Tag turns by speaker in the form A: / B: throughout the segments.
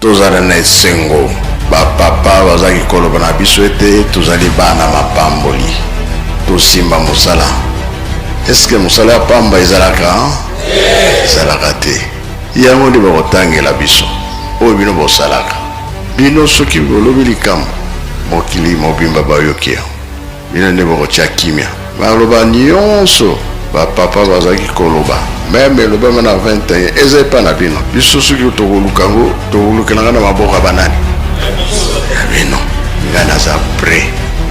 A: Tozala na esengo. Ba papa bazalaki koloba na biso ete tozali bana mapamboli. Tosimba mosala. Est-ce que mosala ya pamba ezalaka? Ezalaka te. Yango nde bakotangela biso oyo bino bosalaka. Bino soki bolobi likambo, mokili mobimba bayoki yango. Bino nde bokotia kimia. Maloba nionso ba papa bazalaki koloba meme elobama na 21 eza epa na bino. Biso soki tokoluka yango tokolukela nga na maboko ya banani? Ya bino. Nga naza près.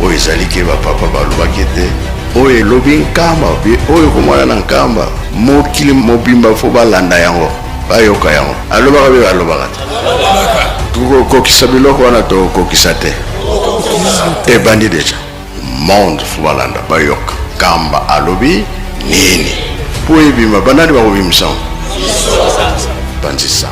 A: Oyo ezali ke ba papa balobaki ete oyo elobi Nkamba oyo ekomona na Nkamba mokili mobimba fo balanda yango bayoka yango. Alobaka be alobaka te. Tokokokisa biloko wana tokokokisa te. Ebandi deja. Monde fo balanda bayoka Nkamba alobi nini po ebima banani bakobimisa yango? Panzisa.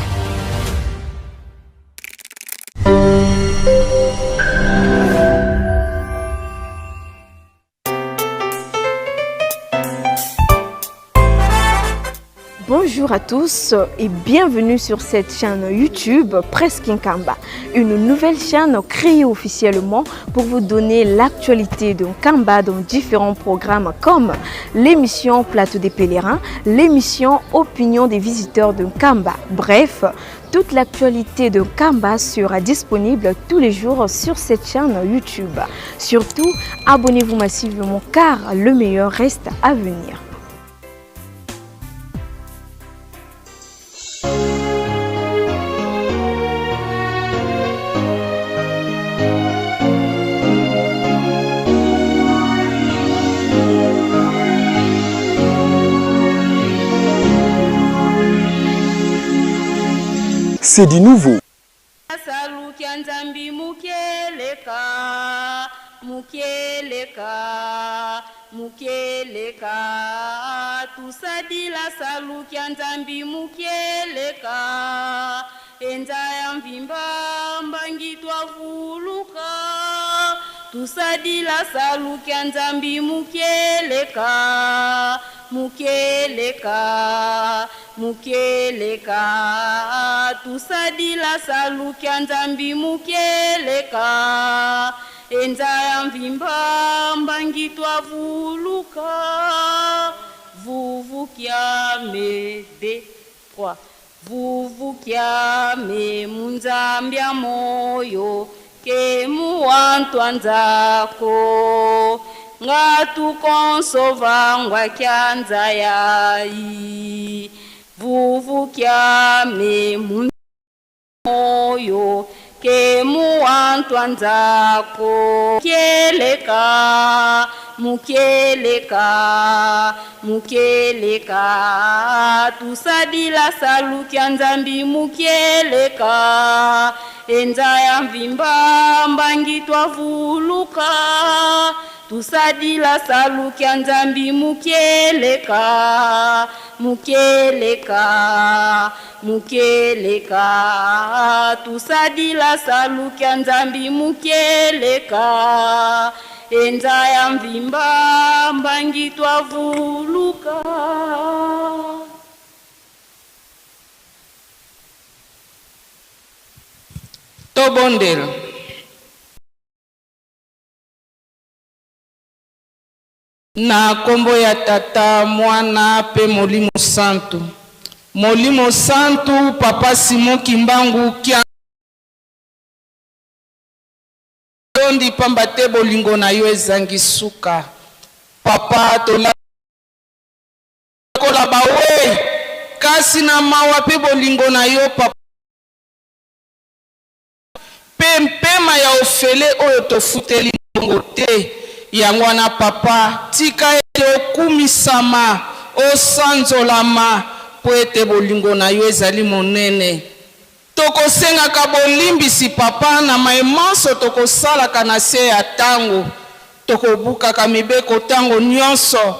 B: Bonjour à tous et bienvenue sur cette chaîne YouTube Presque Nkamba, une nouvelle chaîne créée officiellement pour vous donner l'actualité de Nkamba dans différents programmes comme l'émission Plateau des pèlerins, l'émission Opinion des visiteurs de Nkamba. Bref, toute l'actualité de Nkamba sera disponible tous les jours sur cette chaîne YouTube. Surtout, abonnez-vous massivement car le meilleur reste à venir.
C: C'est du nouveau.
D: Salukia Nzambi mukieleka, mukieleka, mukieleka, tusadila salukia Nzambi mukieleka, enza ya mvimba mbangi twavuluka, tusadila salukia Nzambi mukieleka, mukieleka, mukieleka, tusadila salukia Nzambi mukieleka, enza ya mvimba mbangi twavuluka, vuvukia mede 3 vuvukia me munzambia moyo ke muwantwa nzako ngatukonsovangwa kyanza yayi vuvukia me moyo ke muwantwa nzako keleka mukeleka mukeleka tusadila salukia Nzambi mukeleka enza ya mvimba mbangi twavuluka tusadila salukia Nzambi mukeleka mukeleka mukeleka tusadila salukia Nzambi mukeleka enza ya mvimba mbangi twavuluka.
E: Tobondela. Na kombo ya Tata, Mwana pe Molimo Santu. Molimo Santu, Papa Simon Kimbangu kia tondi pamba te bolingo na yo ezangi suka. Papa, tola kola bawe kasi na mawa pe bolingo na yo papa pe mpema ya ofele oyo tofuteli mbongo te. Yango wana papa, tika ete okumisama, osanzolama, mpo ete bolingo na yo ezali monene. Tokosengaka bolimbisi papa na maye manso tokosalaka na se ya tango. Tokobukaka mibeko tango nionso.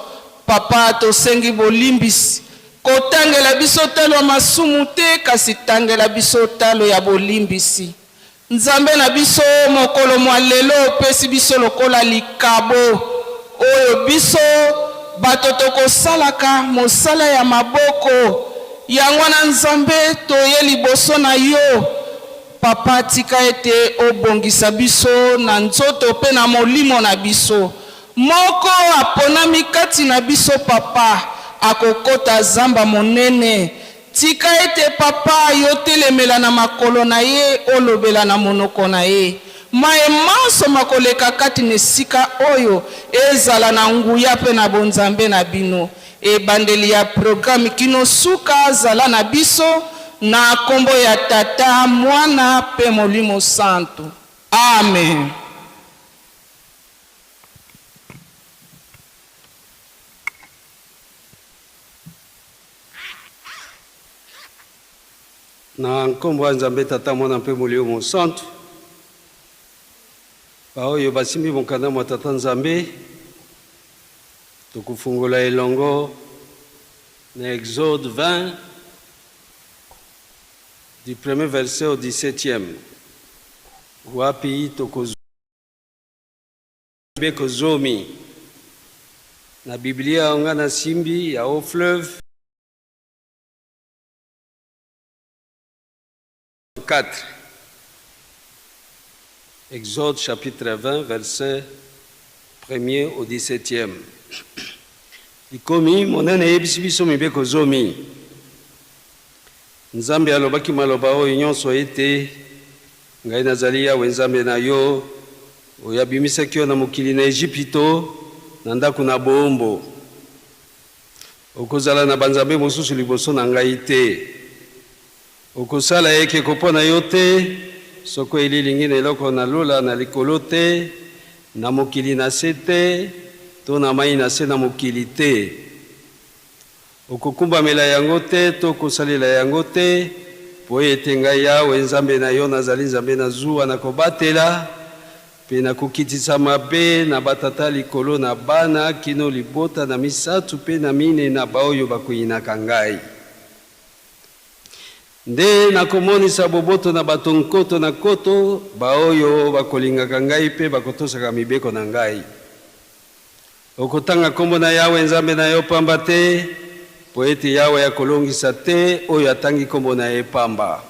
E: Papa tosengi bolimbisi. Kotangela biso talo ya masumu te kasi tangela biso talo ya bolimbisi. Nzambe na biso, mokolo mwa lelo opesi biso lokola likabo oyo biso bato tokosalaka mosala ya maboko. Yango wana Nzambe, toye liboso na yo. Papa, tika ete obongisa biso na nzoto mpe na molimo na biso. Moko aponami kati na biso, Papa, akokota zamba monene. Tika ete, Papa, yo telemela na makolo na ye, olobela na monoko na ye. Maye manso makoleka kati na esika oyo, ezala na nguya mpe na bonzambe na bino. Ebandeli ya programme kino suka, zala na biso, na kombo ya Tata, Mwana, mpe Molimo Santu. Amen.
C: Na nkombo ya Nzambe Tata, Mwana mpe Molimo Mosantu, baoyo basimbi mokanda mwa Tata Nzambe, tokofungola elongo na Exode 20 du premier verset au 17e, wapi tokozwa mibeko zomi na Biblia nga nasimbi ya Haut Fleuve 4. Exode chapitre 20 verset 1er au 17e. Likomi monene eyebisi biso mibeko zomi. Nzambe alobaki maloba oyo nyonso ete, Ngai nazali Yawe Nzambe na yo, oyo abimisaki yo na mokili na Ejipito, na ndako na boombo. Okozala na banzambe mosusu liboso na ngai te. Okosala ekeko mpo na yo te, soko elilingi na eloko na lola na likolo te, na mokili na se te, to na mai na se na mokili te. Okokumbamela yango te to kosalela yango te, mpo ete ngai Yawe Nzambe na yo nazali Nzambe na zuwa, nakobatela mpe nakokitisa mabe na batata likolo na bana kino libota na misato mpe na mine na baoyo bakoyinaka ngai. Nde nakomonisa boboto na bato nkoto na nkoto baoyo bakolingaka ngai mpe bakotosaka mibeko na ngai. Okotanga nkombo na Yawe Nzambe na yo pamba te, mpo ete Yawe akolongisa te oyo atangi nkombo na ye pamba.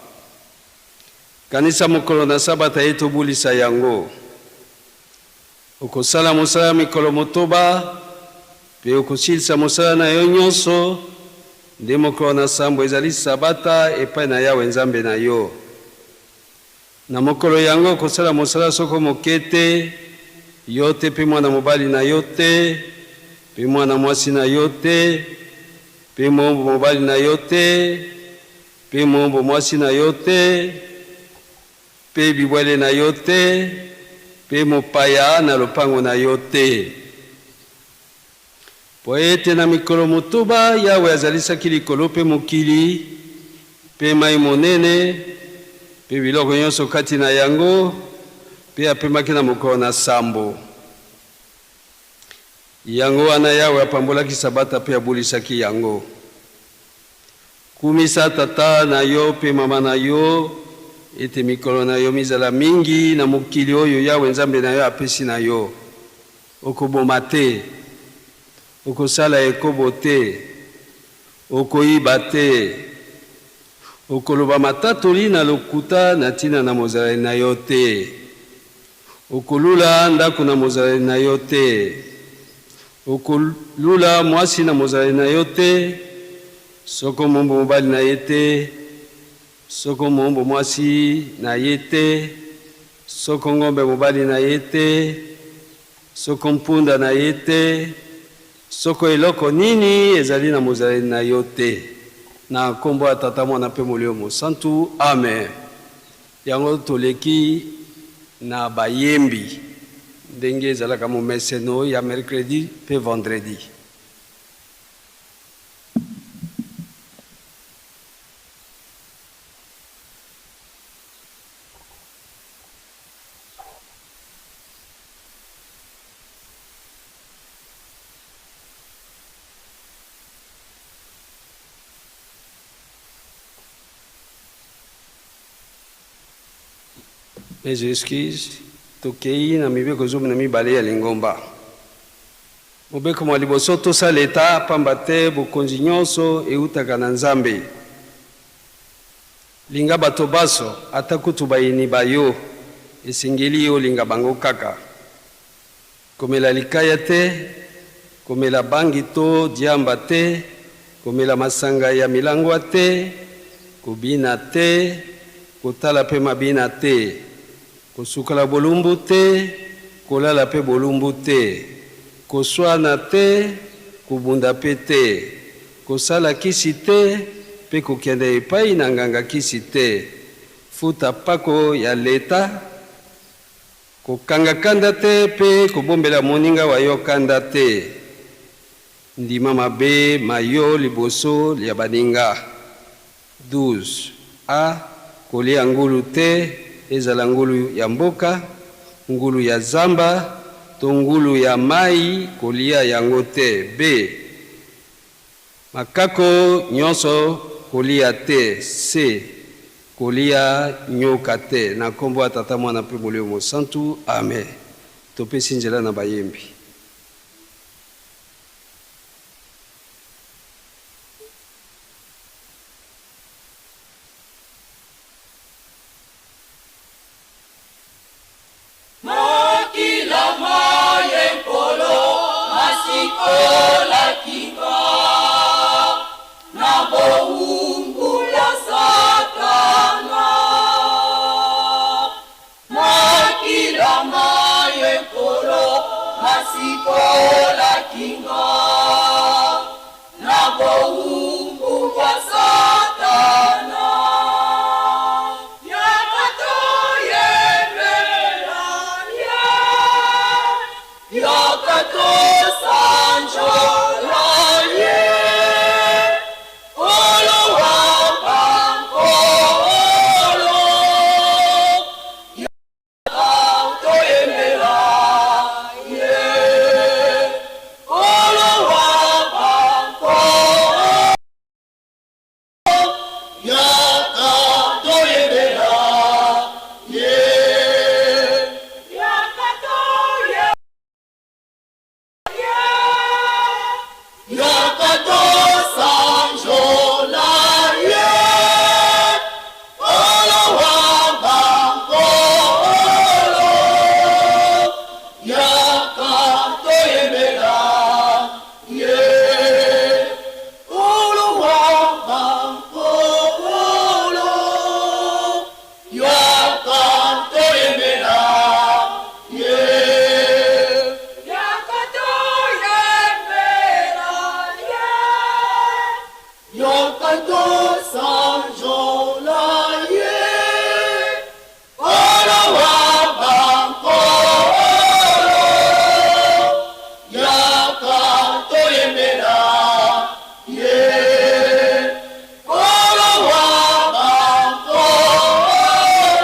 C: Kanisa mokolo na Sabata ete obulisa yango. Okosala mosala mikolo motoba, mpe okosilisa mosala na yo nyonso, nde mokolo na sambo ezali Sabata epai na Yawe Nzambe na yo. Na mokolo yango okosala mosala soko moke te, yo te mpe mwana mobali na yo te, mpe mwana mwasi na yo te, mpe moombo mobali na yo te, mpe moombo mwasi na yo te, mpe bibwele na yo te, mpe mopaya na lopango na yo te. Mpo ete na mikolo motoba Yawe azalisaki likolo mpe mokili, mpe mai monene, mpe biloko nyonso kati na yango, mpe apemaki na mokolo na sambo. Yango wana Yawe apambolaki Sabata mpe abulisaki yango. Kumisa tata na yo mpe mama na yo, ete mikolo na yo mizala mingi na mokili oyo Yawe Nzambe na yo apesi na yo. Okoboma te. Okosala ekobo te. Okoyiba te. Okoloba matatoli na lokuta na ntina na mozalani na yo te. Okolula ndako na mozalani na yo te. Okolula mwasi na mozalani na yo te, soko moombo mobali na ye te, soko moombo mwasi na ye te, soko ngombe mobali na ye te, soko mpunda na ye te, soko eloko nini ezali na mozalani na yo te. Na nkombo ya Tata, Mwana mpe Molimo Mosantu. Amen. Yango toleki na bayembi ndenge ezalaka momeseno ya mercredi mpe vendredi. Mes excuses, tokei na mibeko 12 ya lingomba. Mobeko mwa liboso, tosa leta, pamba te bokonzi nyonso eutaka na Nzambe. Linga bato baso, ata kutu bayini ba yo, esengeli yo olinga bango kaka. Komela likaya te, komela bangi to diamba te, komela masanga ya milangwa te, kobina te, kotala pe mabina te, kosukola bolumbu te, kolala pe bolumbu te, koswana te, kobunda pe te, kosala kisi te pe kokende epai na nganga kisi te, futa pako ya leta, Kokanga kanda te mpe kobombela moninga wa yo kanda te. Ndima mabe ma yo liboso lya baninga. 12 a. Kolia ngulu te, ezala ngulu ya mboka, ngulu ya zamba to ngulu ya mayi, kolia yango te. B. Makako nyonso kolia te, se kolia nyoka te. Na nkombo ya Tata, Mwana mpe Molimo Mosantu. Amen. Topesi nzela na bayembi.
F: Makila ma Ye Nkolo masikolaki nga na bowumbu ya Satana. Makila ma Ye Nkolo masikolaki nga na bowumbu bwa Satana. Yaka toyembela Ye, yaka tosanjola Ye, Nkolo wa bankolo. Toyembela Ye, Nkolo wa bankolo. Yaka toyembela Ye. Yaka toye. Yaka tosanjola Ye, Nkolo wa bankolo. Yaka toyembela Ye, Nkolo wa bankolo. Yaka toyembela Ye. Yaka toyembela Ye. Yaka tosanjola Ye, Nkolo wa bankolo. Yaka toyembela Ye, Nkolo wa bankolo.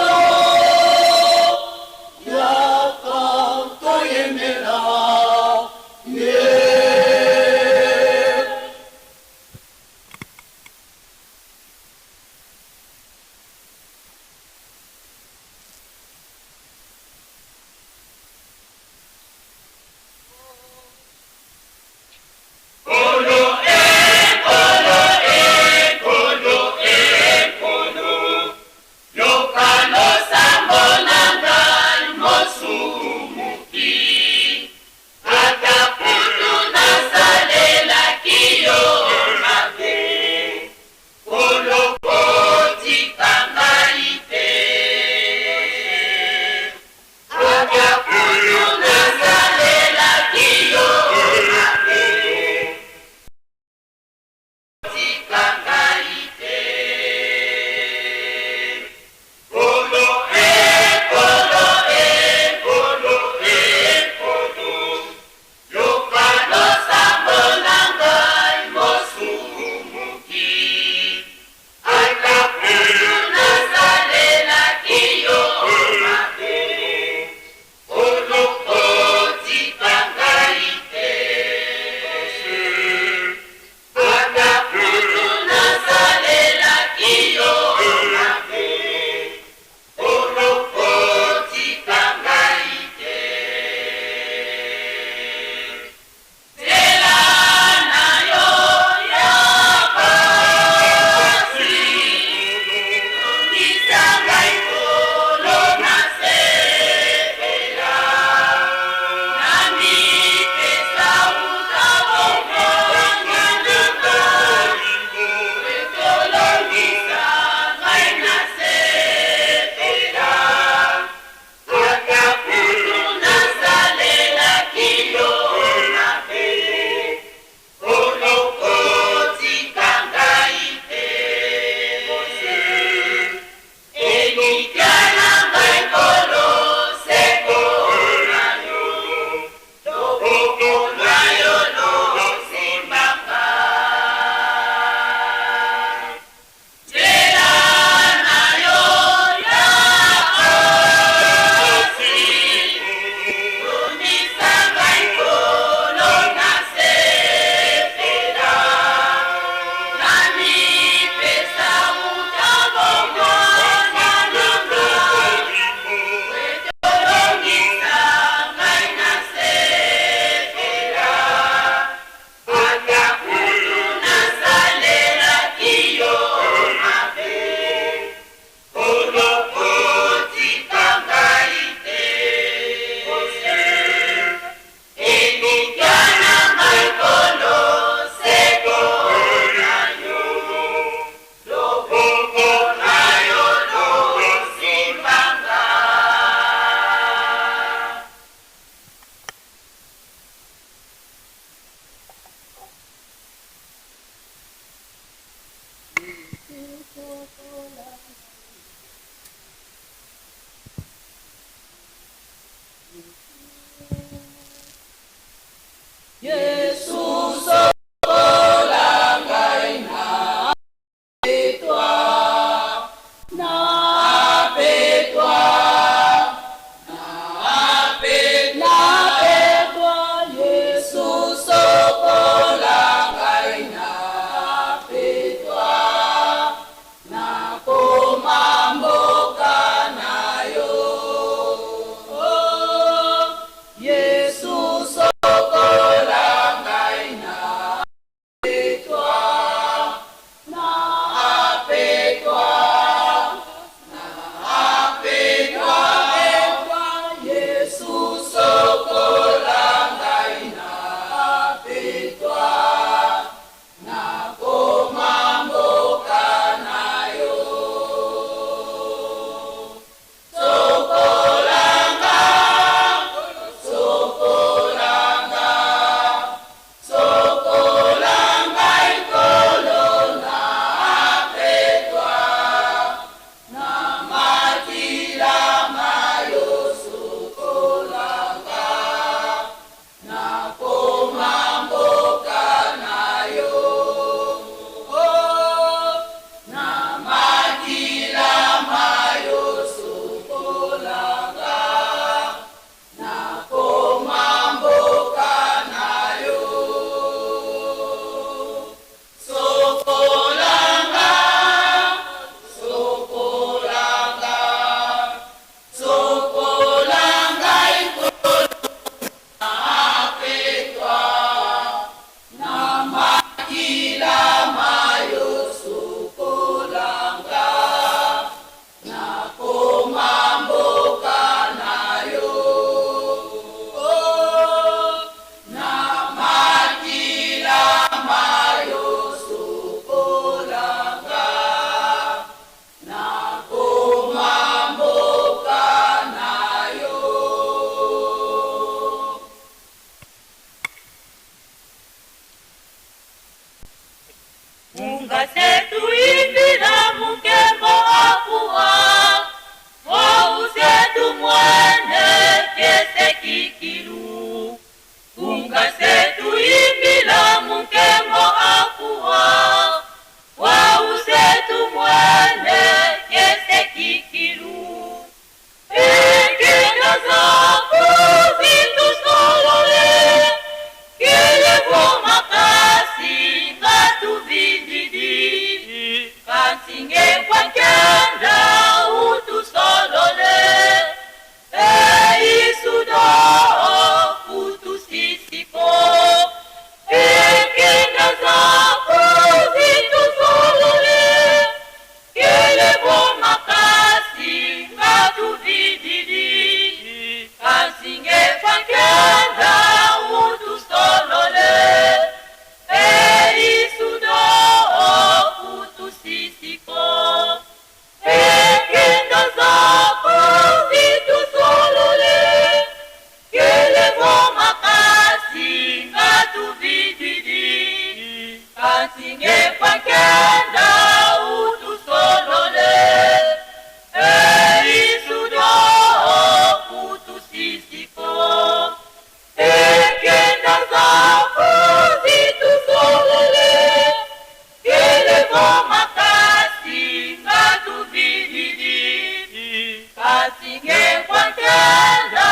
F: Kasi ngekwatenda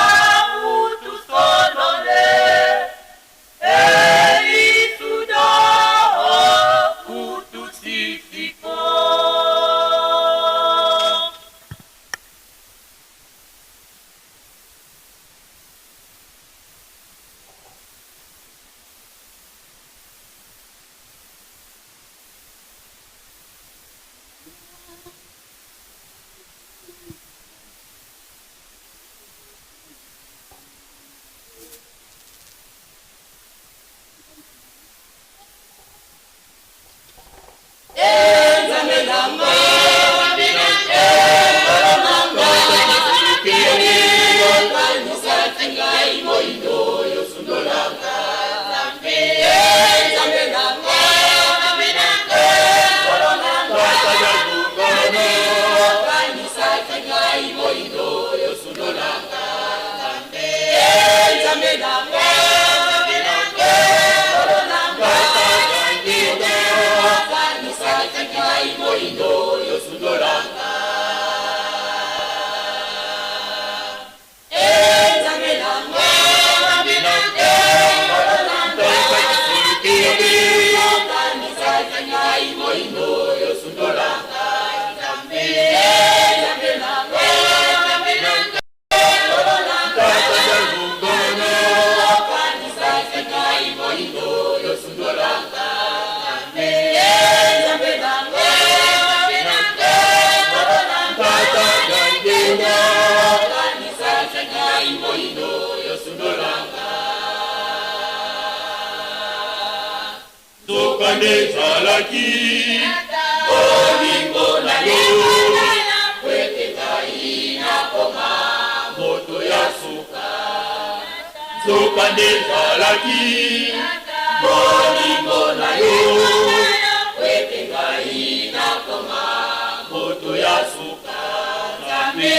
F: utusolole Elisudo utusisiko.
G: Nzokande ezalaki bolingo na yo po ete ngai nakoma moto ya suka. Nzokande ezalaki bolingo na yo po ete ngai nakoma moto ya suka. Nzambe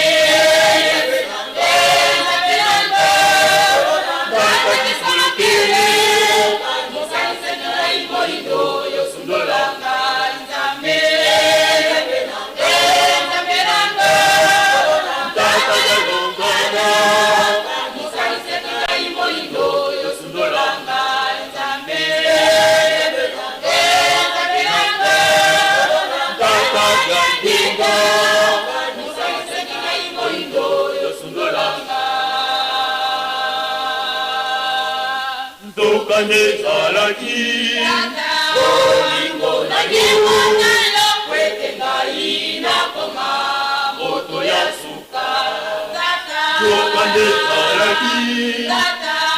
G: Nzokande ezalaki bolingo na yo po ete ngai nakoma moto ya suka. Nzokande ezalaki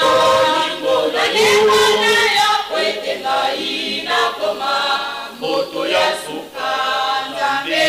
G: bolingo na yo po ete ngai nakoma moto ya suka. Nzambe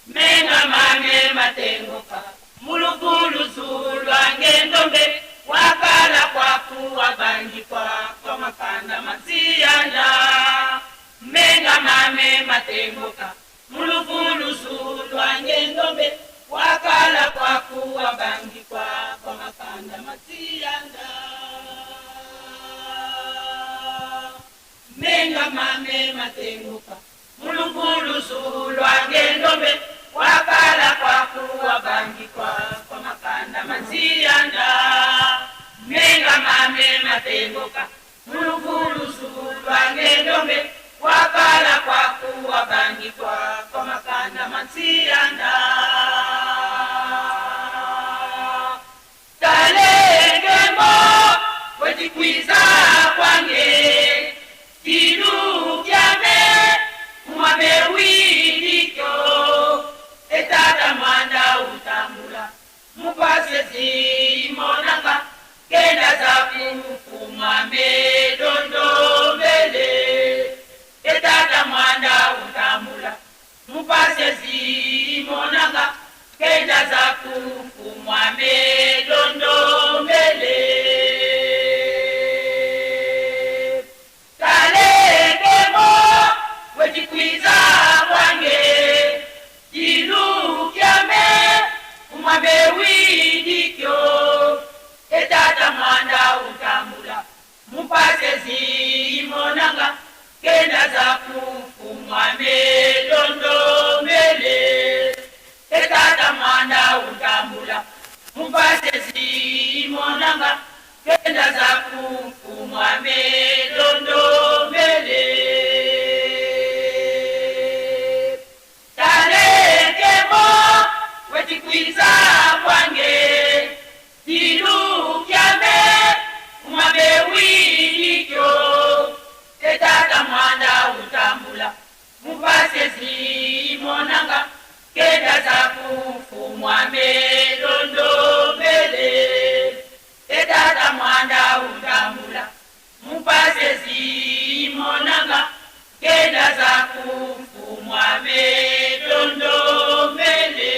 F: Menga mame matenguka mulukuluzu lwange ndombe wakala kwaku wabangikwa kwa makanda masiyana. Menga mame matenguka mulukuluzu lwange ndombe wakala kwaku wabangikwa kwa makanda masiyana. Menga mame matenguka mulukuluzu lwange ndombe wakala kwaku wabangikwa kwa makanda masiyana. Menga mame matenguka mulukuluzu lwange ndombe wakala kwaku wabangikwa kwa makanda masiyana. Talengembo wetikwiza kwange kilu kyame zimonanga kenda zaku kumwame dondombele etata mwanda utambula mupase zimonanga kenda zaku kumwame dondombele talekemo wechikwiza bwange dilukyame umwame widikyo etata mwanda utambula mupase zimonanga kenda zaku kumwame dondombele etata mwanda utambula mupase zimonanga kenda zaku kumwame dondombele talekemo wetikwiza bwange dilukyame umwame widikyo etata mwanda utambula mupase zimonanga kenda zaku kumwame dondombele etata mwanda utambula mupase zimonanga kenda zaku kumwame dondombele.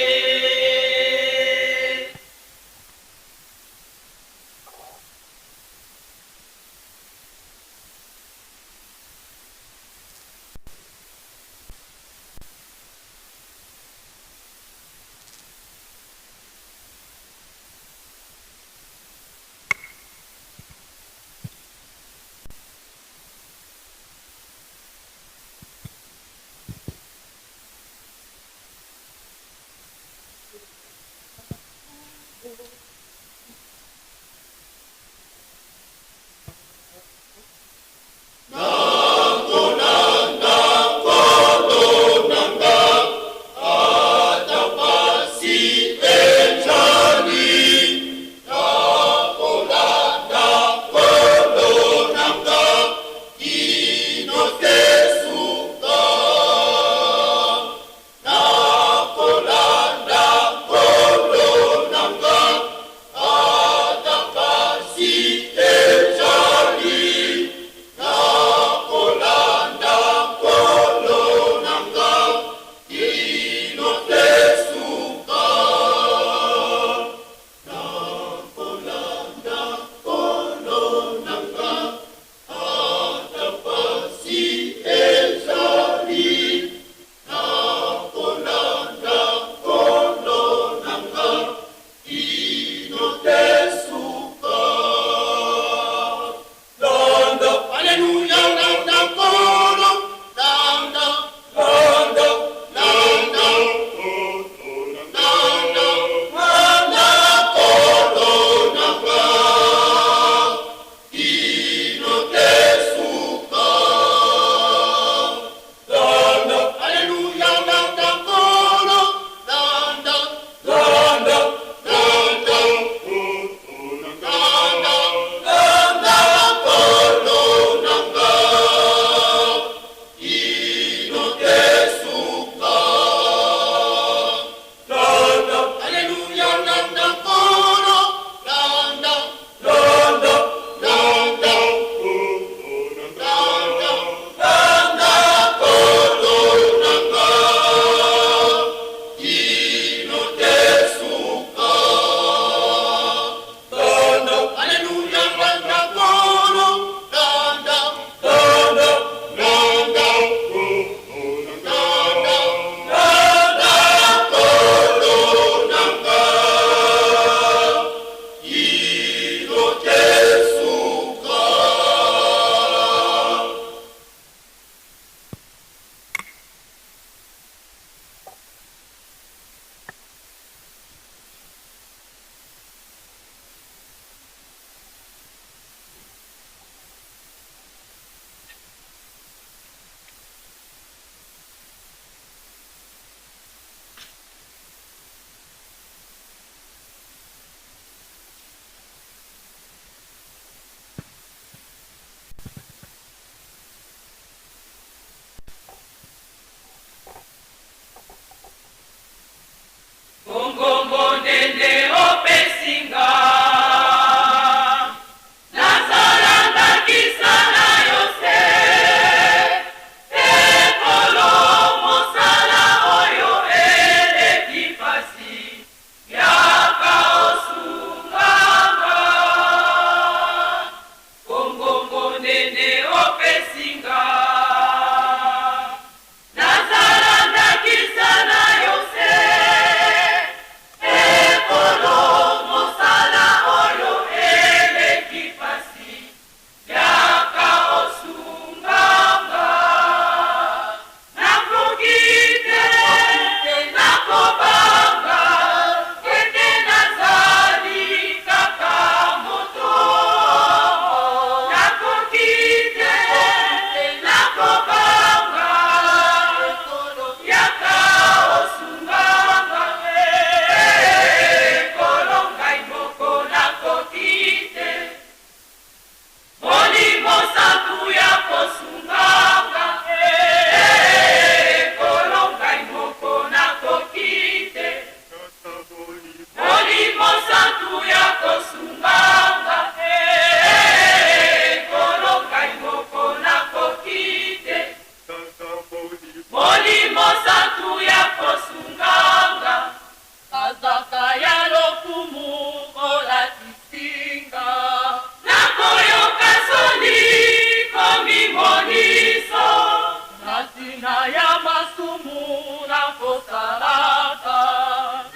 G: Tina ya masumu nakosalaka.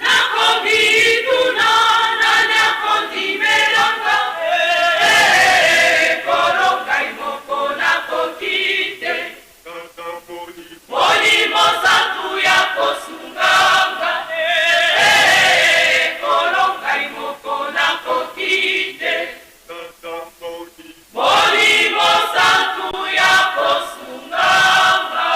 F: Nakomituna nani akondimelanga eh, Nkolo ngai moko nakoki te. Molimo Santu ya kosunganga eh, Nkolo ngai moko nakoki te. Molimo Santu ya kosunganga.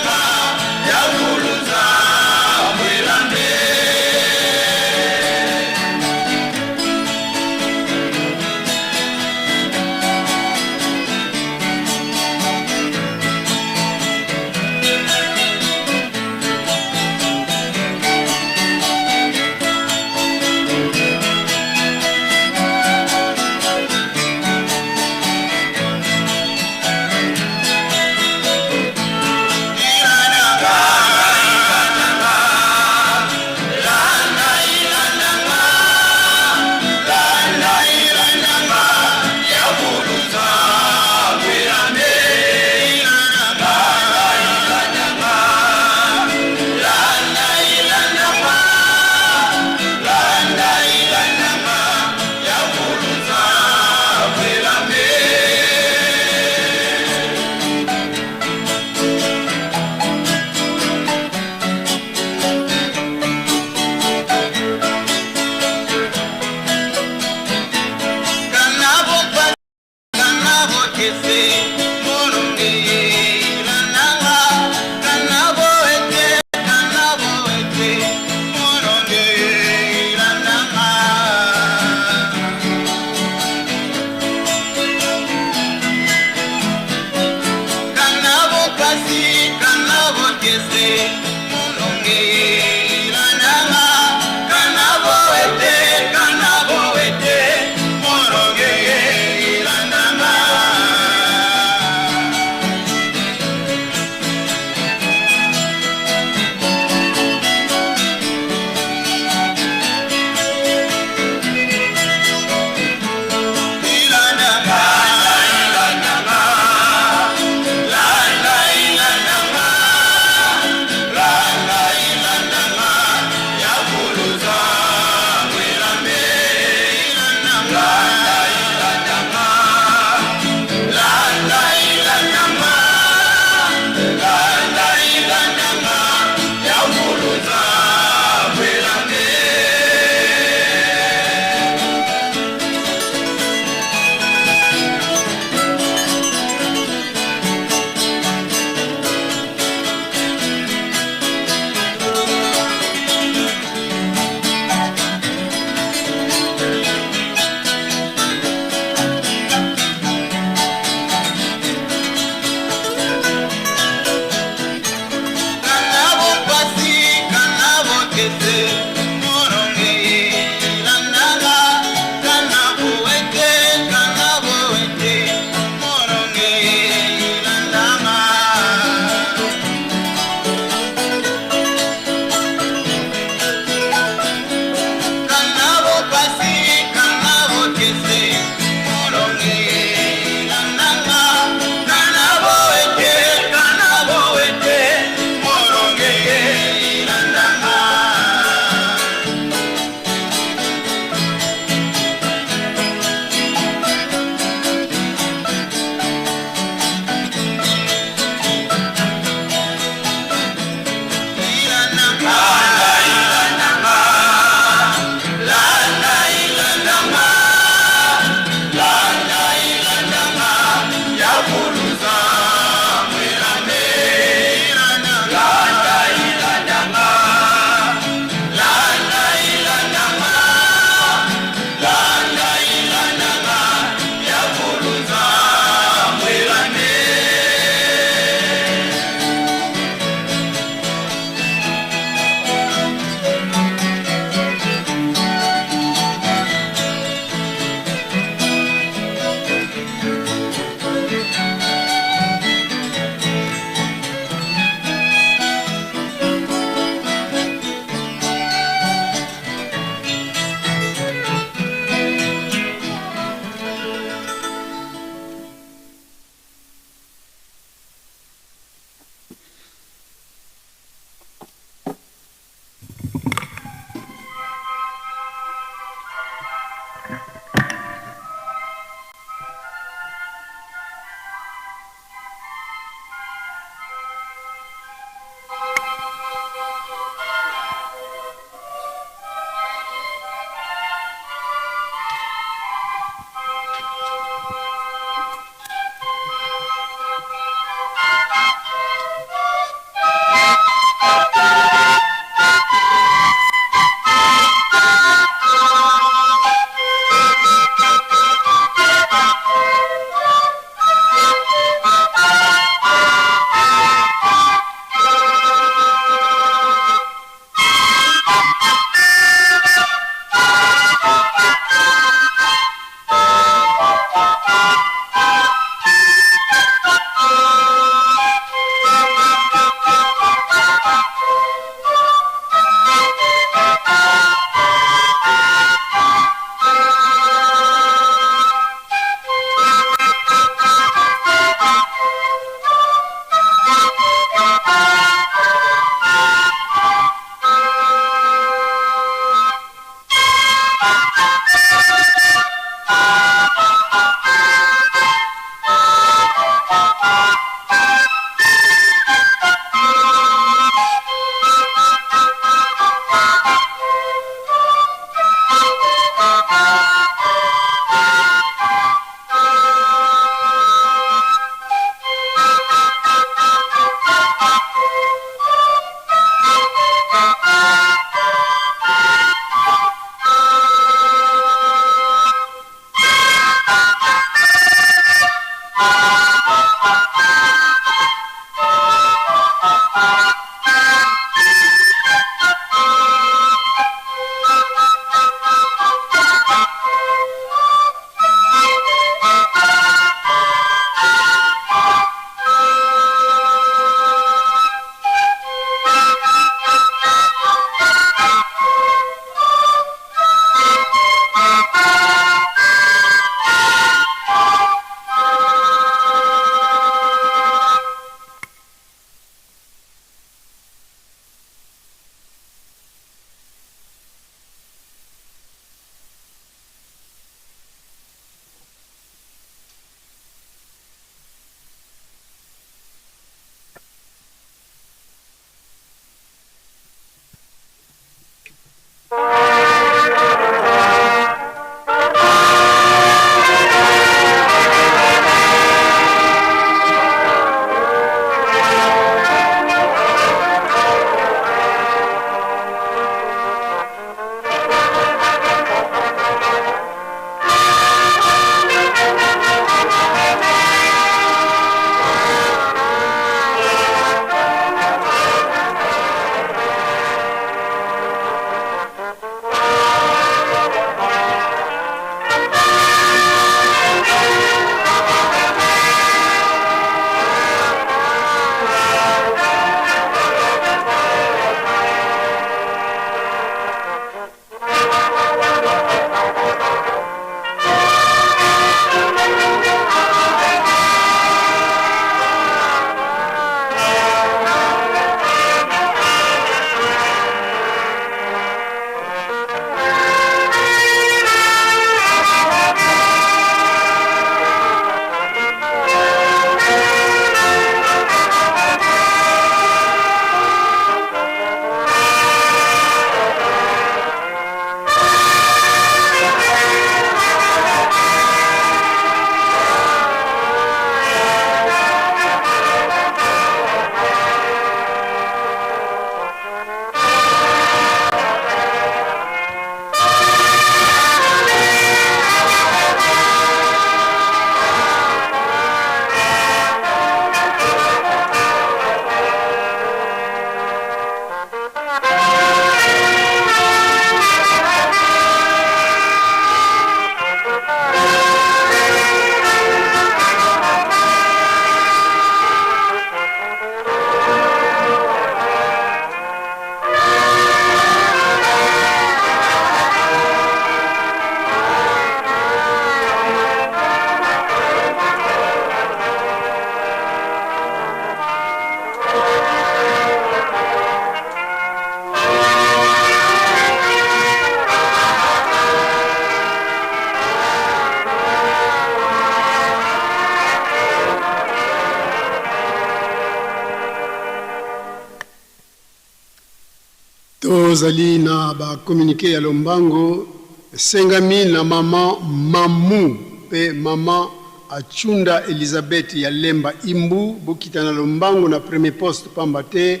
H: Tozali na ba communique ya lombango esengami na maman Mamu pe maman Achunda Elisabeth ya Lemba Imbu bokita na lombango na premier poste pamba te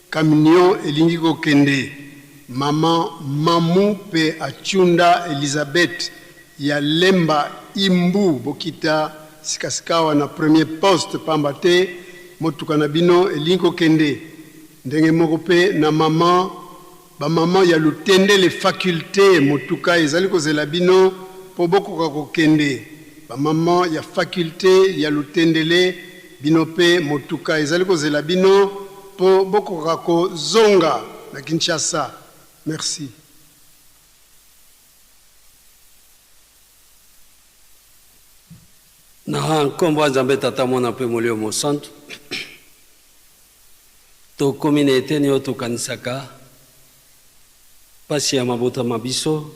H: camion elingi kokende. Maman Mamu pe Achunda Elisabeth ya Lemba Imbu bokita sikasikawa na premier poste pamba te motuka na bino elingi kokende. Ndenge moko pe na maman, ba maman ya Lutendele faculte motuka ezali kozela bino po bokoka kokende. Ba maman ya faculte ya Lutendele bino pe motuka ezali kozela bino po bokoka ko zonga na Kinshasa. Merci.
C: Na nkombo ya Nzambe Tata, Mwana mpe Molimo Mosantu, tokomi na eteni oyo tokanisaka mpasi ya mabota ma biso,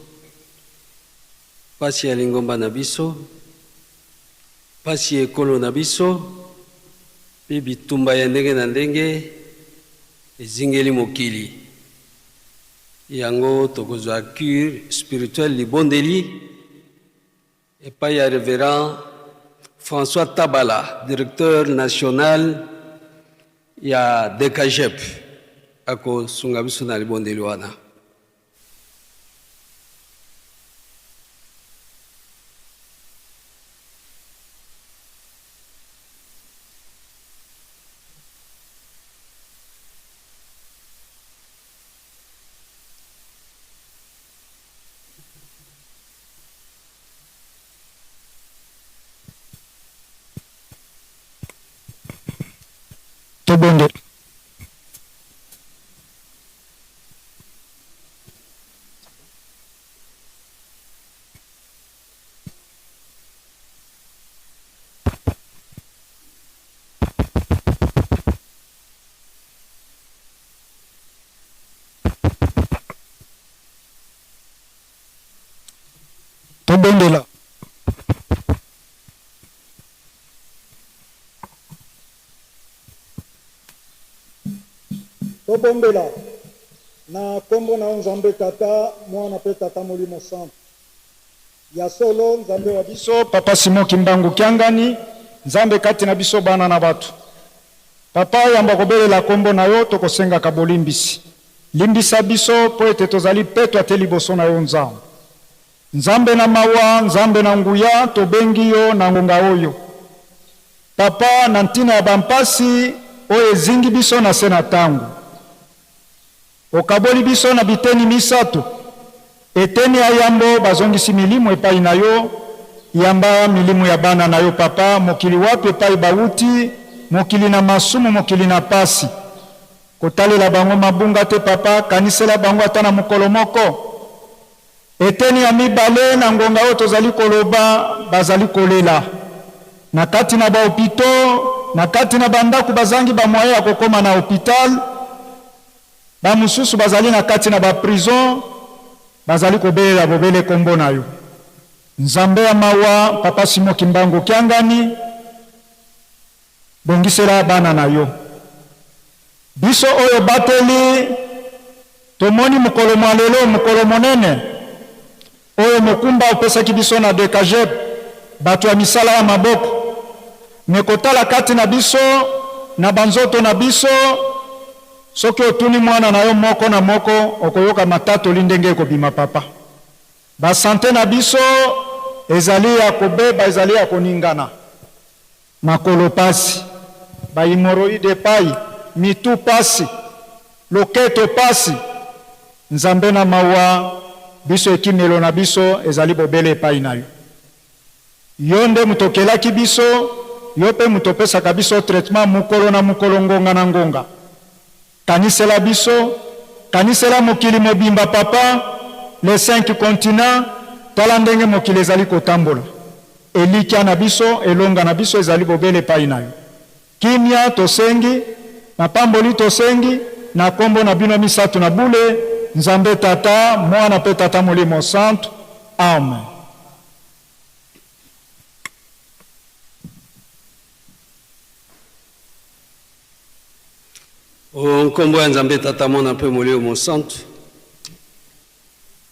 C: mpasi ya lingomba na biso, mpasi ya ekolo na biso mpe bitumba ya ndenge na ndenge ezingeli mokili. Yango tokozwa cure spirituelle libondeli epai ya Reverend François Tabala, directeur national ya DKGEP, akosunga biso na libondeli wana.
I: Tobondela. Tobondela.
J: Tobondela. Na kombo na yo Nzambe Tata, Mwana pe Tata Molimo Santu. Ya solo Nzambe wa biso
I: Papa Simon Kimbangu Kiangani, Nzambe kati na biso bana na bato. Papa yambo kobelela kombo na yo tokosengaka bolimbisi. Limbisa biso mpo ete tozali petwa te liboso na yo Nzambe. Nzambe na mawa, Nzambe na nguya, tobengi yo na ngonga oyo. Papa, na ntina ya ba mpasi oyo ezingi biso na se na tango. Okaboli biso na biteni misato. Eteni ya yambo, bazongisi milimo epai na yo. Yamba milimu ya bana na yo, Papa, mokili wapi epai bawuti, mokili na masumu, mokili na pasi. Kotalela bango mabunga te, Papa, kanisela bango ata na mokolo moko. Eteni ya mibale, na ngonga oyo tozali koloba, bazali kolela. Na kati na ba hopitaux, na kati na ba ndaku bazangi ba moyens ya kokoma na hopital, ba mosusu bazali na kati na ba prisons, bazali kobelela bobele kombo na yo. Nzambe ya mawa, Papa Simon Kimbangu Kiangani, bongisela bana na yo. Biso oyo obateli, tomoni mokolo mwa lelo, mokolo monene oyo mokumba opesaki biso na DKGEP, bato ya misala ya maboko. Me kotala kati na biso, na banzoto na biso, soki otuni mwana na yo moko na moko, okoyoka matatoli ndenge ekobima papa. Ba sante na biso ezali ya kobeba, ezali ya koningana. Makolo pasi, ba hemorroïdes epayi, mitu pasi, loketo pasi. Nzambe na mawa, biso ekimelo na biso ezali bobele epayi na yo. Yo nde moto okelaki biso, yo pe moto opesaka biso traitement mokolo na mokolo, ngonga na ngonga. Kanisela biso, kanisela mokili mobimba papa, les cinq continents, tala ndenge mokili ezali kotambola. Elikya na biso, elonga na biso ezali bobele epai na yo. Kimia tosengi, mapamboli tosengi, na kombo na bino misatu na bule, Nzambe Tata, Mwana pe Tata Molimo Santu. Amen.
C: O nkombo ya Nzambe Tata, Mwana mpe Molimo Mosantu.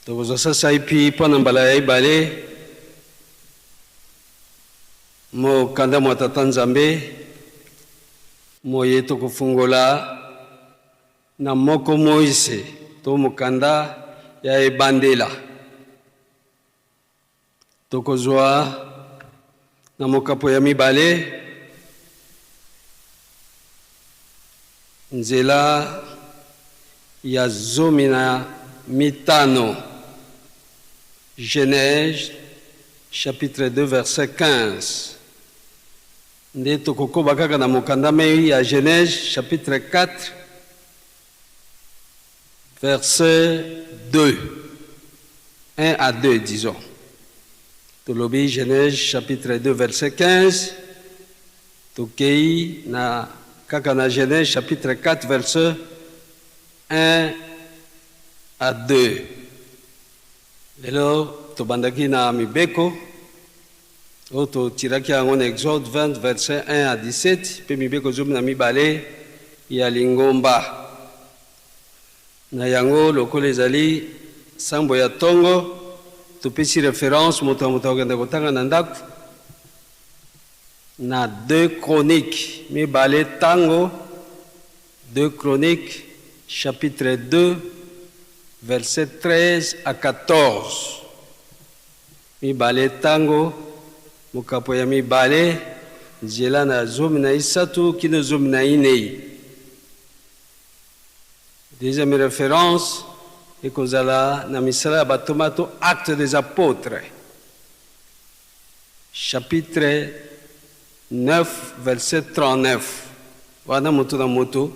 C: Tokozwa sasaipi mpo na mbala ya ibale mokanda mwa Tata Nzambe moye tokofungola na moko Moise to mokanda ya ebandela. Tokozwa na mokapo ya mibale nzela ya 15. Genèse chapitre 2 verset 15. Nde tokokoba kaka na mokanda mei ya Genèse chapitre 4 verset 2. 1 à 2 disons. Tolobi Genèse chapitre 2 verset 15. Tokei na kaka na Genèse chapitre 4 verset 1 à 2. Lelo tobandaki na mibeko oyo totiraki yango na Exode 20 verset 1 à 17 mpe mibeko 12 ya lingomba. Na yango lokola ezali sambo ya tongo, topesi reference moto na moto akokende kotanga na ndako na 2 Chroniques mibale tango 2 Chroniques chapitre 2 verset 13 à 14. Mibale tango mokapo ya mibale nzela na 13 kino 14. Deuxième référence ekozala na misala ya batoma to Actes des Apôtres chapitre 9 verset 39. Wana moto na moto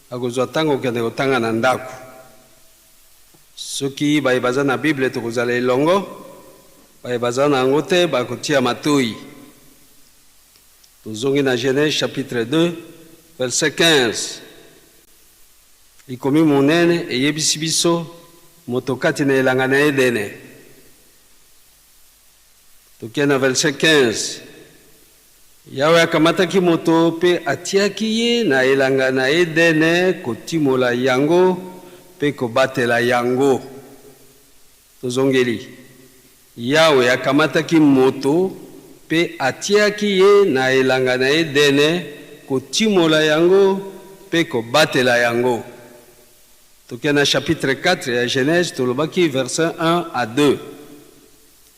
C: akozwa ntango okende kotanga na ndako. Soki baye baza na Bible tokozala elongo, baye baza na yango te bakotia matoi. Tozongi na Genèse chapitre 2 verset 15. Likomi monene eyebisi biso moto kati na elanga na Edene. Tokei na verset 15. Yawe akamataki moto mpe atiaki ye na elanga na Edene kotimola yango mpe kobatela yango. Tozongeli. Yawe akamataki moto mpe atiaki ye na elanga na Edene kotimola yango mpe kobatela yango. Tokei na chapitre 4 ya Genèse, tolobaki verset 1 à 2.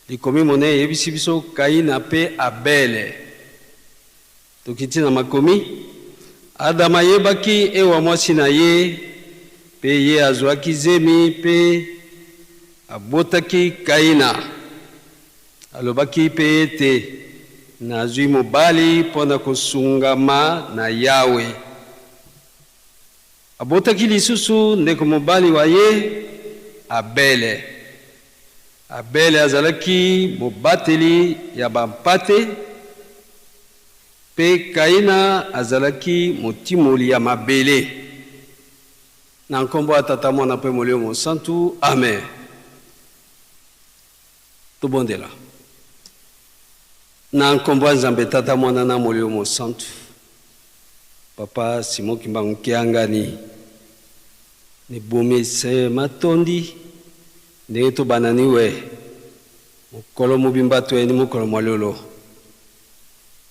C: Likomi monene eyebisi biso Kaina mpe Abele. Tokiti na makomi, Adama ayebaki Ewa mwasi na ye, mpe ye azwaki zemi mpe abotaki Kaina. Alobaki mpe ete, Nazwi mobali mpo na kosungama na Yawe. Abotaki lisusu ndeko mobali wa ye Abele. Abele azalaki mobateli ya bampate, mpe Kaina azalaki motimoli ya mabele. Na nkombo ya Tata, Mwana mpe Molimo Mosantu. Amen. Tobondela. Na nkombo ya Nzambe Tata, Mwana na Molimo Mosantu. Papa Simon Kimbangu Kiangani, nibomise matondi ndenge tobanani we mokolo mobimba toyeni mokolo mwa lolo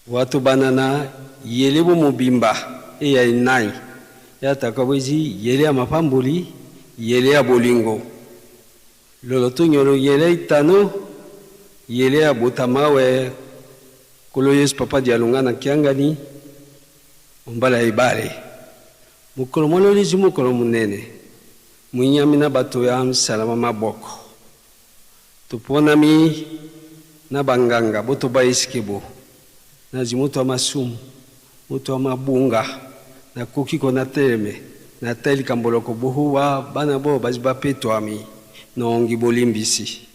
C: wa tobanana yele bo mobimba eya enai yataka bwezi yele ya mapamboli yele ya bolingo lolo tonyolo yele itano yele ya botama we Nkolo Yesu Papa Dialungana Kiangani ombala ya ibale mokolo mwa lolezi mokolo monene mwinyami na bato ya nsalama maboko toponami na banganga botoba esikebo nazi moto ya masumu moto ya mabunga nakoki kona teleme na likambo loko bohuwa bana bo bazi bapetwami nongi bolimbisi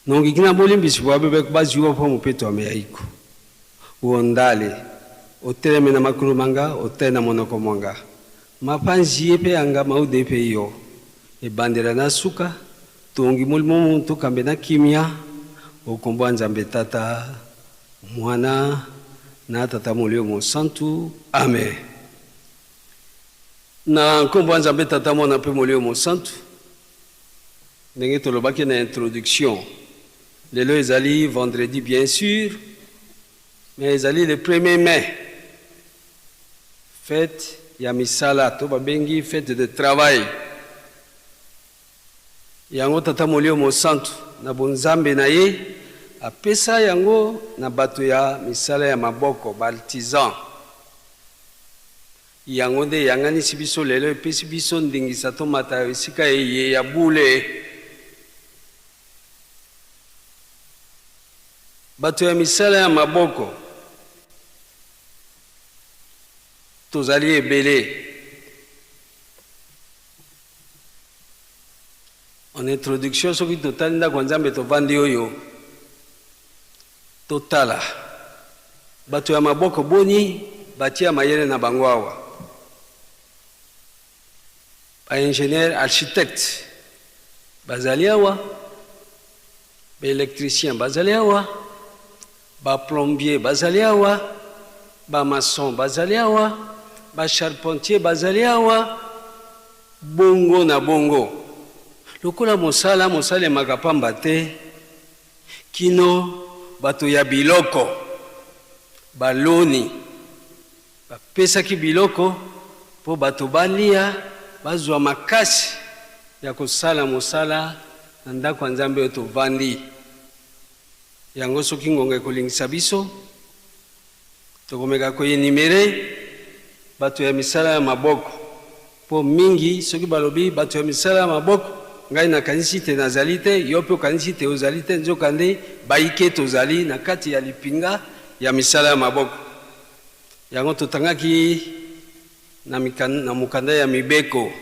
C: nongi kina bolimbisi bwa bebe baziwa mpo mopetwami ya iko wondale oteleme na makolo manga otele na monoko mwanga mapanzi ye mpe yanga maude mpe yo ebandela na suka tongi molimo muntu kambe na kimia okombo ya Nzambe Tata Mwana na Tata Molimo Mosantu. Amen. Na nkombo ya Nzambe Tata Mwana mpe Molimo Mosantu. Ndenge tolobaki na introduction, lelo ezali vendredi bien sur, mais ezali le premier mai, fete ya misala to babengi fete de travail. Yango Tata Molimo Mosantu na bonzambe na ye apesa yango na bato ya misala ya maboko, ba artisans. Yango nde eyanganisi biso lelo, epesi biso ndingisa tomata esika eye ya bule. Bato ya misala ya maboko tozali ebele. En introduction, soki totali ndako ya Nzambe tovandi oyo, totala bato ya maboko boni batia mayele na bango awa, ba ingenieur architecte bazali awa, ba electricien bazali awa, ba plombier bazali awa, ba maçon bazali awa, ba charpentier bazali awa, bongo na bongo. Lokola mosala mosalemaka pamba te, kino bato ya biloko baloni, bapesaki biloko mpo bato balia, bazwa makasi ya kosala mosala na ndako ya Nzambe oyo tovandi. Yango soki ngonga ekolingisa biso, tokomeka ko enumerer bato ya misala ya maboko, mpo mingi soki balobi bato ya misala ya maboko, ngai nakanisi te nazali te, yo mpe okanisi te ozali te, nzokande bayike tozali na kati ya lipinga ya misala ya maboko. Yango totangaki na na mokanda ya mibeko,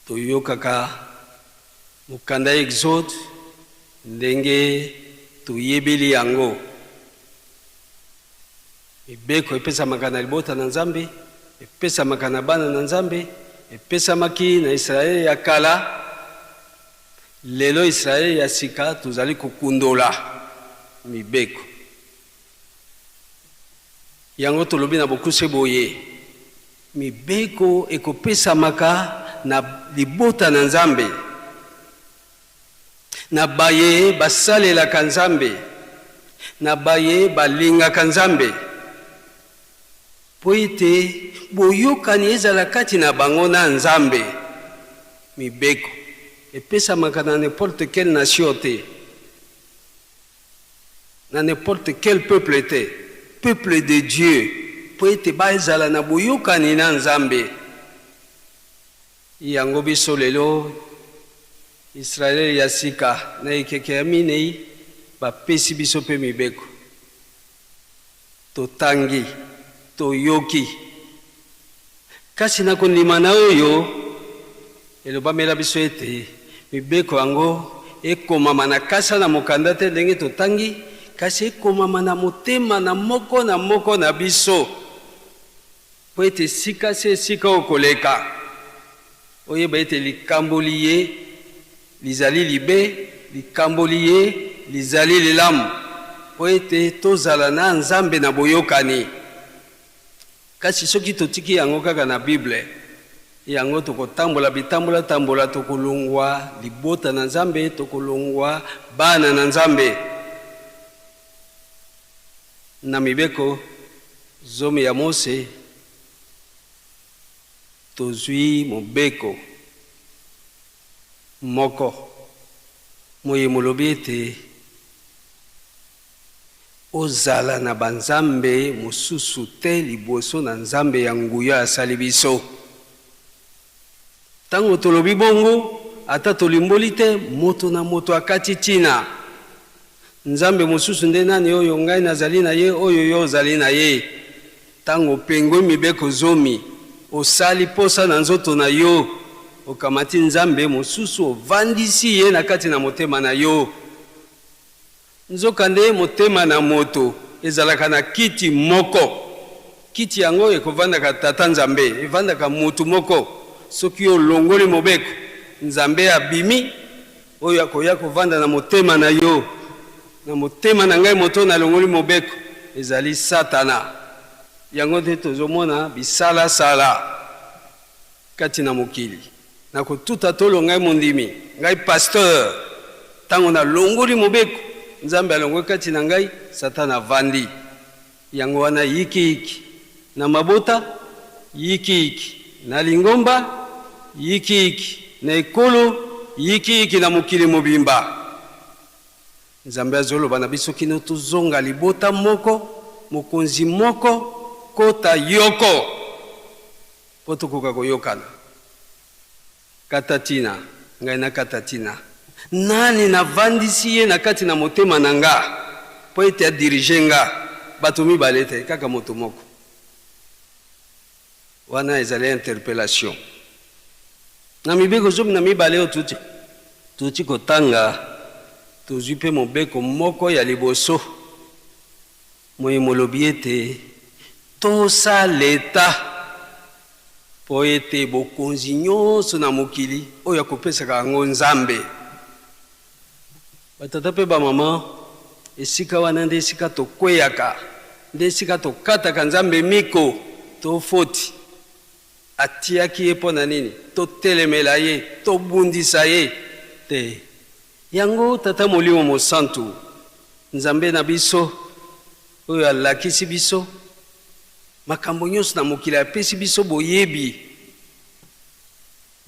C: toyokaka Mokanda ya Exode, ndenge toyebeli yango, mibeko epesamaka na libota na Nzambe, epesamaka na bana na Nzambe, epesamaki na Israele ya kala. Lelo Israele ya sika tozali kokundola mibeko yango. Tolobi na bokuse boye, Mibeko ekopesamaka na libota na Nzambe, na baye basalelaka Nzambe, na baye balingaka Nzambe, mpo ete boyokani ezala kati na bango na Nzambe. Mibeko epesamaka na n'importe quelle nation te. Na n'importe quel peuple te, peuple de Dieu, mpo ete bazala na boyokani na Nzambe. Yango biso lelo, Israel ya sika na ekeke ya minei, bapesi biso mpe mibeko. Totangi, toyoki. Kasi na kondimana oyo, elobamela biso ete mibeko yango ekomama na kasa na mokanda te ndenge totangi, kasi ekomama na motema na moko na moko na biso, mpo ete esika se esika okoleka, oyeba ete likambo liye lizali libe, likambo liye lizali lilamu, mpo ete tozala na Nzambe na boyokani. Kasi soki totiki yango kaka na Bible, yango tokotambola bitambola-tambola, tokolongwa libota na Nzambe, tokolongwa bana na Nzambe. Na mibeko zomi ya Mose, tozwi mobeko moko moye molobi ete, Ozala na banzambe mosusu te liboso na Nzambe ya nguya asali biso. Ntango tolobi bongo, ata tolimboli te, moto na moto akati ntina. Nzambe mosusu nde nani oyo ngai nazali na ye, oyo yo ozali na ye? Ntango opengwi mibeko zomi, osali mposa na nzoto na yo, okamati nzambe mosusu, ovandisi ye na kati na motema na yo. Nzokande, motema na moto ezalaka na kiti moko. Kiti yango ekovandaka Tata Nzambe, evandaka mutu moko. Soki olongoli mobeko, Nzambe abimi, oyo akoya kovanda na motema na yo. Na motema na ngai moto nalongoli mobeko, ezali Satana. Yango nde tozomona bisala-sala kati na mokili. Nakotuta tolo ngai mondimi, ngai pasteur, tango nalongoli mobeko, Nzambe alongwe kati na ngai, Satana avandi. Yango wana yiki-yiki na mabota, yiki-yiki na lingomba, yiki-yiki na ekolo, yiki-yiki na mokili mobimba. Nzambe azoloba na biso kino tozonga libota moko, mokonzi moko, kota yoko, mpo tokoka koyokana. Kata tina, ngai nakata tina. Nani navandisi ye na kati na motema na nga mpo ete a diriger nga? Bato mibale te, kaka moto moko. Wana ezali interpellation. Na mibeko 12 oyo touti, touti kotanga, tozwi mpe mobeko moko ya liboso moye molobi ete, Tosa Leta, mpo ete bokonzi nyonso na mokili oyo akopesaka yango Nzambe. Batata mpe bamama, esika wana nde esika tokweyaka, nde esika tokataka Nzambe miko to foti. Atiaki ye mpo na nini? Totelemela ye, tobundisa ye? Te. Yango Tata Molimo Mosantu, Nzambe na biso, oyo alakisi biso makambo nyonso na mokili, apesi biso boyebi.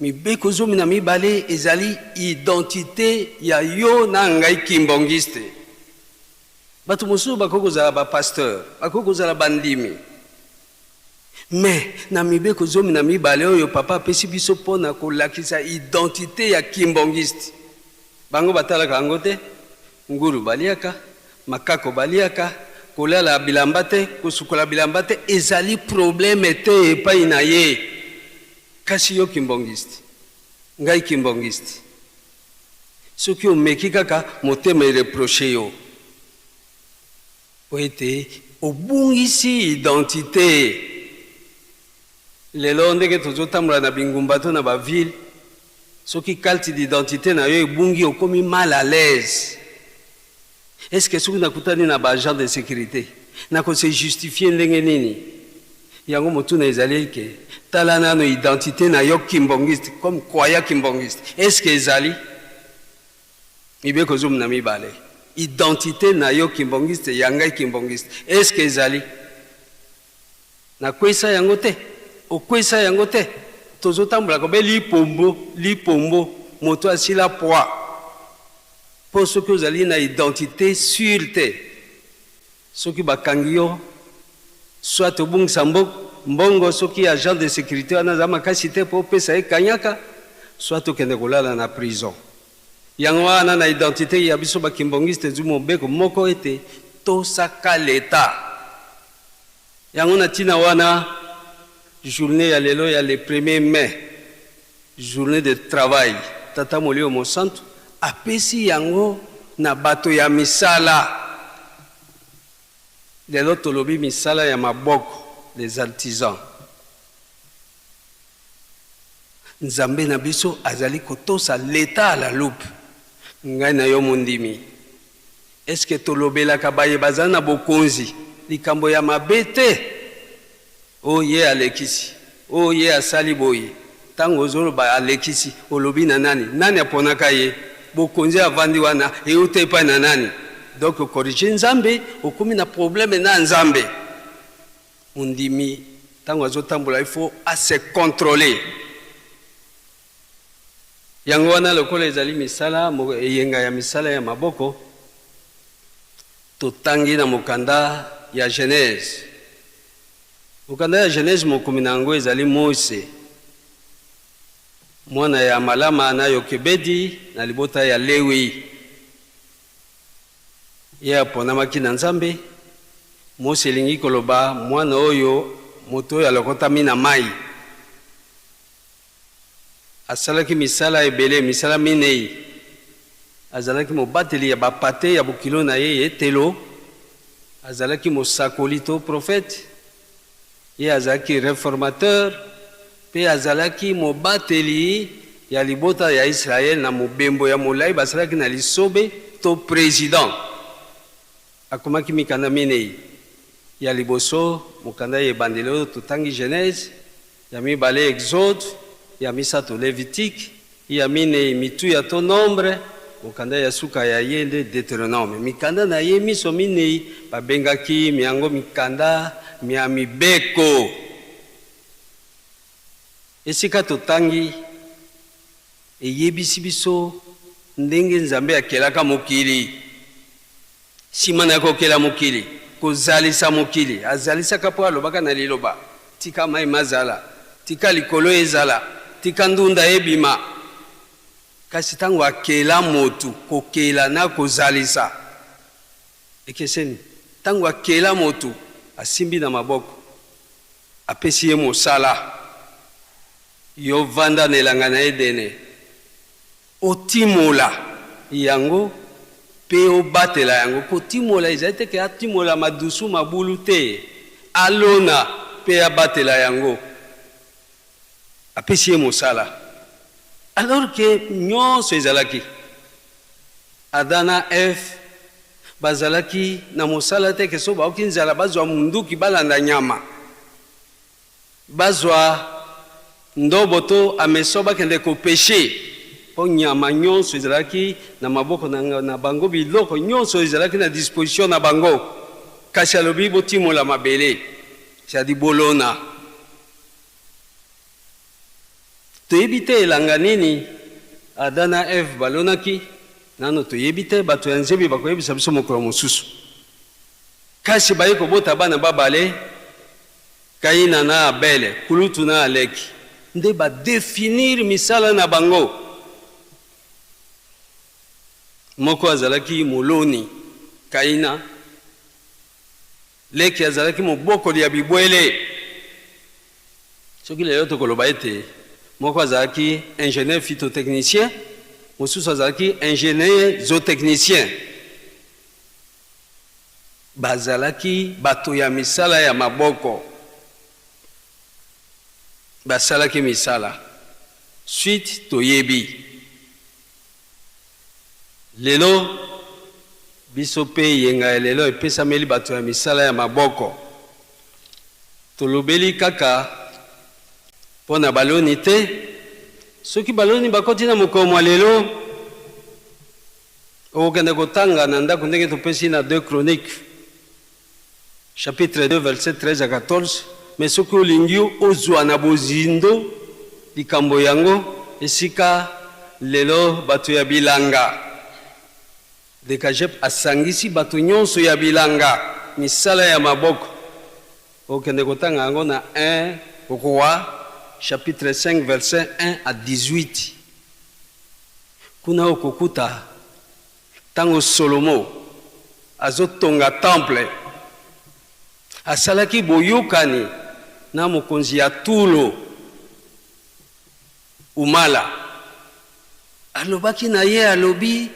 C: Mibeko 12 ezali identite ya yo na ngai Kimbangiste. Bato mosusu bakoki kozala ba pasteurs, bakoki kozala bandimi, mais na mibeko 12 oyo papa apesi biso mpo na kolakisa identite ya Kimbangiste, bango batalaka yango te. Ngulu baliaka, makako baliaka, kolala bilamba te, kosukola bilamba te, ezali problème te epai na ye. Kasi yo Kimbangiste, ngai Kimbangiste, soki omeki kaka, motema e reprocher yo mpo ete obungisi identite. Lelo ndenge tozotambola na bingumba to na ba ville, soki carte d'identite na yo ebungi, okomi mal à l'aise. Est-ce que soki nakutani na ba agents de securite, nako se justifier ndenge nini? Yango motuna ezali ke, tala nanu identite na yo kimbongiste, comme croyant kimbongiste, est-ce que ezali? Mibeko 12, identite na yo kimbongiste, ya ngai kimbongiste, est-ce que ezali? Nakweyisa yango te, okweyisa yango te, tozotambola kobe lipombo, lipombo, moto asila poids. Mpo soki ozali na identite sure te, soki bakangi yo, soit obungisa mbongo soki agent de securite wana aza makasi te mpo opesa ye kanyaka, soit okende kolala na prison. Yango wana na identite ya biso ba kimbonguiste ezwi mobeko moko ete tosaka l'etat. Yango na tina wana journee ya lelo ya le premier mai, journee de travail, Tata Molimo Mosantu apesi yango na bato ya misala. Lelo tolobi misala ya maboko, les artisans. Nzambe na biso azali kotosa l'etat à la loupe. Ngai na yo mondimi, est ce que tolobelaka baye bazali na bokonzi likambo ya mabe te? Oh ye alekisi, oh ye asali boye. Tango ozoloba alekisi, olobi na nani? Nani aponaka ye? Bokonzi avandi wana euta epai na nani? Donc o corriger Nzambe, okomi na problème na Nzambe. Mondimi tango azotambola il faut a se controler. Yango wana lokola ezali misala, eyenga ya misala ya maboko, totangi na mokanda ya Genèse. Mokanda ya Genèse mokomi na yango ezali Mose, mwana ya Amalama na Yokebedi na libota ya Lewi. Ye aponamaki na Nzambe. Mose elingi koloba mwana oyo, moto oyo alokotami na mai. Asalaki misala ebele, misala minei. Azalaki mobateli ya bapate ya bokilo na ye Yetelo. Azalaki mosakoli to prophète. Ye azalaki reformateur mpe azalaki mobateli ya libota ya Israël na mobembo ya molai basalaki na lisobe to president. Akomaki mikanda minei. Ya liboso, mokanda ya ebandeli oyo totangi, Genèse. Ya mibale, Exode. ya misato Levitique, ya minei Mituya to Nombre, mokanda ya suka ya ye nde Deuteronome. Mikanda na ye minso minei babengaki myango mikanda mya mibeko. Esika totangi eyebisi biso ndenge Nzambe akelaka mokili. Sima na kokela mokili, kozalisa mokili, azalisaka mpo alobaka na liloba, Tika mai mazala, tika likolo ezala, tika ndunda ebima. Kasi ntango akela moto, kokela na kozalisa ekeseni. Ntango akela moto, asimbi na maboko, apesi ye mosala, Yo vanda na elanga na Edene. Otimola yango pe obatela yango. Kotimola ezali te ke atimola madusu, mabulu te. Alona pe abatela yango. Apesi ye mosala. Alors que nionso ezalaki. Adam na Eve bazalaki na mosala te ke soki bayoki nzala bazwa munduki balanda nyama. Bazwa ndobo to hameçon bakende ko pecher po nyama nyonso ezalaki na maboko na bango, biloko nyonso ezalaki na disposition na bango, kasi alobi botimola mabele, c'est à dire bolona. Toyebi te elanga nini Adam na Eve balonaki, nano toyebi te, bato ya nzebi bakoyebisa biso mokolo mosusu. Kasi baye kobota bana babale, Kaina na Abele, kulutu na leki, nde ba definir misala na bango. Moko azalaki moloni, Kaina, leki azalaki mobokoli ya bibwele. Soki lelo tokoloba ete moko azalaki ingenieur phytotechnicien, mosusu azalaki ingenieur zootechnicien. Bazalaki bato ya misala ya maboko. Basalaki misala. Suite toyebi. Lelo, biso pe eyenga ya lelo epesameli bato ya misala ya maboko. Tolobeli kaka po na baloni te. Soki baloni bakoti na mokolo mwa lelo, Okokende kotanga na ndako ndenge topesi na 2 Chroniques chapitre 2 verset 13 à 14, mais soki olingi ozua na bozindo likambo yango esika lelo bato ya bilanga Decagep asangisi bato nyonso ya bilanga misala ya maboko, okokende kotanga yango na 1 Rois chapitre 5 verset 1 à 18. Kuna okokuta tango Solomo azo tonga temple, asalaki boyokani na mokonzi ya Tulo, Umala. Alobaki na ye, alobi,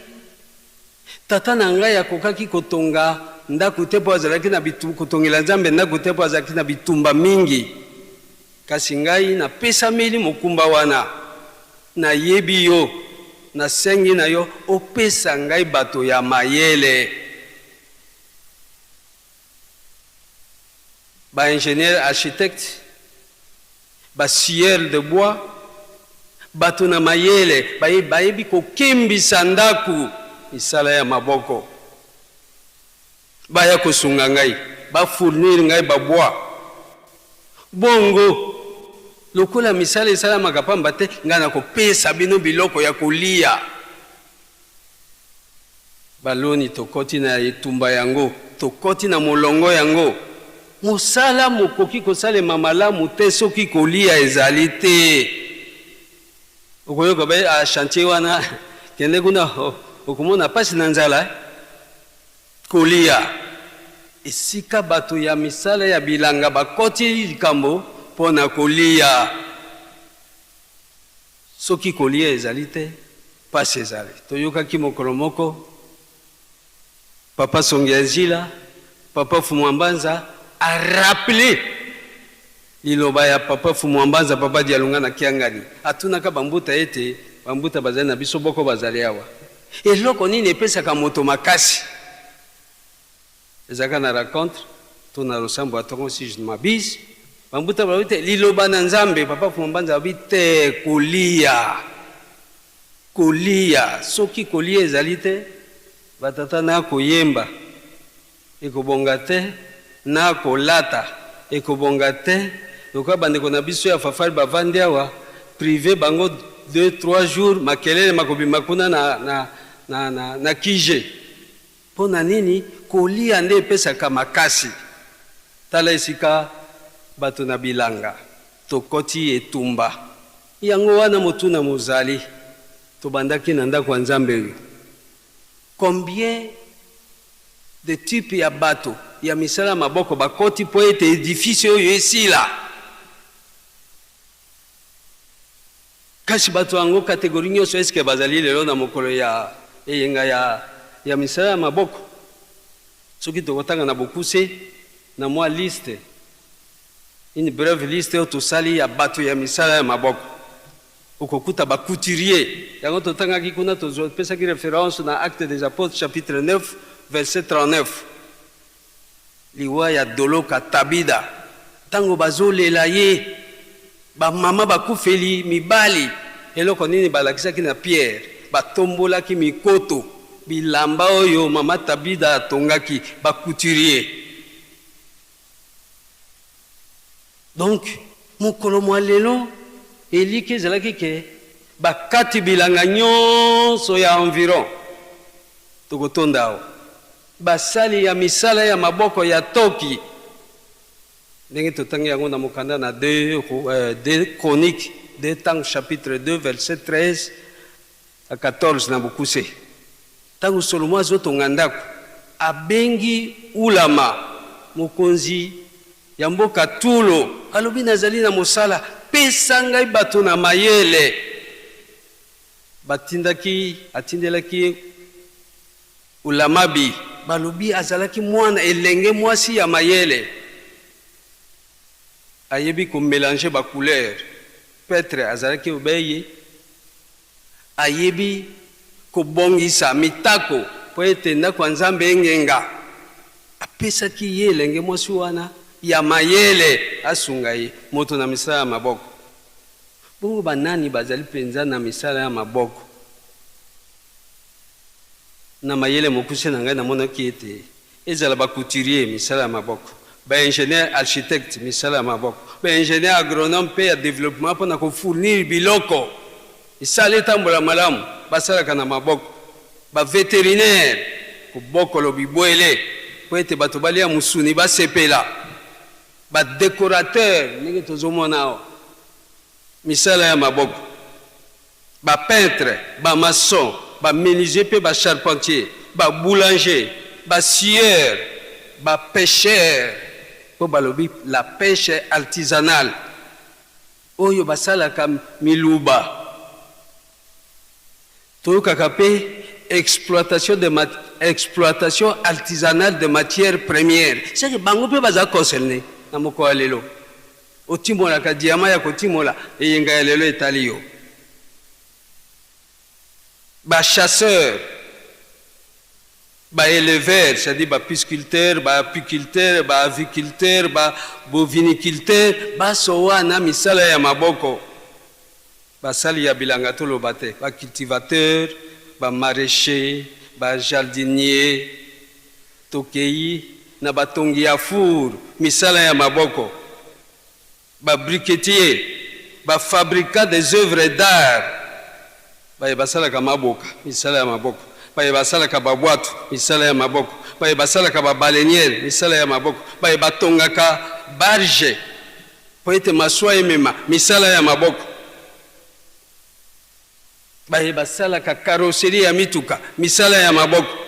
C: Tata na ngai akokaki kotonga ndako te mpo azalaki na kotongela Nzambe ndako te mpo azalaki na bitumba mingi. Kasi ngai napesameli mokumba wana. Nayebi yo, nasengi na yo opesa ngai bato ya mayele, ba ingenieurs architectes, ba scieurs de bois, bato na mayele baye bayebi kokembisa ndako, misala ya maboko. Baya kosunga ngai, ba fournir ngai ba bois. Bongo, lokola misala esalamaka pamba te, ngai nakopesa bino biloko ya koliya. Baloni, tokoti na etumba yango, tokoti na molongo yango. Mosala mokoki kosalema malamu te soki koliya ezali te. Okoyoka ba ah, chantier wana, kende kuna, okomona pasi na nzala eh. Kolia. Esika bato ya misala ya bilanga bakoti likambo mpo na kolia. Soki kolia ezali te, mpasi ezali. Toyokaki mokolo moko Papa Songianzila, Papa Fumuambanza a rappeler liloba ya Papa Fumuambanza, Papa Dialunga na Kiangani. Atunaka ba mbuta ete, Ba mbuta bazali na biso boko bazali awa. Eloko nini epesaka moto makasi? Ezalaka na rencontre to na losambo ya tongo si je ne m'abuse. Bambuta balobi te liloba na Nzambe. Papa Fuma Mbanza alobi te kolia, kolia. Soki kolia ezali te, ba tata na koyemba ekobonga te, na kolata ekobonga te. Lokola bandeko na biso ya Fafari bavandi awa, prive bango deux trois jours, makelele makobima kuna na, na, na, na, na QG. Mpo na nini? Kolia nde epesaka makasi. Tala esika bato na bilanga tokoti etumba. Yango wana motuna mozali, tobandaki na ndako ya Nzambe oyo, combien de types ya bato ya misala ya maboko bakoti mpo ete edifice oyo esila? Kasi bato yango categorie nionso est ce que bazali lelo na mokolo ya eyenga ya ya misala ya maboko? Soki tokotanga na bokuse na mwa liste, une brève liste oyo tosali ya bato ya misala ya maboko, okokuta ba couturiers, yango totangaki kuna, topesaki reference na Actes des Apotres chapitre 9 verset 39. Liwa ya Doloka Tabida tango bazo lela ye ba mama ba kufeli mibali eloko nini balakisaki na Pierre ba tombolaki mikoto bilamba oyo mama Tabida atongaki ba couturier donc mokolo mua lelo eliki ezalaki ke ba kati bilanga nionso ya environ toko tonda awa. Basali ya misala ya maboko ya toki, ndenge totangi yango na mokanda na 2 Chroniques, 2 Tango chapitre 2 verset 13 à 14 na bokuse. Tango Solomo azotonga ndako, abengi Hulama, mokonzi ya mboka Tulo, alobi, Nazali na mosala, pesa ngai bato na mayele. Batindaki, atindelaki ye Hulamabi, balobi azalaki mwana elenge mwasi ya mayele, ayebi ko melanger ba couleurs, peut-etre azalaki obeye, ayebi kobongisa mitako mpo ete ndako ya Nzambe engenga. Apesaki ye elenge mwasi wana ya mayele asunga ye, moto na misala ya maboko. Bongo banani bazali mpenza na misala ya maboko? Na mayele mokuse na ngai, namonaki ete ezala ba couturiers, misala ya maboko, ba ingenieurs architectes, misala ya maboko, ba ingenieurs agronomes mpe ya developpement mpo na ko fournir biloko misala etambola malamu, basalaka na maboko, ba veterinaires, kobokolo bibwele mpo ete bato balia mosuni basepela, ba decorateurs ndenge tozomona awa, misala ya maboko. Ba peintres, ba maçons, ba menuisiers mpe ba charpentiers, ba boulangers, ba scieurs, ba pecheurs, mpo balobi la peche artisanale, oyo basalaka miluba. Toyokaka mpe exploitation de exploitation artisanale de matières premières, c'est que bango mpe baza concernes na mokolo ya lelo. Otimolaka diama ya kotimola, eyenga ya lelo etali yo. Ba chasseurs, ba eleveurs, c'est à dire ba pisculteurs, ba apiculteurs, ba aviculteurs, ba boviniculteurs, baso wana misala ya maboko. Basali ya bilanga toloba te, ba cultivateurs, ba maraichers, ba jardiniers, Tokeyi na batongi ya four, misala ya maboko, ba briquetiers, ba fabricants des oeuvres d'art, baye basalaka maboka, misala ya maboko, baye basalaka ba bwatu, misala ya maboko, baye basalaka ba baleinières, misala ya maboko, baye batongaka barge mpo ete masuwa emema, misala ya maboko. Baye basalaka carrosserie ya mituka, misala ya maboko,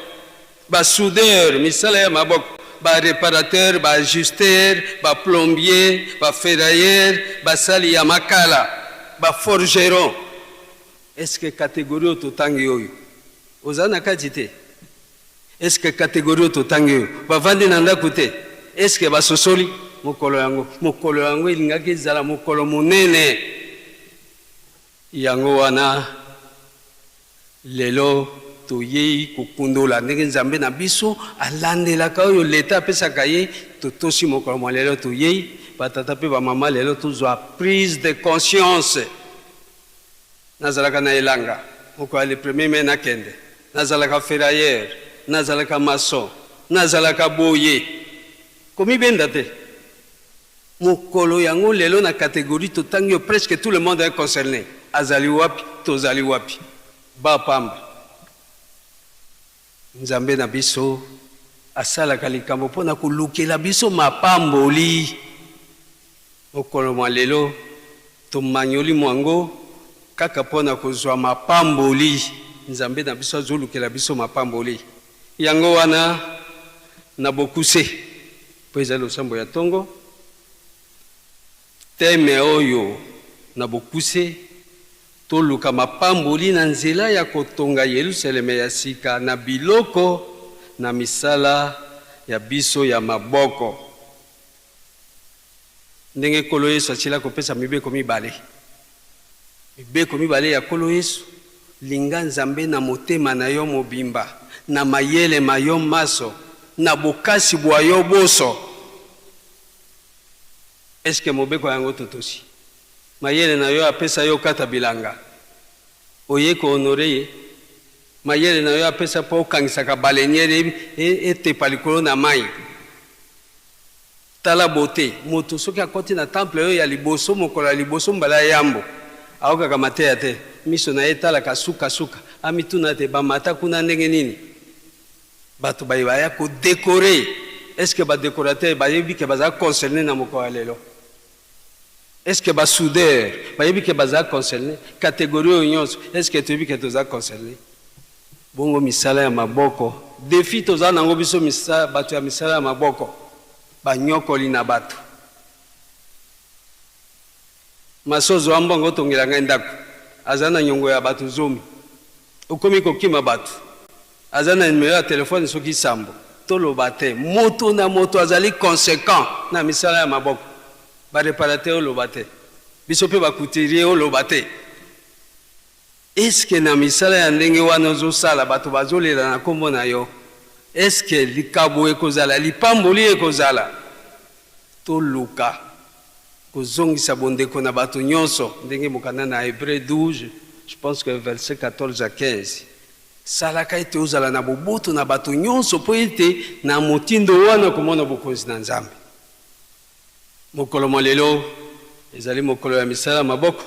C: ba soudeurs, misala ya maboko, ba reparateurs, ba ajusteurs, ba plombiers, ba ferrailleurs, basali ya makala, ba forgerons. Est-ce que categorie oyo totangi oyo oza na kati te? Est-ce que categorie oyo totangi oyo bavandi na ndaku te? Est-ce que basosoli mokolo yango? Mokolo yango elingaki ezala mokolo monene. Yango wana, lelo toyei kokundola ndenge Nzambe na biso alandelaka oyo Leta apesaka ye. Totosi mokolo mwa lelo, toyei. Batata mpe bamama, lelo tozwa prise de conscience. Nazalaka na elanga moko ya le premier mai nakende, nazalaka ferrailleur, nazalaka maçon, nazalaka boye. Komibenda te. Mokolo yango lelo na categorie totangi yo presque tout le monde est concerné. Azali wapi? Tozali wapi? Ba pamba. Nzambe na biso asalaka likambo mpo na kolukela biso mapamboli. Mokolo mwa lelo tomanyoli mwango kaka mpo na kozwa mapamboli. Nzambe na biso azolukela biso mapamboli. Yango wana na bokuse, mpo ezali losambo ya ntongo, teme oyo na bokuse, Toluka mapamboli na nzela ya kotonga Yelusaleme ya sika na biloko na misala ya biso ya maboko. Ndenge Nkolo Yesu asila kopesa mibeko mibale. Mibeko mibale ya Nkolo Yesu, Linga Nzambe na motema na yo mobimba, na mayele ma yo maso, na bokasi bwa yo boso. Est-ce que mobeko yango totosi? Mayele na yo apesa yo okata bilanga oye ko honore ye? Mayele na yo apesa po okangisaka baleinière etepa likolo na mayi? Tala beaute, moto soki akoti na temple oyo ya liboso mokolo ya liboso mbala ya yambo aokaka mateya te, miso na ye etalaka suka suka, amituna te bamata kuna ndenge nini? Bato baye baya ko decorer, est ce que ba decorateurs bayebi ke baza concerner na mokolo ya lelo? Est ce que ba soudeurs bayebi ke baza concerner? Categorie oyo nyonso est ce que toyebi ke toza concerner? Bongo misala ya maboko, defi toza nango biso bato ya misala ya maboko, banyokoli na bato. Maso zwa mbongo otongela ngai ndako, aza na nyongo ya bato zomi, okomi kokima bato, aza na numero ya telefone soki sambo. Toloba te moto na moto azali consequent na misala ya maboko. Ba reparateur oloba te, biso pe ba couturier oloba te. Est ce que na misala ya ndenge wana ozosala bato bazolela na kombo na yo? Est ce que likabo ekozala, lipamboli ekozala? Toluka kozongisa bondeko na bato nyonso ndenge mokanda na Hebreu 12, je pense que verset 14 à 15. Salaka ete ozala na boboto na bato nyonso mpo ete na motindo wana okomona bokonzi na Nzambe. Mokolo mwa lelo ezali mokolo ya misala ya maboko.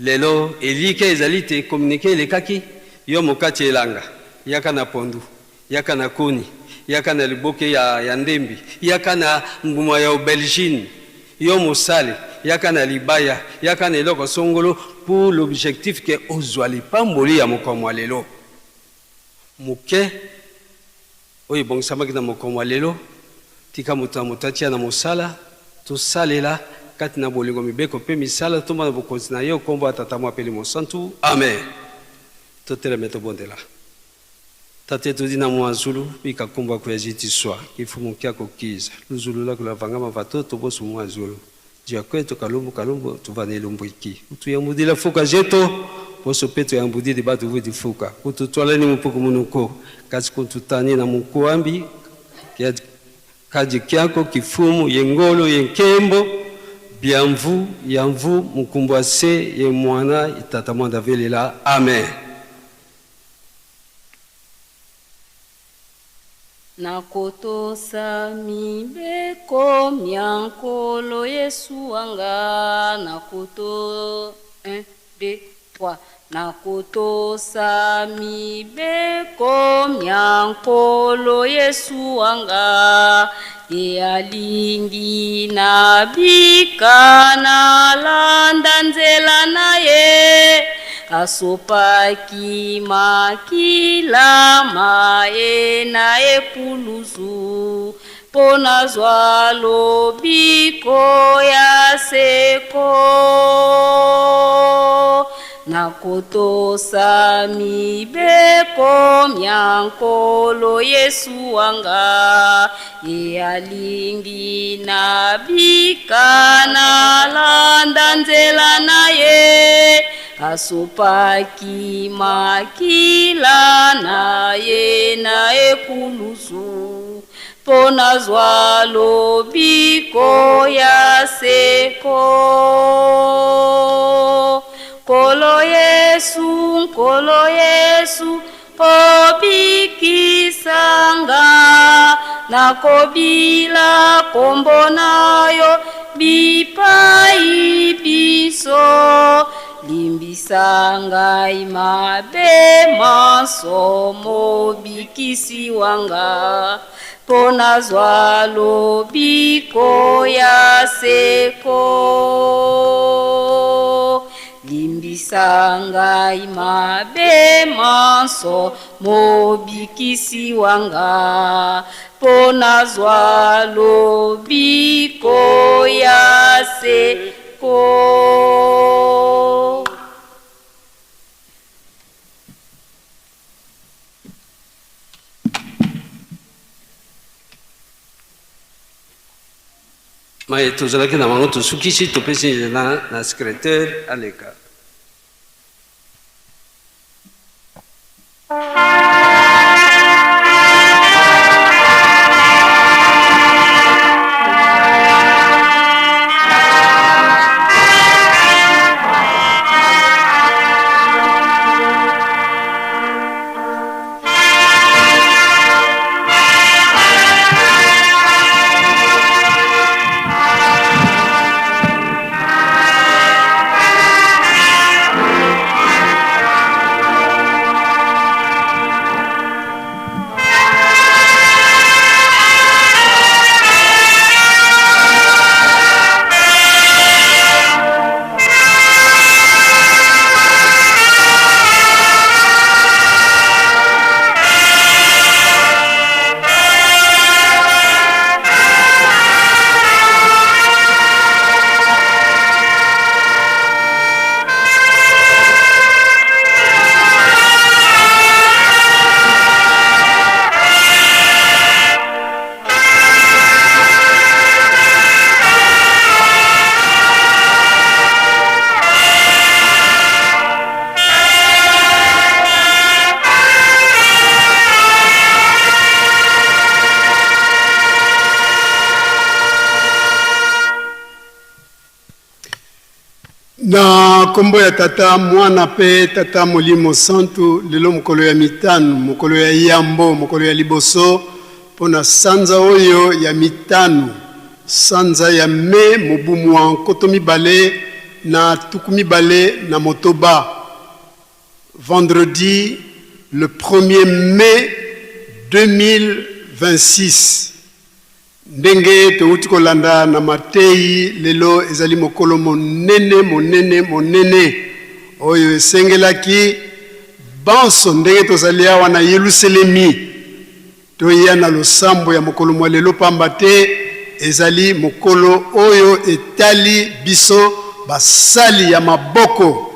C: Lelo elikya ezali te communique elekaki, yo mokati elanga, yaka na pondu, yaka na koni, yaka na liboke ya ya ndembi, yaka na mbuma ya aubergine, yo mosali, yaka na libaya, yaka na eloko songolo pour l'objectif que ozua lipamboli ya mokolo mwa lelo. Moke oyo ebongisamaki na mokolo mwa lelo, tika moto na moto atia na mosala, tosalela kati na bolingo mibeko mpe misala, tomona bokonzi na yo, nkombo ya Tata, Mwa mpe Elimo Santu. Amen. Toteleme tobondela. Tata yetu udi na muazulu, bika nkombo yako ya jitiswa, kifumu kiako kiza, luzulu lako lavangama vatoto bosu muazulu. Dia kwetu kalumbu kalumbu tuva ne lumbu iki utuyambudila fuka jeto boso pe tuyambudidi batu vudi fuka kututwala ni mupuku munuko kasi kuntutani na mukuambi kaji kyako kifumu ye ngolo ye nkembo bia mvu ya mvu mukumbua se ye mwana ye tata mwanda velela amen.
D: Nakotosa mibeko mya Nkolo Yesu wa nga, nakoto, un, deux, trois. Nakotosa mibeko mya Nkolo Yesu wa nga, ye alingi nabika, nalanda nzela na ye. Asopaki makila ma ye na ekulusu mpo nazwa lobiko ya seko. Nakotosa mibeko mya Nkolo Yesu wa nga, ye alingi nabika, nalanda nzela na ye. Asopaki makila na ye na ekulusu. Mpo nazwa lobiko ya seko. Nkolo Yesu, Nkolo Yesu, obikisa nga, nakobila kombo na yo bipai biso. Limbisa ngai mabe manso, mobikisi wa nga, mpo nazwa lobiko ya seko. Limbisa ngai mabe manso, mobikisi wa nga, mpo nazwa lobiko ya seko.
C: Maye tozalaki na bango tosukisi, topesi nzela na secretaire aleka.
H: Na kombo ya Tata, Mwana pe Tata Molimo Santu, lelo mokolo ya mitano, mokolo ya yambo, mokolo ya liboso mpo na sanza oyo ya mitano, sanza ya Mai mobu mwa 2026, vendredi le premier mai 2026. Ndenge towuti kolanda na mateyi, lelo ezali mokolo monene, monene, monene oyo esengelaki banso ndenge tozali awa na Yeluselemi toya na losambo ya mokolo mwa lelo, pamba te ezali mokolo oyo etali biso basali ya maboko,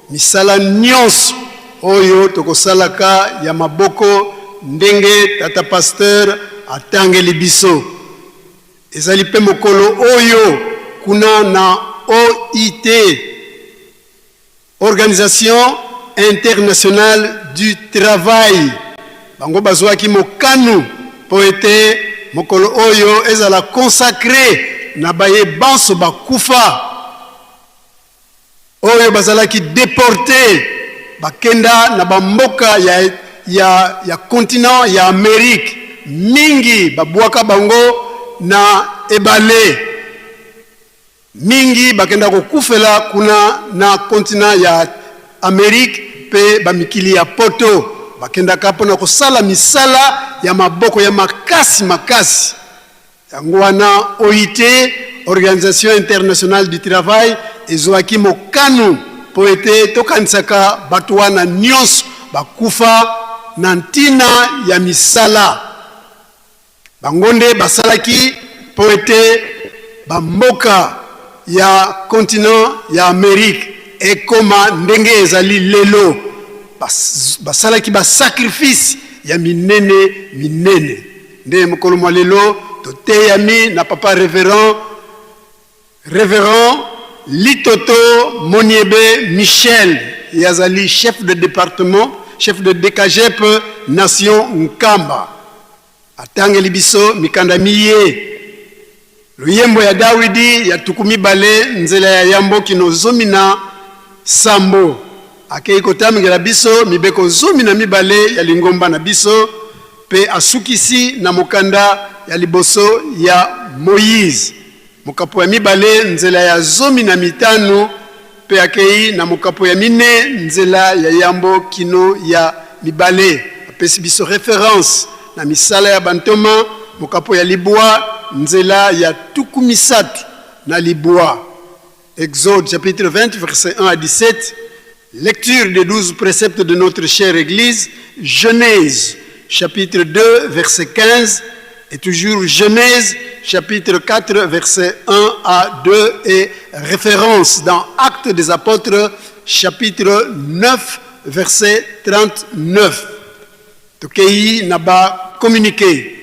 H: misala nionso oyo tokosalaka ya maboko ndenge tata pasteur atangeli biso. Ezali pe mokolo oyo kuna na OIT, Organisation Internationale du Travail, bango bazuaki mokano mpo ete mokolo oyo ezala consacre na baye banso bakufa, oyo bazalaki deporte bakenda na ba mboka ya, ya, ya continent ya Amerique, mingi babwaka bango na ebale, mingi bakenda kokufela kuna na continent ya Amerique mpe ba mikili ya poto, bakendaka mpo na kosala misala ya maboko ya makasi makasi. Yango wana OIT, Organisation Internationale du Travail, ezuaki mokano mpo ete tokanisaka bato wana nionso bakufa na ntina ya misala. Bango nde basalaki mpo ete ba mboka ya continent ya Amerique ekoma ndenge ezali lelo. Basalaki ba sacrifices ya minene minene. Nde mokolo mwa lelo toteyami na papa reverend Reverend Litoto Moniebe Michel, ye azali chef de departement, chef de DKGEP nation Nkamba. Atangeli biso mikanda miye, Loyembo ya Dawidi ya 20 nzela ya yambo kino 17. Akei kotamgela biso mibeko 12 ya lingomba na biso pe asukisi na mokanda ya liboso ya Moyize, mokapo ya mibale nzela ya 15 pe akei na mokapo ya mine nzela ya yambo kino ya mibale. Apesi biso reference na Misala ya Bantoma, mokapo ya libwa nzela ya 39, Exode chapitre 20 verset 1 à 17, lecture des 12 préceptes de notre chère Église, Genèse chapitre 2 verset 15 et toujours Genèse chapitre 4 verset 1 à 2 et référence dans Actes des Apôtres chapitre 9 verset 39. Tokei na ba communiqué.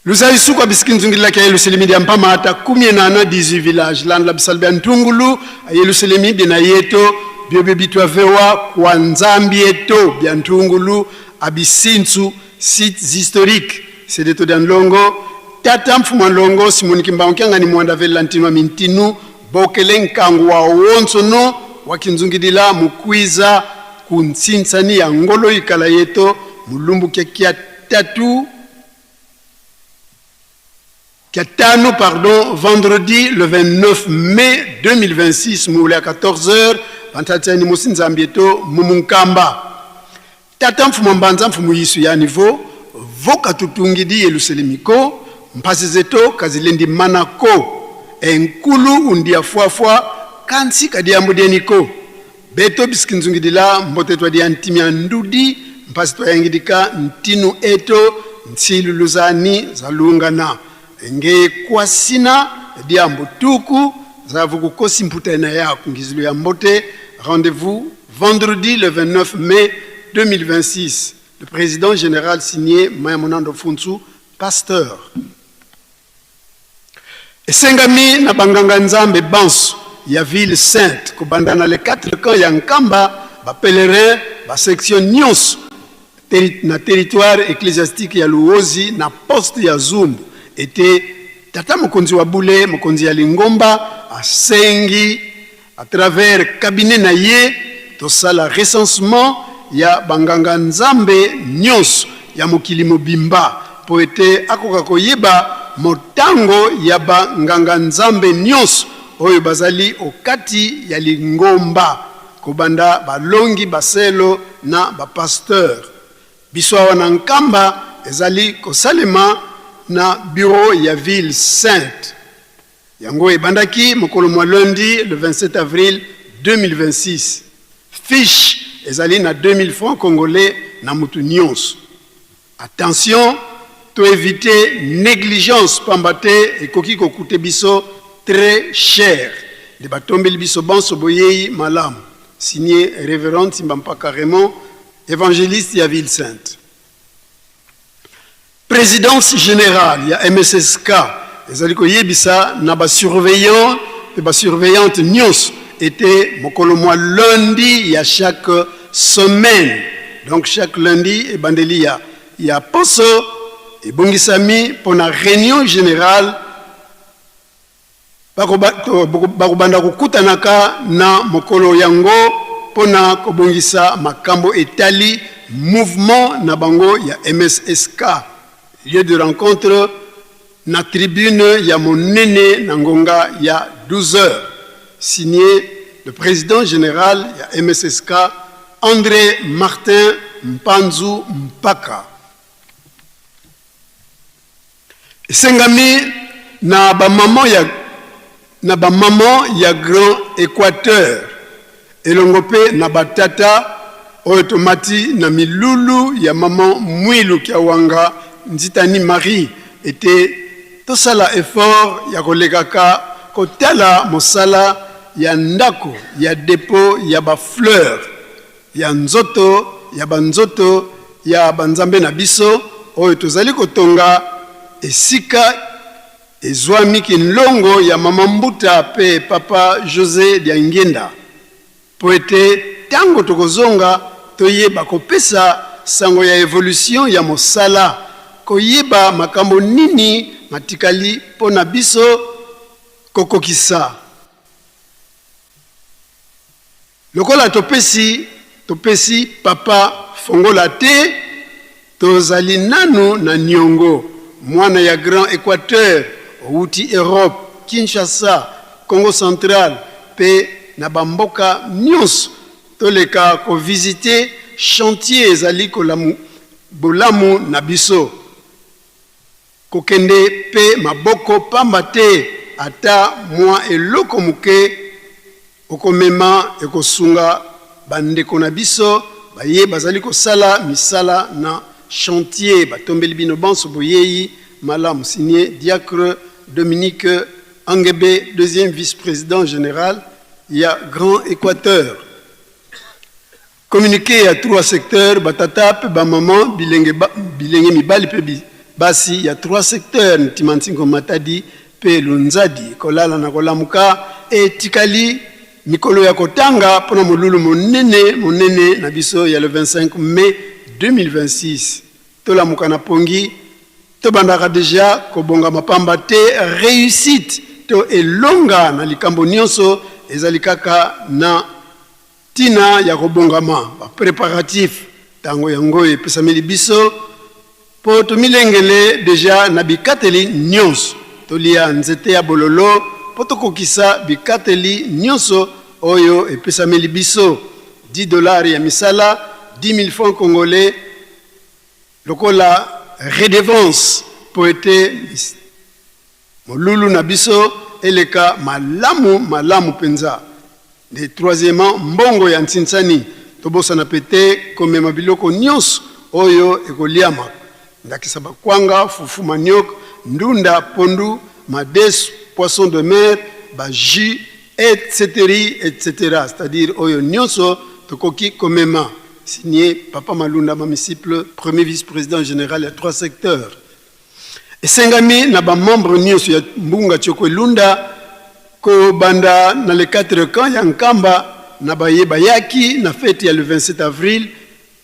H: Luzali suku abisiki nzungililaki ya Yelusalemi dia mpama ata kumie nana 18 village landla bisala bia ntungulu a Yelusalemi bia na yeto biobio bitua vewa kua Nzambi eto bia ntungulu a bisintsu sites historiques sedeto dia nlongo tata mfumu wa nlongo Simoni Kimbangu kiangani muanda velela ntinu wa mintinu bokele nkangu wa wonso no wa kinzungidila mukwiza ku ntsinsani ya ngolo ikala yeto mulumbu kia kia tatu kia tano pardon vendredi le 29 mai 2026 muula ya 14h bantatiani mosi nzambi eto mumunkamba tata mfumu mbanza mfumu yisu ya niveau voka tutungidi yeluselemiko mpasi zeto kazilendi manako enkulu undia fuafua kansi kadiambo dieniko Beto bisikinzungidila mbote twa dia ntimia ndudi mpasi twayangidika ntinu eto nsiluluzani zalungana nge kwasina diambo tuku zavu kukosi mputa ena yaku ngizilo ya mbote. Rendez-vous vendredi le 29 mai 2026. Le président général signé Mayamonando Funsu, pasteur. Esengami na banganga Nzambe banso ya ville sainte kobanda na les quatre camps ya Nkamba, ba pèlerins ba sections nionso na territoire ecclesiastique ya Luozi na poste ya Zumbu ete tata mokonzi wa bule mokonzi ya lingomba asengi à travers cabinet na ye tosala recensement ya banganga Nzambe nionso ya mokili mobimba mpo ete akoka koyeba motango ya ba nganga Nzambe nionso oyo bazali okati ya lingomba kobanda balongi baselo na ba pasteurs. Biso awa na Nkamba ezali kosalema na bureau ya ville sainte. Yango ebandaki mokolo mwa lundi le 27 avril 2026. Fiche ezali na 2000 francs congolais na mutu nionso. Attention, to eviter negligence pamba te ekoki ko coute biso très cher. Nde batombeli biso banso boyeyi malamu. Signé Reverend Nsimba Mpaka Raymond, evangeliste ya ville sainte. Presidence generale ya MSSK ezali koyebisa na ba surveillants mpe ba surveillantes nionso ete mokolo mwa lundi ya chaque semaine, donc chaque lundi ebandeli ya ya poso ebongisami pona reunion generale. Bakobanda kokutanaka na mokolo yango mpo na kobongisa makambo etali mouvement na bango ya MSSK. Lieu de rencontre na tribune ya monene na ngonga ya 12 heures. Signé le president general ya MSSK, Andre Martin Mpanzu Mpaka. Esengami na ba maman ya na ba maman ya Grand Equateur elongo pe na ba tata oyo tomati na milulu ya maman Mwilu Kiawanga Nzitani Marie ete tosala effort ya kolekaka kotala mosala ya ndako ya depot ya ba fleurs ya nzoto ya banzoto ya banzambe na biso oyo tozali kotonga esika ezwami kinlongo ya mama Mbuta pe papa Jose Diangienda, po ete tango tokozonga toyeba kopesa sango ya evolution ya mosala, koyeba makambo nini matikali mpo na biso kokokisa. Lokola topesi topesi papa fongola te, tozali nanu na niongo. Mwana ya Grand Equateur owuti Europe, Kinshasa, Kongo Central pe na ba mboka nionso toleka ko visiter chantier ezali kolamu bolamu na biso. Kokende pe maboko pamba te ata mua eloko moke okomema ekosunga ba ndeko na biso baye bazali kosala misala na chantier. Batombeli bino banso boyeyi malamu. Signe Diacre Dominique Angebe, deuxième vice-president general ya Grand Equateur. Communique ya trois secteurs, ba tata pe ba maman, bilenge, bilenge mibali pe basi ya trois secteurs, Ntimantingo, Matadi pe Lunzadi, kolala na kolamuka etikali mikolo ya kotanga mpo na molulu monene monene na biso ya le 25 mai 2026. Tolamuka na pongi, tobandaka dejà kobongama pamba te reussite to elonga na likambo nionso ezali kaka na Tina ya kobongama, ba preparatifs, tango yango epesameli biso po tomilengele dejà na bikateli nionso. Tolia nzete ya bololo po tokokisa bikateli nionso oyo epesameli biso. 10 dollars ya misala, 10.000 francs congolais lokola redevance po ete Molulu na biso eleka malamu malamu penza. Nde troisièmement mbongo ya ntsinsani, tobosana pe te komema biloko nionso oyo ekoliama, ndakisa ba kwanga, fufu, manioc, ndunda, pondu, madesu, poisson de mer, ba jus, etc etc c'est-à-dire oyo nionso tokoki komema. Signe Papa Malunda Mamisiple, premier vice-president general ya trois secteurs. Esengami na ba membres nionso ya Mbunga Tshokwe Lunda kobanda na les quatre camps ya Nkamba na baye bayaki na feti ya le 27 avril,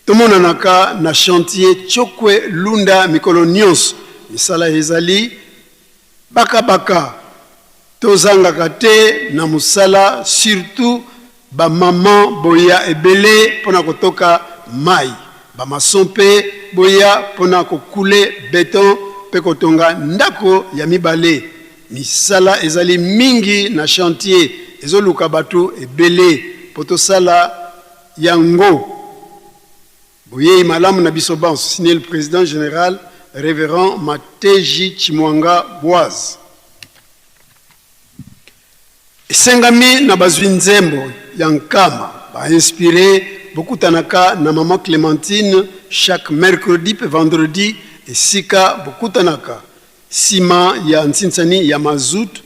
H: tomonanaka na chantier Tshokwe Lunda mikolo nionso. Misala ezali baka baka, tozangaka te na mosala surtout Ba maman boya ebele pona kotoka mayi, ba maçon pe boya pona ko couler beton pe kotonga ndako ya mibale. Misala ezali mingi na chantier ezoluka batu ebele po tosala yango. Boyeyi malamu na biso banso. Signe le president general Reverend Mateji Tshimwanga Boaz. Esengami na bazwi nzembo ya nkama ba inspire bokutanaka na maman Clementine chaque mercredi pe vendredi esika bokutanaka sima ya nsinsani ya mazout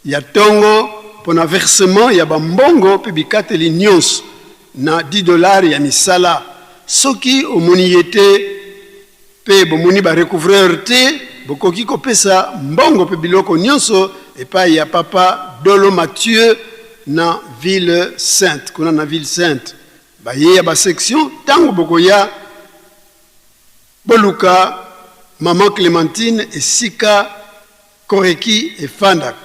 H: ya tongo pona versement ya ba mbongo pe bikateli nionso na 10 dollars ya misala soki omoni ye te Pe bomoni ba recouvreurs te, bokoki kopesa mbongo pe biloko nionso epayi ya papa Dolo Mathieu na ville sainte, kuna na ville sainte. Baye ya ba sections tango bokoya boluka maman Clementine esika Koreki efandaka.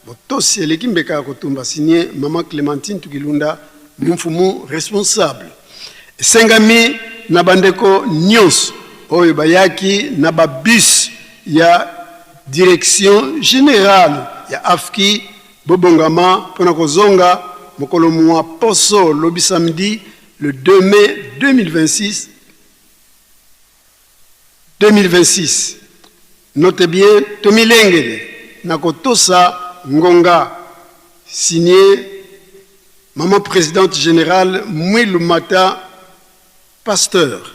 H: Botosi eleki mbeka ya kotumba signe maman Clementine Tukilunda mfumu responsable. Esengami na bandeko nionso oyo bayaki na ba bus ya Direction generale ya AFKI bobongama mpo na kozonga mokolo mua poso lobi samedi le 2 mai 2026. 2026 Note bien tomilengele na kotosa ngonga signe maman presidente generale Mwilu Mata Pasteur.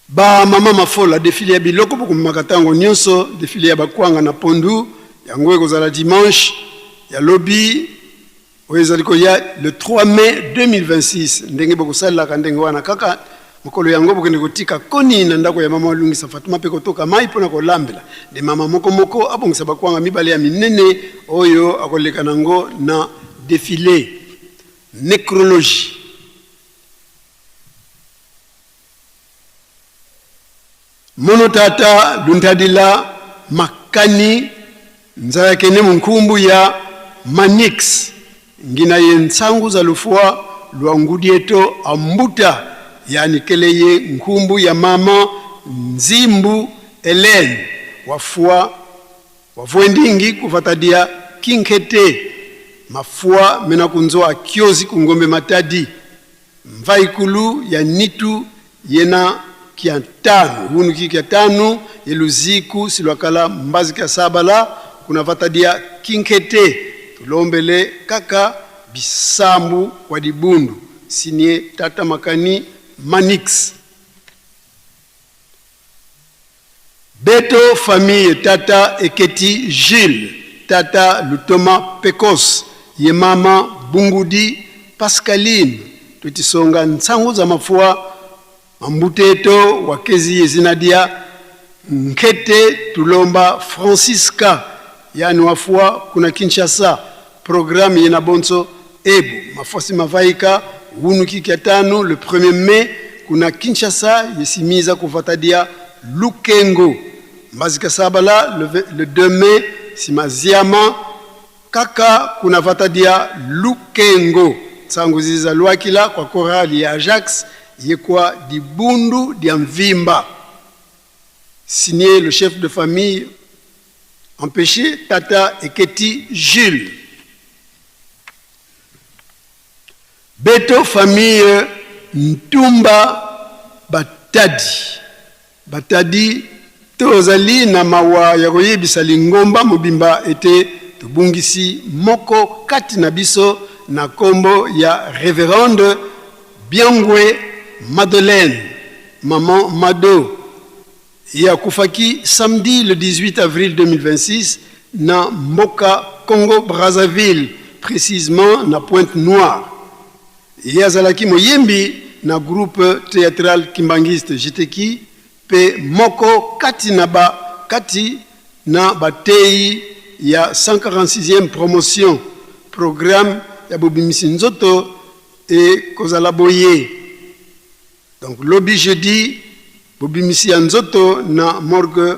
H: Ba mama mafola defile ya biloko bokomemaka tango nionso defile ya bakwanga na pondu yango ekozala dimanche ya lobi Oyo ezali koya le 3 mai 2026, ndenge bokosalelaka ndenge wana kaka mokolo yango bokende kotika koni na ndako ya mama Walungisa Fatuma mpe kotoka mai mpo na kolambela. Nde mama moko moko abongisa bakwanga mibale ya minene oyo akoleka na yango na defile. Necrologie. Mono tata luntadila makani nzayakene mu nkumbu ya Manix ngina ye nsangu za lufua lua ngudieto a mbuta yani kele ye nkumbu ya mama Nzimbu Helene wafua wavuendingi kuvatadia kinkete mafua mena kunzo a kiozi ku ngombe Matadi Mvaikulu ya nitu yena kia ntanu hunu ki kia tanu ye luziku silwakala mbazi kia sabala kuna vatadia kinkete tulombele kaka bisambu kwa dibundu sinie tata makani Manix. Beto famille tata eketi Jules tata lutoma pekos ye mama bungudi Pascaline twetisonga nsangu za mafua mambuteto wakezi ye zina dia nkete tulomba Francisca yani wafua kuna Kinshasa programme yena bonso ebu mafuasi mavaika wunu ki kia tanu le 1er mai kuna Kinshasa yesimiza kuvatadia Lukengo mbazika sabala le 2 mai simaziama kaka kuna vatadia Lukengo tsangu ziza luakila kwa korali ya Ajax yekwa dibundu dia mvimba signé le chef de famille empêché Tata Eketi Jules. Beto famille Ntumba Batadi. Batadi tozali na mawa ya koyebisa lingomba mobimba ete tobungisi moko kati na biso na kombo ya Reverende Biangwe Madeleine, Maman Mado. Ye akufaki samedi le 18 avril 2026 na mboka Congo Brazzaville, precisement na Pointe Noire. Ye azalaki moyembi na groupe theatral kimbanguiste GTK pe moko kati na ba kati na bateyi ya 146e promotion. Programme ya bobimisi nzoto ekozala boye. Donc lobi jeudi bobimisi ya nzoto na morgue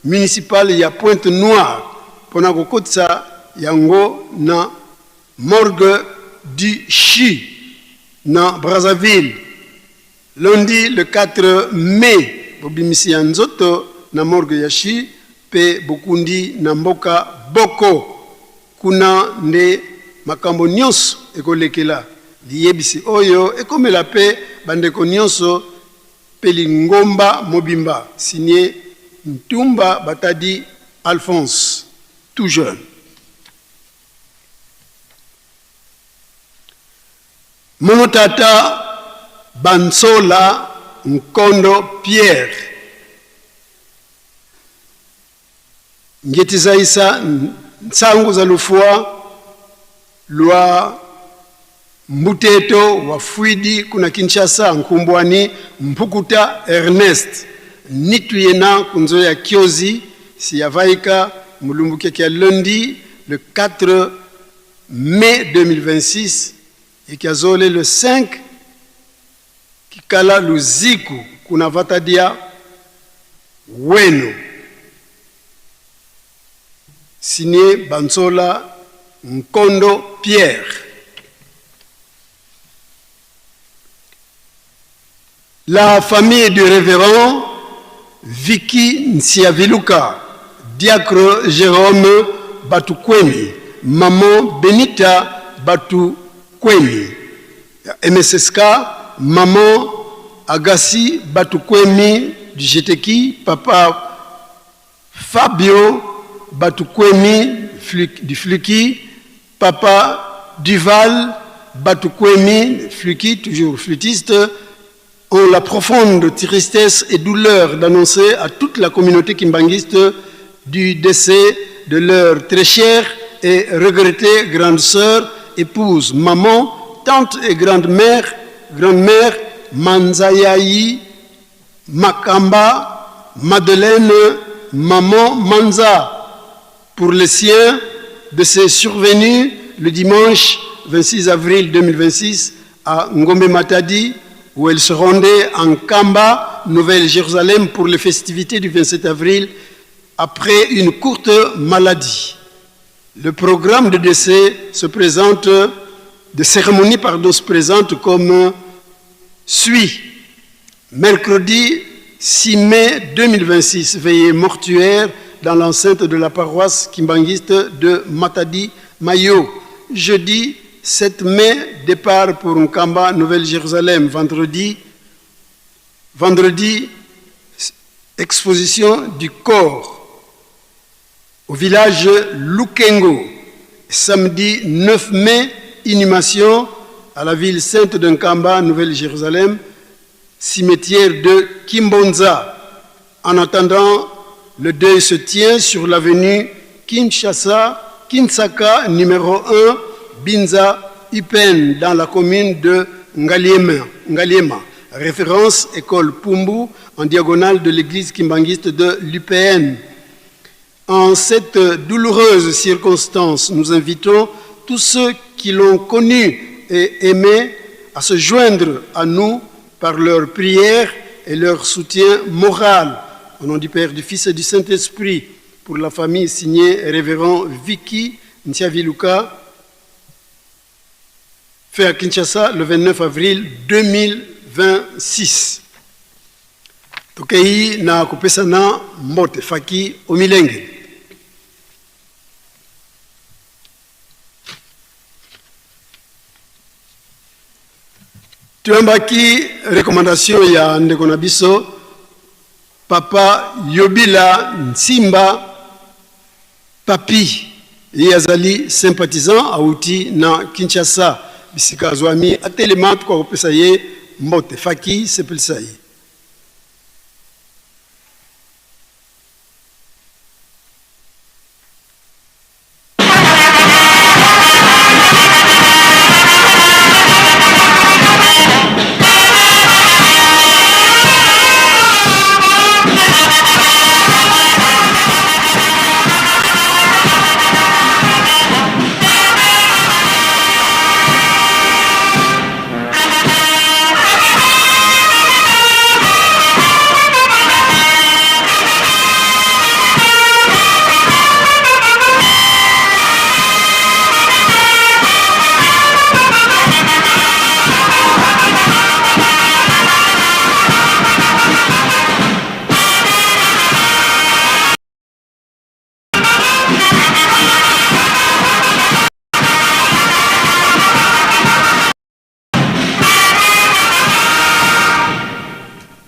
H: municipale ya Pointe Noire pona kokotisa yango na morgue du CHU na Brazzaville. Lundi le 4 mai bobimisi ya nzoto na morgue ya CHU pe bokundi na mboka Boko. Kuna nde makambo nionso ekolekela. Liyebisi oyo ekomela pe bandeko nionso pe lingomba mobimba. Signe Ntumba Batadi Alphonse, tout jeune. Mono tata Bansola Nkondo Pierre. Ngetizaisa nsangu za lufua lwa mbuteto wa fwidi kuna Kinshasa nkumbwani Mpukuta Ernest nitu yena kunzo ya kiozi siyavaika mulumbuke kia lundi le 4 mai 2026 ikiazole le 5 kikala luziku kuna vatadia wenu signé Bansola Nkondo Pierre. La famille du révérend Vicky Nsiaviluka, diacre Jérôme Batukwemi, maman Benita Batukwemi, MSSK, maman Agassi Batukwemi du GTK, papa Fabio Batukwemi du Fluki, papa Duval Batukwemi, Fluki, toujours flûtiste, ont la profonde tristesse et douleur d'annoncer à toute la communauté kimbanguiste du décès de leur très chère et regrettée grande sœur, épouse, maman, tante et grande-mère, grand-mère Manzayaï Makamba, Madeleine, maman Manza, pour les siens de ces survenus le dimanche 26 avril 2026 à Ngombe Matadi, où elle se rendait en Kamba Nkamba, Nouvelle-Jérusalem, pour les festivités du 27 avril, après une courte maladie. Le programme de décès se présente, de cérémonie, pardon, se présente comme suit. Mercredi 6 mai 2026, veillée mortuaire dans l'enceinte de la paroisse kimbanguiste de Matadi, Mayo. Jeudi 7 mai, départ pour Nkamba, Nouvelle-Jérusalem. Vendredi, vendredi, exposition du corps au village Lukengo. Samedi 9 mai, inhumation à la ville sainte de Nkamba, Nouvelle-Jérusalem, cimetière de Kimbonza. En attendant, le deuil se tient sur l'avenue Kinshasa, Kinsaka, numéro 1, Binza, Ipen, dans la commune de Ngaliema. Ngaliema. Référence école Pumbu, en diagonale de l'église kimbanguiste de l'UPN. En cette douloureuse circonstance, nous invitons tous ceux qui l'ont connu et aimé à se joindre à nous par leur prière et leur soutien moral. Au nom du Père, du Fils et du Saint-Esprit, pour la famille signée Révérend Vicky Ntiaviluka, fait à Kinshasa le 29 avril 2026. Tokei na kopesana mbote faki omilenge. Toyambaki recommandation ya ndeko na biso Papa Yobila Nsimba Papi, ye azali sympathisant awuti na Kinshasa bisika azwami atelema tokoka kopesa ye mbote faki sepelisa ye.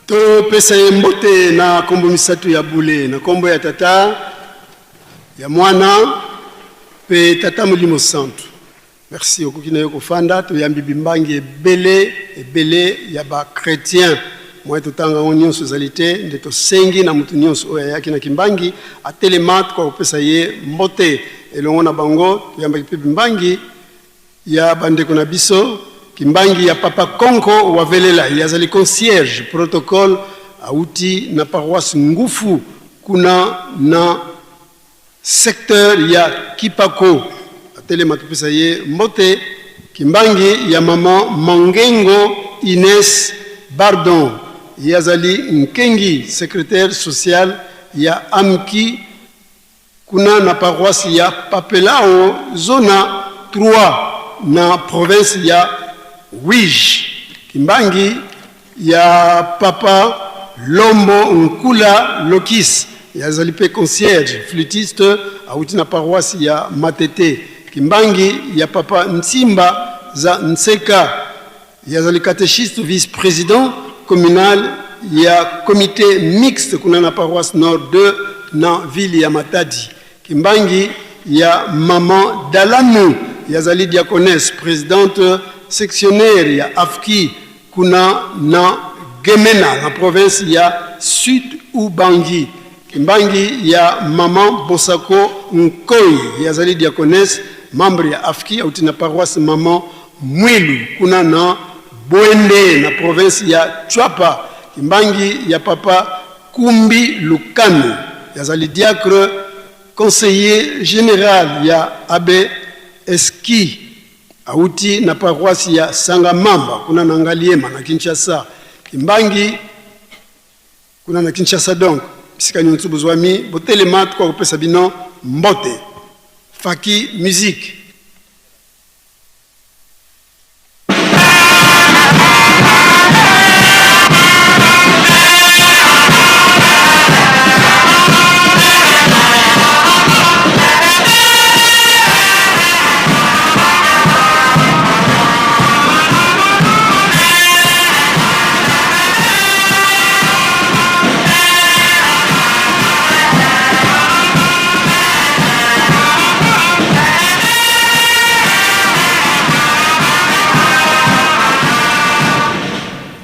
H: Topesa ye mbote na nkombo misato ya bule, na nkombo ya Tata, ya Mwana mpe Tata Molimo Santu. Merci, okoki na yo kofanda. Toyambi bimbangi ebele ebele ya ba chretien, moyen totanga yango nyonso ezali te, nde tosengi na moto nyonso oyo ayaki na kimbangi atelema, tokoka kopesa ye mbote elongo na bango. Toyambaki mpe bimbangi ya bandeko na biso, kimbangi ya Papa Konko Wavelela, ye azali concierge protocole, awuti na paroisse Ngufu kuna na secteur ya Kipako, atelema topesa ye mbote. Kimbangi ya maman Mangengo Ines Bardon, ye azali nkengi secretaire social ya Amki kuna na paroisse ya Papelao zona 3 na province ya Uige. Kimbangi ya Papa Lombo Nkula Lokis, ye azali mpe concierge flûtiste, awuti na paroisse ya Matete. Kimbangi ya Papa Nsimba za Nseka, ye azali catechiste vice-president communal ya comite mixte kuna na paroisse Nord 2 na ville ya Matadi. Kimbangi ya Maman Dalanu, ye azali diaconesse presidente sectionnaire ya AFKI kuna na Gemena na province ya Sud Ubangi. Kimbangi ya Maman Bosako Nkoy, ye azali diaconesse membre ya AFKI, auti na paroisse Maman Mwilu kuna na Boende na province ya Tshuapa. Kimbangi ya Papa Kumbi Lukanu, ye azali diacre conseiller general ya Abbe Eski, awuti na paroisse ya Sangamamba kuna na Ngaliema na Kinshasa. Kimbangi. Kuna na Kinshasa donc bisika nyonso bozwami botelema tokoka kopesa bino mbote. Faki musique.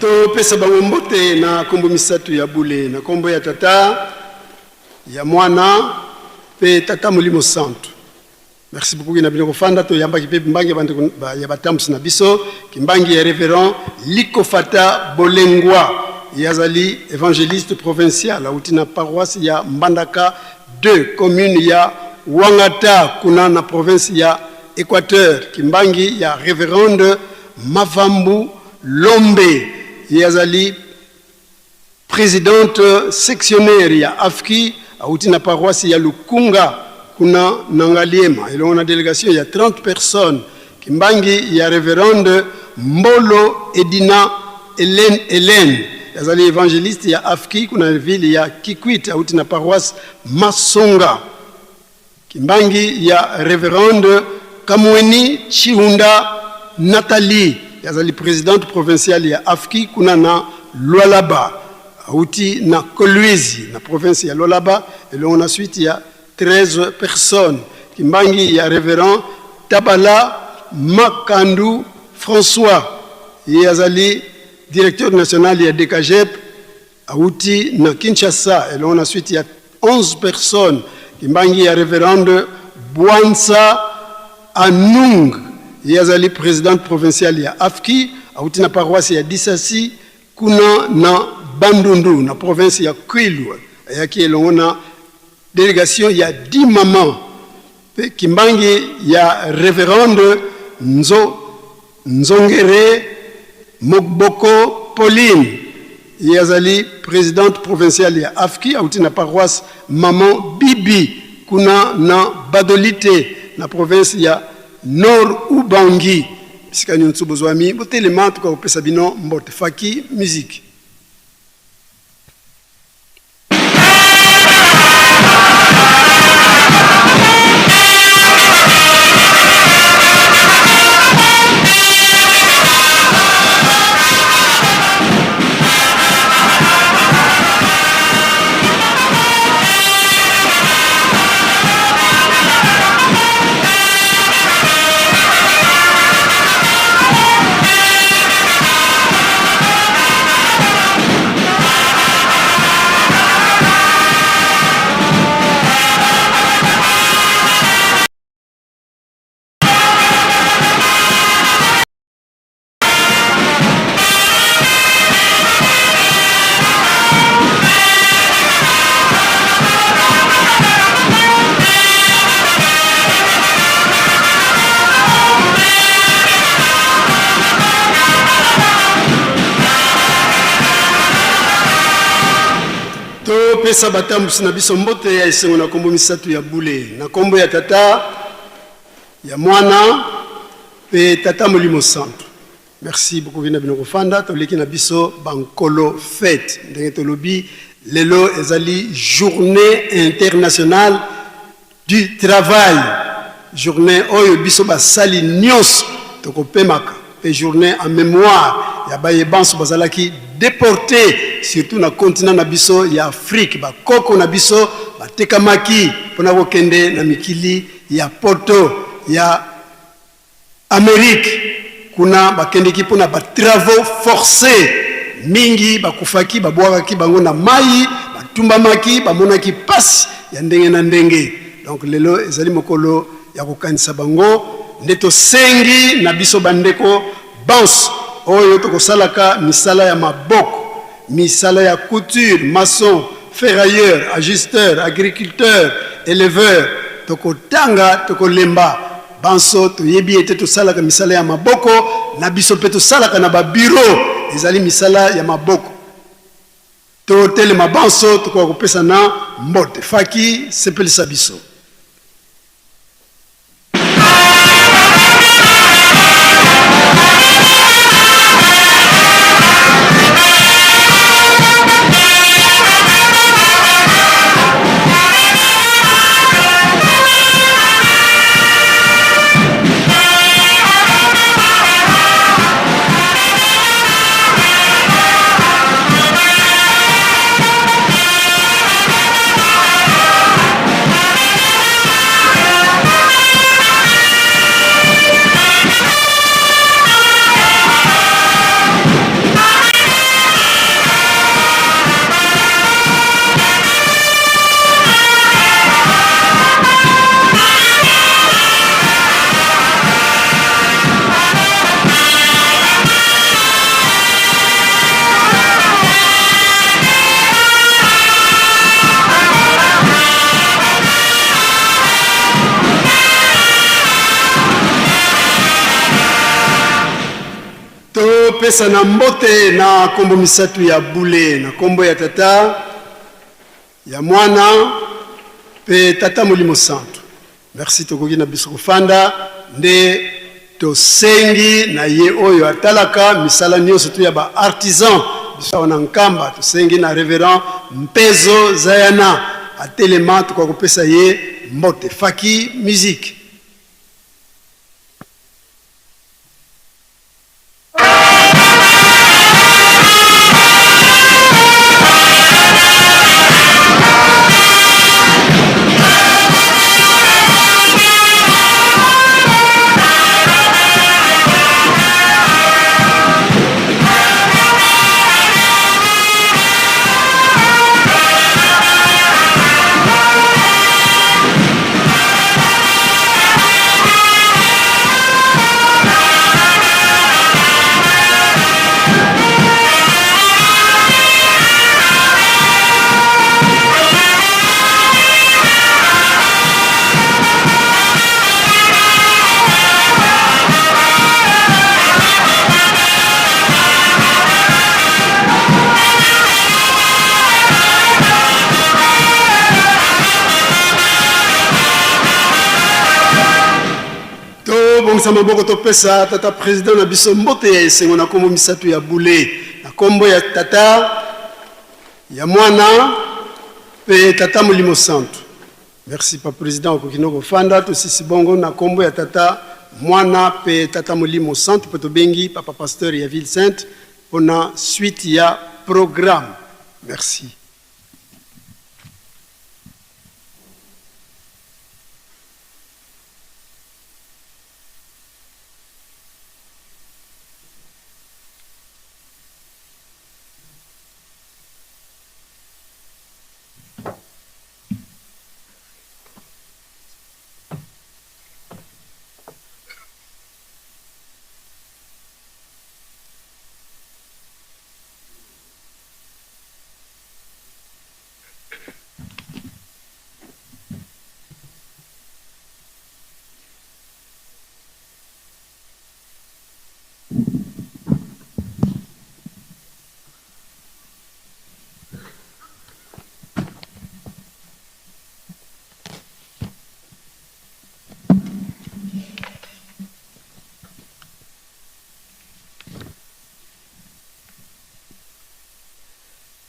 H: Topesa bango mbote na nkombo misato ya bule, na nkombo ya Tata, ya Mwana mpe Tata Molimo Santu. Merci beaucoup na bino kofanda toyambaki mpe mbangi ya bandeko ya batambusi na biso kimbangi ya reverend Likofata Bolengwa ye azali evangeliste provincial awuti na paroisse ya Mbandaka 2 commune ya Wangata kuna na province ya Equateur kimbangi ya reverende Mavambu Lombe ye azali Presidente sectionnaire ya AFKI awuti na paroisse ya Lukunga kuna na Ngaliema elongo na delegation ya 30 personnes. Kimbangi ya Reverende Mbolo Edina Helène Helène azali evangeliste ya AFKI kuna na ville ya Kikwit awuti na paroisse Masonga. Kimbangi ya Reverende Kamweni Chihunda Nathalie azali presidente provinciale ya AFKI kuna na Lualaba awuti na Kolwezi na province ya Lualaba elongo na suite ya 13 personnes. Kimbangi ya Reverend Tabala Makandu François ye azali directeur national ya DKGEP Awuti na Kinshasa elongo na suite ya 11 personnes. Kimbangi ya Reverende Bwansa Anung, ye azali presidente provinciale ya AFKI, awuti na paroisse ya Disasi kuna na Bandundu na province ya Kwilu. Ayaki elongo na delegation ya 10 mamans. Pe Kimbangi ya Reverende Nzo Nzongere Mogboko Pauline, ye azali presidente provinciale ya AFKI, awuti na paroisse Maman Bibi kuna na Badolite na province ya Nord Ubangi. Bisika nyonso bozwami, botelema toka kopesa bino mbote. Faki musique. Topesa batambusi na biso mbote ya esengo na nkombo misato ya bule, na nkombo ya Tata, ya Mwana mpe Tata Molimo Santu. Merci beaucoup bino bino kofanda toleki na biso bankolo fete ndenge tolobi lelo ezali journée internationale du travail journée oyo biso basali nyonso tokopemaka mpe journée en mémoire ya baye banso bazalaki deporte surtout na continent na biso ya Afrique bakoko na biso batekamaki mpona kokende na mikili ya poto ya Amerique kuna bakendeki mpo na ba travaux forces mingi bakufaki babwakaki bango na mayi batumbamaki bamonaki pasi ya ndenge na ndenge donc lelo ezali mokolo ya kokanisa bango nde tosengi na biso bandeko banso oyo tokosalaka misala ya maboko misala ya couture maçon ferrailleur ajusteur agriculteur éleveur tokotanga tokolemba Banso toyebi ete tosalaka misala ya maboko na biso mpe tosalaka na ba bureau, ezali misala ya maboko. Totelema banso tokoka kopesana mbote. Faki, sepelisa biso. Topesana mbote na kombo misatu ya bule, na kombo ya Tata, ya Mwana pe Tata Molimo Santu. Merci, tokoki na biso kofanda nde tosengi na ye oyo atalaka misala nyonso tu ya ba artisan biso awa na Nkamba, tosengi na Reverend Mpezo Zayana atelema, tokoka kopesa ye mbote. Faki musique. Tobongisa maboko topesa tata president na biso mbote ya esengo na kombo misatu ya bule, na kombo ya Tata, ya Mwana pe Tata Molimo Santu. Merci pa president, okoki no kofanda. Tosisi bongo na kombo ya Tata, Mwana pe Tata Molimo Santu, pe tobengi papa pasteur ya Ville Sainte pona suite ya programme. Merci.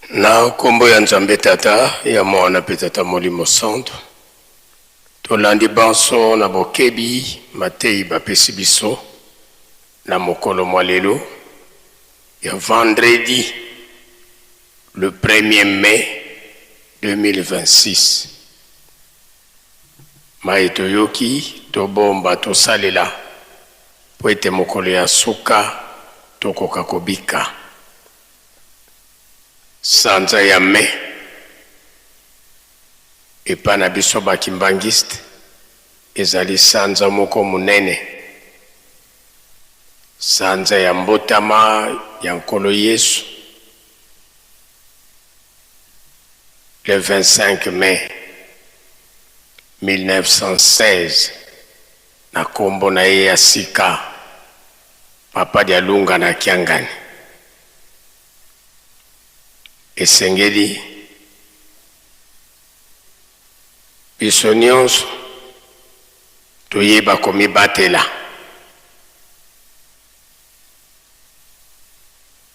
K: Na nkombo ya Nzambe Tata, ya Mwana mpe Tata Molimo Santu, tolandi banso na bokebi mateyi bapesi biso na mokolo mwa lelo ya vendredi le 1er mai 2026. Maye toyoki, tobomba, tosalela mpo ete mokolo ya suka tokoka kobika. Sanza ya mai epa na biso ba kimbanguiste ezali sanza moko monene, sanza ya mbotama ya Nkolo Yesu, le 25 mai 1916 na kombo na ye ya sika Papa Dialunga na Kiangani. Esengeli biso nyonso toyeba komibatela.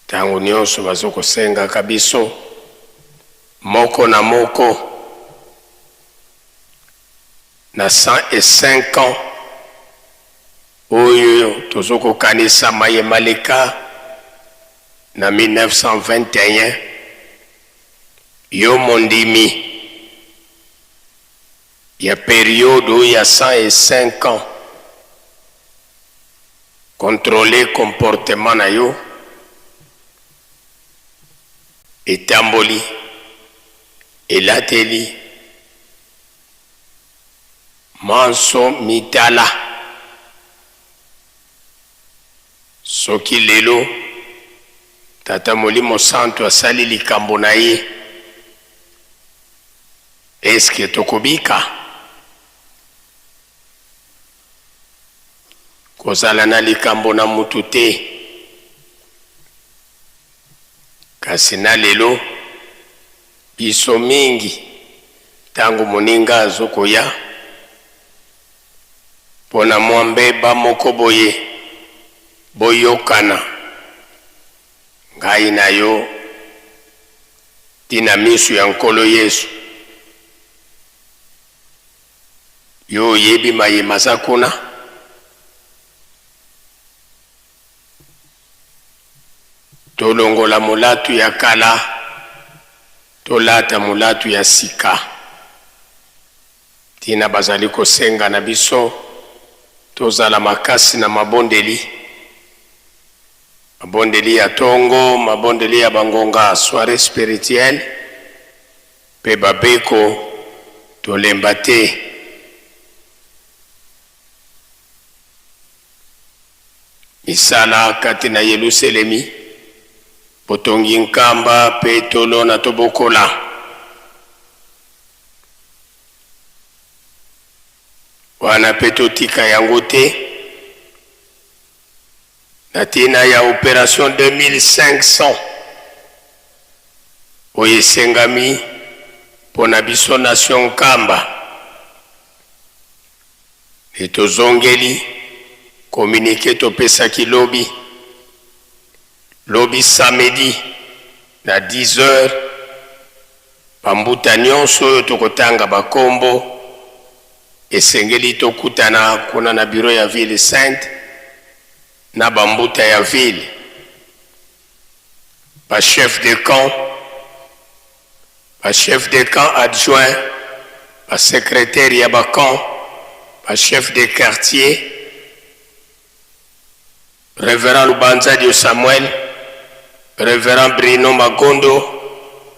K: Ntango nyonso bazokosengaka biso moko na moko na 105 ans oyo tozokokanisa maye maleka na 1921, yo mondimi ya periode oyo ya 105 ans, controle comportement na yo, etamboli, elateli, manso mitala. Soki lelo Tata Molimo Santu asali likambo na ye, est-ce que tokobika? Kozala na likambo na mutu te. Kasi na lelo biso mingi tango moninga azokoya mpo na mwa mbeba moko boye, boyokana, ngai na yo, ti na miso ya Nkolo Yesu. Yo oyebi maye maza kuna? Tolongola molato ya kala, tolata molato ya sika. Ntina bazali kosenga na biso tozala makasi na mabondeli, mabondeli ya tongo, mabondeli ya bangonga, soiree spirituelle, mpe babeko, tolemba te. Misala kati na Yeluselemi, botongi nkamba mpe tolona tobokola. Wana mpe totika yango te na ntina ya operation 2500 oyo esengami mpo na biso nation Nkamba. Nde tozongeli communique topesaki lobi lobi samedi na 10 heures. Ba mbuta nionso oyo tokotanga ba kombo, esengeli tokutana kuna na bureau ya ville sainte na ba mbuta ya ville, ba chefs de camp, ba chefs de camp adjoints, ba secretaires ya ba camps, ba chefs de quartier, Reverend Lubanzadio Samuel, Reverend Bruno Magondo,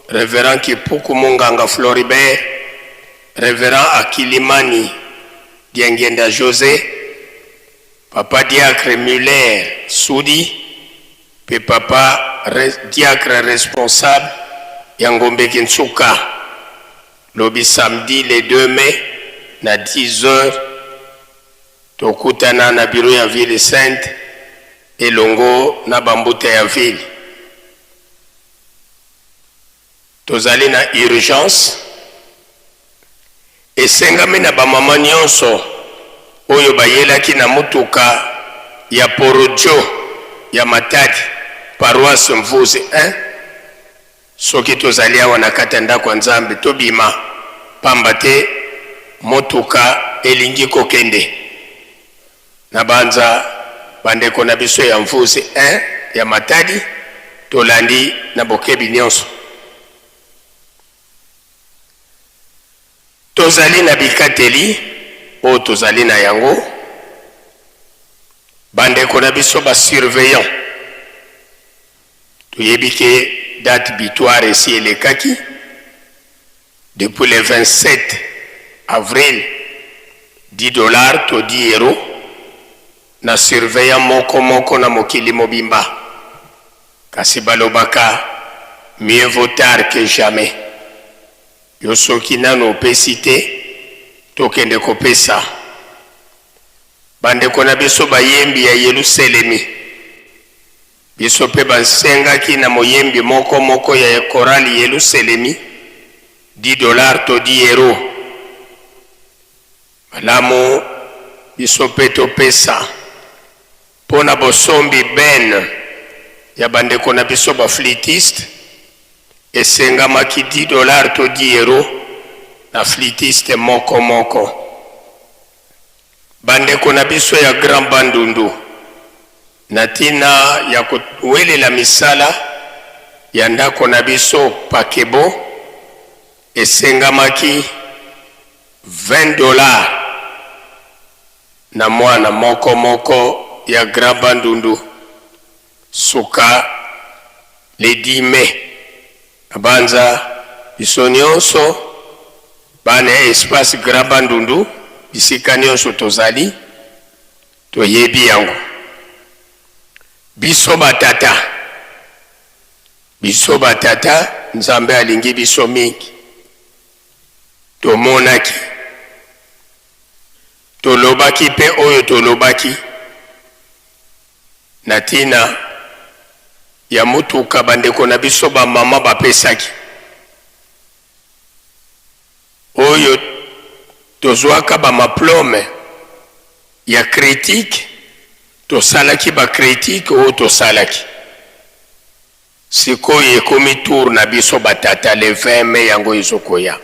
K: Reverend Kipuku Munganga Floribert, Reverend Akilimani Diangienda Jose, Papa Diacre Muller Sudi mpe Papa Diacre responsable ya Ngombe Kinsuka, lobi samedi le 2 mai na 10 heures. Tokutana na bureau ya ville sainte elongo na ba mbuta ya ville. Tozali na urgence. Esengami na ba mama nionso oyo bayelaki na mutuka ya Porojo ya Matadi, paroisse Mvuzi I, Soki tozali awa na kati ya ndako ya Nzambe, tobima, pamba te motuka elingi kokende. Nabanza bandeko na biso ya Mvuzi I ya Matadi, tolandi na bokebi nionso. Tozali na bikateli oyo tozali na yango, bandeko na biso ba surveillants. Toyebi ke date butoir esi elekaki depuis le 27 avril 10 dollars to 10 euros na surveillant moko moko na mokili mobimba kasi balobaka mieux vaut tard que jamais yo soki nanu opesi te tokende kopesa bandeko na biso bayembi ya Yeluselemi. Biso mpe basengaki na moyembi moko moko ya chorale Yeluselemi 10 dollars to 10 euros. Malamu biso mpe topesa mpo na bosombi benne ya bandeko na biso ba flûtiste, esengamaki 10 dollars to 10 euros na flûtiste moko moko. Bandeko na biso ya Grand Bandundu, na tina ya kowelela misala ya ndako na biso Pakebo, esengamaki 20 dollars na mwana moko moko ya Grand Bandundu suka le 10 mai. Nabanza biso nionso bana ya espace Grand Bandundu bisika nionso tozali toyebi yango. Biso ba tata, biso ba tata Nzambe alingi biso mingi. Tomonaki, tolobaki mpe oyo tolobaki na tina ya motuka bandeko na biso ba mama bapesaki, oyo tozwaka ba maplome ya critique, tosalaki ba critique oyo tosalaki. Sikoyo ekomi tour na biso ba tata le 20 mai yango ezo koya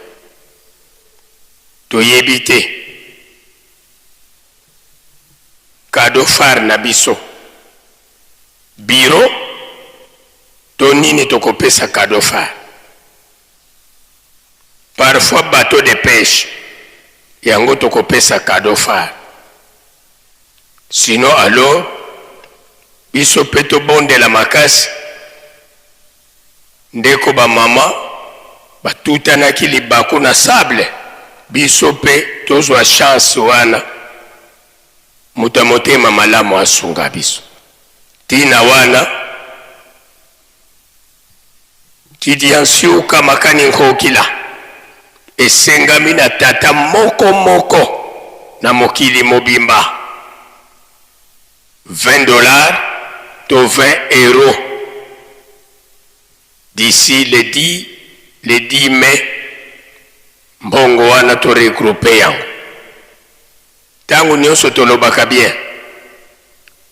K: toyebi te cadeau phare na biso bureau to nini tokopesa cadeau phare parfois bateau de peche yango tokopesa cadeau phare Sinon alors biso pe tobondela makasi ndeko ba maman batutanaki libaku na sable biso pe tozwa chance wana moto ya motema malamu asunga biso tina wana Kidiansiuka makani nkokila esengami na tata moko moko na mokili mobimba 20 dollars to 20 euros d'ici le 10 le 10 mai mbongo wana to regrouper yango. Tango nionso tolobaka bien.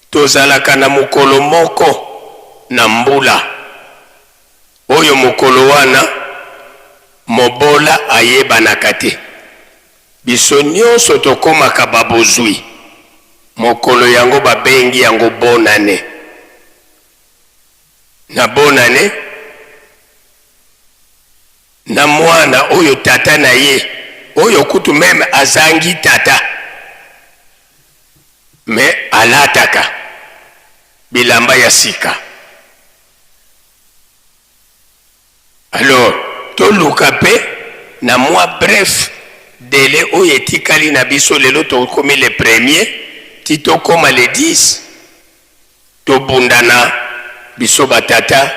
K: Tozalaka na mokolo moko na mbula oyo mokolo wana mobola ayebanaka te. Biso nionso tokomaka ba bozui. Mokolo yango babengi yango bonne annee. Na bonne annee. Na mwana oyo tata na ye oyo kutu meme azangi tata mais alataka bilamba ya sika alors toluka pe na mwa bref delai oyo etikali na biso lelo tokomi le premier ti tokoma le 10 Tobundana biso ba tata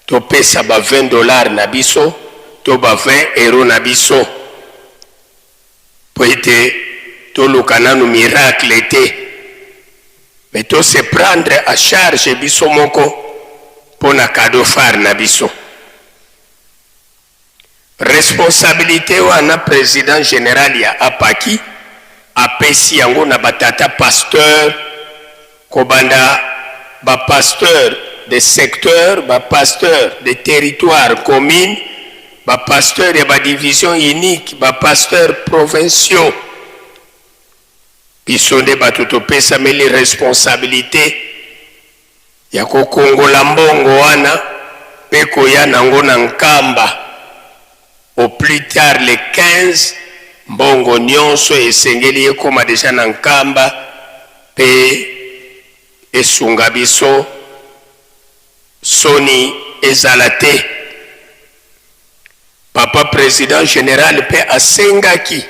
K: topesa ba 20 dollars na biso to ba 20 euros na biso po ete toluka nanu miracle te mais to se prendre à charge biso moko pona cadeau phare na biso. Responsabilite wana president general ya APAKI apesi yango na ba tata pasteurs kobanda ba pasteurs de secteur, ba pasteurs de territoire commune, ba pasteurs ya ba divisions uniques, ba pasteurs provinciaux. Biso nde bato topesameli responsabilite ya kokongola mbongo wana mpe koya nango na Nkamba au plus tard le 15, mbongo nionso esengeli ekoma dejà na Nkamba mpe esunga biso soni ezala te. Papa President general mpe asengaki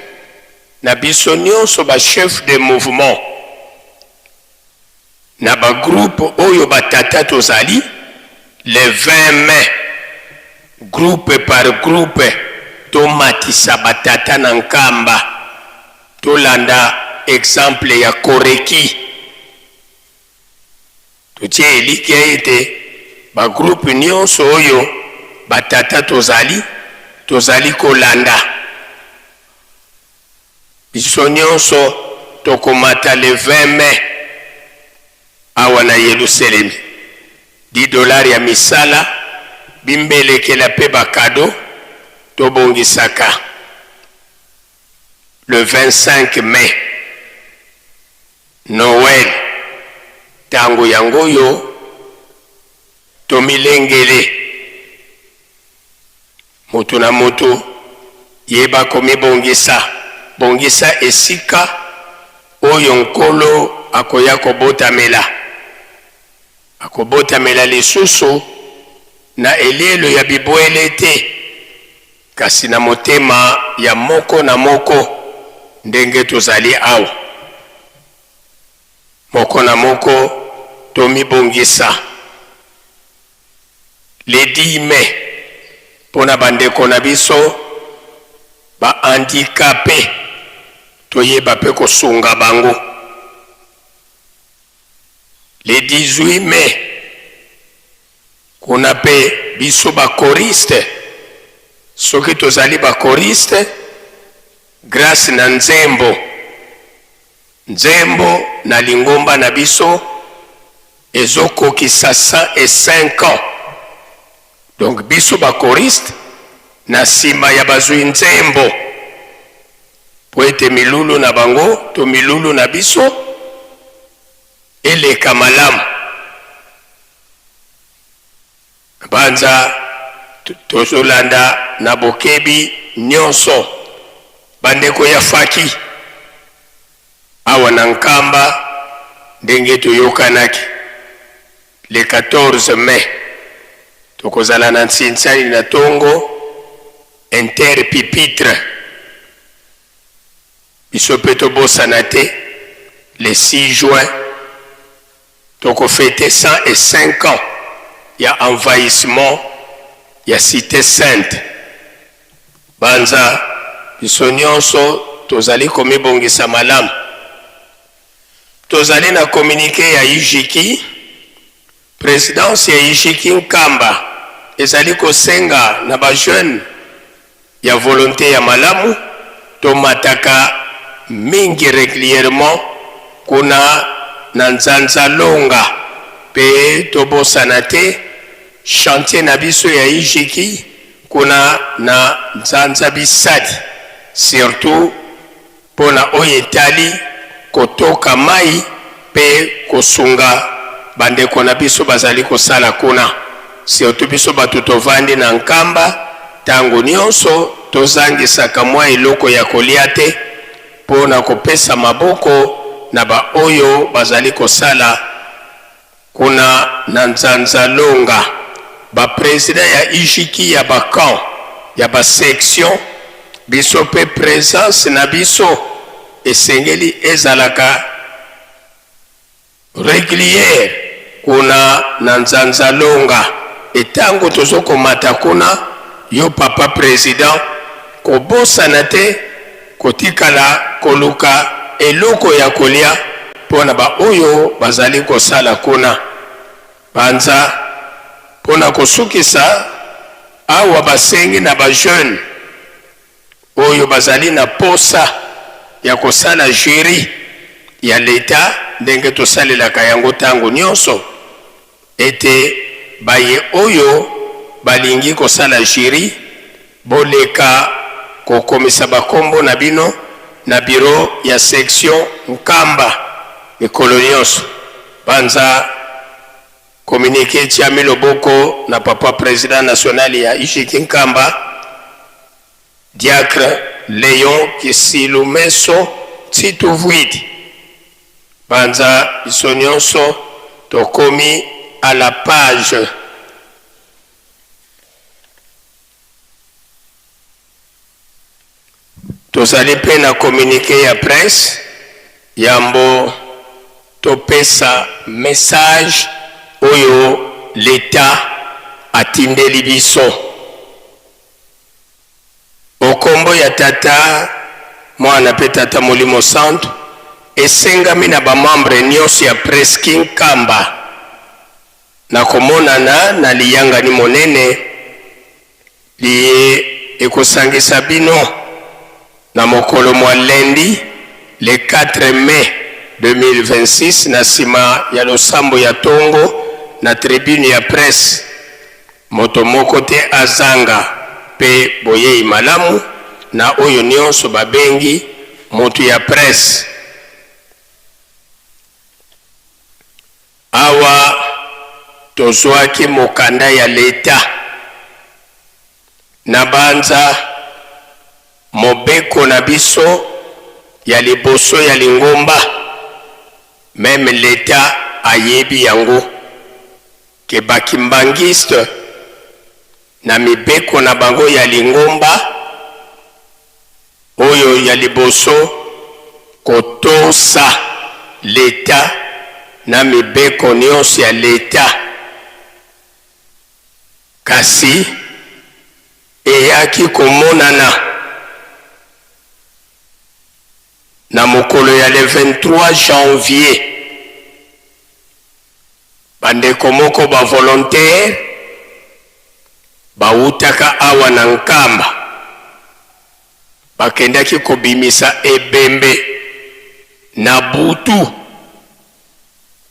K: na biso nionso ba chefs de mouvement Na ba groupe oyo ba tata tozali le 20 mai groupe par groupe tomatisa ba tata na Nkamba tolanda exemple ya Koreki. Totie elikya ete ba groupe nionso oyo ba tata tozali, tozali kolanda. Biso nionso tokomata le 20 mai awa na Yeluselemi. 10 dollars ya misala, bimbelekela pe ba cadeaux tobongisaka le 25 mai. Noël tango yango oyo tomilengele. Moto na moto yeba komibongisa, bongisa esika oyo Nkolo akoya kobotamela. Akobotamela lisusu na elielo ya bibwele te, kasi na motema ya moko na moko ndenge tozali awa. Moko na moko tomibongisa. Le 10 mai mpo na bandeko na biso ba handicapes, toyeba mpe kosunga bango. Le 18 mai kuna mpe biso ba choristes, soki tozali ba choristes, grace na nzembo, nzembo na lingomba na biso ezokokisa 105 ans. Donc biso ba choristes na sima ya bazwi nzembo po ete milulu na bango to milulu na biso eleka malamu. Banza tozolanda na bokebi nionso bandeko ya faki awa na Nkamba ndenge toyokanaki le 14 mai tokozala na Nsinsani na tongo inter pupitre. Biso pe tobosana te le 6 juin toko feter 105 ans ya envahissement ya cite sainte. Banza biso nionso tozali komibongisa malamu. Tozali na communique ya UJKI, presidence ya UJKI Nkamba ezali kosenga na ba jeunes ya volonte ya malamu tomataka mingi reglierement kuna na Nzanza Longa pe tobosana te chantier na biso ya UJKI kuna na Nzanza Bisadi surtout mpo na oyo etali kotoka mayi mpe kosunga bandeko na biso bazali kosala kuna, surtout biso batu tovandi na Nkamba, tango nionso tozangisaka mwa eloko ya kolia te mpo na kopesa maboko na ba oyo bazali kosala Kuna na Nzanza Longa, ba presidents ya UJKI ya ba camps, ya ba sections, biso pe presence na biso esengeli ezalaka regulière kuna na Nzanza Longa et tango tozo komata kuna, yo papa president kobosana te kotikala koluka eloko ya kolia mpo na baoyo bazali kosala kuna. Banza mpo na kosukisa, awa basengi na ba jeunes oyo bazali na posa ya kosala jury ya l'Etat ndenge tosalelaka yango tango nionso, ete baye oyo balingi kosala jury boleka kokomisa ba kombo na bino na bureau ya section Nkamba mikolo nionso. Panza communique etiami loboko na papa president national ya UJK Nkamba, Diacre Leon Kisilumeso Tsituvuidi. Banza biso nionso tokomi à la page. Tozali mpe na communique ya presse yambo topesa message oyo l'Etat atindeli biso. O kombo ya Tata, Mwana mpe Tata Molimo Santu, esengami na ba membres nionso ya Presky Nkamba. Na komonana na liyangani monene liye ekosangisa bino na mokolo mwa lundi le 4 mai 2026 na sima ya losambo ya tongo na tribune ya presse, moto moko te azanga pe boyei malamu na oyo nionso babengi mutu ya presse. Awa tozwaki mokanda ya leta na banza mobeko na biso ya liboso ya lingomba, meme leta ayebi yango ke ba kimbanguistes na mibeko na bango ya lingomba Oyo ya liboso, kotosa Leta na mibeko nionso ya Leta. Kasi eyaki komonana na mokolo ya le 23 janvier, bandeko moko ba volontaires bawutaka awa na Nkamba bakendaki kobimisa ebembe na butu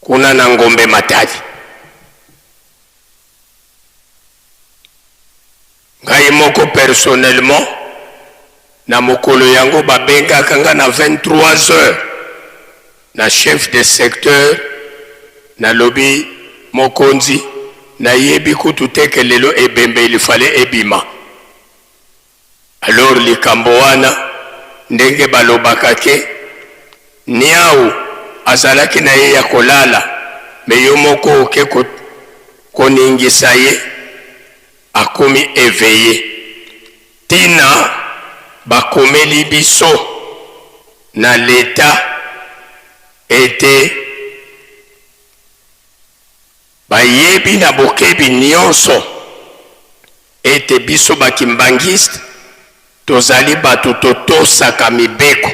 K: kuna na Ngombe Matadi. Ngai moko personnellement na mokolo yango babengaka nga na 23 heures na chef de secteur, nalobi mokonzi nayebi kutu te ke lelo ebembe il fallait ebima. Alors likambo wana ndenge balobaka ke niawu azalaki na ye ya kolala mais yo moko oke koningisa ye akomi eveille. Tina bakomeli biso na l'etat ete bayebi na bokebi nionso ete biso ba kimbanguistes tozali batu totosaka mibeko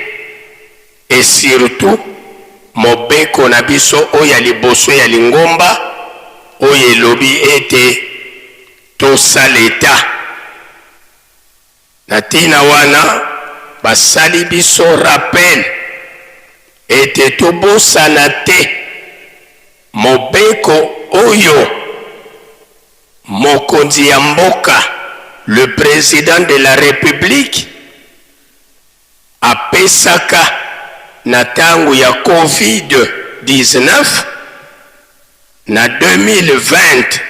K: et surtout mobeko na biso oyo ya liboso ya lingomba oyo elobi ete tosa l'etat. Na tina wana basali biso rappel ete tobosana te mobeko oyo mokonzi ya mboka, le president de la Republique, apesaka na tango ya covid 19 na 2020.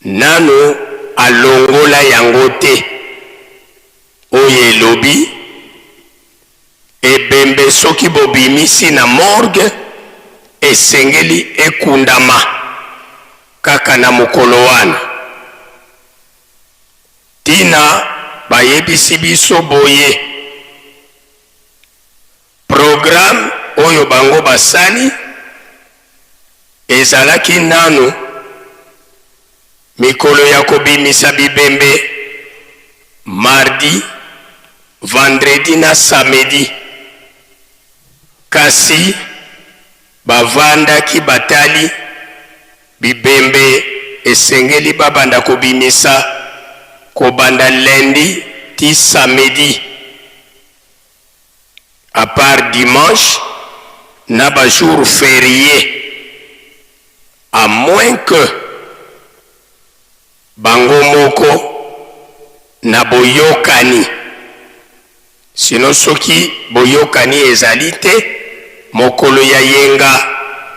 K: Nanu alongola yango te. Oyo elobi ebembe soki bobimisi na morgue esengeli ekundama kaka na mokolo wana. Tina bayebisi biso boye programme oyo bango basali ezalaki nanu mikolo ya kobimisa bibembe mardi, vendredi na samedi kasi bavandaki batali bibembe esengeli babanda kobimisa kobanda lundi ti samedi. A part dimanche na ba jours feries à moins que bango moko na boyokani sinon soki boyokani ezali te mokolo ya yenga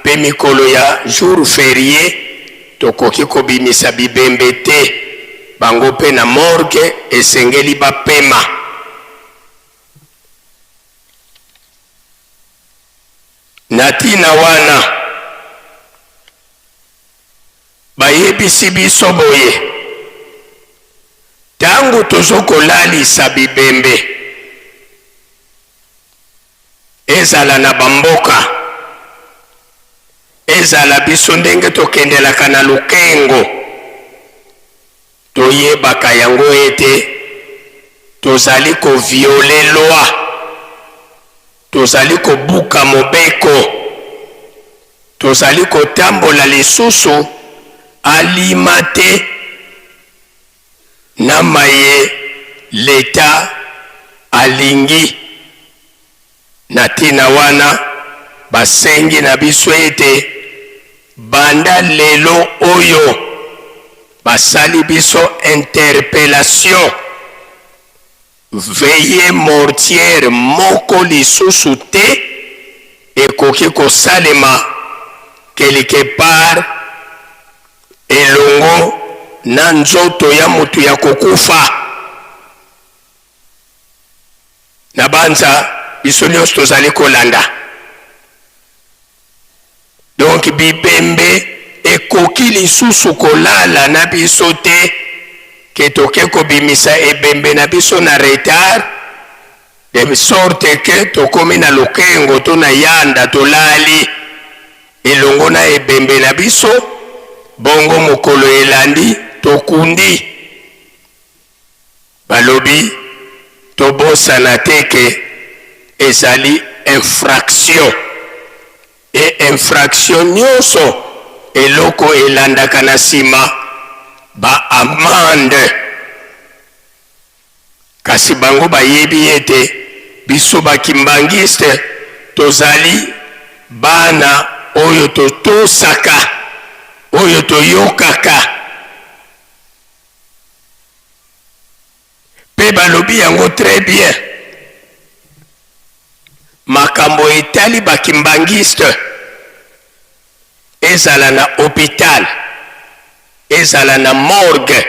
K: pe mikolo ya jour ferie tokoki kobimisa bibembe te bango pe na morgue esengeli bapema. Na tina wana, bayebisi biso boye, Tango tozo kolalisa bibembe, ezala na ba mboka, ezala biso ndenge tokendelaka na lukengo, Toyebaka yango ete tozali ko violer loi, tozali kobuka mobeko. Tozali kotambola lisusu alima te na maye l'Etat alingi. Na tina wana, basengi na biso ete banda lelo oyo basali biso interpellation, veillee mortière moko lisusu te ekoki kosalema quelque part elongo na nzoto ya mutu ya kokufa. Nabanza biso nionso tozali kolanda. Donc bibembe ekoki lisusu kolala na biso te ke toke kobimisa ebembe na biso na retard de sorte que tokomi na lokengo to na yanda tolali elongo na ebembe na biso bongo mokolo elandi tokundi. Balobi tobosana te que ezali infraction et infraction nionso eloko elandaka na sima ba amende kasi bango bayebi ete biso ba kimbanguiste tozali bana oyo totosaka oyo toyokaka. Pe balobi yango très bien makambo etali ba kimbanguiste ezala na hopital ezala na morgue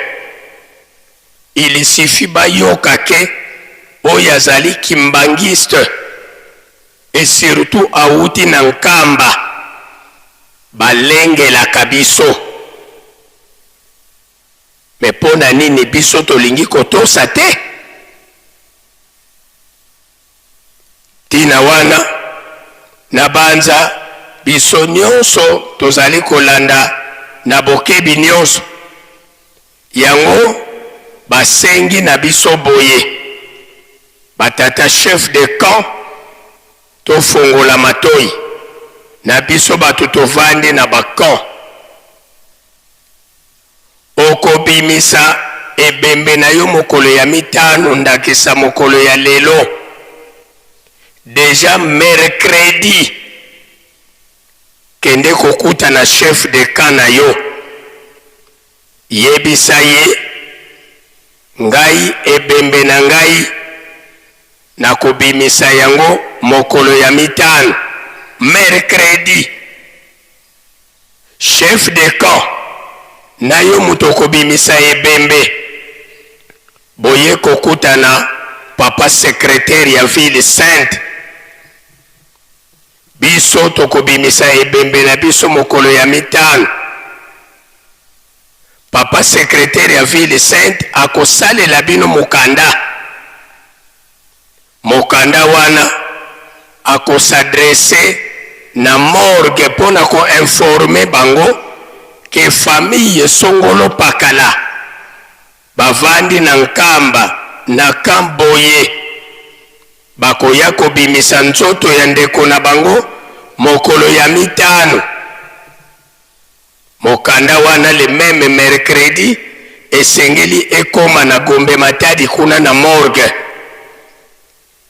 K: il suffit bayoka ke oyo azali kimbanguiste et surtout awuti na Nkamba balengelaka biso. Mais pona nini biso tolingi kotosa te? Tina wana nabanza biso nionso tozali kolanda na bokebi nionso. Yango basengi na biso boye, ba tata chef de camp tofongola matoyi na biso batu tovandi na ba camps. Okobimisa ebembe na yo mokolo ya mitano, ndakisa mokolo ya lelo. Dejà mercredi, kende kokuta na chef de camp na yo, yebisa ye, Ngai ebembe na ngai nakobimisa yango mokolo ya mitano, mercredi. Chef de camp nayo mutu okobimisa ebembe boye kokutana papa secretaire ya ville sainte biso tokobimisa ebembe na biso mokolo ya mitano papa secretaire ya ville sainte akosalela bino mokanda Mokanda wana ako s'adresser na morgue pona ko informer bango que famille songolo pakala bavandi na Nkamba na camp boye bakoya kobimisa nzoto ya ndeko na bango mokolo ya mitano. Mokanda wana le meme mercredi esengeli ekoma na Gombe Matadi kuna na morgue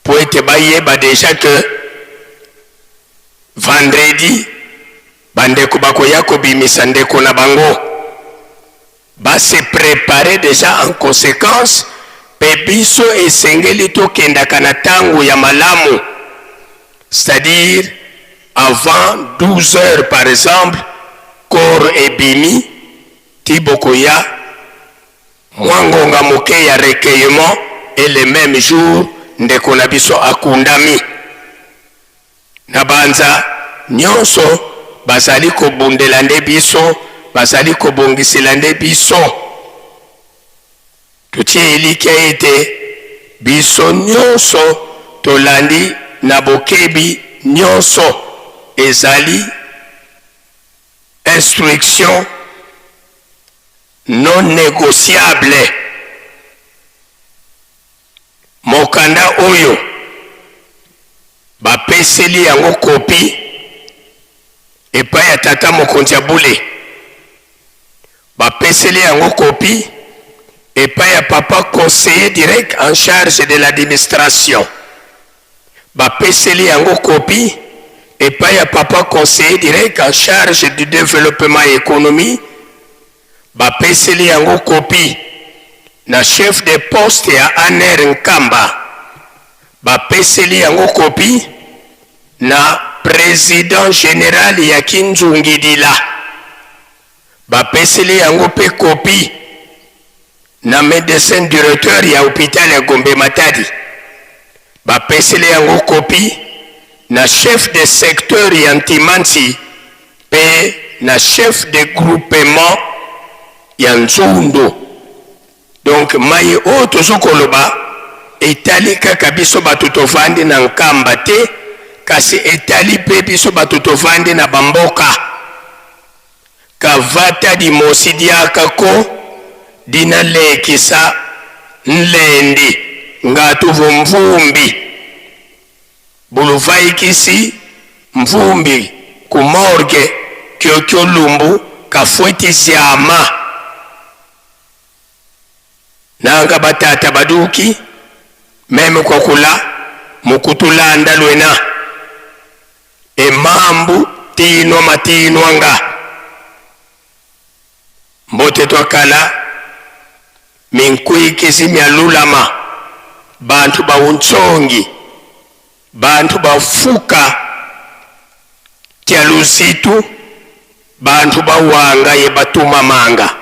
K: po ete bayeba dejà que vendredi bandeko bakoya kobimisa ndeko na bango ba se preparer dejà en consequence pe biso esengeli tokendaka na tango ya malamu c'est à dire avant 12 heures par exemple corps ebimi ti bokoya mwa ngonga moke ya recueillement et le meme jour ndeko na biso akundami. Na banza nionso bazali kobundela nde biso, bazali kobongisela nde biso. Totie elikya ete biso nionso tolandi na bokebi nionso ezali instruction non negociable. Mokanda oyo bapeseli yango kopi. epai ya tata mokonzi ya bule. Bapeseli yango kopi epai ya papa conseiller direct en charge de l'administration. Bapeseli yango kopi epai ya papa conseiller direct en charge du développement économie. Bapeseli yango kopi na chef de poste ya ANR Nkamba. Bapeseli yango kopi na president general ya Kinzungidila. Bapeseli yango mpe kopi na medecin directeur ya hopital ya Gombe Matadi. Bapeseli yango kopi na chef de secteur ya Ntimansi mpe na chef de groupement ya Nzundu. Donc maye oyo tozo koloba etali kaka biso bato tovandi na Nkamba te, kasi etali mpe biso bato tovandi na bamboka. Kavata limosi diaka ko dina lekisa nlendi ngatuvu mvumbi buluvaikisi mvumbi ku morgue kyokyo lumbu kafueti ziama nanga batata baduki meme kwakula mukutulanda lwena Emambu tinwa matinwa nga mbote twa kala minkuikisi mya lulama bantu ba untsongi bantu bafuka kya luzitu bantu bawanga ye batumamanga.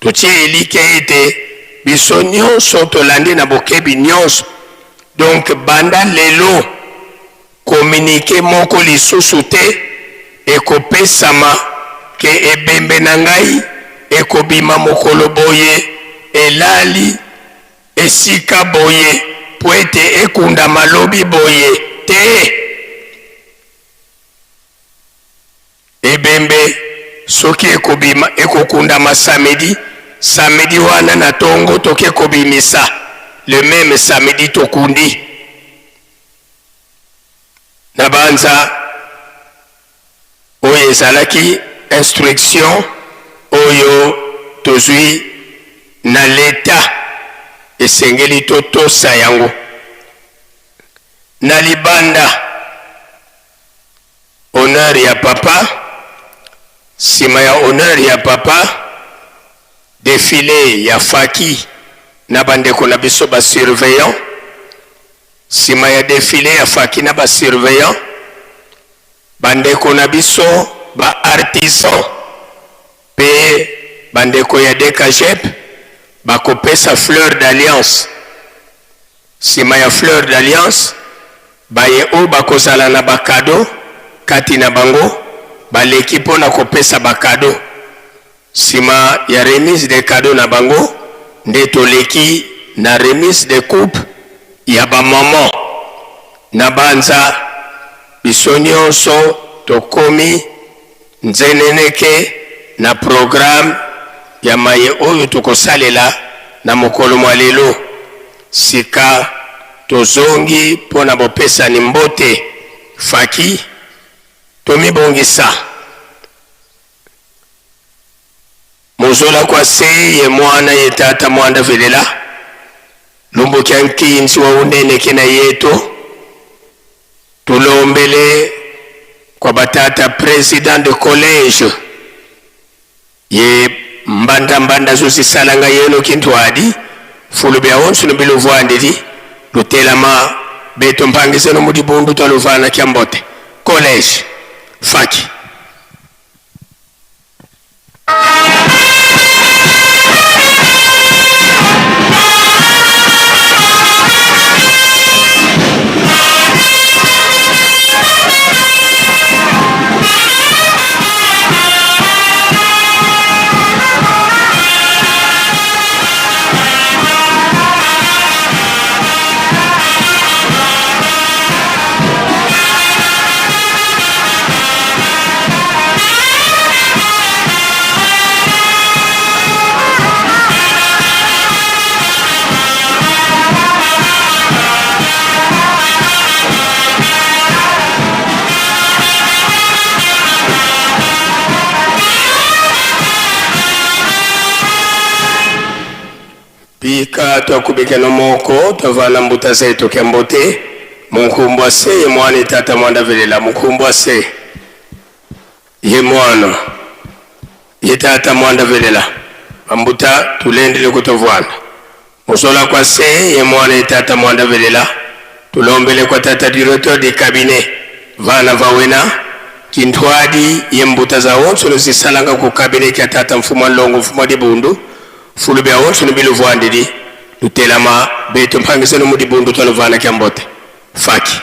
K: Totie elikya ete biso nionso tolandi na bokebi nionso donc banda lelo Communique moko lisusu te ekopesama ke ebembe na ngai ekobima mokolo boye, elali esika boye mpo ete ekundama lobi boye. Te! Ebembe soki ekobima ekokundama samedi, samedi wana na tongo toke kobimisa, le meme samedi tokundi. Nabanza oyo ezalaki instruction oyo tozui na l'etat, esengeli totosa yango. Na libanda, honneur ya papa, sima ya honneur ya papa, defile ya faki na bandeko na biso ba surveillants, Sima ya defile ya faki na ba surveillants, ba ndeko na biso ba artisans pe ba ndeko ya DKGEP bakopesa fleur d'alliance. Sima ya fleur d'alliance, baye oyo bakozala na ba cadeaux kati na bango baleki mpo na kopesa ba cadeaux. Sima ya remise des cadeaux na bango nde toleki na remise des coupes ya ba mamans. Nabanza biso nionso tokomi nzeneneke na programme ya maye oyo tokosalela na mokolo mwa lelo. Sika tozongi mpo na bopesani mbote. Faki, tomibongisa. Muzola kwa se ye mwana ye tata mwanda velela lumbukia nkinzi wa uneneke na yetu tulombele kwa batata president de collège ye mbanda mbanda zuzisalanga yeno kintuadi fulu bia onsu no biluvuandidi lutelama beto mpangizeno mudibundu twa luvana kia mbote collège faki. Bika twakubikeno moko twavana mbuta zetu kya mbote munkumbwa se ye mwana tata mwanda velela munkumbwa se ye mwana ye tata mwanda velela bambuta tulendele kutovwana musola kwa se ye mwana ye tata mwanda velela tulombele kwa tata directeur de cabinet vana vawena kintwadi ye mbuta za onso nozisalanga ku cabinet kya tata mfumu alongo mfumu dibundu fulu bya onso nobiluvwandili lutelama betu mpangisano mu dibundu twaluvana kya mbote faki.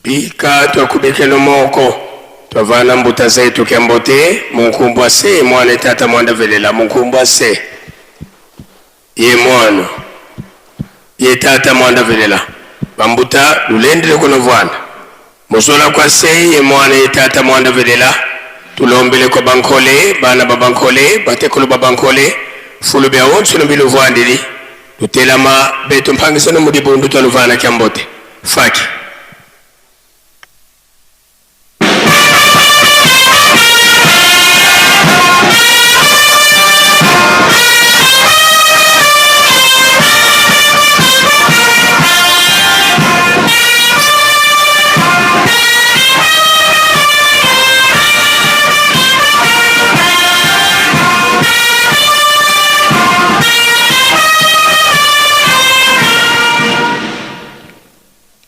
K: Bika twakubikeno moko twavana mbuta zetu kya mbote munkumbwa se mwana tata mwanda velela munkumbwa se ye mwana ye tata mwanda velela bambuta lulendele kuno vwana musola kwa se ye mwana ye tata mwanda velela tulombele kwa bankole bana ba bankole batekolo ba bankole fulu bya onso nobiluvwandili lutelama betu mpangisano mudibundu twaluvana kya mbote faki.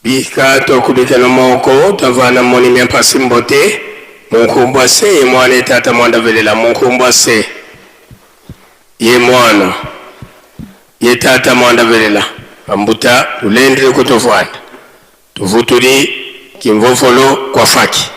K: Bika twakubikeno moko twavana moni mya mpasi mbote munkumbwa se ye mwana tata mwanda velela munkumbwa se ye mwana ye tata mwanda velela bambuta lulendele kutovwana tuvutuli kimvovolo kwa faki.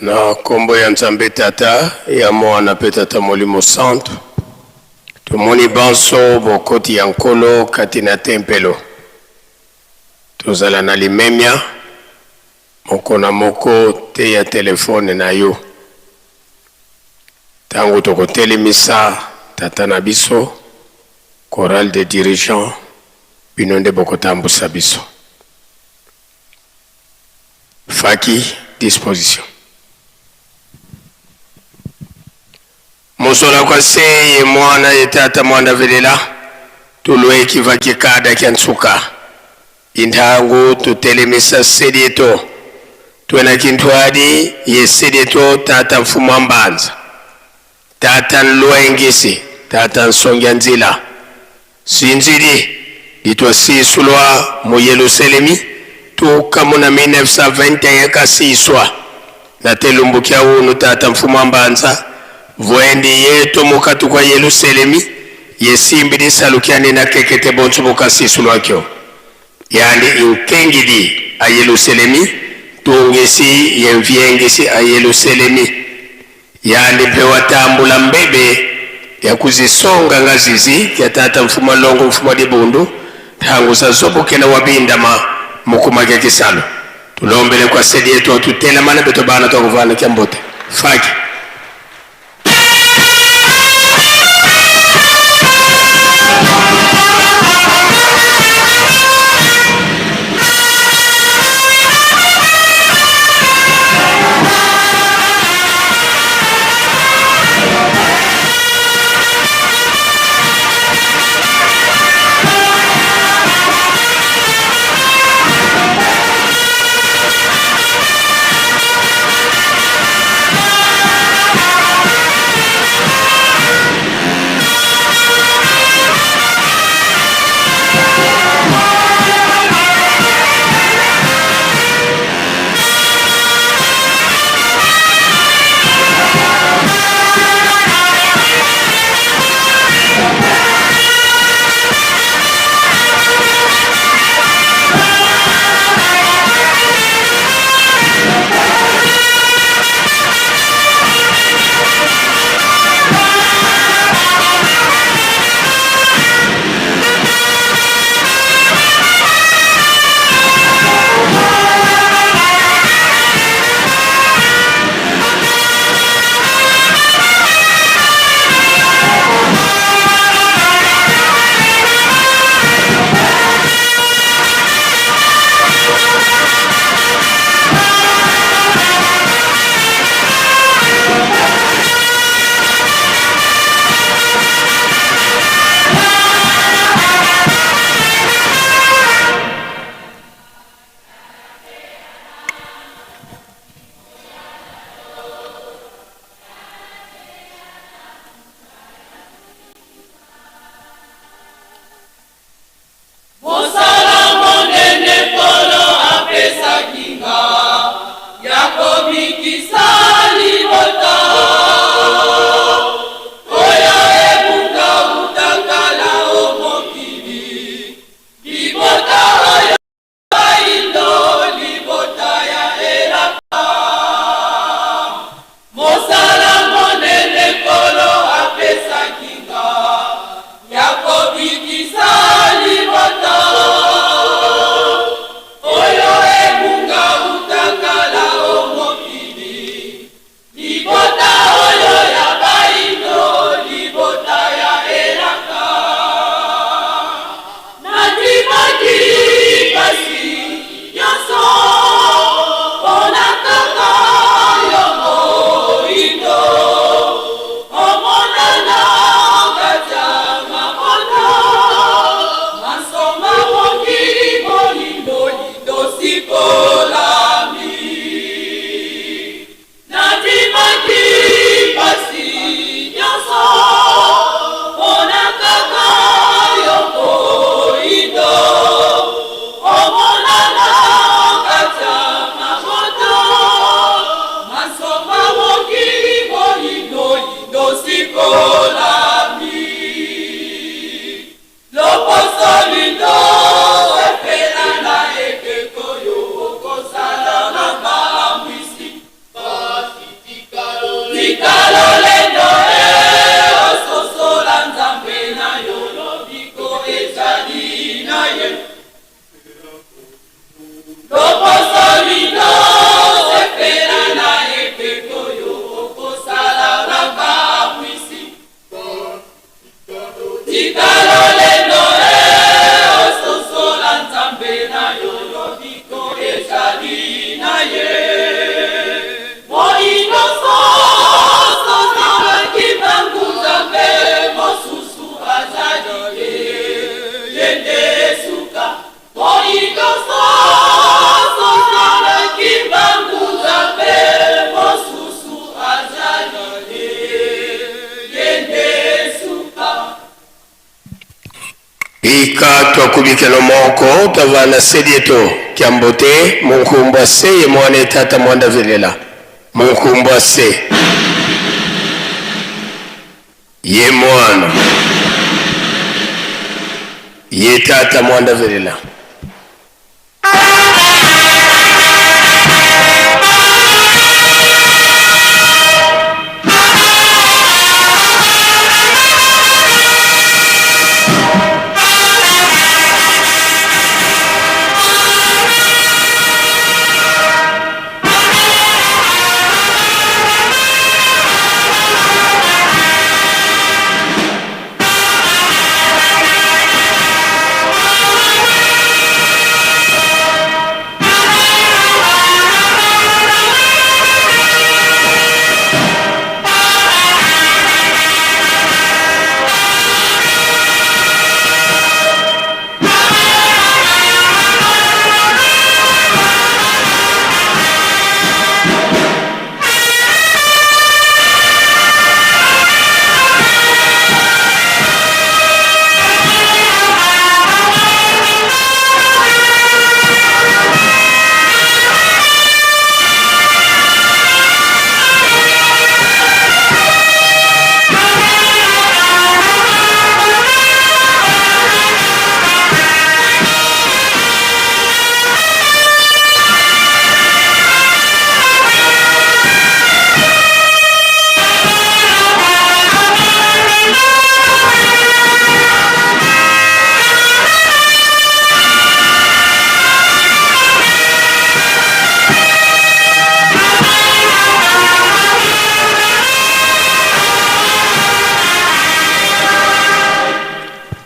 K: Na nkombo ya Nzambe Tata, ya Mwana mpe Tata Molimo Santu, tomoni banso bokoti ya Nkolo kati na tempelo. Tozala na limemia, moko na moko teya telefone na yo. Tango tokotelemisa Tata na biso, chorale des dirigeants, bino nde bokotambusa biso. Faki disposition. Mosola kwa se ye mwana ye tata mwanda velela tulweki va kikada kya nsuka intangu tutelemisa sedieto twena kintwadi ye sedieto tata mfumu wa mbanza tata nlwengisi tata nsongia nzila Sinzili litwasisulwa mu Yeluselemi tuka muna 1921 kasiswa na telumbukia unu tata mfumu wa mbanza vwendi yetu mukatu kwa Yeluselemi yesimbi lisalukia na kekete bonso bukasisulwakyo yandi inkengidi a Yeluselemi tungisi yemvyengisi a Yeluselemi Yandi mpe watambula mbebe ya kuzisonga nga zizi ya tata mfuma longo mfuma dibundu ntangu zazobokela wabindama mukumake kisalo tulombele kwa sedi yetu atutelamana beto bana twakuvana kya mbote faki. Twakubikelo moko twavanda sedieto kya mbote munkumbwa se ye mwana etata mwanda velela munkumbwa se ye mwana ye tata mwanda velela.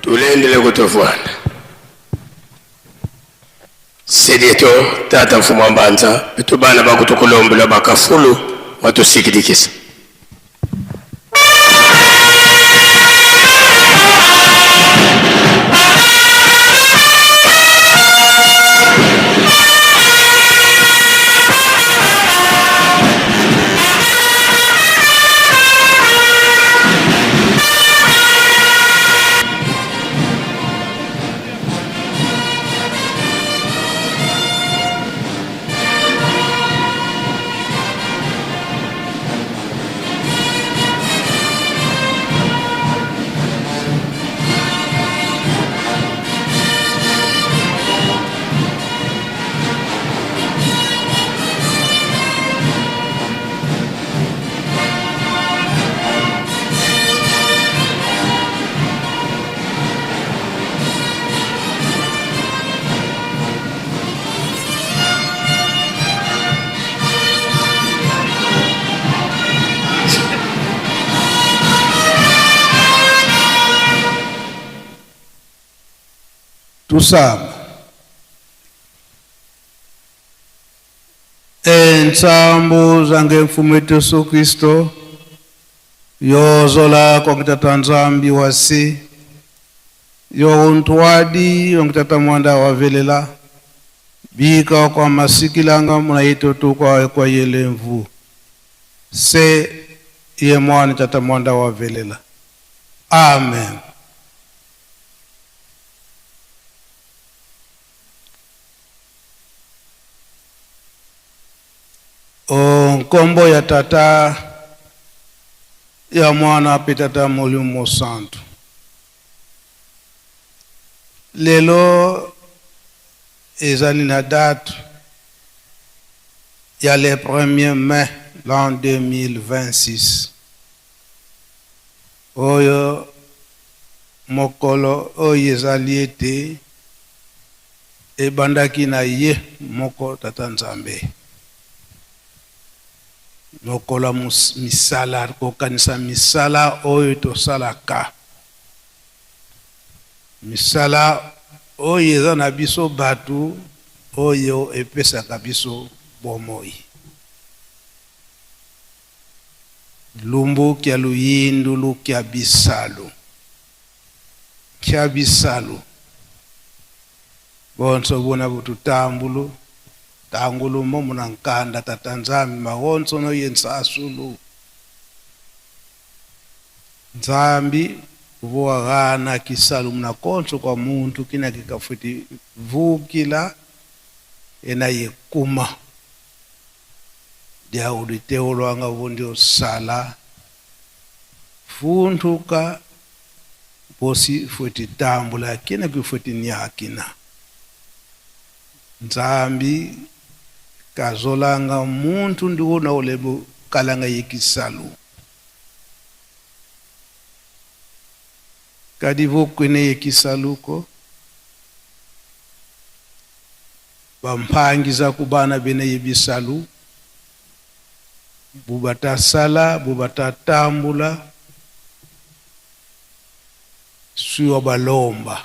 K: Tulendele kutofwana sedieto tata mfumu wa mbanza beto bana bakutukulombela bakafulu watusikilikisa.
L: Tusamba. Entsambu zange mfumu wetu Yesu Kristo yozola kwangitata Nzambi wasi yontwadi yongitata mwanda wavelela bika kwa masikilanga muna itoto kwa kwa yelemvu se ye mwana tata mwanda wavelela. Amen. O nkombo ya tata ya mwana pe tata molimo santu. Lelo ezali na date ya le 1er mai l'an 2026. Oyo mokolo oyo ezali ete ebandaki na ye moko tata Nzambe. Mokolo ya misala, kokanisa misala oyo tosalaka. Misala oyo eza na biso bato oyo epesaka biso bomoi. Lumbu kya luyindulu kya bisalu kya bisalu bonso buna bututambulu tangulu momu na nkanda tata Nzambi mahonso no ye nsasulu Nzambi. Voaghana kisalu muna konso kwa muntu kina kikafuti vukila ena yekuma dia uliteulwanga vundio sala funthuka vosi futi tambula kina kifuti nyakina Nzambi kazolanga muntu ndiwona ulebo kalanga yekisalu kadi vokwene yekisaluko bampangiza kubana bene yebisalu bubatasala bubatatambula siwa balomba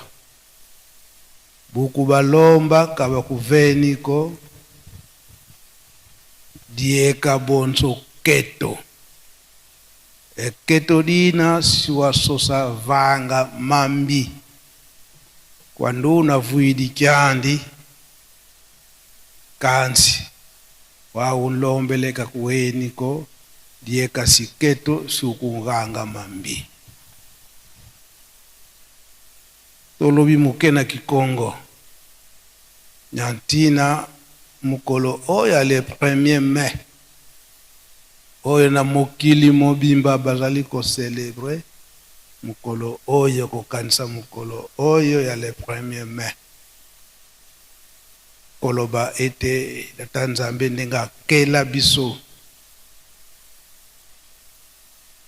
L: bukubalomba kaba kuveniko dieka bonso keto eketo dina siwasosa vanga mambi kwanduna vuidi kyandi kansi wawulombeleka kuweniko dieka siketo siukunganga mambi tolobi moke na kikongo na ntina mokolo oyo ya le 1er mai oyo na mokili mobimba bazali kocelebre mokolo oyo kokanisa mokolo oyo ya le 1er mai koloba ete tata Nzambe ndenge akela biso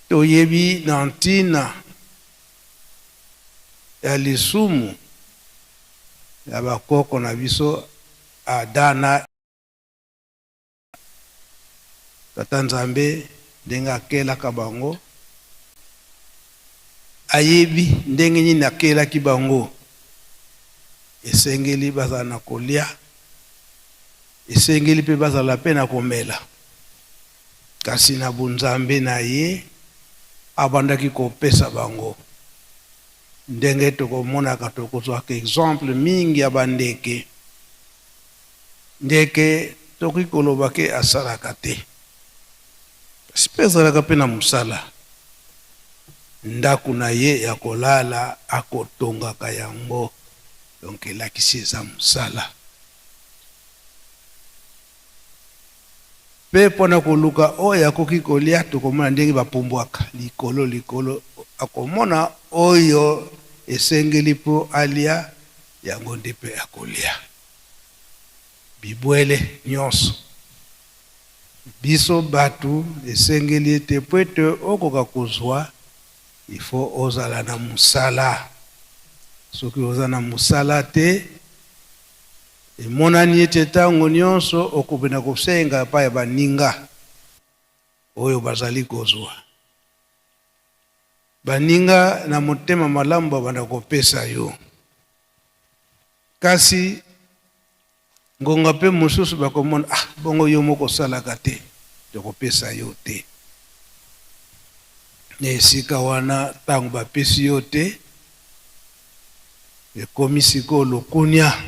L: toyebi na ntina ya lisumu ya bakoko na biso Ada na Tata Nzambe ndenge akelaka bango ayebi ndenge nini akelaki bango esengeli bazala na kolia esengeli mpe bazala mpe na komela kasi na bonzambe na ye abandaki kopesa bango ndenge tokomonaka tokozwaka exemple mingi ya bandeke ndeke tokoki koloba ke asalaka te kasi mpe azalaka mpe na mosala ndako na ye ya kolala akotongaka yango donc elakisi eza mosala Mpe mpo na koluka oyo akoki kolia, tokomona ndenge bapumbwaka likolo likolo, akomona oyo esengeli mpo alia, yango nde mpe akolia. Bibwele nyonso. Biso bato, esengeli ete mpo ete okoka kozwa, il faut ozala na mosala. Soki oza na mosala te, Emonani ete ntango nyonso okobenda kosenga epai ya baninga oyo bazali kozwa. Baninga na motema malamu babanda kopesa yo, kasi ngonga mpe mosusu bakomona, ah, bongo yo moko osalaka te, tokopesa yo te. Na esika wana, ntango bapesi yo te, Ekomi sikoyo lokunia.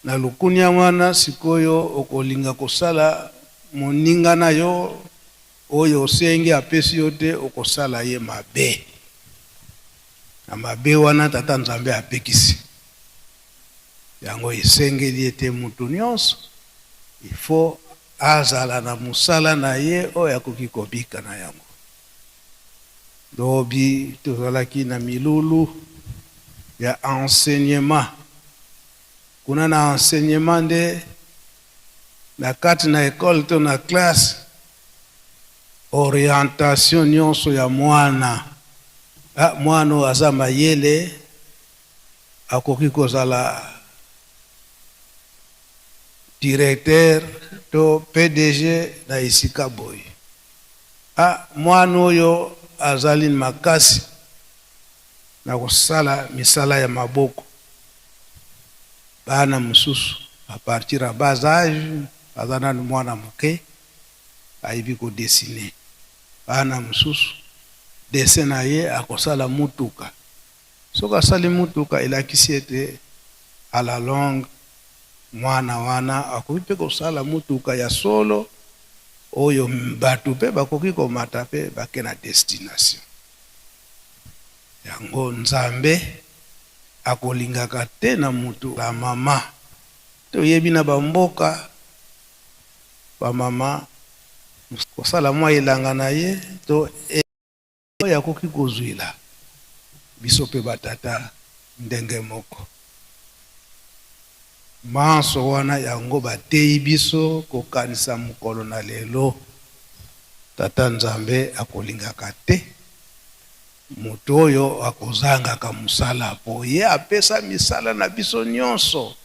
L: Na lokunia wana sikoyo okolinga kosala moninga na yo oyo osengi apesi yo te, okosala ye mabe. Na mabe wana Tata Nzambe apekisi yango. Esengeli ete moto nyonso il faut azala na mosala na ye oyo akoki kobika na yango. Lobi tozalaki na milulu ya enseignement. Kuna na enseignement nde na kati na ecole to na classe, orientation nyonso ya mwana. Ah, mwana oyo aza mayele akoki kozala directeur to PDG na esika boye. Ah, mwana oyo azali makasi na kosala misala ya maboko. Bana mosusu à partir ya bas age aza nanu mwana moke ayebi ko dessiner. Bana mosusu dessin na ye akosala mutuka. Soki asali mutuka elakisi ete à la longue mwana wana akoki mpe kosala mutuka ya solo oyo batu mpe bakoki komata mpe bake na destination. Yango Nzambe akolingaka te na mutu ba mama toyebi na ba mboka ba mama kosala mwa elanga na ye to oyo akoki kozwila biso pe ba tata ndenge moko manso wana yango bateyi biso kokanisa mokolo na lelo tata Nzambe akolingaka te Moto oyo akozangaka mosala, mpo ye apesa misala na biso nyonso.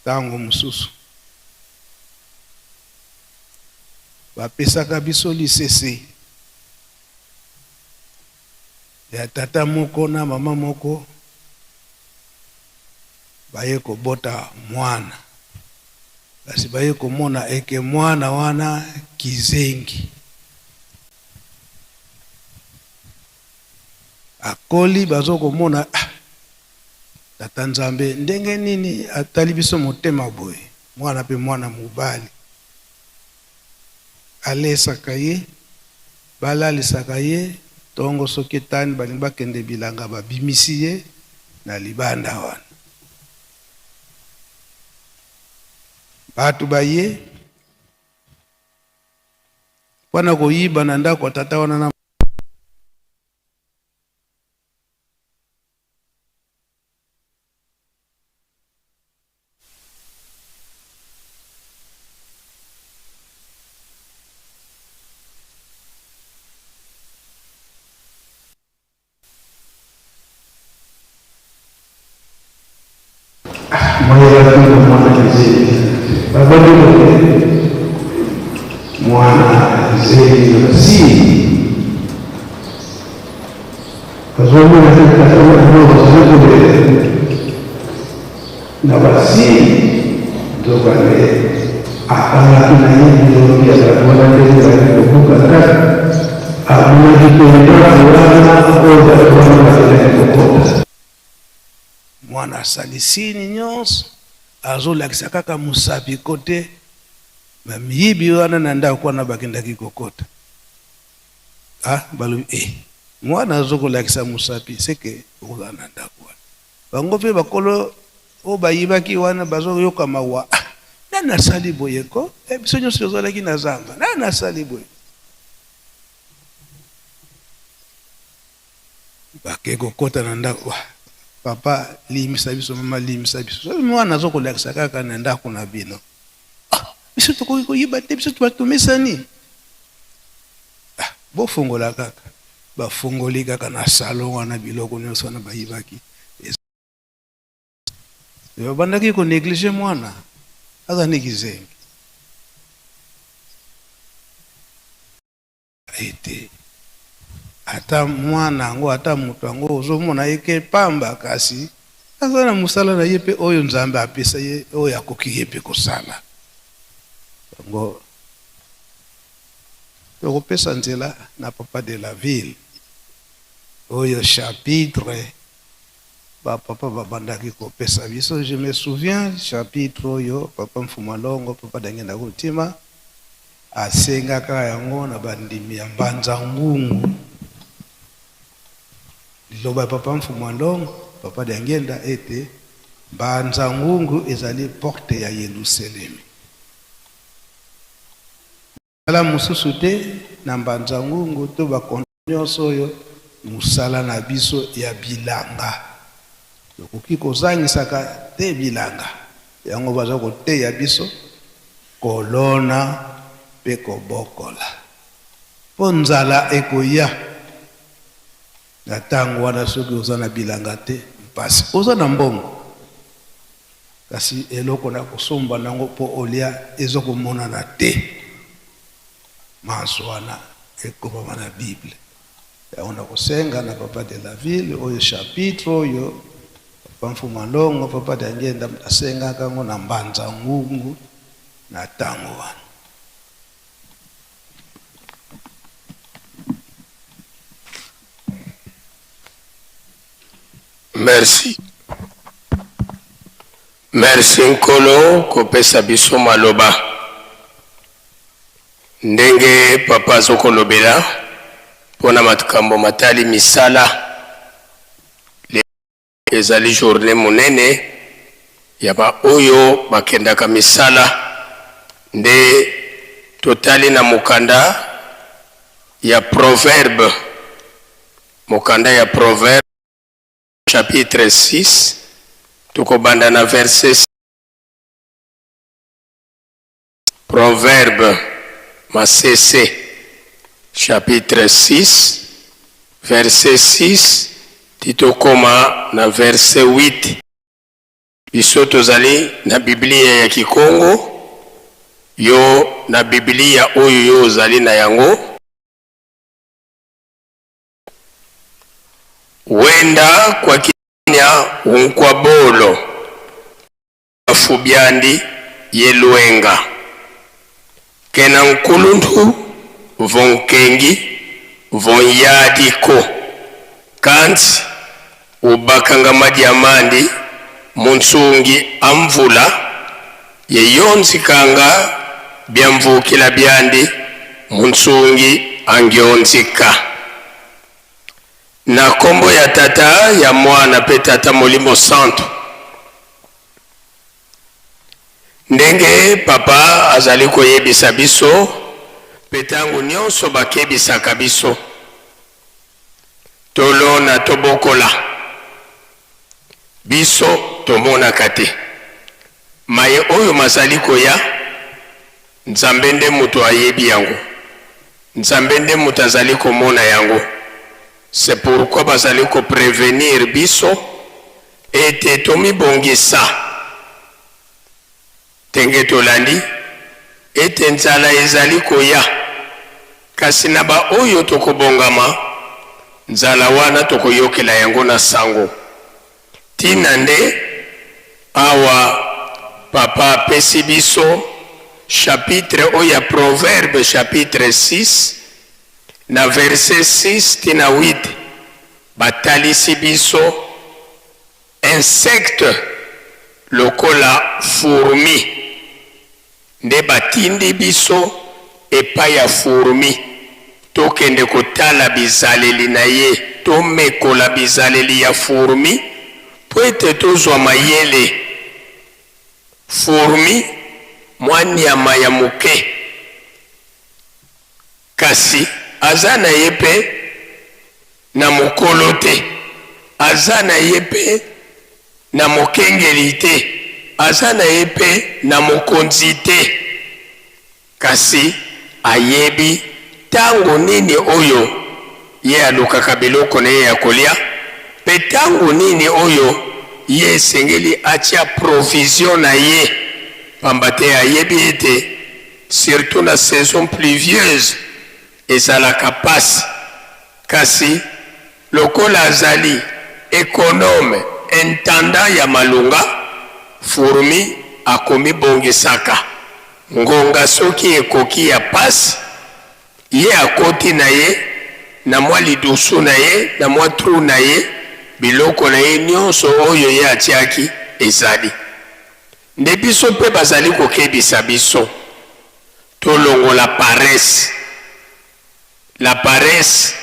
L: Ntango mosusu bapesaka biso lisese ya tata moko na mama moko baye kobota mwana. Kasi baye komona eke mwana wana kizengi. Akoli bazo komona ah tata Nzambe ndenge nini atali biso motema boye mwana pe mwana mobali alesaka ye balalisaka ye tongo soki etani balingi bakende bilanga babimisi ye na libanda wana. Bato baye mpo na koyiba na ndako ya tata wana na.
M: Mwana kizengi na basili bazomona tata kolela na basili nzokande akangaki na ye bilongi ya bato wana ndenge bazali kobuka ndako amonaki mpe ndako wana oyo bato wana bakendaki kokota.
L: Mwana asali signe nyonso azolakisa kaka mosapi kote ba miyibi wana na ndako wana bakendaki kokota. Ah balobi eh mwana azokolakisa mosapi seke okozala na ndako wana. Bango pe bakolo oyo bayibaki wana bazoyoka mawa ah nani asali boye ko eh, biso nyonso tozalaki na zamba nani asali boye bake kokota na ndako ah, papa limbisa biso mama limbisa biso mwana azokolakisa kaka na ndako na bino ah, biso tokoki koyiba te biso batomesani ah, bofongola kaka bafongoli kaka na salon wana biloko nyonso wana bayibaki babandaki ko neglige mwana aza nde kizengi ete ata mwana yango ata moto yango ozomona ye ke pamba kasi aza na mosala na ye mpe oyo Nzambe apesa ye oyo akoki ye mpe kosala yango. Tokopesa nzela na papa de la ville oyo chapitre ba papa babandaki kopesa biso je me souviens chapitre oyo papa Mfuma Longo papa Dangenda Kutima asengaka yango na bandimi ya Mbanza Ngungu liloba ya papa Mfuma Longo papa Dangenda ete Mbanza Ngungu ezali porte ya Yelusalemi. Mosala mosusu te na Mbanza Ngungu to ba nyonso oyo mosala na biso ya bilanga. Tokoki kozangisaka te bilanga. Yango baza koteya biso kolona mpe kobokola. Mpo nzala ekoya na ntango wana, soki oza na bilanga te mpasi. Oza na mbongo kasi eloko na kosomba nango mpo olia ezo komonana te. Manso wana ekomama na Bible. Yango nakosenga na papa de la ville oyo chapitre oyo papa Mfuma Longo, papa Diangienda asengaka yango na Mbanza Ngungu na tango wana.
K: Merci. Merci Nkolo kopesa biso maloba. Ndenge papa azokolobela. mpo na makambo matali misala. Lelo ezali journee monene ya ba oyo bakendaka misala, nde totali na mokanda ya Proverbe, mokanda ya Proverbe chapitre 6, tokobanda na verset Proverbe, Masese, chapitre 6, verset 6 ti tokoma na verset 8. Biso tozali na Biblia ya Kikongo, yo na Biblia oyo yo ozali na yango. Wenda kwa kinya unkwa bolo. Fubyandi ye lwenga kena nkuluntu vonkengi vonyadiko kansi ubakanga madiamandi muntsungi a mvula ye yonzikanga byamvukila byandi muntsungi angyonzika. Na kombo ya Tata, ya Mwana pe Tata Molimo Santu. Ndenge Papa azali koyebisa biso pe tango nionso bakebisaka biso, tolona tobokola, biso tomonaka te maye oyo mazali koya, Nzambe nde moto ayebi yango, Nzambe nde moto azali komona yango, c'est pourquoi bazali ko prevenir biso ete tomibongisa ndenge tolandi ete nzala ezali koya, kasi na ba oyo tokobongama, nzala wana tokoyokela yango na sango. Tina nde awa Papa apesi biso chapitre oyo ya Proverbe chapitre 6 na verset 6 ti na 8, batalisi biso insecte lokola fourmi nde batindi biso epai ya fourmi tokende kotala bizaleli na ye, tomekola bizaleli ya fourmi mpo ete tozwa mayele. Fourmi mwa nyama ya moke, kasi aza na ye mpe na mokolo te, aza na ye mpe na mokengeli te, aza na ye mpe na mokonzi te, kasi ayebi ntango nini oyo ye alukaka biloko na ye ya kolia, mpe ntango nini oyo ye esengeli atia provision na ye, pamba te ayebi ete surtout na saison pluvieuse ezalaka pasi, kasi lokola azali econome, intendant ya malonga, fourmi akomibongisaka ngonga soki ekoki ya pasi, ye akoti na ye na mwa lidusu na ye, na mwa trou na ye, biloko na ye nionso oyo ye atiaki ezali. Nde biso mpe bazali kokebisa biso tolongola paresse. La paresse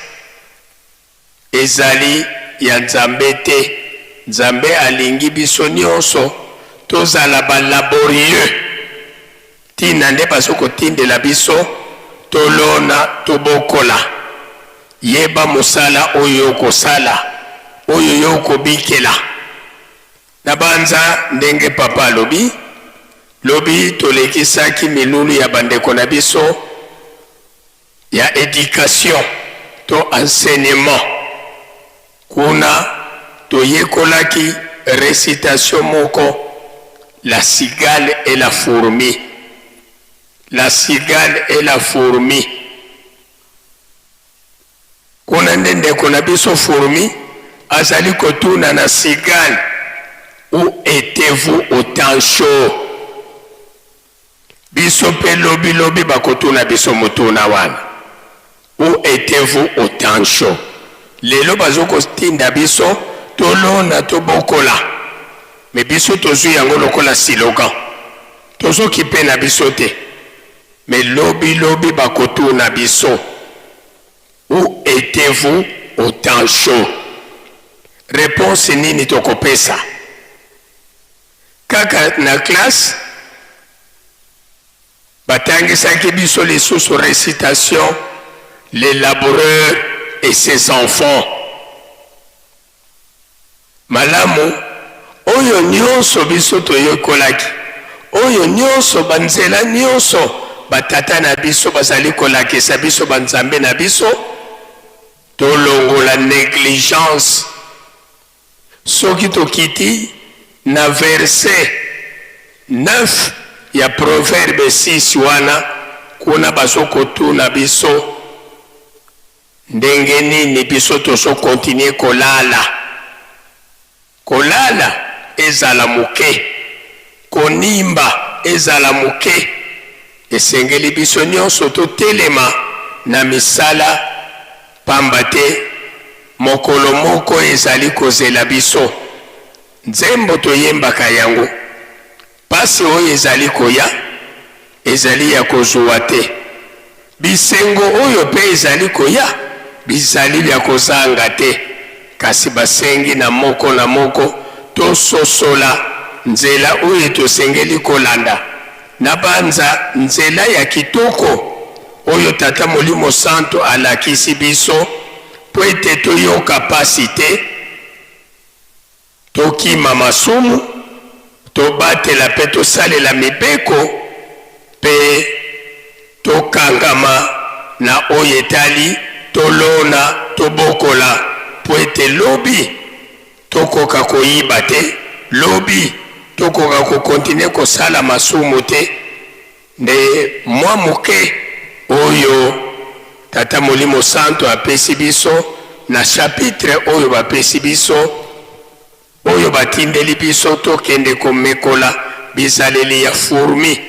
K: ezali ya Nzambe te. Nzambe alingi biso nionso tozala ba laborieux. Tina nde bazo kotindela biso tolona tobokola. Yeba mosala oyo okosala, oyo yo okobikela. Nabanza ndenge Papa alobi, lobi tolekisaki milulu ya bandeko na biso ya education to enseignement. Kuna toyekolaki recitation moko La cigale et la fourmi, La cigale et la fourmi. Kuna nde ndeko na biso fourmi azali kotuna na cigale, Où etez-vous au temps chaud? Biso pe lobi lobi bakotuna biso motuna wana, Où etez-vous au temps chaud? Lelo bazo kotinda biso tolona tobokola mais biso tozui yango lokola silogan, tozo kipe na biso te mais lobi lobi bakotuna biso, Où. étiez-vous au temps chaud? Reponse nini tokopesa? Kaka na classe batangisaki biso lisusu recitation Les laboureurs et ses enfants. Malamu, oyo nyonso biso toyekolaki, oyo nyonso banzela nyonso batata na biso bazali kolakisa biso banzambe na biso, tolongola negligence. Soki tokiti na verset 9 ya Proverbe 6 wana, kuna bazokotuna biso ndenge nini biso tozo continuer kolala. Kolala ezala moke, konimba ezala moke, esengeli biso nyonso totelema na misala, pamba te mokolo moko ezali kozela biso. Nzembo toyembaka yango, Pasi oyo ezali koya ezali ya kozuwa te, bisengo oyo pe ezali koya bizali bya kozanga te, kasi basengi na moko na moko tososola nzela oyo tosengeli kolanda. Nabanza nzela ya kitoko oyo Tata Molimo Santu alakisi biso mpo ete toyoka pasi te, Tokima masumu, tobatela mpe tosalela mibeko, mpe tokangama na oyo etali tolona, tobokola mpo ete lobi tokoka koyiba te, lobi tokoka ko continuer kosala masumu te. Nde mwa moke oyo Tata Molimo Santu apesi biso na chapitre oyo bapesi biso, oyo batindeli biso tokende komekola bizaleli ya fourmi,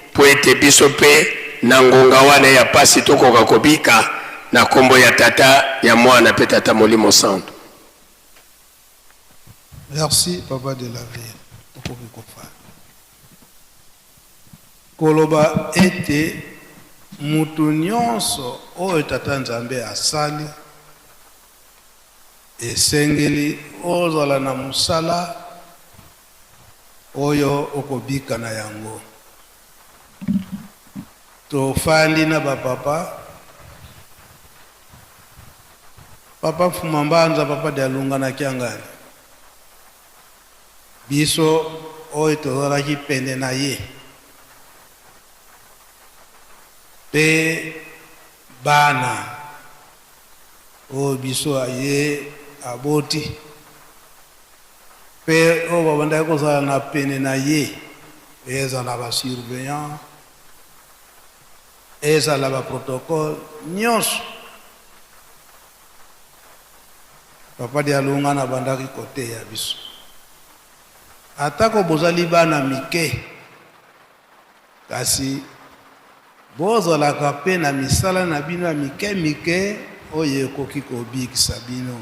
K: mpo ete biso mpe na ngonga wana ya pasi tokoka kobika, na kombo ya Tata, ya Mwana mpe Tata Molimo Santu.
L: Merci papa de la ville, okoki kofanda. Koloba ete mutu nionso oyo Tata Nzambe asali, esengeli ozala na mosala oyo okobika na yango. Tofandi na ba papa, Papa Mfuma Mbanza, Papa Dialunga na Kiangani. Biso oyo tozalaki pene na ye mpe bana oyo biso ye aboti mpe oyo babandaki kozala na pene na ye, ezala ba surveillant, ezala ba protocole nyonso. Papa Dialungana abandaki koteya biso, Atako bozali bana mike, kasi bozalaka mpe na misala na bino ya mike-mike oyo ekoki kobikisa bino.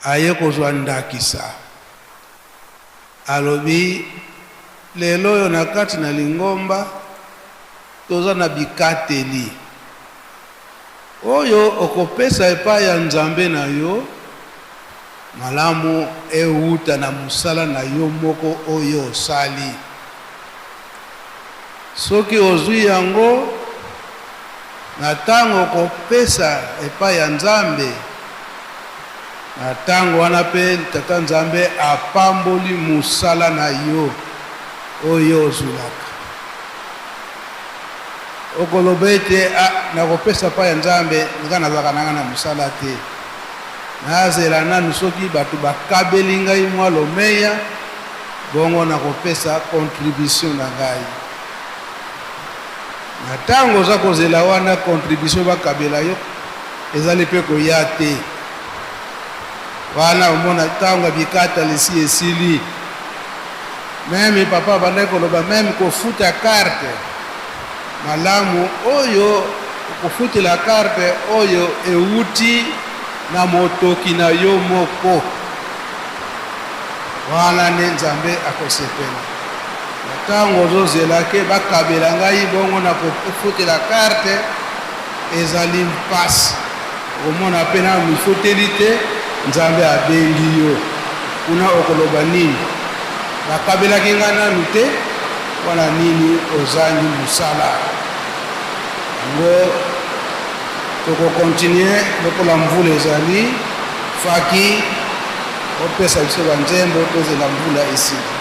L: Aye kozwa ndakisa, alobi, Lelo oyo na kati na lingomba, toza na bikateli. Oyo okopesa epai ya Nzambe na yo, malamu ewuta na mosala na yo moko oyo osali. Soki ozwi yango, na tango okopesa epai ya Nzambe, na tango wana mpe Tata Nzambe apamboli mosala na yo oyo ozwilaka. Okoloba ete, Ah, nakopesa epai ya Nzambe, ngai nazalaka na ngai na mosala te. Nazela nanu soki bato bakabeli ngai mwa lomeya, bongo nakopesa contribution na ngai. Na tango oza kozela wana contribution bakabela yo, ezali mpe koya te. Wana omona tango ya bikatali esi esili. Meme papa abandaki koloba meme kofuta carte malamu oyo okofutela carte oyo ewuti na motoki na yo moko, wana nde Nzambe akosepela. Na tango ozozela ke bakabela ngai bongo na kofutela carte, Ezali mpasi. Okomona mpe nanu omifuteli te, Nzambe abengi yo. Kuna okoloba nini? Bakabelaki ngai nanu te, mpo na nini ozangi mosala? Yango toko continuer lokola mvula ezali, faki opesa biso ba nzembo tozela mvula esila.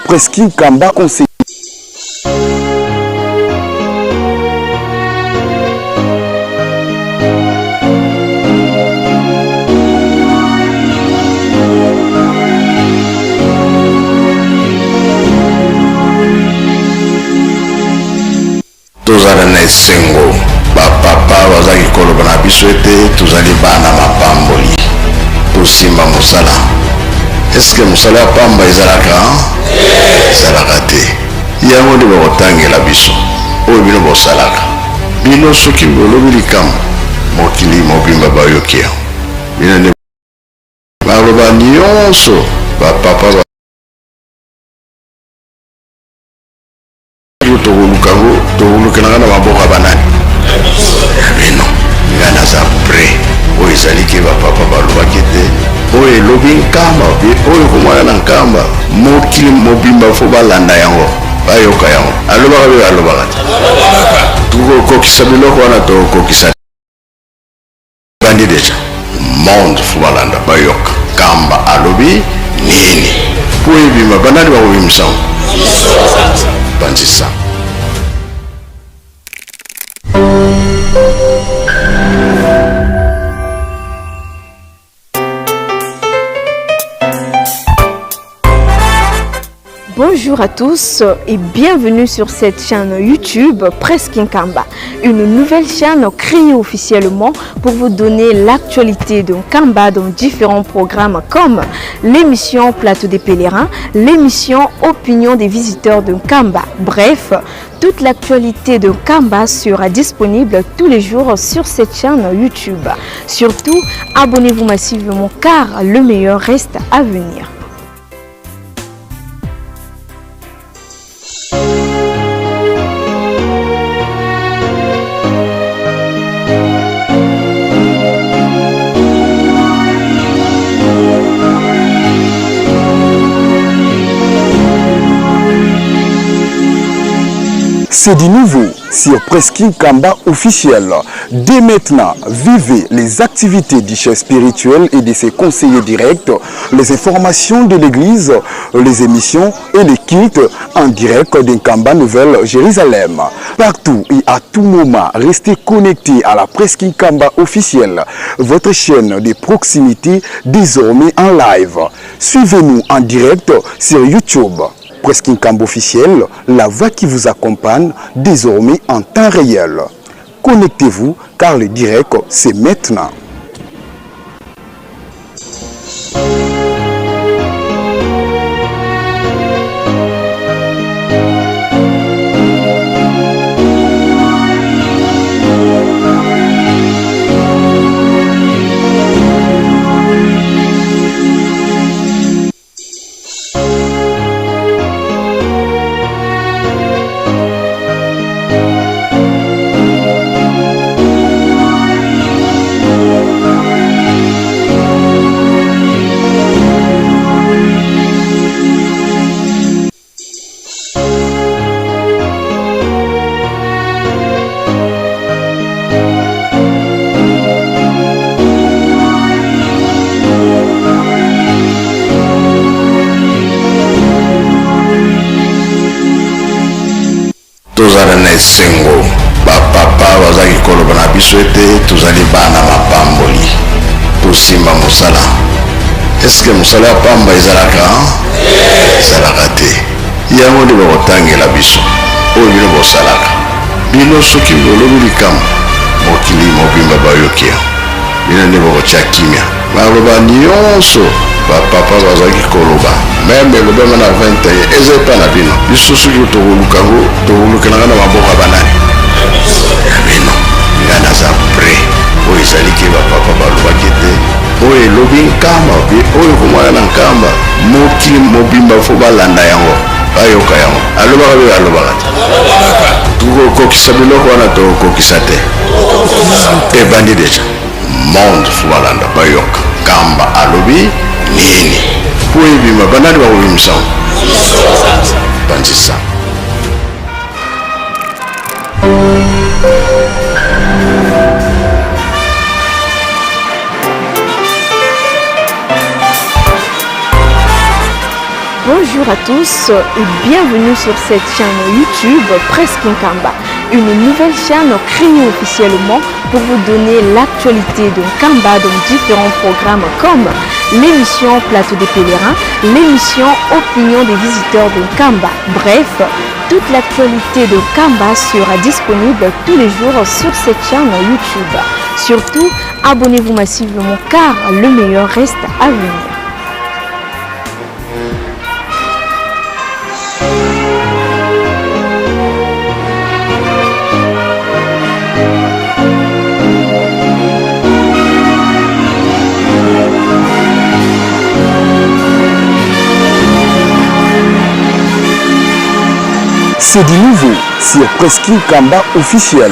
N: Presqu'île Kamba conseiller.
A: Tozala na esengo, ba papa bazaki koloba na biso ete tozali bana mapamboli. Tosimba mosala. Eske mosala ya pamba ezalaka? Ezalaka te. Yango nde bakotangela biso oyo bino bosalaka. Bino soki bolobi likambo, mokili mobimba bayoki yango. Bino nde baloba nyonso ba papa ba tokoluka yango. Tokolukelanga na maboko ya banani? Ya bino. Ngai naza prêt. Oyo ezali ke bapapa balobaki ete oyo elobi Nkamba mpe oyo komona na Nkamba, mokili mobimba fo balanda yango, bayoka yango. Alobaka mpe alobaka te. Tokokokisa biloko wana, tokokokisa bandi deja monde fo balanda, bayoka Nkamba alobi nini mpo ebima. Banani bakobimisa yango? Banzisa.
B: Bonjour à tous et bienvenue sur cette chaîne YouTube Presse Nkamba, une nouvelle chaîne créée officiellement pour vous donner l'actualité de Nkamba dans différents programmes comme l'émission Plateau des pèlerins, l'émission Opinion des visiteurs de Nkamba. Bref, toute l'actualité de Nkamba sera disponible tous les jours sur cette chaîne YouTube. Surtout, abonnez-vous massivement car le meilleur reste à venir.
N: C'est du nouveau sur Presqu'île Kamba officiel. Dès maintenant, vivez les activités du chef spirituel et de ses conseillers directs, les informations de l'église, les émissions et les cultes en direct d'Nkamba Nouvelle Jérusalem. Partout et à tout moment, restez connectés à la Presqu'île Kamba officielle, votre chaîne de proximité désormais en live. Suivez-nous en direct sur YouTube. Presqu'île Kamba officiel, la voix qui vous accompagne désormais en temps réel. Connectez-vous car le direct, c'est maintenant.
A: Tozala na esengo, bapapa bazalaki koloba na biso ete tozali bana mapamboli, tosimba mosala. Eske mosala ya pamba ezalaka? Ezalaka te. Yango nde bakotangela biso oyo bino bosalaka. Bino soki bolobi likambo, mokili mobimba bayoki yango. Bino nde bokotya kimia. Maloba nyonso bapapa bazalaki koloba, meme elobama na 21, eza epai na bino. Biso soki tokoluka yango, tokolukelanga na maboko ya banani? Ya bino. Ngai naza prêt. Oyo ezali ke bapapa balobaki ete oyo elobi Nkamba mpe oyo komona na Nkamba, mokili mobimba fo balanda yango, bayoka yango. Alobaka mpe alobaka te. Tokokokisa biloko wana, tokokokisa te. Ebandi deja. Monde fo balanda, bayoka Nkamba alobi nini mpo ebima. Banani bakobimisa yango? Banzisa.
B: Bonjour à tous et bienvenue sur cette chaîne YouTube Presse Nkamba, une nouvelle chaîne créée officiellement pour vous donner l'actualité de Nkamba dans différents programmes comme l'émission Plateau des pèlerins, l'émission Opinion des visiteurs de Nkamba. Bref, toute l'actualité de Nkamba sera disponible tous les jours sur cette chaîne YouTube. Surtout, abonnez-vous massivement car le meilleur reste à venir.
N: C'est du nouveau sur Presqu'île Kamba officiel.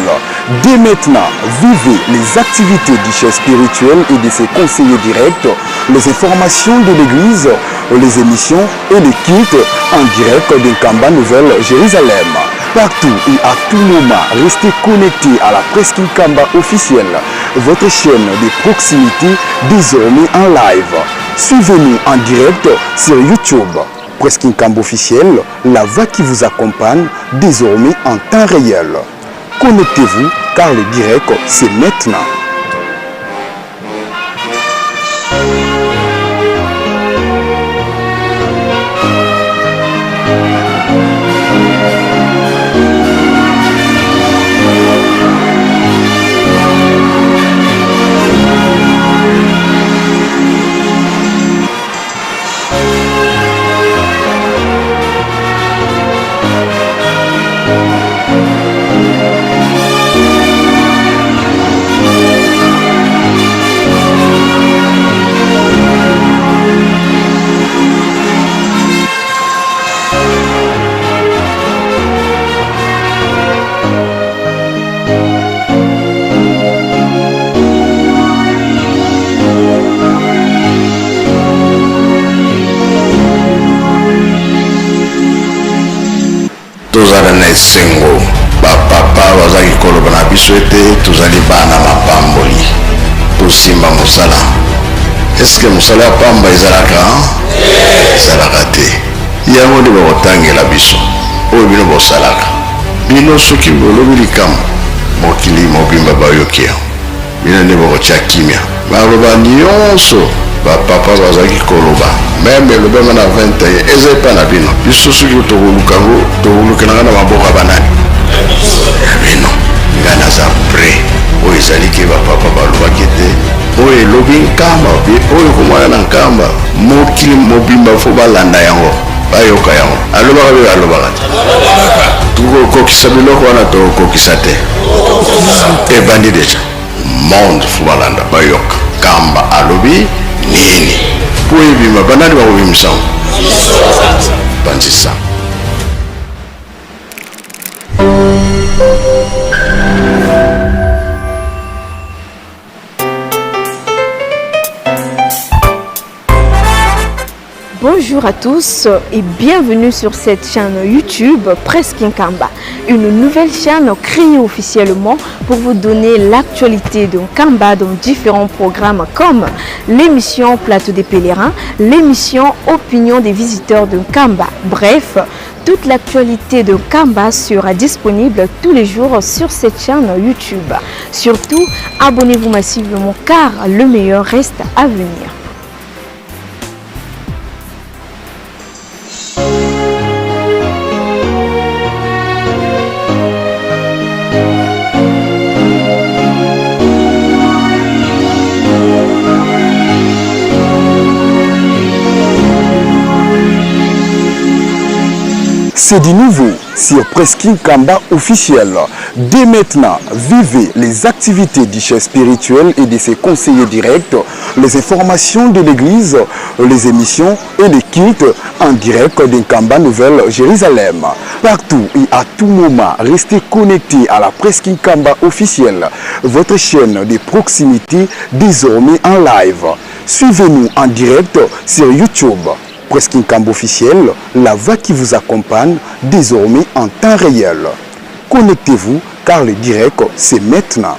N: Dès maintenant, vivez les activités du chef spirituel et de ses conseillers directs, les informations de l'église, les émissions et les cultes en direct de Kamba Nouvelle Jérusalem. Partout et à tout moment, restez connectés à la Presqu'île Kamba officielle, votre chaîne de proximité désormais en live. Suivez-nous en direct sur YouTube. Presqu'île Kamba officiel, la voix qui vous accompagne désormais en temps réel. Connectez-vous car le direct, c'est maintenant.
A: Tozala na esengo, bapapa bazalaki koloba na biso ete tozali bana mapamboli, tosimba mosala. Eske mosala ya pamba ezalaka? Ezalaka te. Yango nde bakotangela biso oyo bino bosalaka. Bino soki bolobi likambo, mokili mobimba bayoki yango. Bino nde bokotia kimia. Maloba nionso ba papa bazalaki koloba meme elobama na 21 eza epa na bino. Biso soki tokoluka yango tokolukelanga na maboko ya banani? Ya bino. Nga naza près. Oyo ezali ke ba papa balobaki ete oyo elobi Nkamba pe oyo ekomona na Nkamba mokili mobimba fo balanda yango bayoka yango. Alobaka pe alobaka te. Tokokokisa biloko wana tokokokisa te. Ebandi deja. Monde fo balanda bayoka Kamba alobi nini po ebima banani bakobimisa yango? Panzisa.
B: Bonjour à tous et bienvenue sur cette chaîne YouTube Presque Nkamba, une nouvelle chaîne créée officiellement pour vous donner l'actualité de Nkamba dans différents programmes comme l'émission Plateau des pèlerins, l'émission Opinion des visiteurs de Nkamba. Bref, toute l'actualité de Nkamba sera disponible tous les jours sur cette chaîne YouTube. Surtout, abonnez-vous massivement car le meilleur reste à venir.
N: C'est du nouveau sur Presqu'île Kamba officiel. Dès maintenant, vivez les activités du chef spirituel et de ses conseillers directs, les informations de l'église, les émissions et les cultes en direct d'Nkamba Nouvelle Jérusalem. Partout et à tout moment, restez connectés à la Presqu'île Kamba officielle, votre chaîne de proximité désormais en live. Suivez-nous en direct sur YouTube. Presqu'île Kamba officiel, la voix qui vous accompagne désormais en temps réel. Connectez-vous car le direct, c'est maintenant.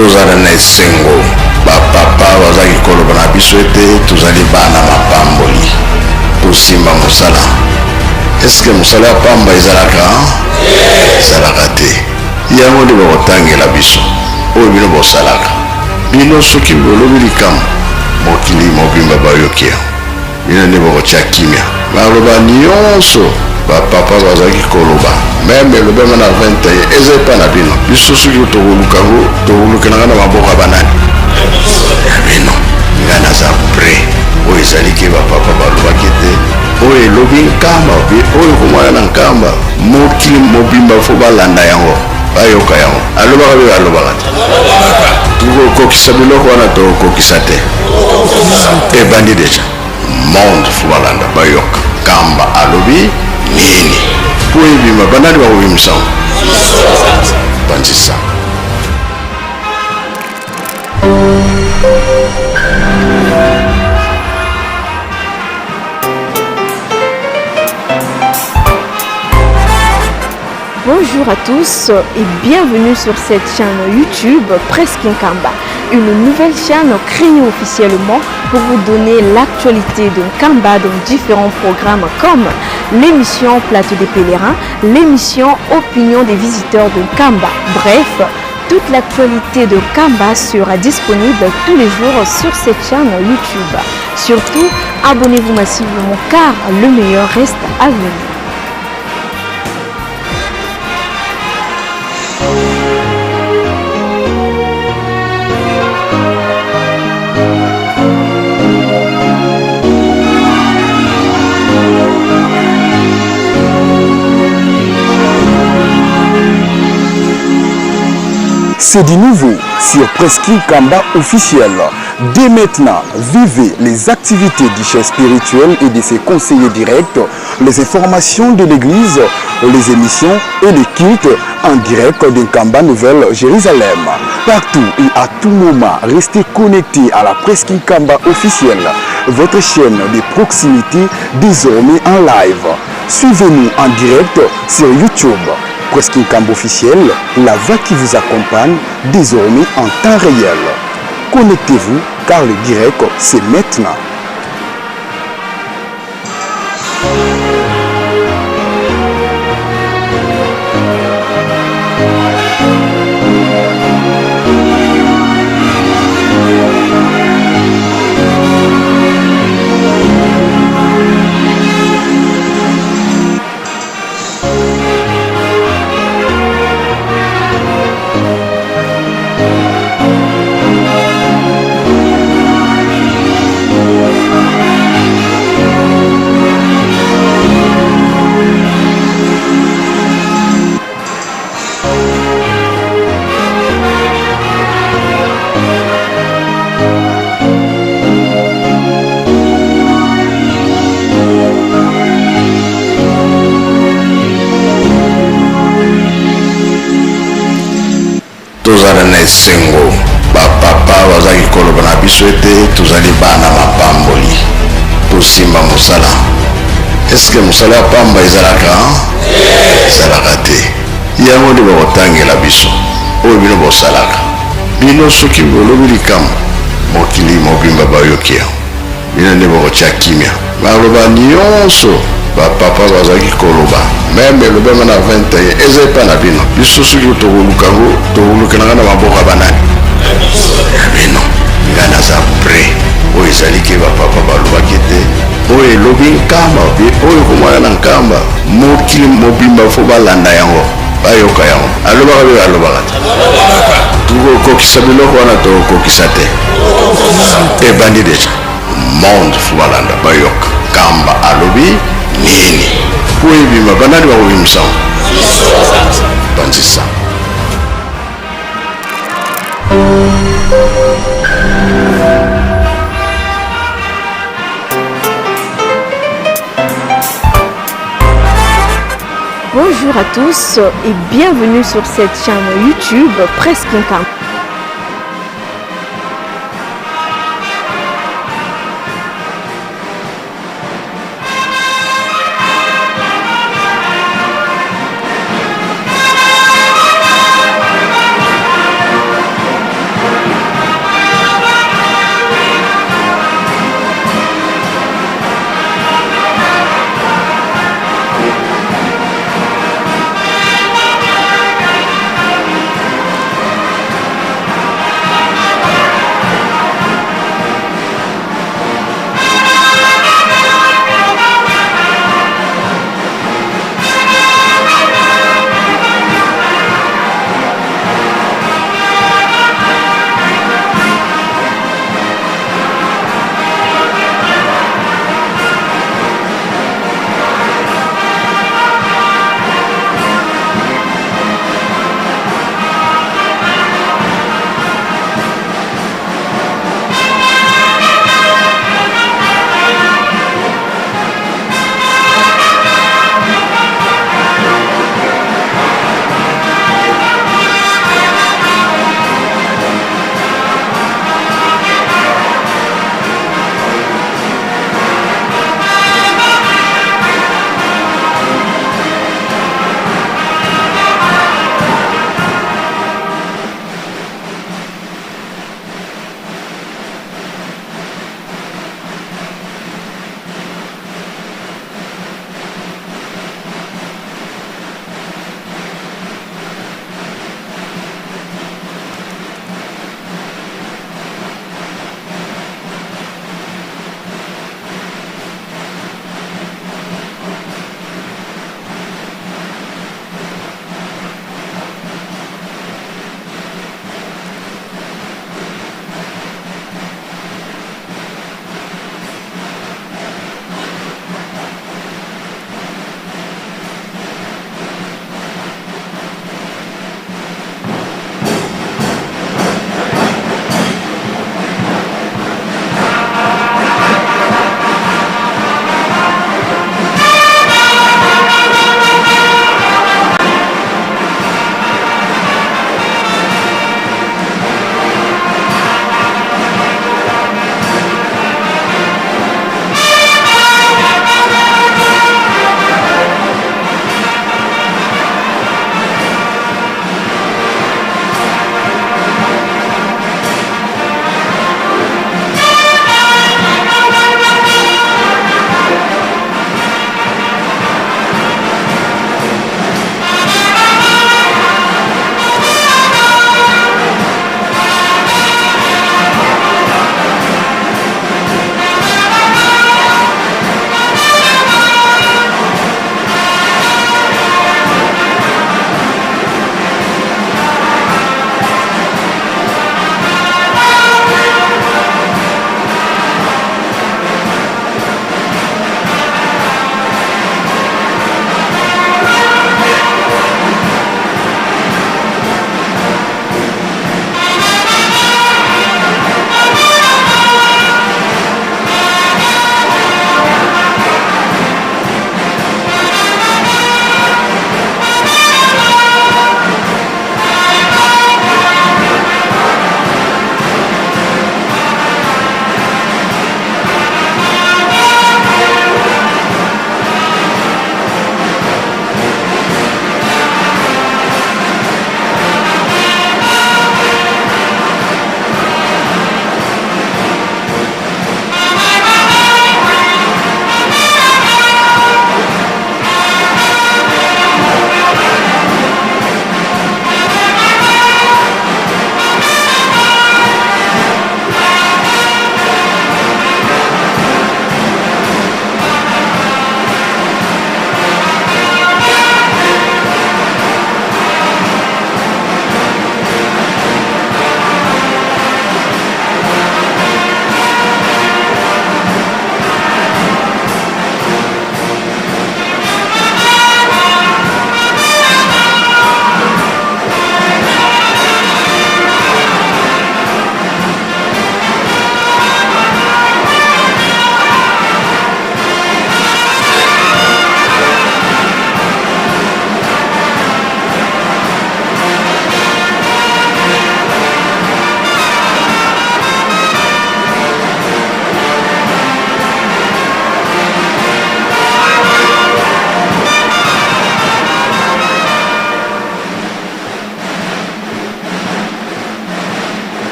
A: Tozala na esengo. Bapapa bazalaki koloba na biso ete tozali bana mapamboli. Tosimba mosala. Eske mosala ya pamba ezalaka? Ezalaka te. Yango nde bakotangela biso oyo bino bosalaka. Bino soki bolobi likambo, mokili mobimba bayoki yango. Bino nde bokotia kimia. Maloba nionso ba papa bazalaki koloba meme elobema na 21 eza epa na bino. Biso soki tokoluka yango tokolukelanga na maboko ya banani? Ya bino. Nga naza près. Oyo ezali ke ba papa balobaki ete oyo elobi Nkamba pe oyo ekomona na Nkamba mokili mobimba fo balanda yango bayoka yango. Alobaka pe alobaka te. Tokokokisa biloko wana tokokokisa te. Ebandi deja. Monde fo balanda bayoka. Kamba alobi nini? Po ebima banani bakobimisa yango? Panzisa.
B: Bonjour à tous et bienvenue sur cette chaîne YouTube Presse Nkamba, une nouvelle chaîne créée officiellement pour vous donner l'actualité de Nkamba dans différents programmes comme l'émission Plateau des pèlerins, l'émission Opinion des visiteurs de Nkamba. Bref, toute l'actualité de Nkamba sera disponible tous les jours sur cette chaîne YouTube. Surtout, abonnez-vous massivement car le meilleur reste à venir.
N: C'est du nouveau sur Presqu'île Kamba officiel. Dès maintenant, vivez les activités du chef spirituel et de ses conseillers directs, les informations de l'église, les émissions et les cultes en direct de Nkamba Nouvelle Jérusalem. Partout et à tout moment, restez connectés à la Presqu'île Kamba officielle, votre chaîne de proximité désormais en live. Suivez-nous en direct sur YouTube. Presqu'île Kamba officiel, la voix qui vous accompagne désormais en temps réel. Connectez-vous car le direct, c'est maintenant.
A: Tozala na esengo. Bapapa bazalaki koloba na biso ete tozali bana mapamboli. Tosimba mosala. Eske mosala ya pamba ezalaka? Ezalaka te. Yango nde bakotangela biso oyo bino bosalaka. Bino soki bolobi likambo, mokili mobimba bayoki yango. Bino nde bokotia kimia. Maloba nionso ba papa bazalaki koloba meme elobema na 21 eza epa na bino. Biso soki tokoluka yango tokolukelanga na maboko ya banani? Ya bino. Nga naza près. Oyo ezali ke ba papa balobaki ete oyo elobi Nkamba pe oyo ekomona na Nkamba mokili mobimba fo balanda yango bayoka yango. Alobaka pe alobaka te. Tokokokisa biloko wana tokokokisa te. Ebandi deja. Monde fo balanda bayoka. Kamba alobi nini? Po ebima banani bakobimisa yango? Panzisa.
B: Bonjour à tous et bienvenue sur cette chaîne YouTube Presse Nkamba.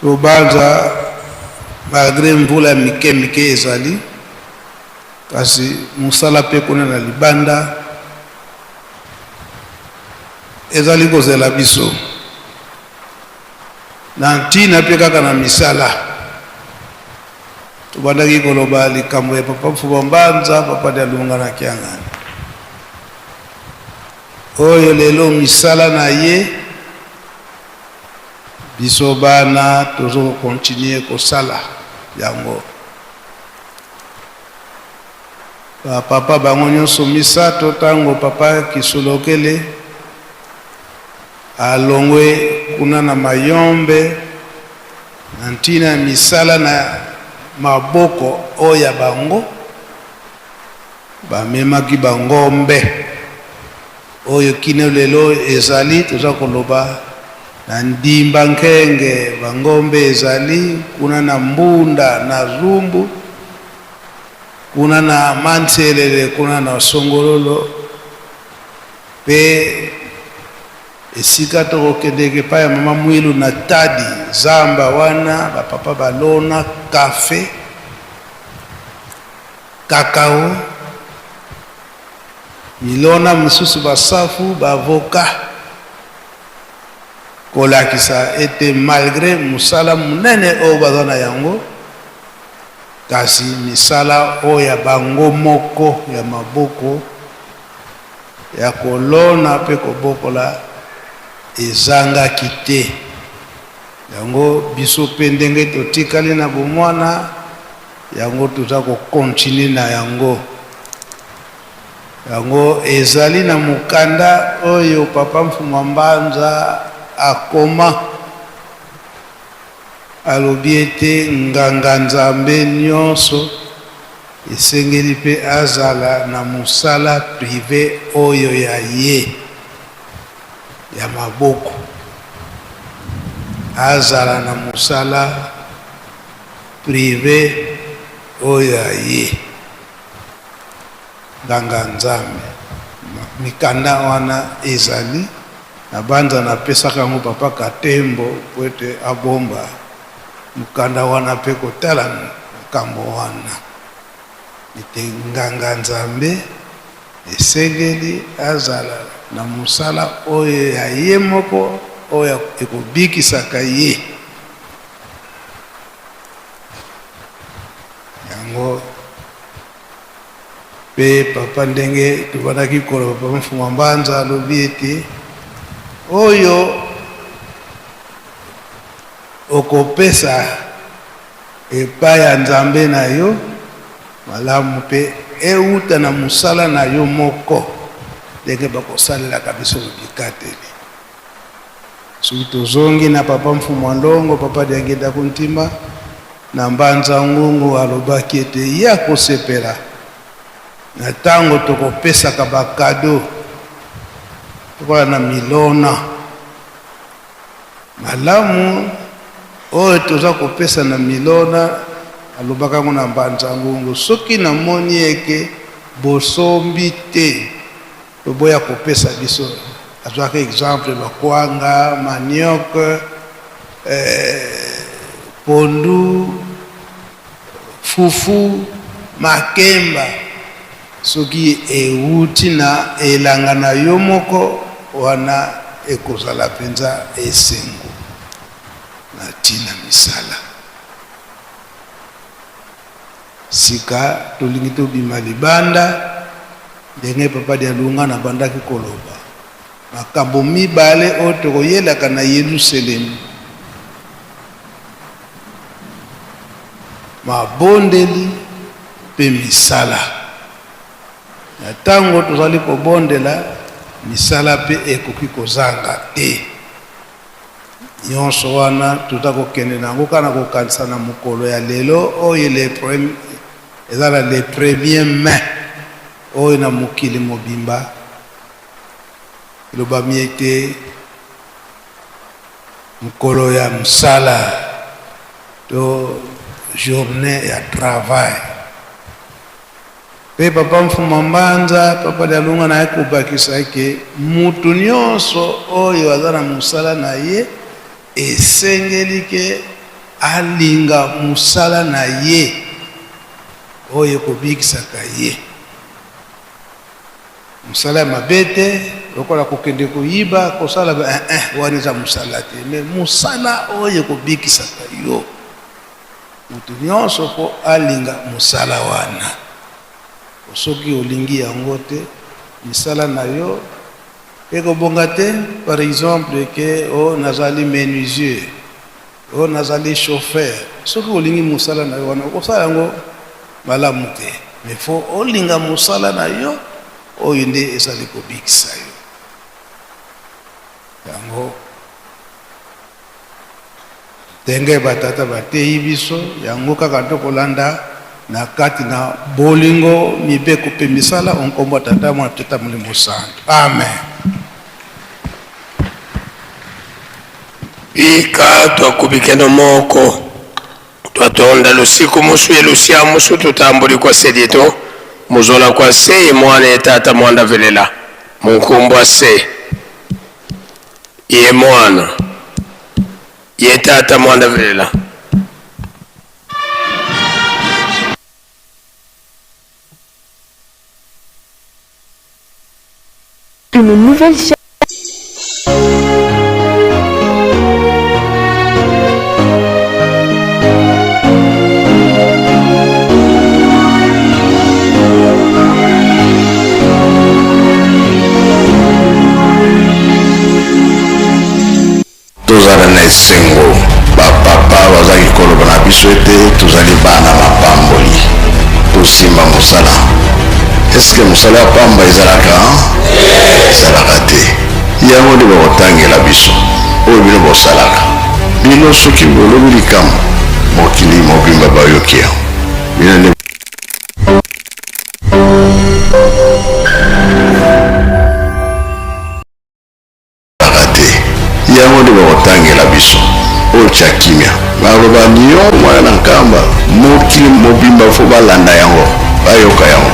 L: Tobanza malgre mvula ya mike mike ezali, kasi mosala mpe kuna na libanda ezali kozela biso na ntina mpe kaka na misala. Tobandaki koloba likambo ya Papa Mfuba Mbanza, Papa Dialunga na Kiangani, oyo lelo misala na ye biso bana tozo ko continuer kosala yango. Ba papa bango nyonso misato, tango Papa Kisolokele alongwe kuna na Mayombe na ntina ya misala na maboko oyo ya bango, bamemaki bangombe oyo kino lelo ezali, toza koloba na Ndimba Nkenge, bangombe ezali kuna na Mbunda na Zumbu, kuna na Manselele, kuna na Songololo, pe esika tokokendeke epai ya Mama Mwilu na Tadi, zamba wana ba papa balona kafe, kakao, milona mosusu, basafu, baavoka, kolakisa ete malgre mosala monene oyo baza na yango, kasi misala oyo ya bango moko ya maboko ya kolona mpe kobokola ezangaki te. Yango biso mpe ndenge totikali na bomwana, yango toza ko continuer na yango. Yango ezali na mokanda oyo Papa Mfumua Mbanza akoma, alobi ete nganga Nzambe nionso esengeli mpe azala na mosala prive oyo ya ye ya maboko, azala na mosala prive oyo ya ye. Nganga Nzambe. Mikanda wana ezali na banza, napesaka yango Papa Katembo mpo ete abomba mokanda wana mpe kotala makambo wana, ete Nganga Nzambe esengeli azala na mosala oyo ya ye moko oyo ekobikisaka ye. Yango pe papa, ndenge tobandaki koloba, Papa Mfuma Mbanza alobi ete oyo okopesa epai ya Nzambe na yo malamu pe euta na mosala na yo moko, ndenge bakosalelaka biso bikateli. Soki tozongi na Papa Mfumua Ndongo, Papa Diangienda Kuntima na Mbanza Ngungu alobaki ete ye akosepela na tango tokopesaka ba cadeaux lokola na milona malamu oyo toza kopesa na milona. Alobaka yango na Mbanza Ngungu, soki namoni eke bosombi te, Toboya kopesa biso, azwaka exemple ba kwanga, manioc, eh, pondu, fufu, makemba, soki ewuti na elanga na yo moko, wana ekozala mpenza esengo na ntina misala. Sika tolingi tobima libanda, ndenge Papa Dialungana abandaki koloba, makambo mibale oyo tokoyelaka na Yeluselemi, mabondeli mpe misala. Na ntango tozali kobondela, misala mpe ekoki kozanga te. Nyonso wana toza kokende na yango kaka na kokanisa na mokolo ya lelo oyo le eza na le premier mai oyo na mokili mobimba elobami ete mokolo ya mosala to journee ya travail. Pe Papa Mfuma Mbanza, Papa Dialunga naye kobakisa ke mutu nionso oyo aza na musala na ye esengeli ke alinga mosala na ye oyo ekobikisaka ye. Mosala ya mabe te, lokola kokende koyiba, kosala ba eh, eh, wana eza mosala te, mais mosala oyo ekobikisaka yo. Moto nyonso mpo alinga mosala wana. Soki olingi yango te, misala na yo ekobonga te. Par exemple ke o nazali menuisier, o nazali chauffeur, soki olingi mosala na yo wana okosala yango malamu te. Mais faut olinga mosala na yo oyo nde ezali kobikisa yo. Yango ndenge batata bateyi biso yango kaka tokolanda na kati na bolingo, mibeko mpe misala o nkombo ya Tata, Mwana mpe Tata Molimo Santu. Amen.
K: Bika twakubikeno moko twatonda lusiku musu ye lusia musu tutambuli kwa sedito muzola kwa se ye mwana ye tata mwanda velela munkumbwa se ye mwana ye tata mwanda velela.
B: Une nouvelle chaîne.
A: Tozala na esengo, ba papa bazalaki koloba na biso ete tozali bana mapamboli. Tosimba mosala. Est-ce que mosala ya pamba ezalaka? Ezalaka te. Yango nde bakotangela biso oyo bino bosalaka. Bino soki bolobi likambo, mokili mobimba bayoki yango. Bino nde Kaka te. Yango nde bakotangela biso. Otya kimia. Baloba lion mwana na nkamba. Mokili mobimba fo balanda yango. Bayoka yango.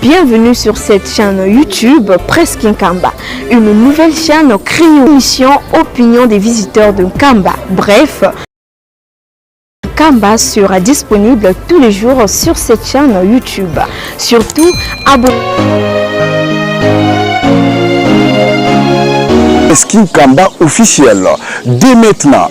B: Bienvenue sur cette chaîne YouTube Presse Nkamba, une nouvelle chaîne créée mission opinion des visiteurs de Nkamba. Bref, Nkamba sera disponible tous les jours sur cette chaîne YouTube. Surtout, abonnez-vous.
N: Kamba officiel. Dès maintenant,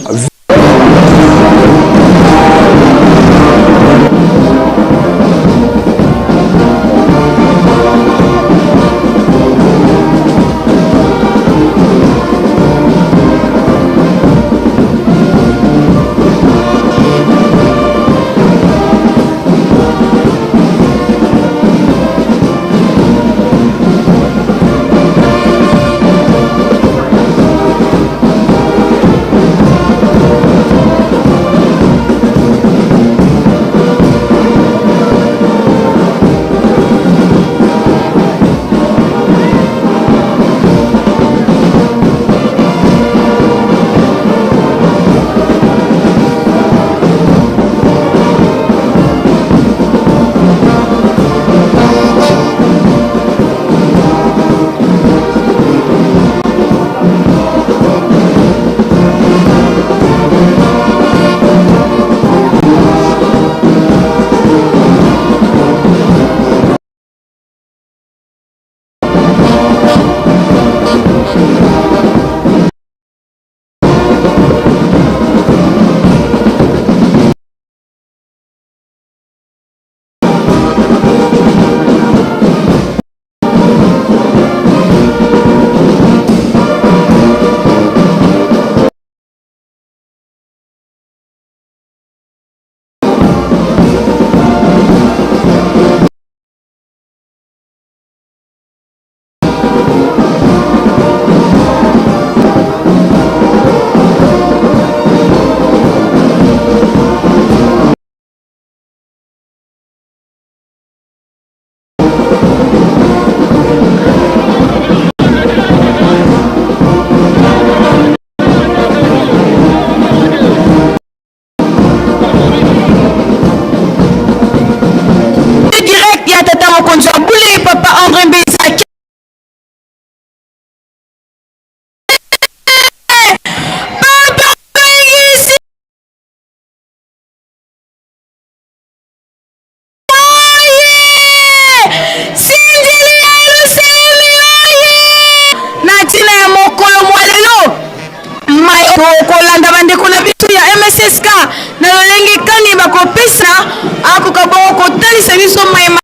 O: biso mayema.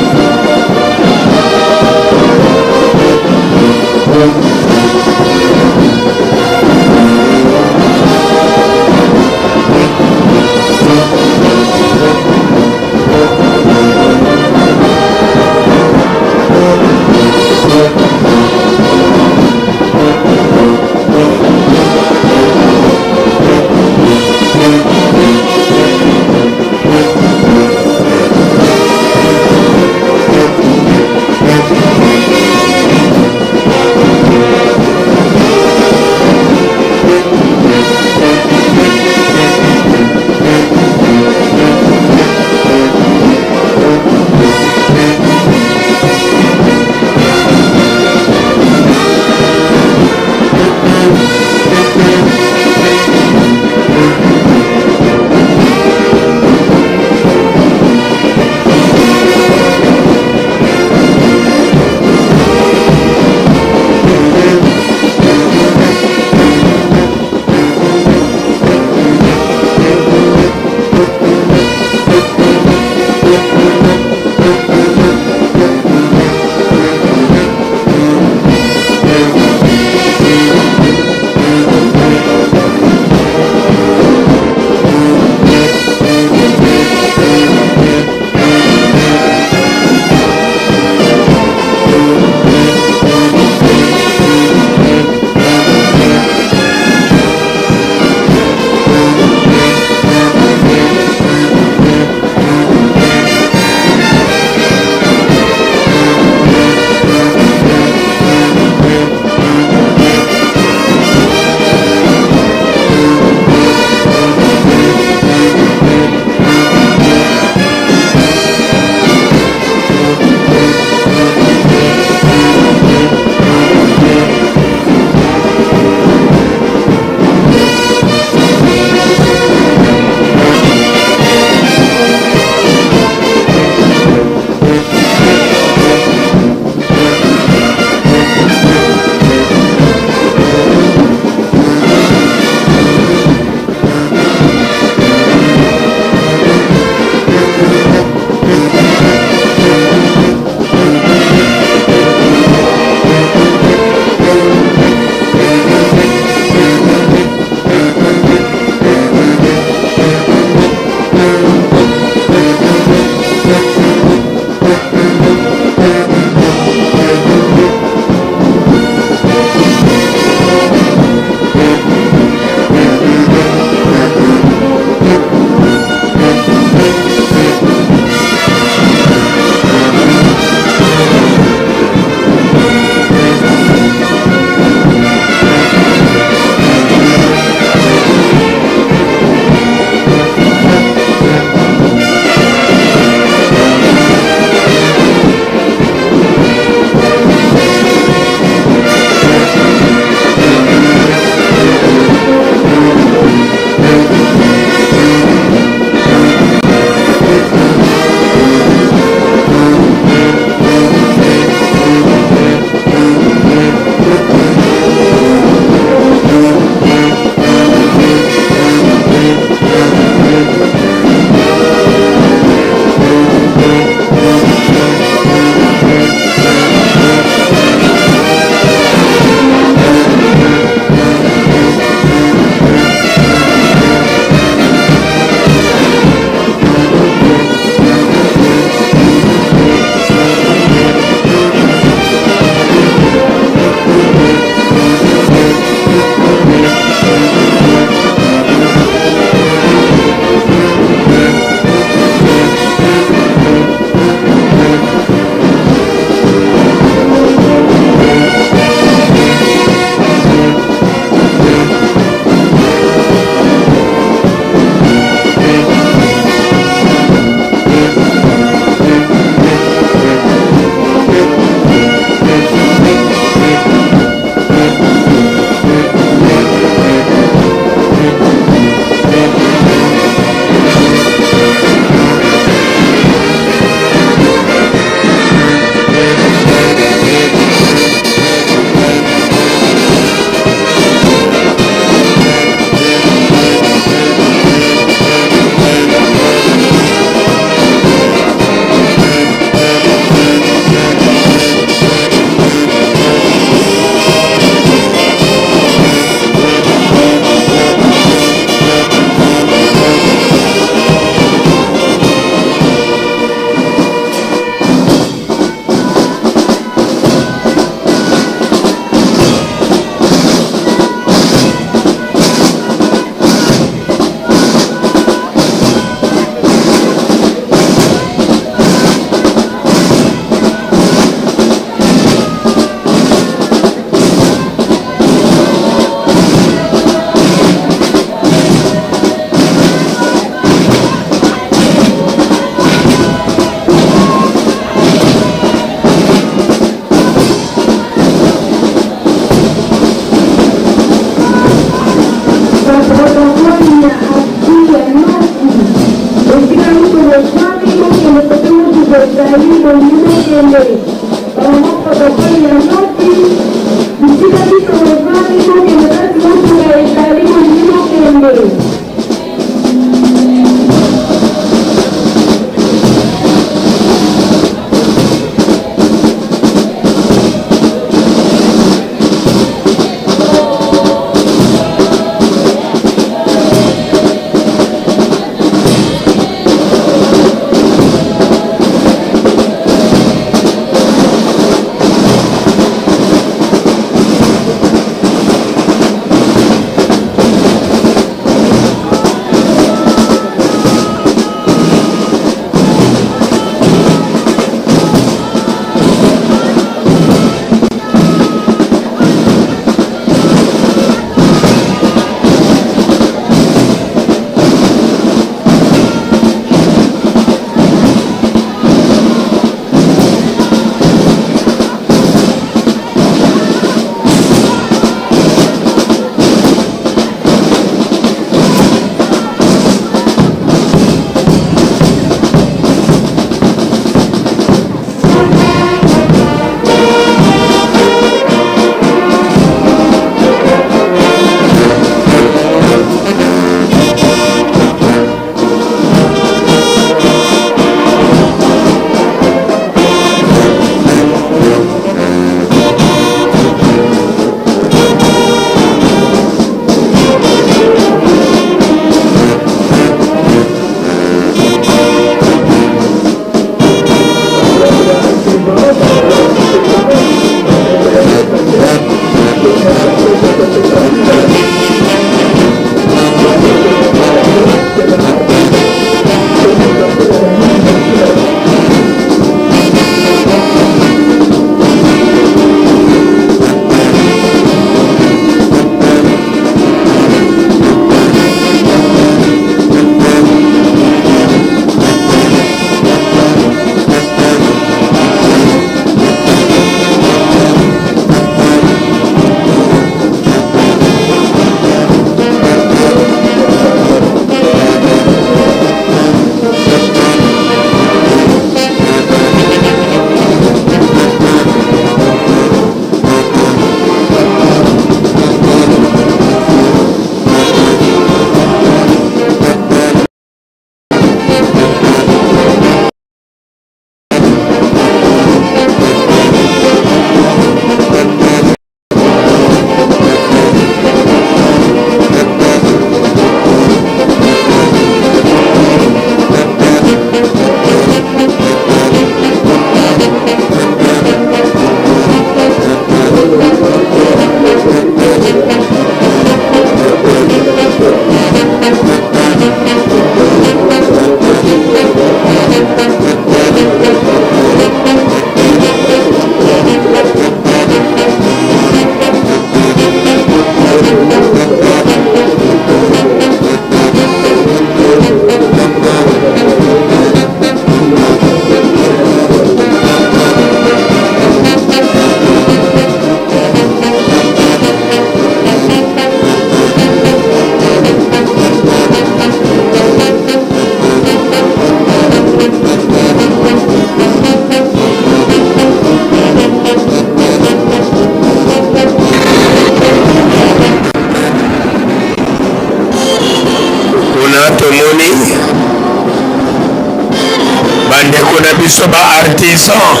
K: Bapaysans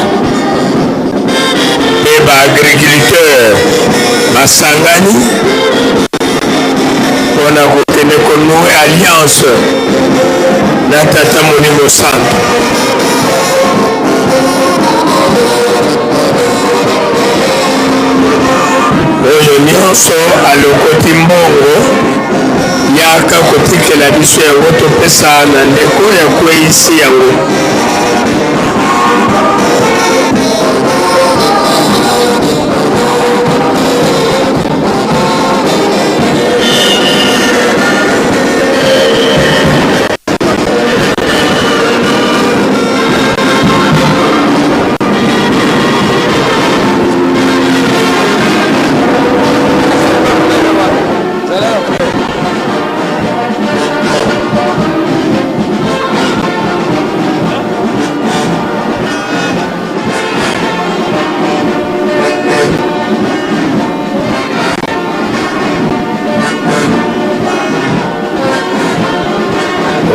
K: mpe ba agriculteurs basangani mpo na kokende ko nouer alliance na Tata Molimo Santu. Oyo nyonso alokoti mbongo yaka kotikela biso yango topesa na ndeko ya kweyisi yango.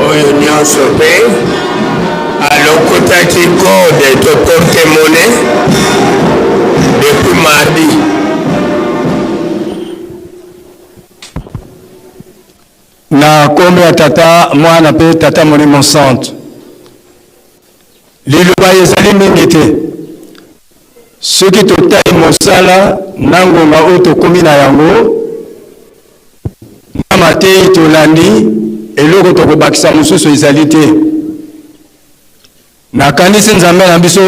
K: Oyo nyonso mpe alokotaki code to porte monnaie depuis mardi.
O: Na nkombo ya Tata, Mwana mpe Tata Molimo Santu. Liloba ezali mingi te. Soki totali mosala na ngonga oyo tokomi na yango, na mateyi tolandi, eloko tokobakisa mosusu ezali te. Nakanisi Nzambe na biso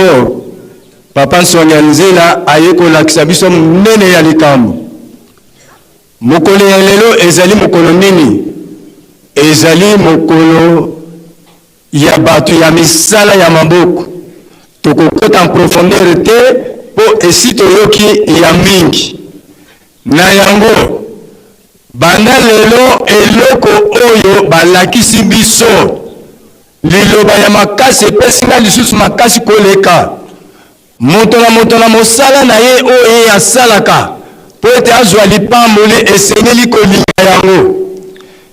O: Papa Nsongi ya Nzela aye kolakisa biso monene ya likambo. Mokolo ya lelo ezali mokolo nini? Ezali mokolo ya bato ya misala ya maboko. Tokokota en profondeur te mpo esi toyoki ya mingi. Na yango, banda lelo eloko oyo balakisi biso, liloba ya makasi epesi ngai lisusu makasi koleka. Moto na moto na mosala na ye oyo ye asalaka mpo ete azwa lipamboli, esengeli kolinga yango.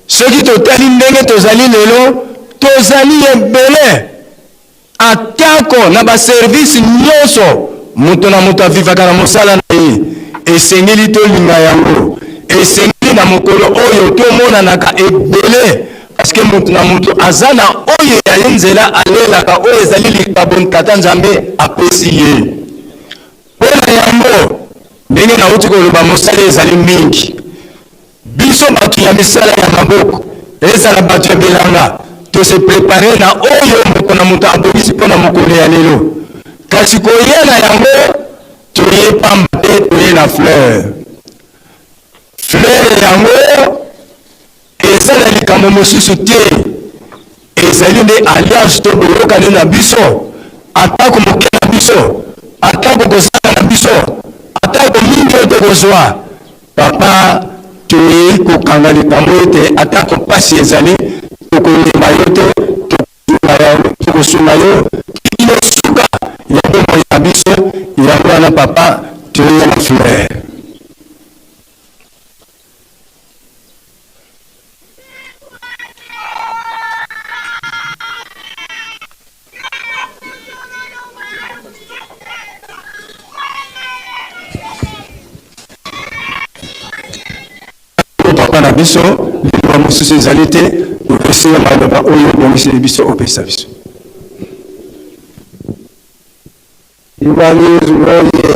O: Soki totali ndenge tozali lelo, tozali ebele. Atako na ba services nyonso, moto na moto avivaka na mosala na ye, esengeli tolinga yango. Esengeli na mokolo oyo tomonanaka ebele Parce que moto na moto aza na oyo ya ye nzela alelaka, oyo ezali likabo Tata Nzambe apesi ye. Mpo na yango, ndenge nauti koloba, mosala ezali mingi. Biso bato ya misala ya maboko, ezala bato ya bilanga, to se preparer na oyo moto na moto abongisi mpo na mokolo ya lelo. Kasi koya na yango, toye pamba te, toye na fleur. Fleur yango Eza na likambo mosusu te, ezali nde alliance to boyokani na biso, atako moke na biso, atako kozanga na biso, atako mingi oyo tokozwa. Papa, toyei kokanga likambo ete atako mpasi ezali, tokolemba yo te, tokosunga yo kino suka ya bomoi na biso. Yango wana papa, toyei na fleur. Papa na biso, liloba mosusu ezali te, topesi yo maloba oyo obongiseli biso opesa biso.
L: Imani Yesu oye!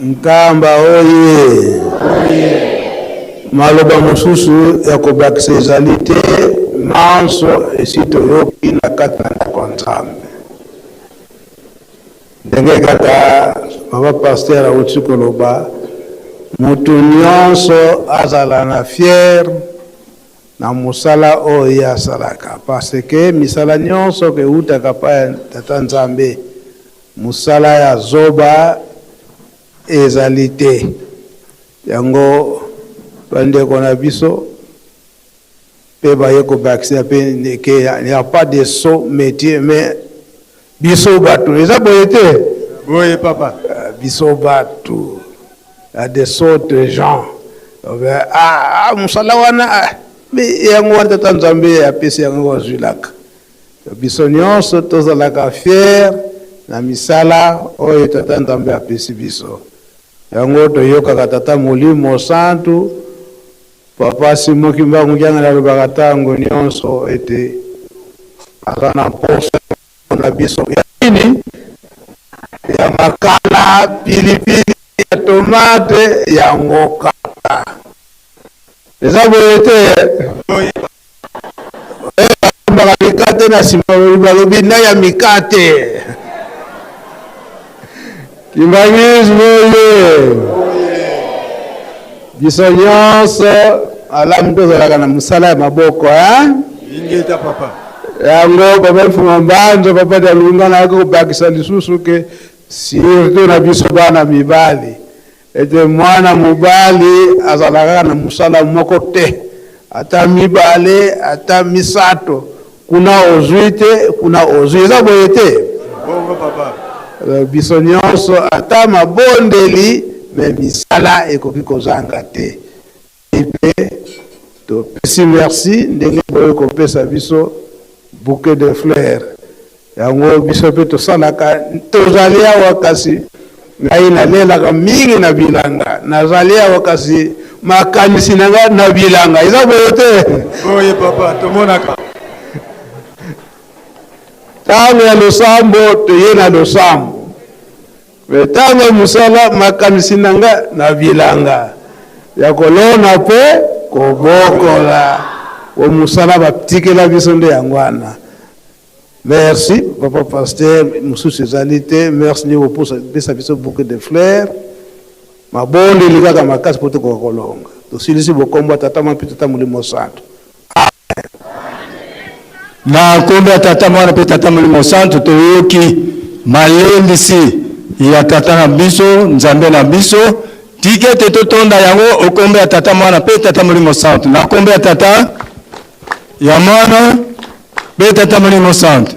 L: Nkamba oye! Maloba mosusu ya kobakisa ezali te, manso esi toyoki na kati na ndako ya Nzambe. Ndenge kaka papa pasteur awuti koloba, mutu nionso azala na fiere na mosala oyo ye asalaka parce que misala nionso ewutaka pa ya tata Nzambe mosala ya zoba ezali te yango ba ndeko na biso pe baye kobakisa pe ke il ya pas de sot metier mais biso batu eza boye te
H: boye papa
L: biso batu ya de sorte gens ah, ah, mosala wana ah, yango wana tata nzambe apesi yango azwilaka. Biso nyonso tozalaka fier na misala oyo Tata Nzambe apesi biso. Yango toyokaka Tata Molimo Santu, Papa Simon Kimbangu Kiangani alobaka tango nyonso ete aza na mposa na biso ya nini? Ya makala, pilipili, ya tomate, yango kaka. Eza boye te? Balombaka mikate na nsima balobi na ya mikate. Kimbanguisme oye! Biso nyonso malamu tozalaka na mosala ya maboko hein?
J: Ingeta papa.
L: Yango papa Mfuma Mbanzo, papa Dialunga nayaki kobakisa lisusu ke surtout na biso bana mibali Ete mwana mobali azalaka kaka na mosala moko te, ata mibale, ata misato, kuna ozwi te, kuna ozwi. Eza boye te?
J: Bongo papa.
L: Alors, biso nyonso ata mabondeli me misala ekoki kozanga te. Mpe topesi merci ndenge boye kopesa biso bouquet de fleurs. Yango biso mpe tosalaka, tozali awa kasi ngai nalelaka mingi na bilanga, nazali awa kasi makanisi na ngai na bilanga. Eza boye te?
J: Boye papa, tomonaka.
L: Ntango ya losambo toye na losambo. Me ntango ya mosala, makanisi na nga na bilanga ya kolona mpe kobokola, po mosala batikela biso nde yango wana. Merci papa pasteur, mosusu ezali te. Merci nde kopesa biso bouquet de fleurs. Mabondeli kaka makasi mpo tokoka kolonga. Tosilisi bokombo ya Tata Mwana mpe Tata Molimo Santu.
O: Na nkombo ya Tata, Mwana mpe Tata Molimo Santu, toyoki malendisi ya Tata na biso, Nzambe na biso. Tika ete totonda yango o nkombo ya Tata, Mwana mpe Tata Molimo Santu. Na nkombo ya Tata, ya Mwana mpe Tata Molimo Santu.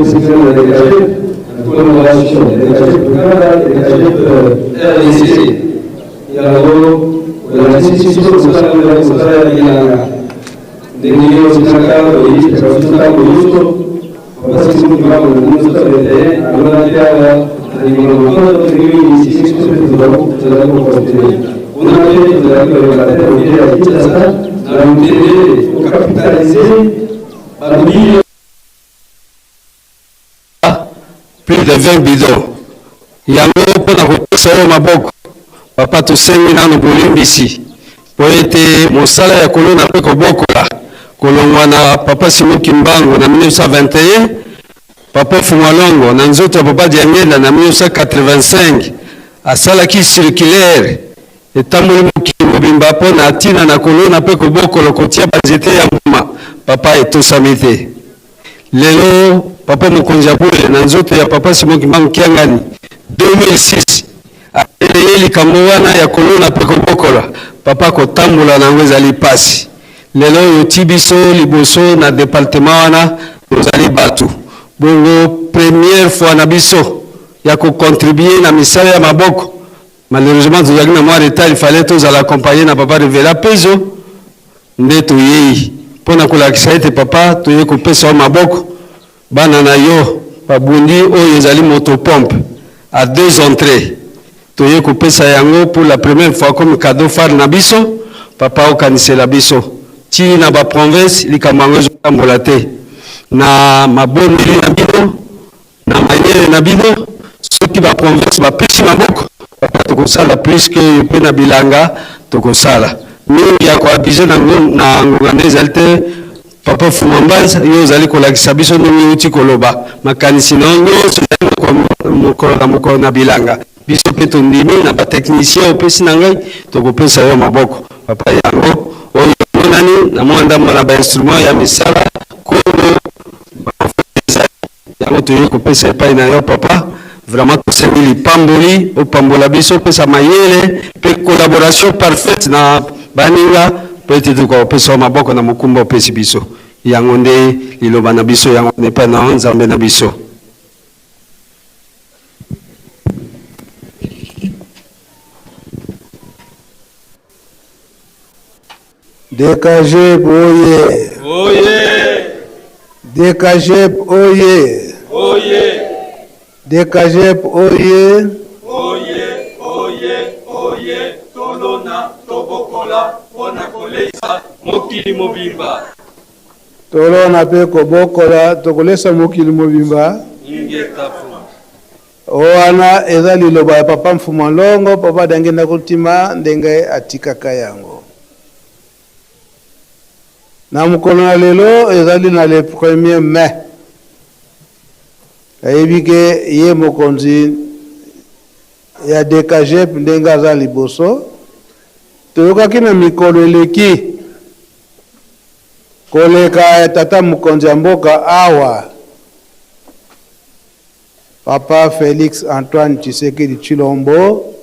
P: moko na DKG, na collaboration ya DKG Uganda et DKG RDC. Yango olakisi biso mosala oyo ezali mosala ya bilanga. Ndenge yo osilaka oyebisaka biso ntango nyonso, Papa Simon Kimbangu na 1921 alonaki awa na likonga motondo ndenge mingi biso mpe tozalaki kocontinue kuna mpe tozalaki koyeba te mokili ya Kinshasa na londele kokapitalize bato mingi
C: plus de 20 bidons yango mpo na kopesa yo maboko papa tosengi nano bolimbisi mpo ete mosala ya kolona mpe kobokola kolongwa na papa Simon Kimbangu na 1921 papa Fumalongo na nzoto ya papa Diangenda na 1985 asalaki circulaire etamboli mokili mobimba mpo na ntina na kolona mpe kobokola kotia banzete ya mbuma papa etosami te. Lelo papa mokonzi ya bule na nzoto ya papa Simon Kimbangu Kiangani 2006 aleye likambo wana ya kolona mpe kobokola papa kotambola na yango ezali pasi. Lelo oyo ti biso liboso na departement wana tozali bato bongo première fois na biso ya kocontribue na misala ya maboko. Malheureusement tozalaki na mwa retard, il fallait tozala accompagner na papa Revera Pezo nde toyei mpo na kolakisa ete papa toyei kopesa yo maboko, bana na yo babundi oyo ezali motopompe à deux entrées toyei kopesa yango pour la première fois comme cadeau phare na biso papa okanisela biso ti na ba province likambo yango ezotambola te na mabondeli na bino na mayele na bino soki ba province bapesi maboko papa tokosala plus que mpe na bilanga tokosala mingi ya koabuse na ngonga nde ezali te papa fumambanza yo ozali kolakisa biso ndenge euti koloba makanisi na yo nyonso ezali mokolo na mokolo na bilanga biso mpe tondimi na batechnicien opesi na ngai tokopesa yo maboko papa yango oyo emonani na mwa ndambo na bainstrument ya misala kolo yango toyei kopesa epai na yo papa vraiment tosengi lipamboli opambola biso opesa mayele mpe collaboration parfaite na baninga mpo ete tokoka kopesa yo maboko na mokumba opesi biso yango nde liloba na biso yango epai na yo nzambe na biso.
L: DKG oye.
F: Oye.
L: DKG oye.
F: Oye.
L: DKG oye.
F: Oye, oye, oye, tolona, tobokola mpo na koleisa mokili mobimba.
L: Tolona mpe kobokola, tokolesa mokili mobimba.
C: Ingeta fu.
L: Wana eza liloba ya papa Mfuma Longo, papa Diangienda Kuntima ndenge atikaka yango. Na mokolo na lelo ezali na le premier mai. Nayebi ke ye mokonzi ya DKGEP ndenge aza liboso. Toyokaki na mikolo eleki koleka ya tata mokonzi ya mboka awa Papa Felix Antoine Tshisekedi Tshilombo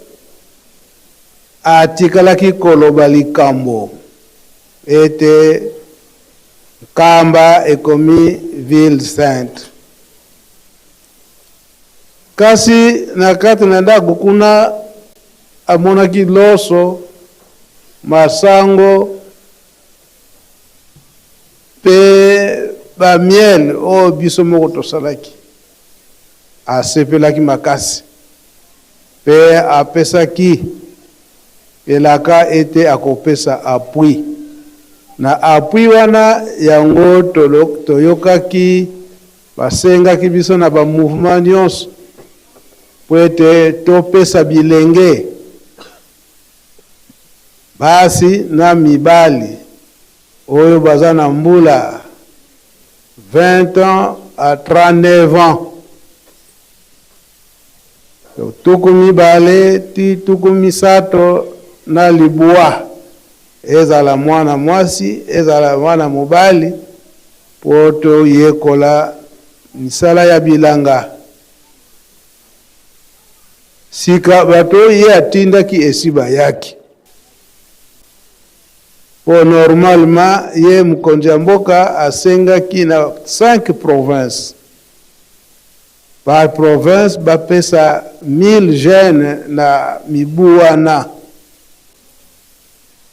L: atikalaki koloba likambo ete Nkamba ekomi ville sainte. Kasi na kati na ndako kuna amonaki loso, masango Mpe ba miel oyo biso moko tosalaki. Asepelaki makasi mpe apesaki elaka ete akopesa appui. Na appui wana yango toyokaki basengaki biso na ba mouvements nionso mpo ete topesa bilenge Basi na mibali oyo baza na mbula 20 ans à 39 ans, donc tuku mibale ti tuku misato na libwa, ezala mwana mwasi ezala mwana mobali, po toyekola misala ya bilanga. Sika bato oyo ye atindaki esi bayaki? Po normalement ye mokonzi ya mboka asengaki na 5 provinces. Par province bapesa 1000 jeunes na mibu wana.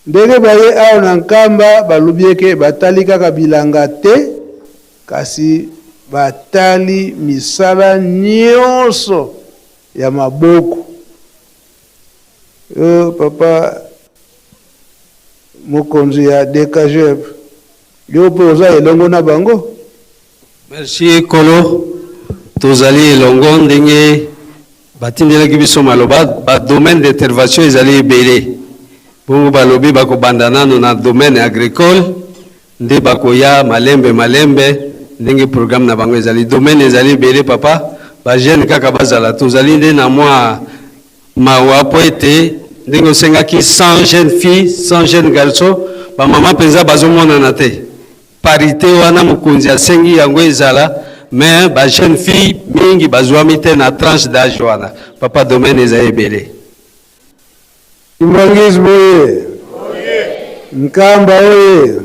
L: Ndenge baye awa na Nkamba balobi eke batali kaka bilanga te kasi batali misala nionso ya maboko. Yo papa mokonzi ya DKGEP yo pe oza elongo na bango?
C: Merci Nkolo, tozali elongo ndenge batindelaki biso maloba, ba domaine d'intervention ezali ebele. Bongo balobi bakobanda nano na domaine agricole nde bakoya malembe malembe ndenge programme na bango ezali. Domaine ezali ebele papa, ba jeunes kaka bazala. Tozali nde na mwa mawa mpo ete ndenge osengaki 100 jeunes filles, 100 jeunes garçons, ba mama mpenza bazomonana te. Parite wana mokonzi asengi yango ezala mais ba jeune fille mingi bazuami te na tranche d'age wana papa domaine eza ebele.
L: Kimbanguisme oye! Nkamba oye!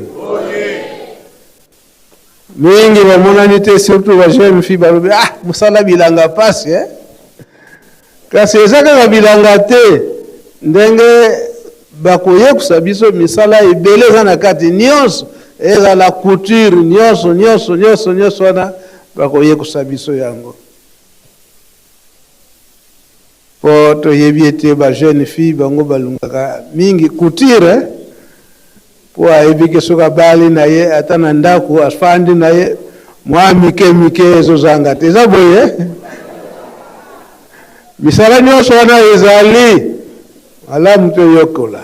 L: Mingi bamonani te surtout ba jeune fille balobi ah mosala bilanga pasi eh? Kasi eza kaka bilanga te ndenge bakoyekusa biso misala ebele eza na kati nionso ezala couture nionso nionso nionso nionso wana bakoyekusa biso yango po toyebi ete ba jeune fille bango balungaka mingi couture eh? Po ayebi ke soki abali na ye ata na ndaku afandi na ye mwa mike mike ezozanga te. Eza boye? Misala nyonso wana ezali malamu toyekola,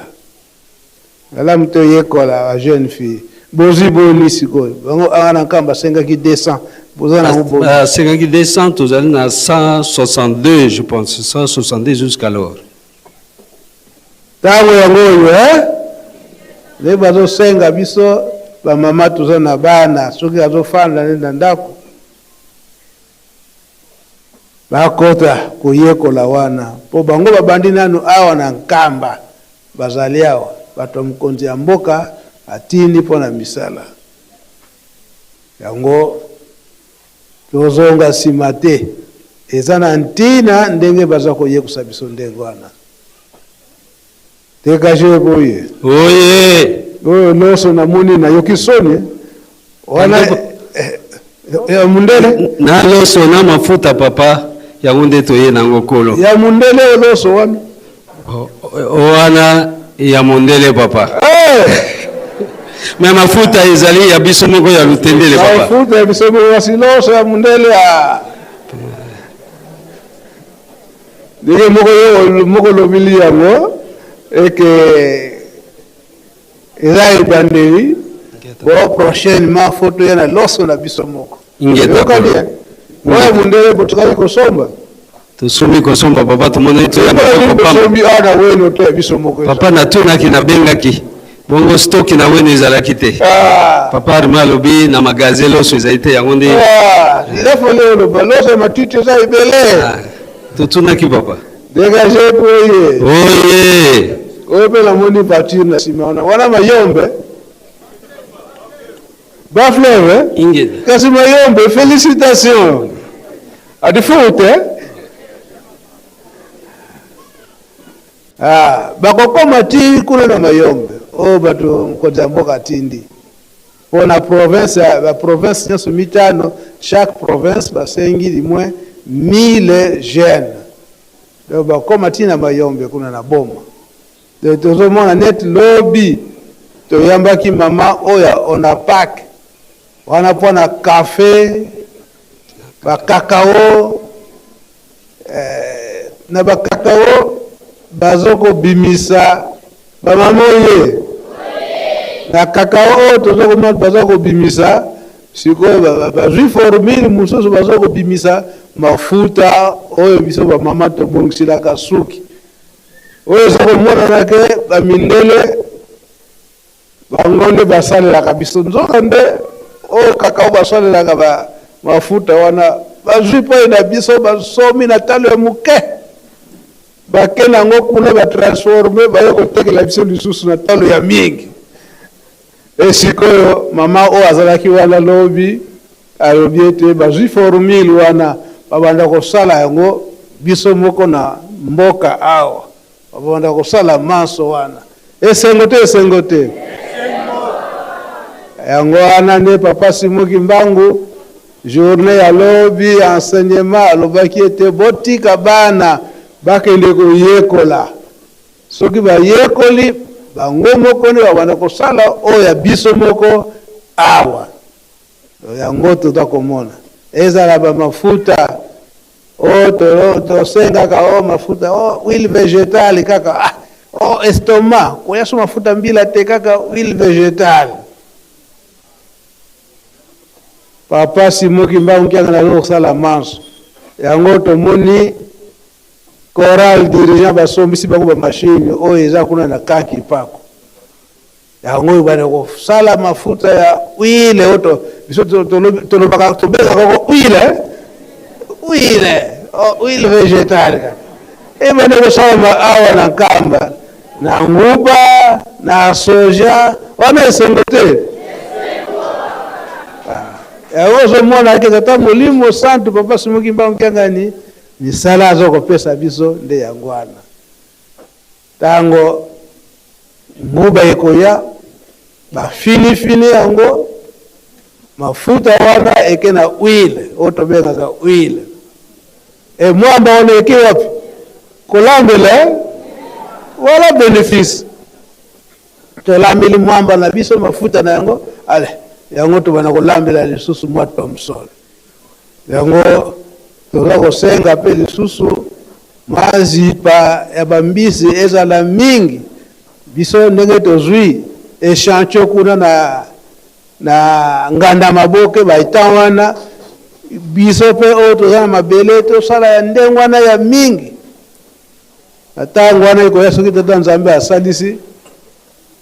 L: malamu toyekola ba jeune fille. Bozwi boni sikoyo? Bango awa na Nkamba basengaki 200, boza na yango boni?
C: Basengaki 200, tozali na 162 je pense, 162 jusqu'alors.
L: Tango yango oyo eh? Nde bazosenga biso ba mama toza na bana soki azofanda nde na ndako bakota koyekola wana mpo bango babandi nanu awa na Nkamba bazali awa bato ya mokonzi ya mboka atindi mpo na misala yango Tozonga sima te. Eza na ntina ndenge baza koyekusa biso ndenge wana. TKG boye.
C: Oye.
L: Oyo loso namoni nayoki soni. Wana eh, ya mundele.
C: Na loso na mafuta papa yango nde toye nango kolo.
L: Ya mundele oyo loso wana.
C: Wana ya mondele papa.
L: Hey!
C: Me mafuta ezali ya biso moko ya lutendele papa.
L: Mafuta ya biso moko kasi loso ya mondele ya ndenge moko yo moko olobili yango eke eza ebandeli bo prochainement faut toya na loso na biso moko.
C: Ingeta
L: Eyokani
C: kolo.
L: eh? Oyo mundele botikali kosomba.
C: Tosombi kosomba papa tomonaki toya maboko pamba.
L: Tosombi awa na weno to ya biso moko.
C: Papa natunaki nabengaki bongo stock na weno ezalaki te.
L: Ah.
C: Papa Arma alobi na magasin loso ezali te yango nde.
L: Ah, il faut oloba loso ya matiti eza ebele.
C: Ah, totunaki papa.
L: Dégagez boye.
C: Oye.
L: Oyo mpe namoni voiture na nsima wana wana mayombe. Ba fleuve eh?
C: Ingeta.
L: Kasi mayombe félicitations. Adi foot eh? Ah, bakokoma ti kuna na mayombe oyo bato mokonzi ya mboka atindi mpo na province ya ba province nyonso mitano chaque province basengi du moins 1000 jeunes donc bakoma ti na mayombe kuna na boma Donc tozomona neti lobi toyambaki mama oyo ya ONAPAC wana mpo na cafe ba cacao eh, na ba cacao bazokobimisa ba mama oye na cacao oyo tozokomona baza kobimisa sikoyo bazwi formule mosusu baza kobimisa mafuta oyo biso bamama tobongiselaka suki Oyo eza komonana ke ba mindele bango nde basalelaka biso, nzoka nde oyo cacao basalelaka ba mafuta wana bazwi mpai na biso, basomi na talo ya moke, bake na yango kuna ba transforme, baye kotekela biso lisusu na talo ya mingi. E sikoyo mama oyo azalaki wana lobi alobi ete bazwi formule wana babanda kosala yango biso moko na mboka awa, babanda kosala manso wana. Esengo te, esengo te. Yango wana nde Papa Simon Kimbangu journée ya lobi ya enseignement alobaki ete botika bana bakende koyekola. Soki bayekoli bango moko nde babanda kosala oyo ya biso moko awa. Yango toza komona ezala ba mafuta oyo tosengaka, oyo mafuta oyo huile vegetale kaka, ah, oh, estomac koya so mafuta mbila te, kaka huile vegetale. Papa Simon Kimbangu Kiangani aza kosala manso yango. Tomoni chorale dirigeant basombisi bango ba machine oyo eza kuna na kaki pako yango oyo bana kosala mafuta ya huile oyo biso tolobaka, tobengaka ko huile, huile, oh, huile végétale ebanda kosalama awa na Nkamba, na nguba, na soja wana. Esengo te? Yango ozomona ke Tata Molimo Santu Papa Simon Kimbangu Kiangani, misala aza kopesa biso nde yango wana. Ntango nguba ekoya, bafinifini yango, mafuta wana eke na huile oyo tobengaka huile. E mwamba wana eke wapi? Kolambela. Wala bénéfice, tolambeli mwamba na biso mafuta na yango. Ale yango tobanda kolambela lisusu mwa Thomson. Yango toza kosenga mpe lisusu mazipa ya bambisi ezala mingi. Biso ndenge tozwi échantillon kuna na Nganda Maboke, baetan wana, biso mpe oyo toza na mabele tosala ya ndenge wana ya mingi. Na ntango wana ekoya, soki Tata Nzambe asalisi,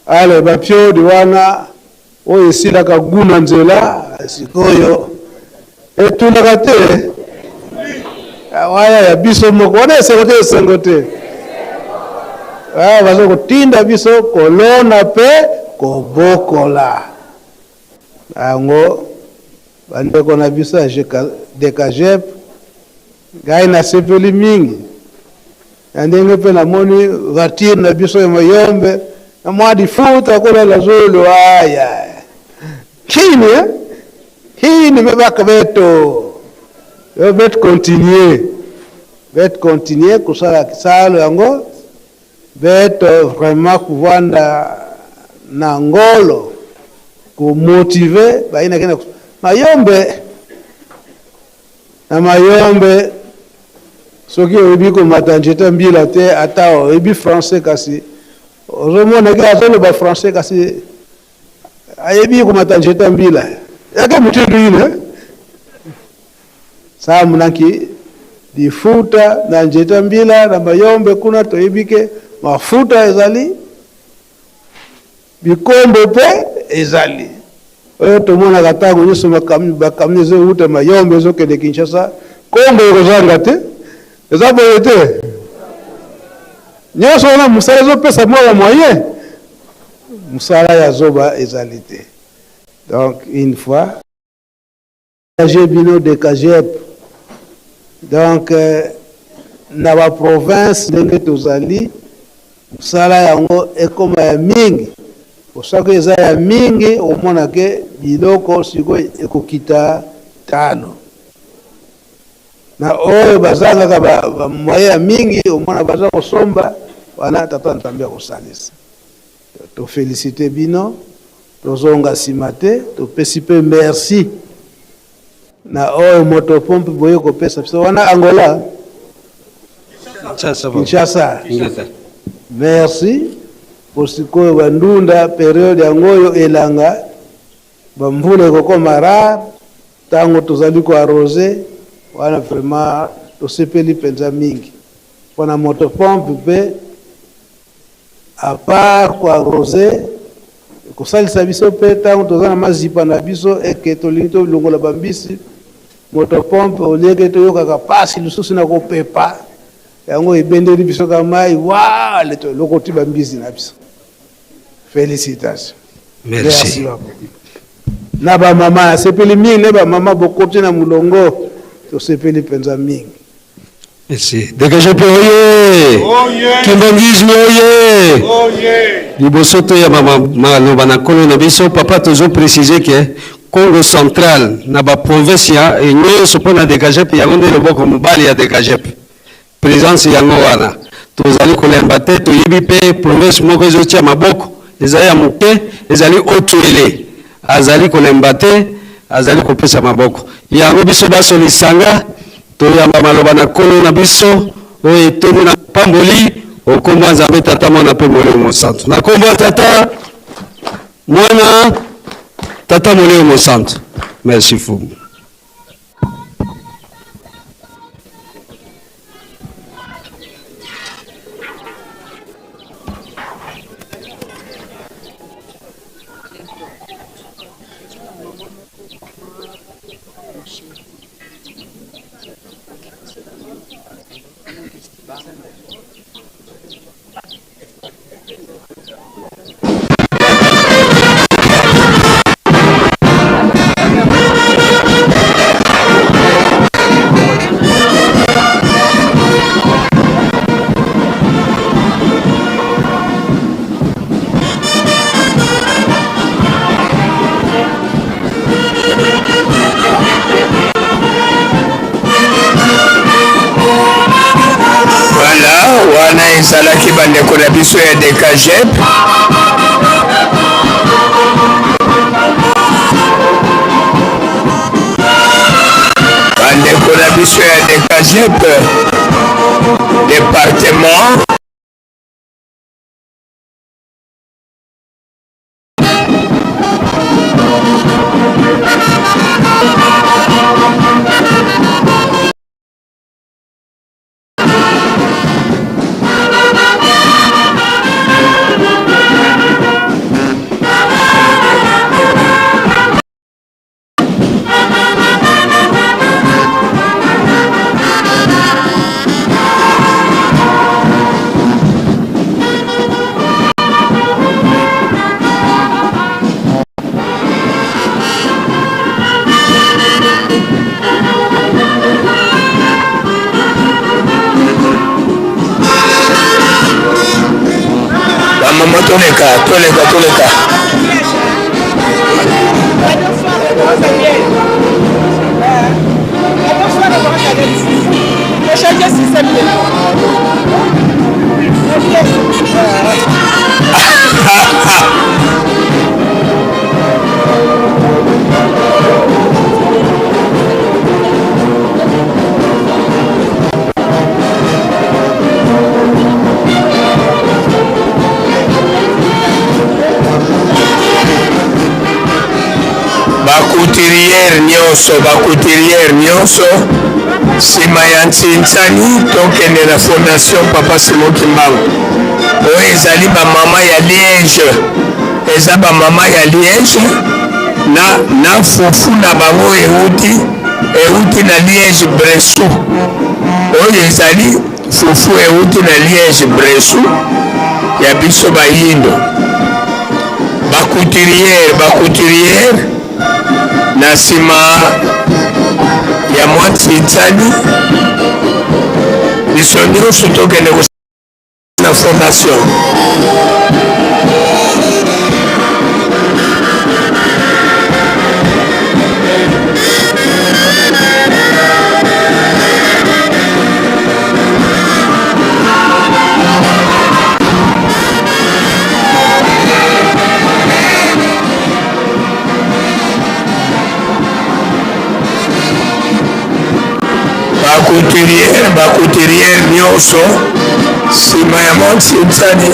L: ale bapiodi wana oyo esilaka gu na nzela, sikoyo etunaka te waya ya biso moko wana. Esengo te? Esengo te? Baza kotinda biso kolona mpe kobokola yango. Bandeko na biso ya DKGEP, ngai nasepeli mingi na ndenge mpe namoni voiture na biso ya Mayombe na mwa lifuta kolala zolo aya kini, eh? Kini me baka beto yo bet continuer, bet continuer kosala kisalo yango, beto vraiment kovanda na ngolo komotiver bayinaki na Mayombe. Na Mayombe, soki oyebi komata nzete mbila te, ata oyebi français, kasi ozomona ke azoloba français kasi ayebi komata nzete mbila yake motindo ine samunaki lifuta na nzete mbila. Na Mayombe kuna toyebi ke mafuta ezali, bikombo mpe ezali. Oyo tomonaka ntango nyonso bakamio ezowuta Mayombe ezokende Kinshasa, kombo ekozanga te. Eza boye te? Nyonso wana mosala ezopesa mwa ba moyen, mosala ya zoba ezali te. Donc une fois bino DKGEP, donc na baprovince ndenge tozali, mosala yango ekoma ya mingi. Soki eza ya mingi, omona ke biloko sikoyo ekokita talo. Na oyo bazangaka bamoyen ya mingi, omona baza kosomba wana. Tata Nzambe akosalisa. Toféliciter bino, tozonga nsima te. Topesi mpe merci na oyo motopompe boye kopesa biso wana Angola, Kinshasa. Merci po sikoyo bandunda période yango oyo elanga bamvula ekokoma rare, ntango tozali koarroser wana. Vraiment tosepeli mpenza mingi mpona motopompe mpe à part koarroser, kosalisa biso mpe ntango toza na mazipa na biso eke tolingi tolongola bambisi, motopompe olieke toyokaka mpasi lisusu na kopepa yango, ebendeli biso ka mai wale, tolokoti bambisi na biso. Félicitation.
O: Merci.
L: Na bamama, nasepeli mingi na bamama bokoti na molongo. Tosepeli mpenza mingi.
C: Merci. DKGP oye! Kimbanguisme oye! Liboso toyamba maloba na nkolo na biso, papa tozo préciser que Congo central na ba province ya nyonso mpo na DKGP yango nde loboko mobali ya DKGP. Presence yango wana tozali kolemba te, toyebi mpe province moko ezotia maboko ezali ya moke, ezali Haut-Uele, azali kolemba te, azali kopesa maboko. Yango biso baso lisanga toyamba maloba na Nkolo na biso oyo etondi na mapamboli, o nkombo ya Nzambe Tata, Mwana mpe Molimo Mosantu. Na nkombo ya Tata, Mwana, Tata, Molimo Mosantu. Merci Fumu.
K: Voilà, wana ezalaki bandeko na biso ya DKGEP. Bandeko na biso ya DKGEP département Bamama toleka toleka toleka. Ba couturière nyonso, ba couturière nyonso, nsima ya ntsinsani tokende na fondation Papa Simon Kimbangu. Oyo ezali bamama ya Liège, eza bamama ya Liège na, na fufu na bango euti euti na Liège Bressou. Oyo ezali fufu euti na Liège Bressou ya biso bayindo. Ba couturière, ba couturière na nsima ya mwa ntsinsani biso nyonso tokende na fondation. Ba couturière, ba couturière nyonso nsima ya mwa nsinsani.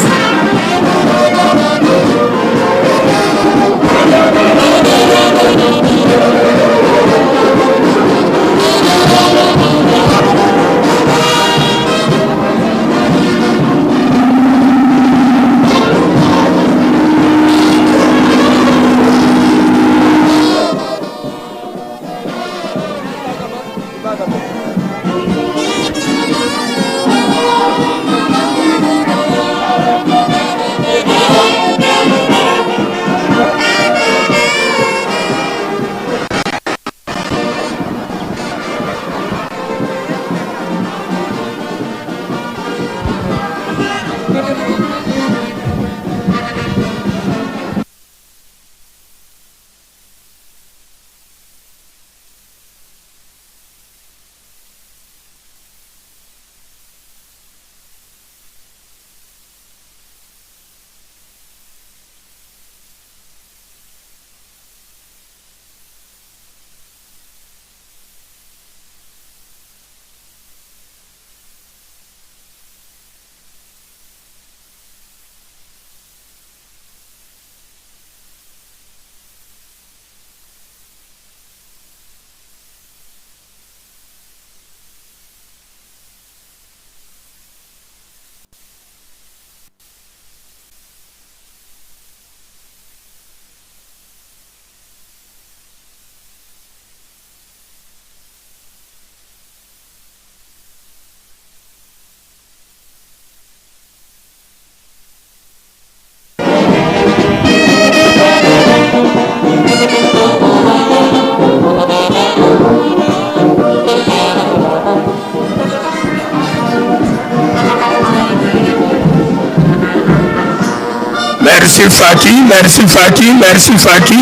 K: Merci Faki, merci Faki, merci Faki.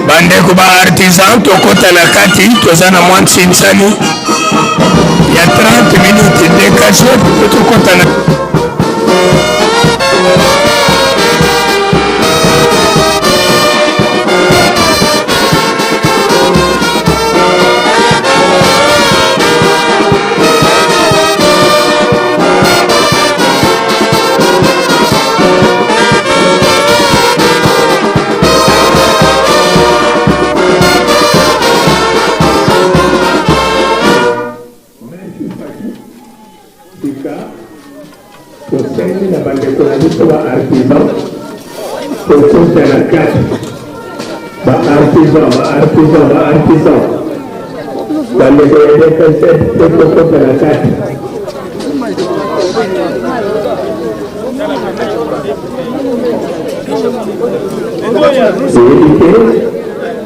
K: Bandeko ba artisan tokota na kati, toza na mwa nsinsani ya 30 minutes dégage po tokota na
M: Tosengi na bandeko na biso ba artisan kokota na kati, ba artisan, ba artisan, ba artisan, bandeko ya DPC mpe kokota na kati. Toyebi te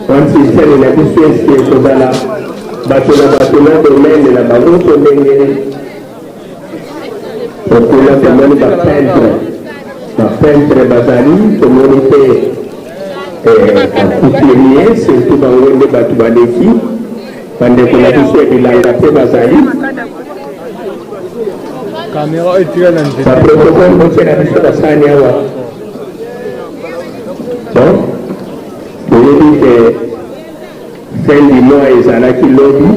M: wantisele na biso eske ekozala bato na bato na domaine na bango to ndenge nini. Kuna tomoni ba peintre, ba peintre bazali, tomoni mpe eh, ba couturier, surtout bango nde bato baleki. Bandeko na biso ya bilanga mpe bazali. Ba protocole botiela biso basani awa. Bon, toyebi ke fin du mois ezalaki lobi.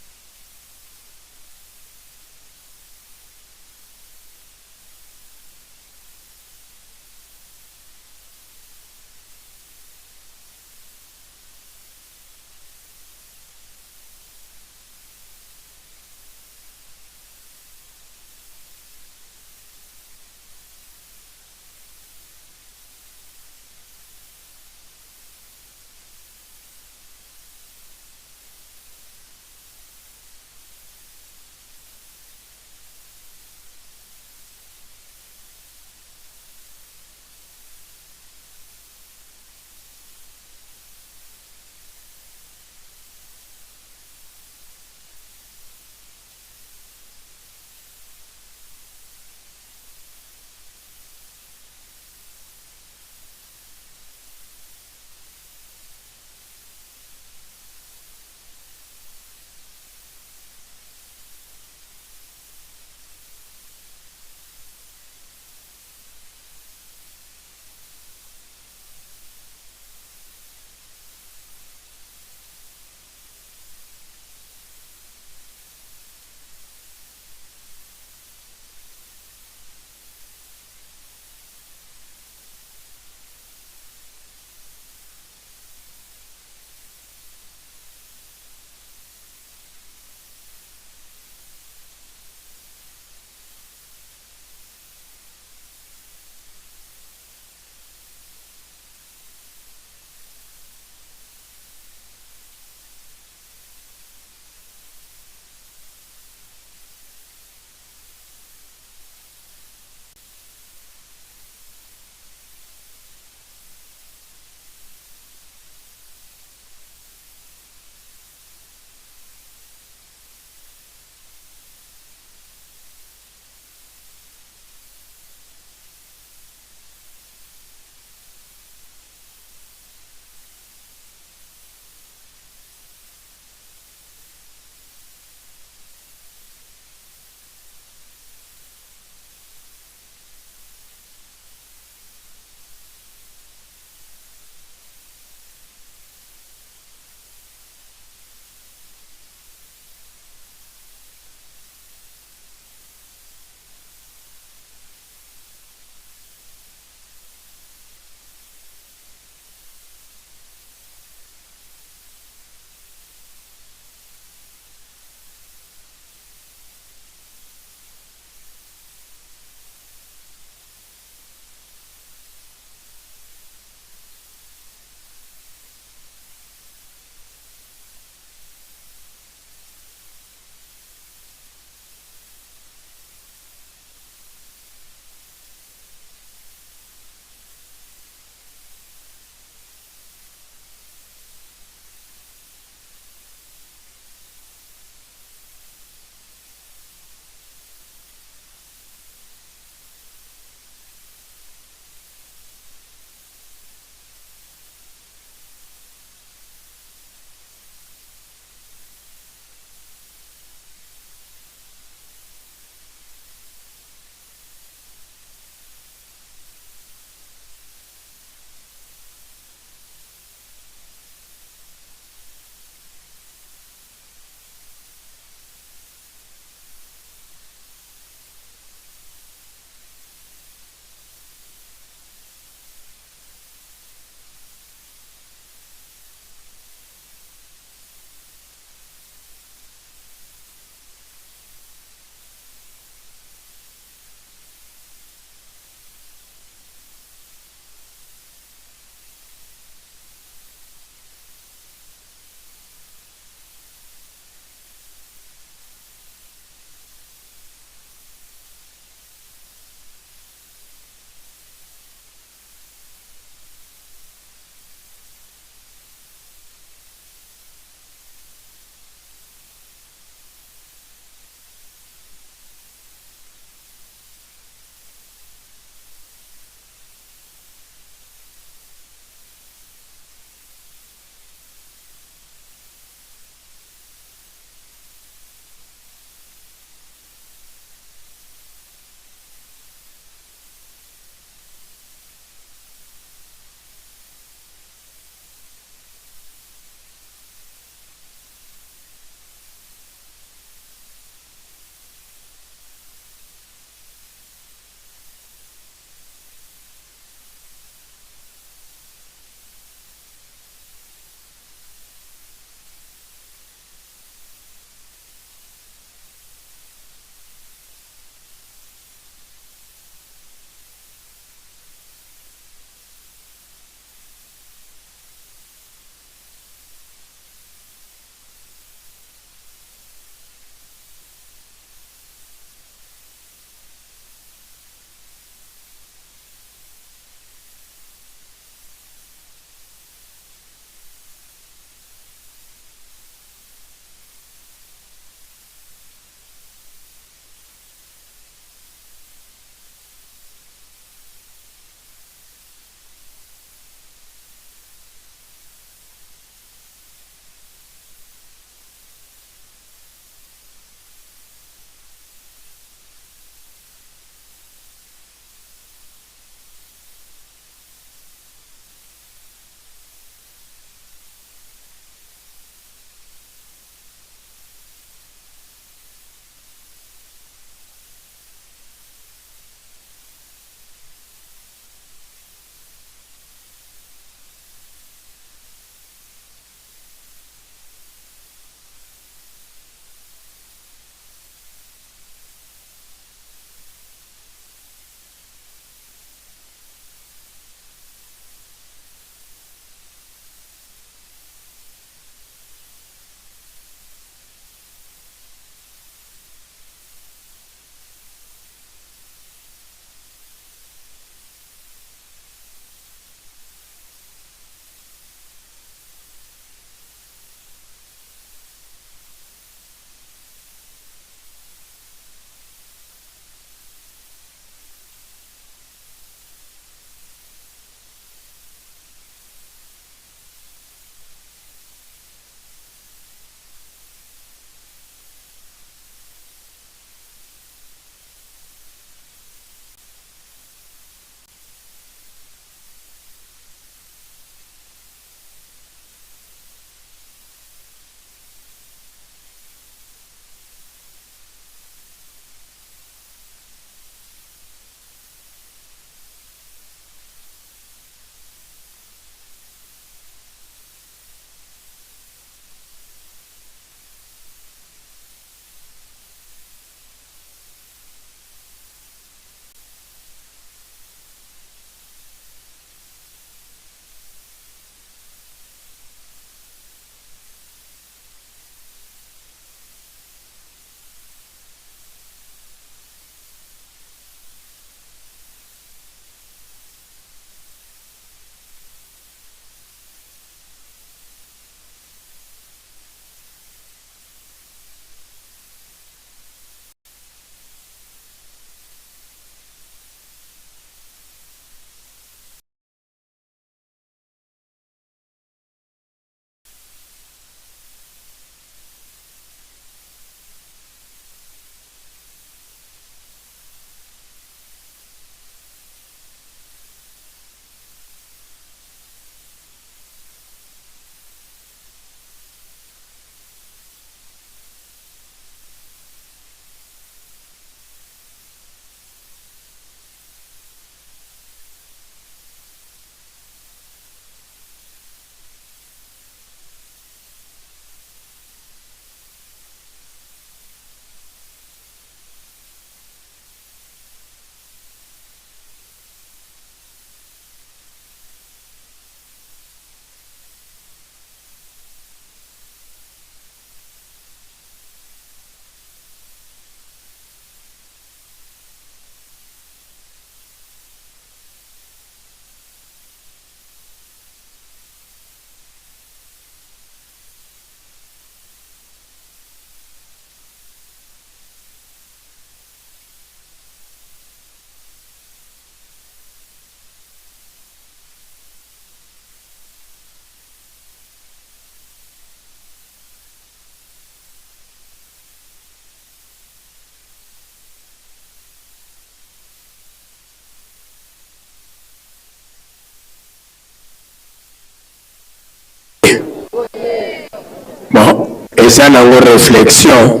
K: Eza nango reflexion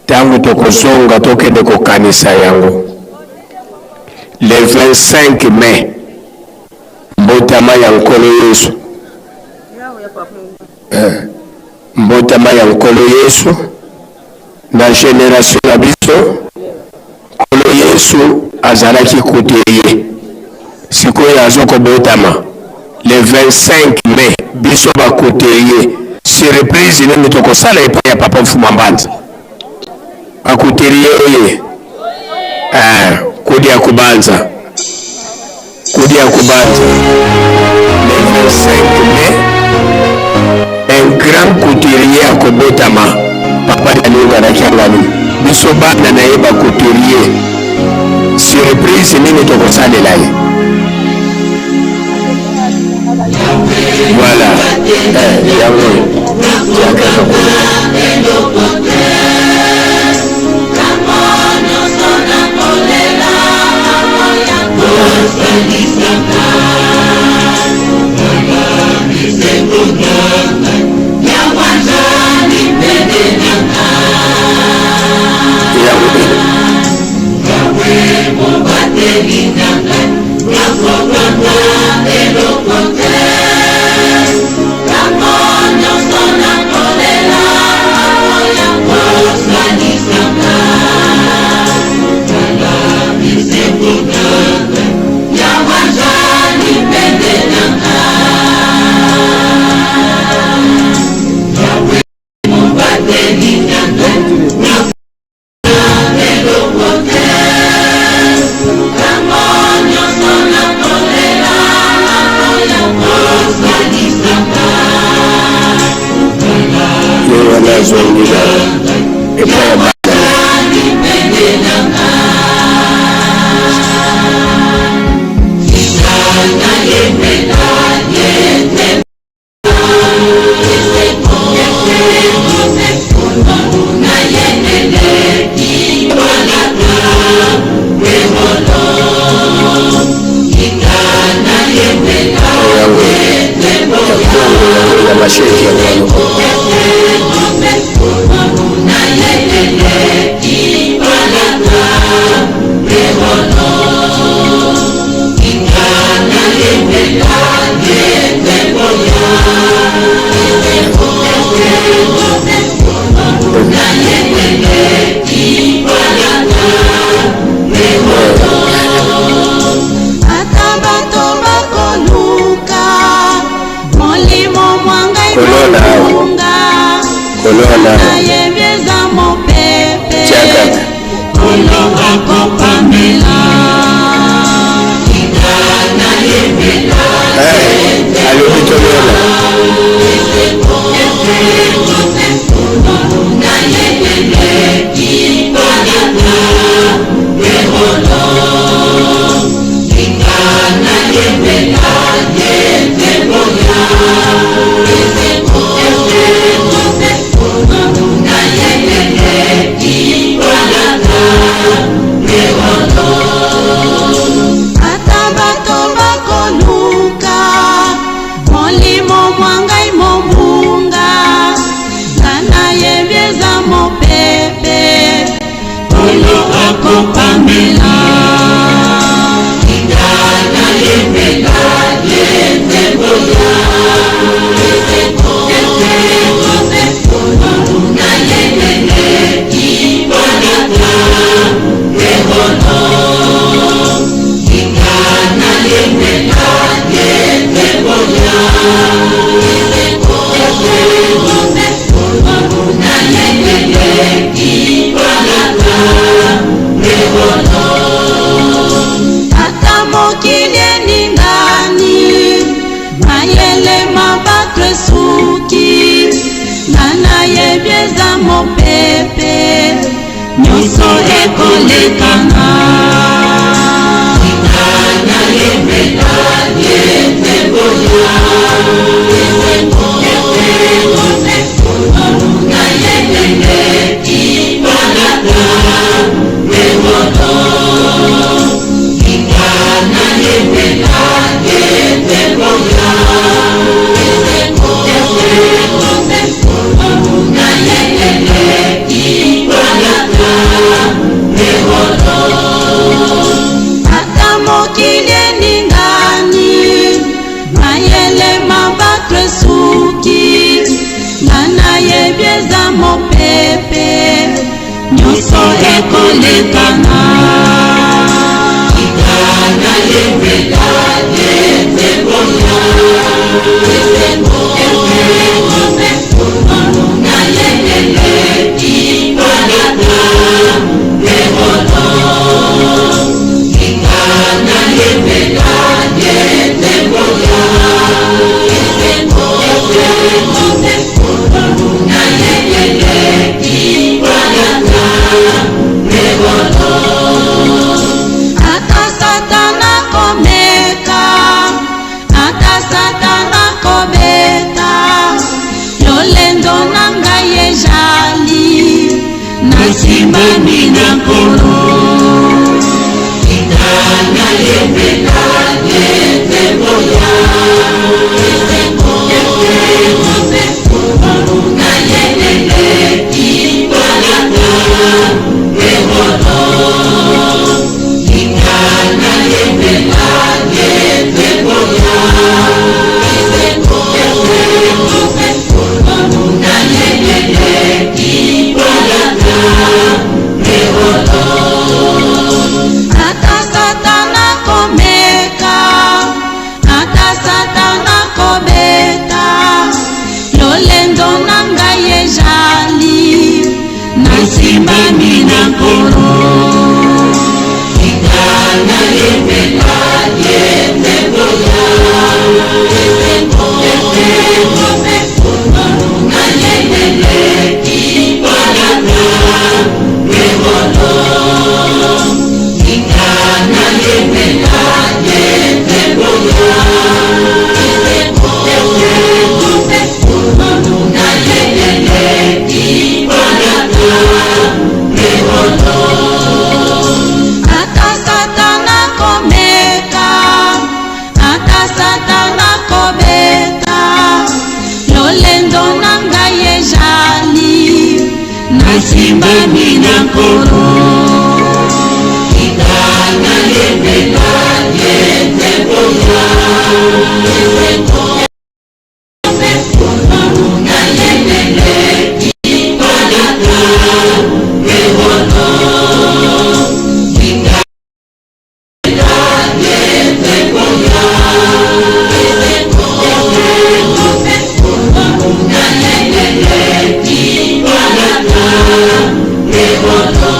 K: tango tokozonga tokende kokanisa yango. Le 25 mai mbotama ya Nkolo Yesu. Eh, mbotama ya Nkolo Yesu na generation na biso Nkolo Yesu azalaki couturier, sikoyo azo kobotama le 25 mai. Biso ba couturier surprise nini tokosala epai ya papa Mfuma Mbanza? Ba couturier oye, eh, kudia kubanza kudia kubanza le 25 mai un grand couturier akobotama. Papa Daniel Kiangani, biso bana na ye ba couturier, surprise nini tokosalela ye? Voilà, eh, yango tiakaka kuna. Ye wana azongi na epai ya bana. Yango ya Kongo, yango ya masheki yango wana.
Q: Ata bato bakoluka molimo mwa ngai
K: Kolona awa.
Q: mobunga,
K: Kolona awa.
Q: Nayebi eza mopepe
K: Tia kaka.
Q: Kolo akopamela.
K: Eh, alobi tolona.
Q: Ata bato bakoluka molimo mwa ngai mobunga, nga nayebi eza mopepe Kolo akopamela. Ata mokili eningani, mayele ma bato esuki, nga nayebi eza mopepe, nyonso ekolekana. Nyonso ekolekana. Tika nayembela ye nzembo ya esengo, esengo mpe ngolu na ye eleki palata mpe wolo. Tika nayembela ye nzembo ya esengo, esengo mpe ngolu na ye eleki palata mpe wolo. Ata Satana komeka, ata Satana kobeta, lolendo na ngai ejali nasimbami na Nkolo. Tika nayembela ye nzembo ya esengo, esengo mpe ngolu na ye eleki palata mpe wolo. Tika nayembela ye nzembo ya esengo, esengo mpe ngolu na ye eleki palata mpe wolo. Ata Satana komeka, ata Satana kobeta, lolendo na ngai ejali nasimbami na Nkolo. Tika nayembela ye nzembo ya esengo, esengo mpe ngolu na ye eleki palata mpe wolo. Tika nayembela ye nzembo ya esengo, esengo mpe ngolu na ye eleki palata mpe wolo. Ata Satana komeka, ata Satana kobeta, lolendo na ngai ejali nasimbami na Nkolo. Tika nayembela ye nzembo ya esengo, mpe ngolu na ye eleki palata mpe wolo. Tika ye nzembo ya esengo, esengo mpe ngolu na ye eleki palata mpe wolo.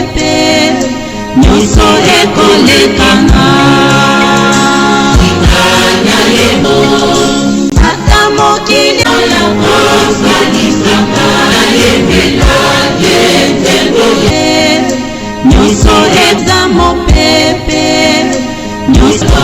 Q: mopepe, nyonso ekolekana. Ata mokili nyonso eza mopepe, nyonso.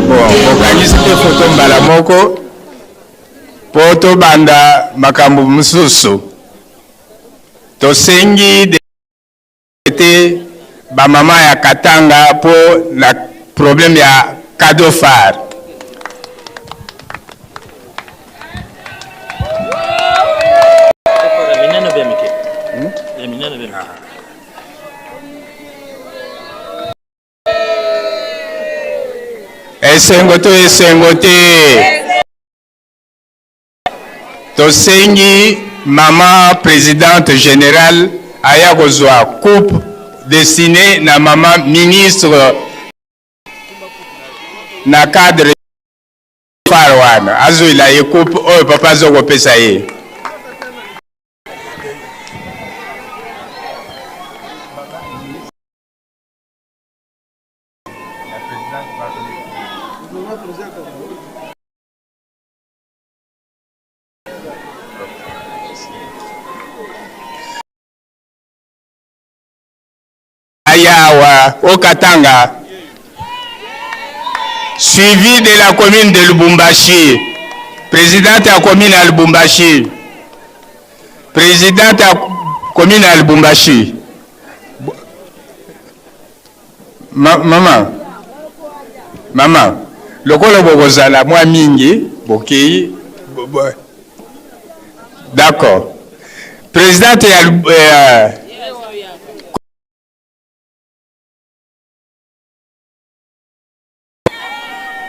O: Bon, bokangisi te foto mbala moko mpo tobanda makambo mosusu. Tosengi te bamama ya Katanga mpo na problème ya cadeau phare. Esengo to esengo te? Tosengi mama presidente generale aya kozwa coupe destinée na mama ministre na cadre phare wana, azwela ye coupe oyo papa azokopesa ye. Ayawa au Katanga, suivi de la commune de Lubumbashi, présidente ya commune ya Lubumbashi, présidente ya commune ya Lubumbashi. Ma, mama mama, lokola bokozala mwa mingi bokei bo, bo, d'accord. Présidente ya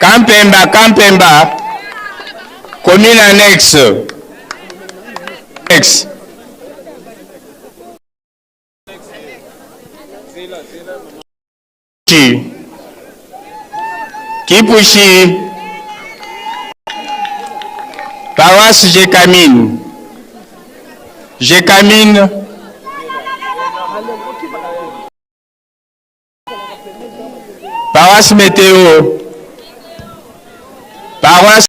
O: Kampemba, Kampemba, commune annexe. Annexe. Kipushi, paroisse Gécamine, Gécamine, paroisse Météo. Paroisse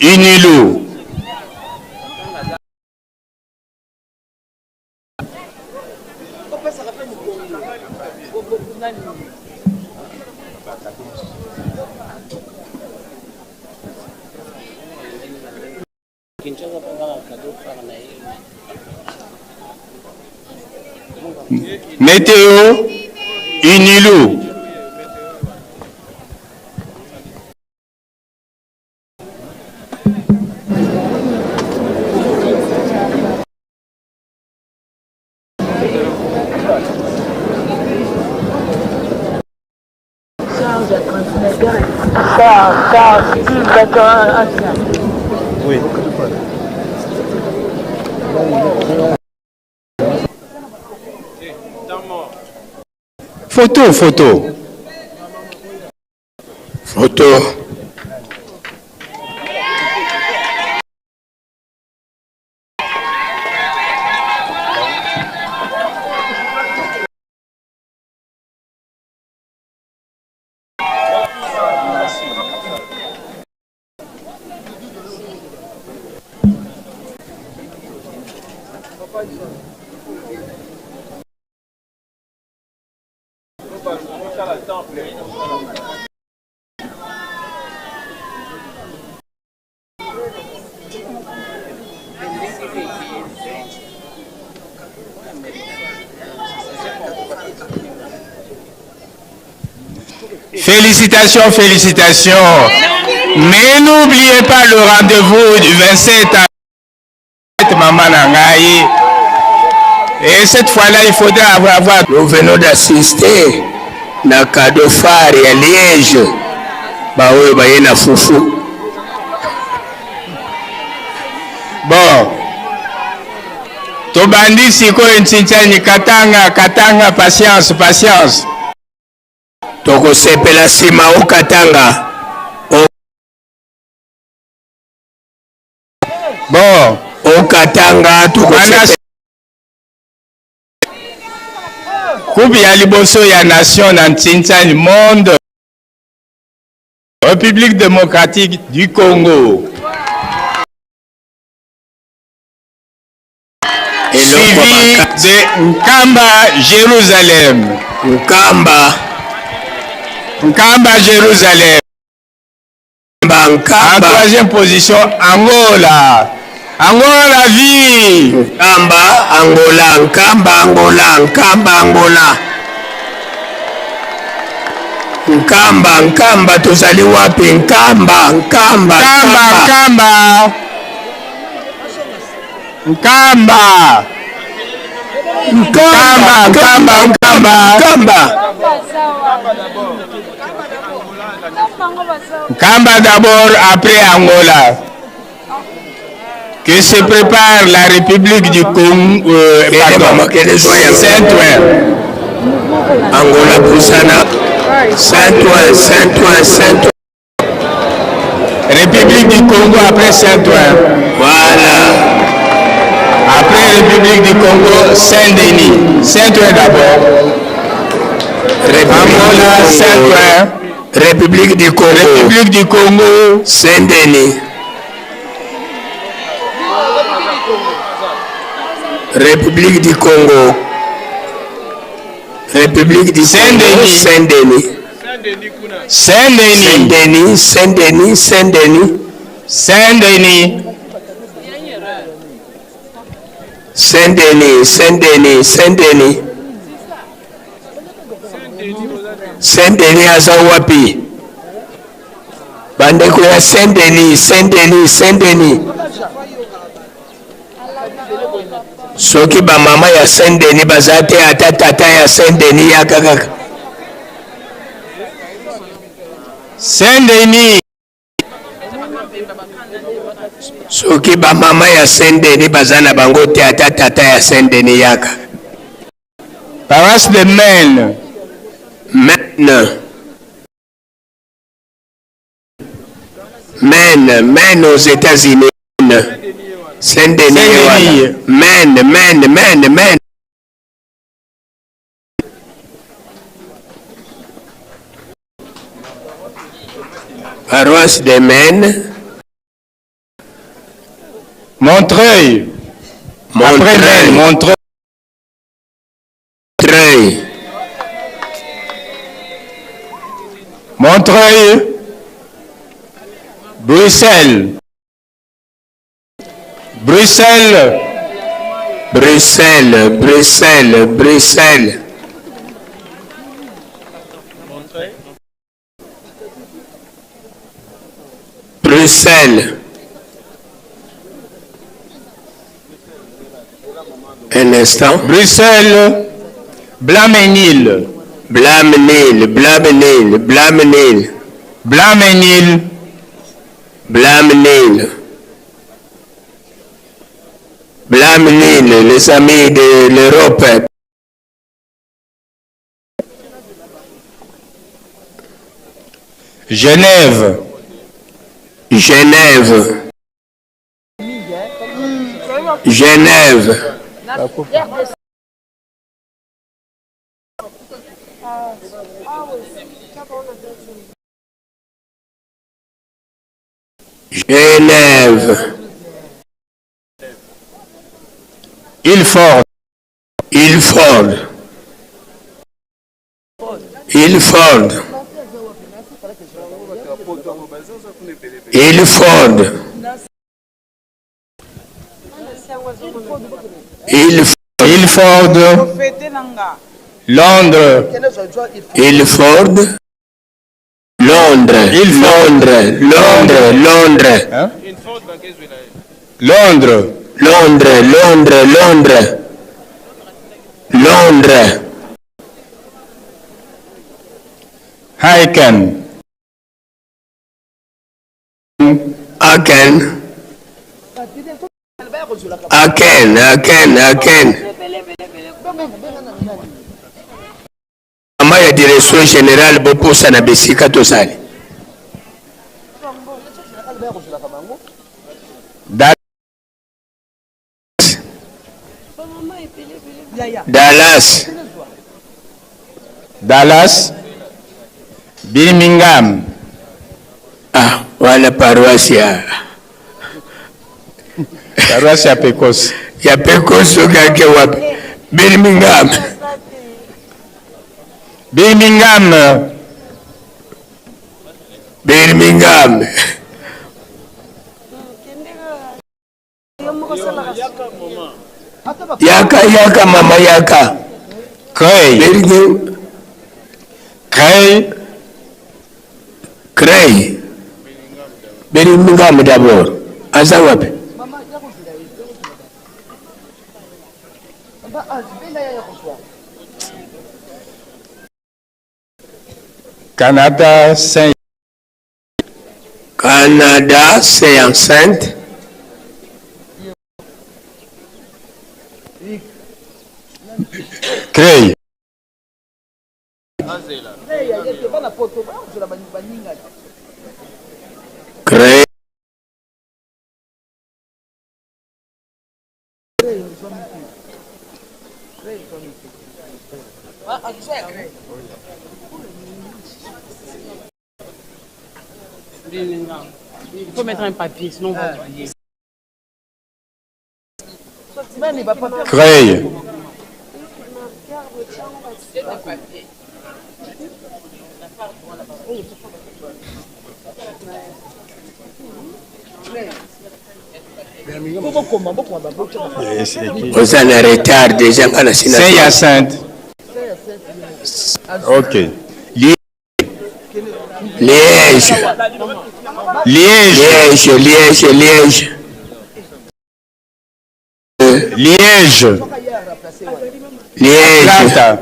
O: Unilu. Météo Unilu.
R: Oui.
O: Photo, photo.
K: Photo.
O: Félicitations, félicitations. Mais n'oubliez pas le rendez-vous du 27 à Maman Nangaï. Et cette fois-là, il faudra avoir...
K: Nous venons d'assister na cadeau phare ya Liège. Baoyo baye na fufu.
O: Bon. Tobandi sikoyo ntintiani Katanga, Katanga, patience, patience.
K: Tokosepela nsima o Katanga. O
O: Bon.
K: O Katanga tokosepela.
O: Coupe ya liboso ya nation na ntintiani monde. République démocratique du Congo. Suivi de Nkamba Jérusalem.
K: Nkamba.
O: Nkamba Jérusalem.
K: Nkamba.
O: En troisième position, Angola. Angola vie.
K: Nkamba, Angola, Nkamba, Angola, Nkamba, Angola. Nkamba, Nkamba, tozali wapi? Nkamba, Nkamba,
O: Nkamba, Nkamba. Nkamba. Nkamba, Nkamba, Nkamba.
K: Nkamba.
O: Nkamba d'abord, après Angola. Que se prépare la République du Congo, euh, pardon, Saint-Ouen.
K: Angola Pusana, Saint-Ouen, Saint-Ouen, Saint-Ouen.
O: République du Congo après Saint-Ouen.
K: Voilà.
O: Après République du Congo, Saint-Denis. Saint-Ouen d'abord. Angola, Saint-Ouen.
K: République du Congo.
O: République du Congo.
K: Saint-Denis. République du Congo. République du
O: Saint-Denis.
K: Saint-Denis.
O: Saint-Denis.
K: Saint-Denis, Saint-Denis, Saint-Denis.
O: Saint-Denis.
K: Saint-Denis, Saint-Denis, Saint-Denis. Saint-Denis aza wapi? Bandeko ya Saint-Denis, Saint-Denis, Saint-Denis. Soki ba mama ya Saint-Denis baza te, ata tata ya Saint-Denis yaka kaka.
O: Saint-Denis.
K: Soki ba mama ya Saint-Denis baza na bango te, ata tata ya Saint-Denis yaka.
O: Paroisse de Maine.
K: Maine. Maine, Maine aux États-Unis. Saint-Denis.
O: Saint-Denis.
K: Maine, Maine, Maine, Maine. Paroisse de Maine.
O: Montreuil. Après Maine, Montreuil.
K: Montreuil.
O: Montreuil. Bruxelles. Bruxelles.
K: Bruxelles, Bruxelles, Bruxelles. Bruxelles. Un instant.
O: Bruxelles. Blamenil.
K: Blamenil, Blamenil, Blamenil.
O: Blamenil.
K: Blamenil. Blamenil, les amis de l'Europe.
O: Genève.
K: Genève. Genève. Genève.
O: Ilford.
K: Ilford. Ilford. Ilford. Ilford.
O: Ilford. Londres.
K: Ilford. Londres. Londres. Londres. Londres.
O: Hein? Londres.
K: Londres. Londres. Londres. Londres.
O: Heiken.
K: Aken. Aken, Aken, Aken. Mama ya direction générale bopusana bisika tozali. Dallas.
O: Dallas. Birmingham.
K: Ah, wana paroisse ya
O: paroisse ya Pecos.
K: Ya Pecos soki ake wapi? Birmingham.
O: Birmingham.
K: Birmingham. Yaka yaka mama yaka.
O: Creil.
K: Birmingham.
O: Creil.
K: Creil. Birmingham d'abord. Aza wapi?
O: Canada Saint.
K: Canada Saint-Hyacinthe.
O: Creil.
K: Creil.
E: Il faut mettre un papier, sinon on va oublier.
O: Creil.
K: Oza na retard déjà nga na sina.
O: Saint-Hyacinthe. Ok.
K: Liège.
O: Liège.
K: Liège, Liège, Liège.
O: Liège.
K: Liège.
O: Atlanta.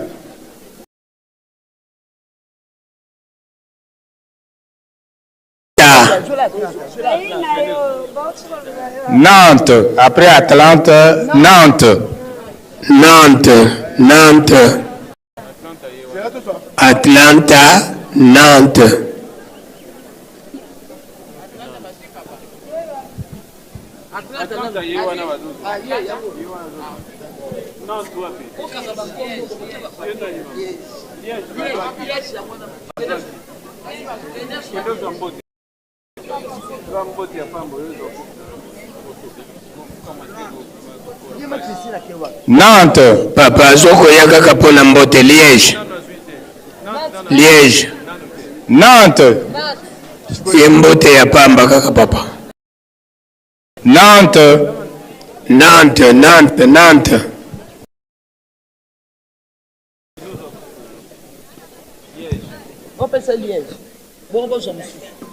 O: Nantes. Après Atlanta, Nantes.
K: Nantes, Nantes. Atlanta, Nantes.
O: Nantes.
K: Papa azokoya kaka mpo na mbote Liège. Liège.
O: Nantes.
K: Ye mbote ya pamba kaka papa.
O: Nantes.
K: Nantes, Nantes, Nantes.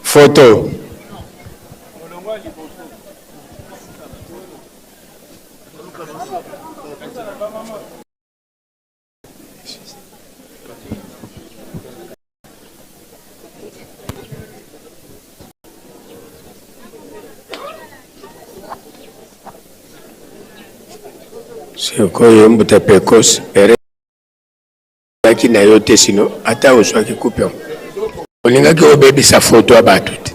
O: Photo.
K: Sikoyo mbuta pekos ezalaki na yo te sino ata ozwaki coupe yango olingaki obebisa foto ya bato te.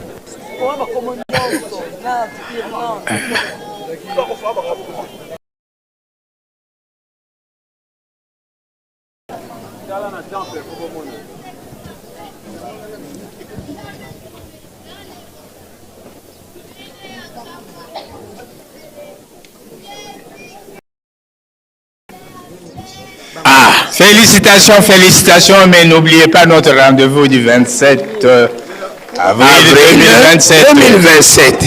O: Ah, félicitations, félicitations, mais n'oubliez pas notre rendez-vous du 27 avril,
K: Avril
O: 2027.
K: 2027.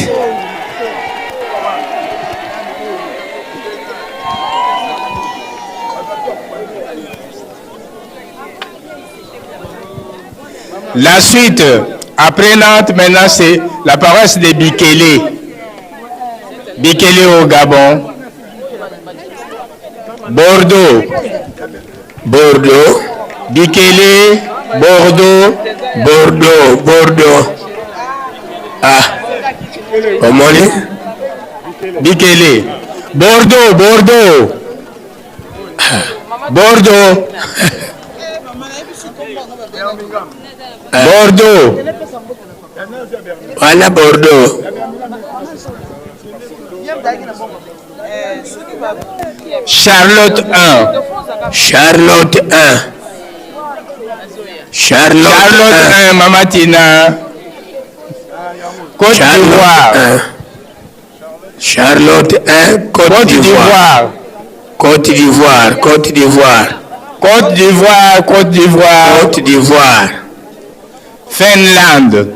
O: La suite, après Nantes, maintenant c'est la paroisse de Bikele. Bikele au Gabon. Bordeaux.
K: Bordeaux.
O: Bikele, Bordeaux.
K: Bordeaux, Bordeaux. Ah, omoni?
O: Bikele. Bordeaux, Bordeaux. Bordeaux. Bordeaux.
K: Wana Bordeaux.
O: Charlotte 1.
K: Charlotte 1. Charlotte,
O: Charlotte 1, Mama Tina. Côte d'Ivoire.
K: 1. Charlotte 1, Côte,
O: Côte
K: d'Ivoire.
O: d'Ivoire.
K: Côte d'Ivoire, Côte d'Ivoire.
O: Côte d'Ivoire, Côte d'Ivoire.
K: Côte d'Ivoire.
O: Finlande.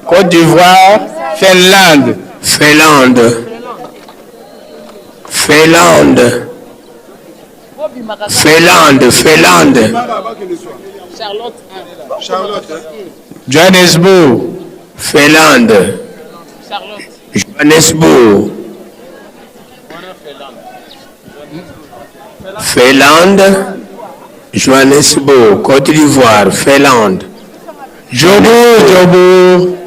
O: Côte d'Ivoire, Finlande.
K: Finlande. Finlande. Finlande, Finlande.
O: Johannesburg.
K: Finlande. Johannesburg. Finlande. Johannesburg, Côte d'Ivoire, Finlande.
O: Jobourg, Jobourg.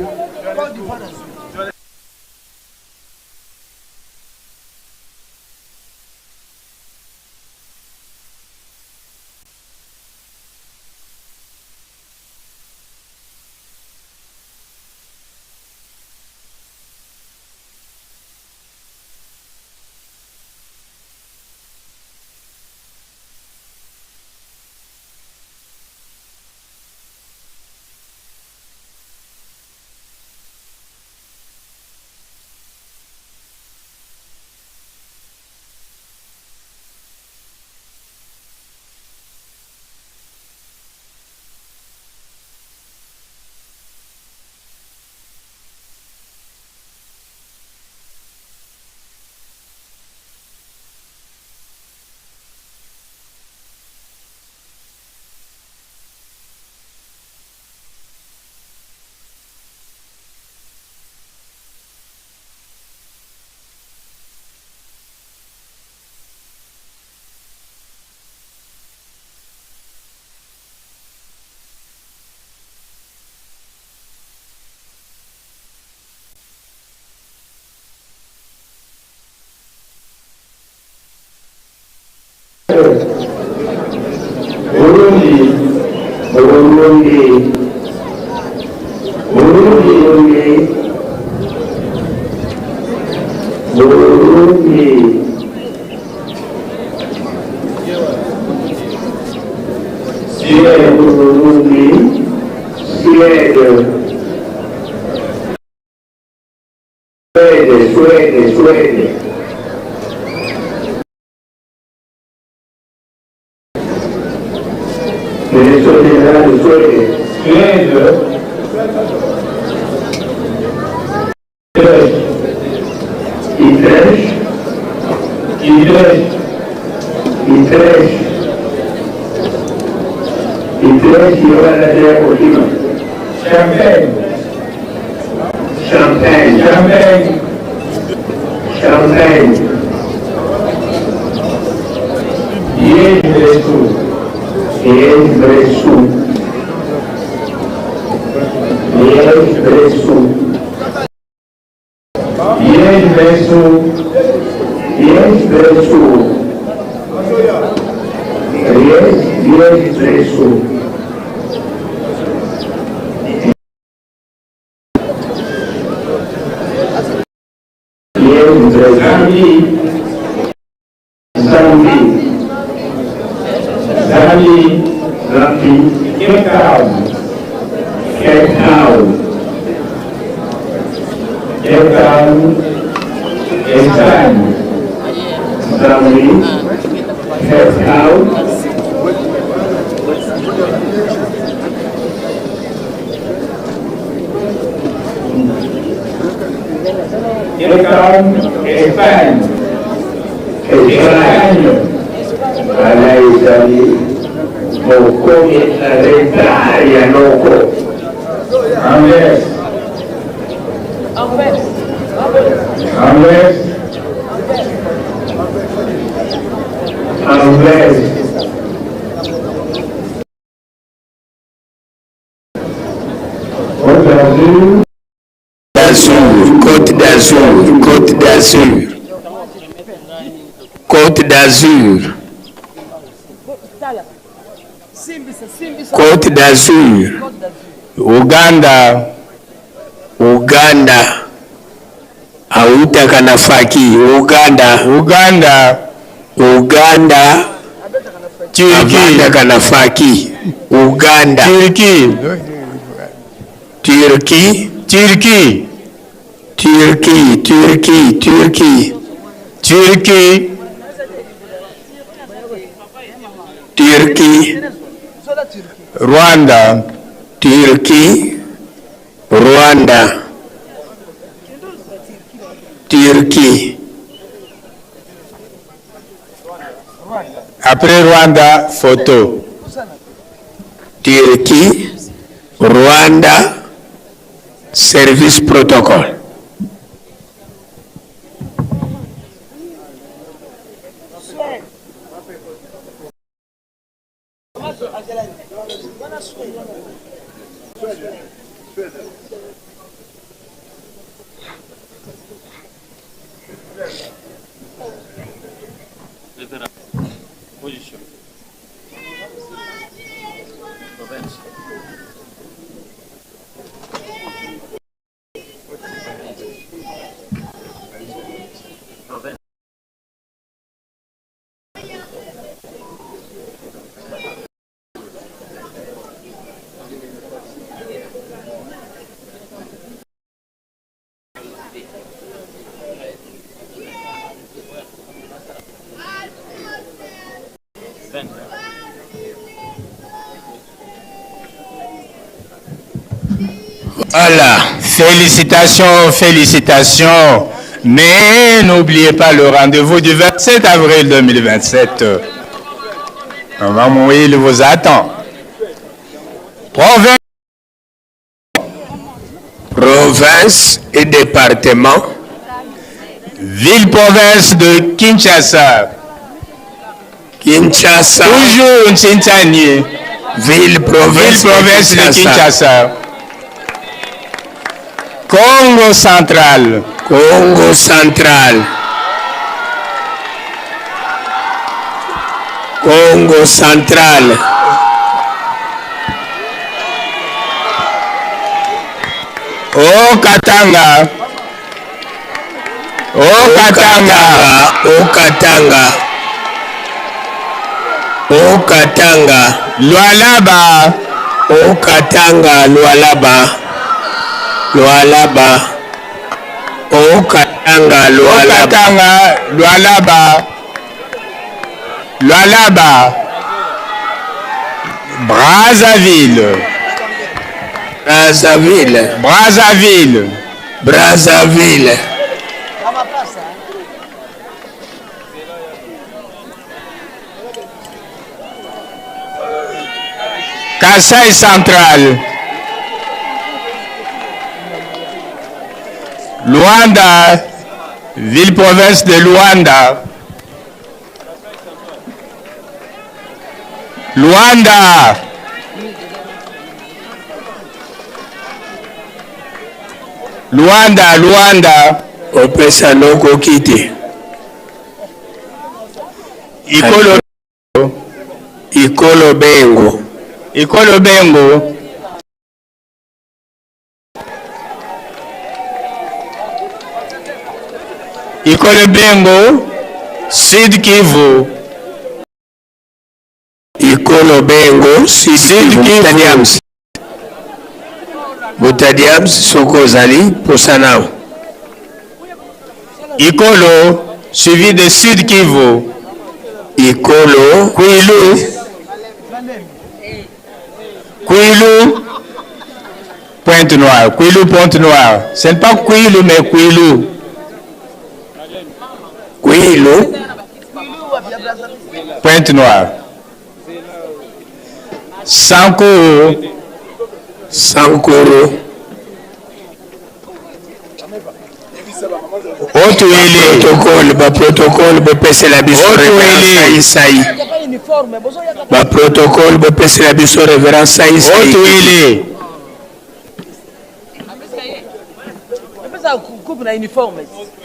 M: Burundi, Burundi, Burundi, Burundi. Suède, Burundi, Suède. Suède, Suède, Suède. Direction générale de Suède. Suède. Utrecht. Utrecht. Utrecht. Utrecht, wana ya kokima. Champagne. Champagne. Champagne. Champagne. Liège-Bressoux. Liège-Bressoux. Liège-Bressoux. Liège-Bressoux. Liège-Bressoux. Liège, Liège-Bressoux. Liège-Bressoux. Zambie. Zambie. Zambie. Cape Town. Cape Town. Cape Town. Espagne. Zambie. Cape Town. Cape Town, Espagne. Espagne. Wana ezali mokomi na retard ya noko. Anvers. Anvers. Anvers. Côte d'Azur.
K: D'Azur, Côte d'Azur, Côte d'Azur. Côte d'Azur. Côte d'Azur.
O: Uganda.
K: Uganda. Autaka na faki Uganda.
O: Uganda.
K: Uganda.
O: Turquie.
K: Avandaka na faki Uganda.
O: Turquie.
K: Turquie.
O: Turquie.
K: Turquie, Turquie, Turquie.
O: Turquie.
K: Turquie.
O: Rwanda.
K: Turquie. Rwanda. Turquie.
O: Après Rwanda, photo.
K: Turquie, Rwanda, service protocole.
R: Position. Province.
O: Voilà, félicitations, félicitations. Mais n'oubliez pas le rendez-vous du 27 avril 2027. Maman il vous attend. Province.
K: Province et département.
O: Ville-province de Kinshasa.
K: Kinshasa.
O: Toujours Ntsintani.
K: Ville-province
O: Ville-province de Kinshasa. Congo central.
K: Congo central. Congo central.
O: Oh Katanga. Oh Katanga.
K: Oh Katanga. Oh Katanga.
O: Lualaba.
K: Oh Katanga Lualaba. Lualaba. Haut-Katanga, Lualaba.
O: Haut-Katanga, Lualaba. Lualaba. Brazzaville.
K: Brazzaville.
O: Brazzaville.
K: Brazzaville.
O: Kasaï Central. Luanda, ville-province de Luanda. Luanda. Luanda, Luanda.
K: Opesa noko kiti.
O: Ikolo
K: Ikolo Bengo.
O: Ikolo Bengo. Ikolo Bengo, Sud Kivu.
K: Ikolo Bengo, Sud Kivu. Mutadiams. Mutadiams, soki ozali, posa nao.
O: Ikolo, suivi de Sud Kivu.
K: Ikolo.
O: Kwilu. Kwilu. Pointe Noire. Kwilu, Pointe Noire. Ce n'est pas Kwilu, mais Kwilu.
K: Kwilu.
O: Pointe Noire. Sankuru.
K: Sankuru.
O: Haut-Uele.
K: Protocole, ba protocole bopesela biso
O: Haut-Uele.
K: révérend Saï. Ba protocole bopesela biso révérend Saï Saï.
O: Haut-Uele.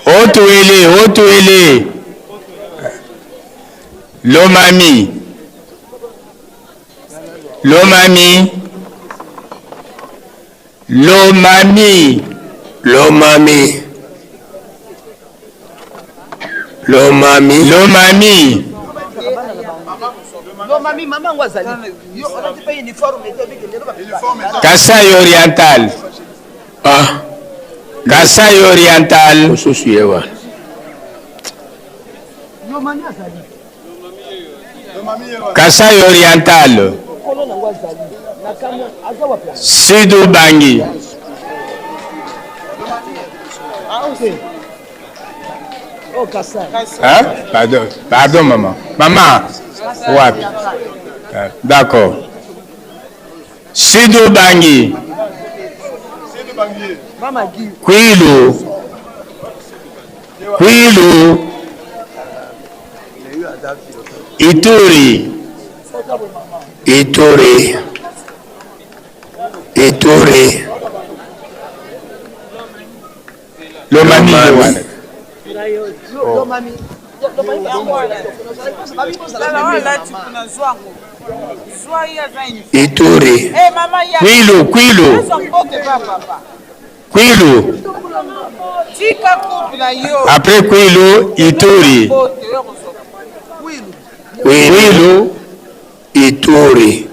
O: Haut-Uele, Haut-Uele. Lomami. Lomami. Lomami.
K: Lomami. Lomami.
O: Lomami. Kasaï Oriental.
K: Ah.
O: Kasaï Oriental.
K: Mosusu ye wana.
O: Kasaï Oriental. Sud Ubangi. Hein? Pardon, pardon maman. Maman. Wapi? Ah, D'accord. Sud Ubangi. Kwilu. Kwilu. Ituri.
K: Ituri. Ituri.
O: Lomami.
K: Lomami. Ituri.
O: Kwilu, Kwilu. Kwilu. Après Kwilu, Ituri. Kwilu.
K: Ituri.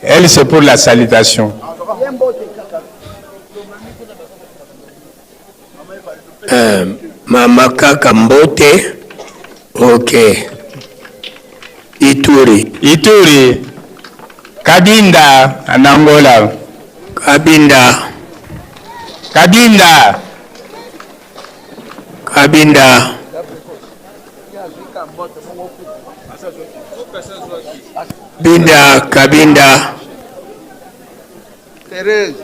O: Elle, c'est pour la salutation.
K: Mama kaka mbote. Ok. Ituri.
O: Ituri. Kabinda, en Angola.
K: Kabinda.
O: Kabinda.
K: Kabinda. Binda, Kabinda.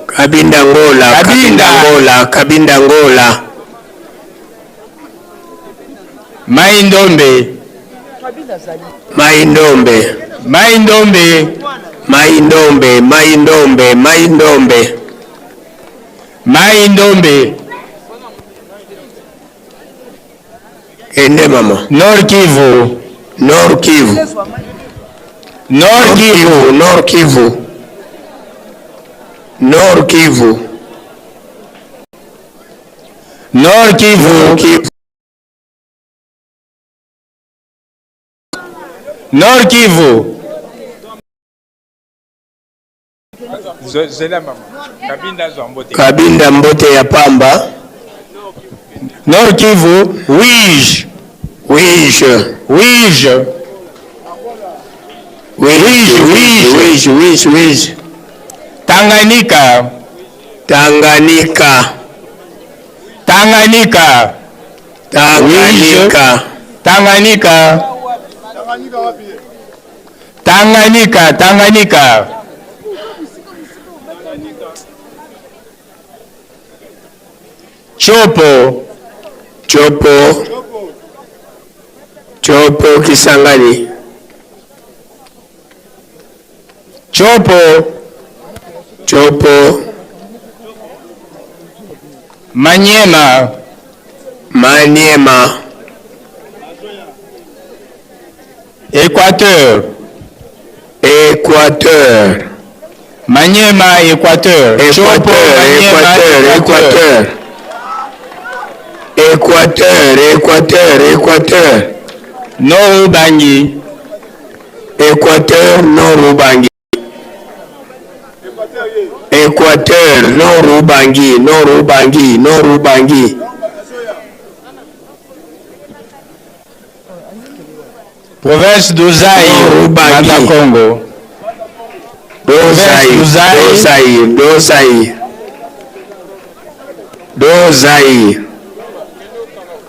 K: Kabinda Ngola, Kabinda Ngola, Kabinda Ngola.
O: Mai Ndombe.
K: Mai Ndombe.
O: Mai Ndombe.
K: Mai Ndombe, Mai Ndombe, Mai Ndombe.
O: Mai Ndombe.
K: Kende mama.
O: Nord Kivu.
K: Nord Kivu.
O: Nord Kivu.
K: Nord Kivu. Nord Kivu.
O: Nord Kivu.
K: Kivu.
O: Nord Kivu.
S: Zela mama. Kabinda azwa mbote.
K: Kabinda mbote ya pamba.
O: Nord Kivu, Wige.
K: Wige.
O: Wige.
K: Wige, Wige, Wige, Wige, Wige.
O: Tanganyika.
K: Tanganyika.
O: Tanganyika.
K: Tanganyika.
O: Tanganyika. Tanganyika, Tanganyika. Chopo.
K: Chopo. Chopo Kisangani.
O: Chopo.
K: Chopo.
O: Manyema.
K: Maniema.
O: Équateur.
K: Équateur.
O: Maniema, Équateur.
K: Équateur, Équateur, Équateur. Équateur, Équateur, Équateur.
O: Nord Ubangi.
K: Équateur, Nord Ubangi. Équateur, Nord Ubangi, Nord Ubangi, Nord Ubangi.
O: Province d'Ozaï, Manda Congo.
K: Dozaï, Dozaï, Dozaï. Dozaï.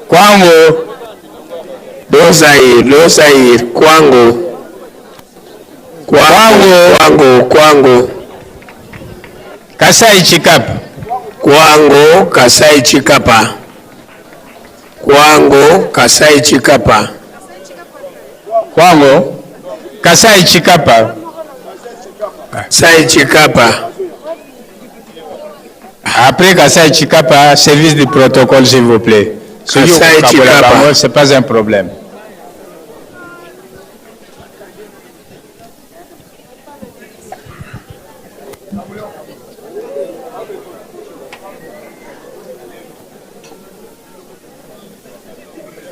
O: Kwango.
K: Dozaï, Dozaï, Kwango. Kwango, Kwango, Kwango.
O: Kasai Chikapa.
K: Kwango, Kasai Chikapa. Kwango, Kasai Chikapa.
O: Kwango. Kasai Chikapa.
K: Kasai Chikapa.
O: Après Kasai Chikapa, service du protocole, s'il vous plaît. Celui au
K: Kasai
O: Kabola
K: Chikapa.
O: Bango, c'est pas un problème.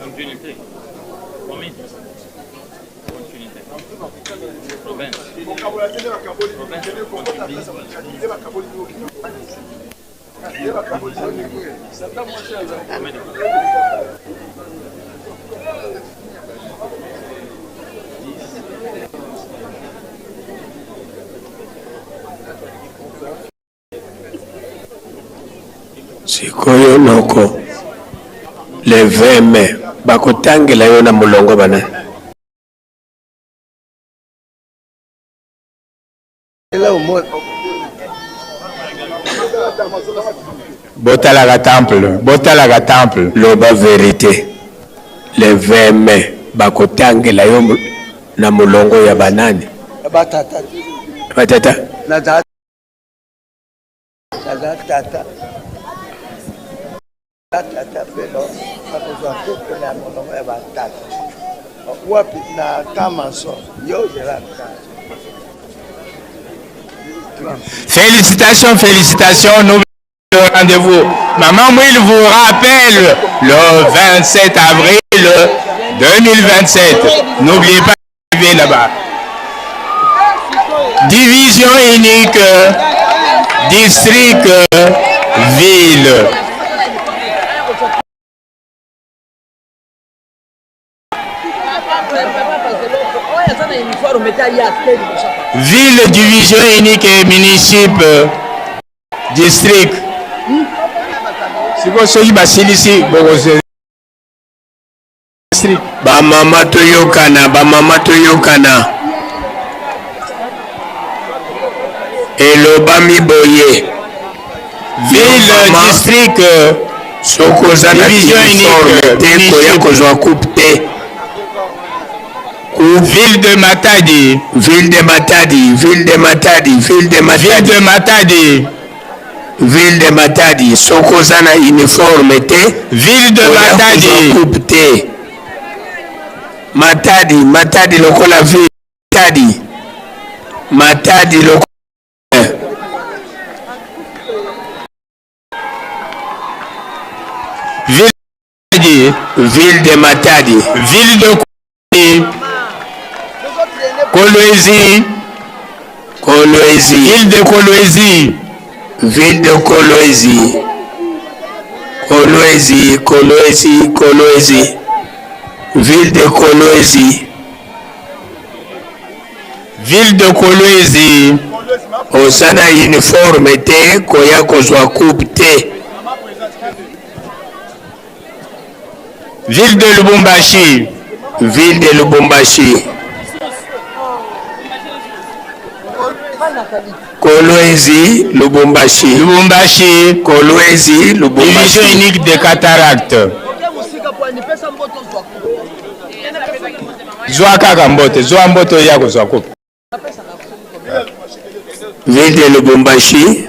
R: Continuité. Commune. Continuité. Province.
K: Sikoyo noko le 20 mai bakotangela yo na molongo bana.
O: Botalaka temple, botalaka temple.
K: Loba verite le 20 mai bakotangela yo na molongo ya banani?
T: Batata.
K: Batata.
T: Naza naza tata. Tata mpe bakozwa coupe na molongo ya batata. Wapi na Kamaso yo ozela.
O: Félicitations, félicitations, nous rendez-vous. Maman Mouil vous rappelle le 27 avril 2027. N'oubliez pas d'arriver là-bas. Division unique, district, ville. Ville, division unique et municipe, district. Sikoyo soki basilisi bokozela district.
K: Bamama toyokana, bamama toyokana. Elobami boye.
O: Ville, district,
K: soki oza na
O: division
K: uniforme
O: unique,
K: te koya
O: municipal.
K: kozwa coupe te.
O: Ville de Matadi.
K: Ville de Matadi, ville de Matadi, ville de Matadi.
O: Ville de Matadi.
K: Ville de Matadi, soki oza na uniforme te.
O: Ville de
K: koya
O: Matadi.
K: kozwa coupe te. Matadi, Matadi lokola ville Matadi. Matadi lokola
O: Ville
K: Ville de Matadi.
O: Ville de Kolwezi.
K: Kolwezi.
O: Ville de Kolwezi.
K: Ville de Kolwezi. Kolwezi, Kolwezi, Kolwezi. Ville de Kolwezi.
O: Ville de Kolwezi.
K: Oza na uniforme te, koya kozwa coupe te.
O: Ville de Lubumbashi.
K: Ville de Lubumbashi. Kolwezi, Lubumbashi.
O: Lubumbashi.
K: Kolwezi, Lubumbashi.
O: Division unique de cataracte. Zwa kaka mbote, zwa mbote oya kozwa coupe.
K: Ville de Lubumbashi.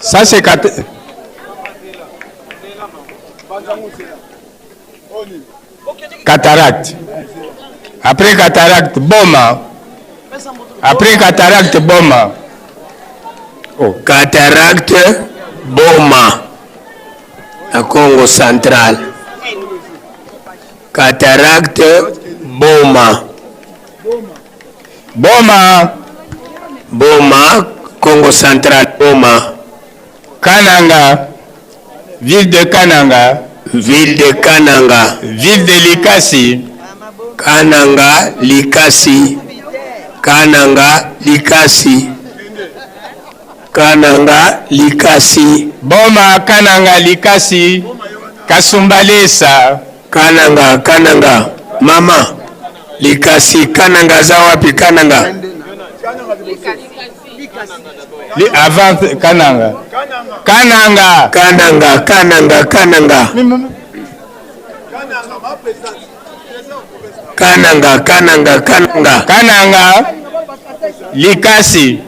O: Ça c'est cat... Cataracte. Après cataracte, Boma. Après cataracte, Boma.
K: Oh. Cataracte, Boma. Na Congo central. Cataracte, Boma.
O: Boma.
K: Boma, Congo central, Boma.
O: Kananga. Ville de Kananga.
K: Ville de Kananga.
O: Ville de Likasi.
K: Kananga, Likasi. Kananga, Likasi. Kananga, Likasi.
O: Boma, Kananga, Likasi. Kasumbalesa.
K: Kananga, Kananga. Mama. Likasi, Kananga, aza wapi Kananga?
O: Li, avant Kananga. Kananga.
K: Kananga, Kananga, Kananga. Kananga, Kananga, Kananga.
O: Kananga. Likasi.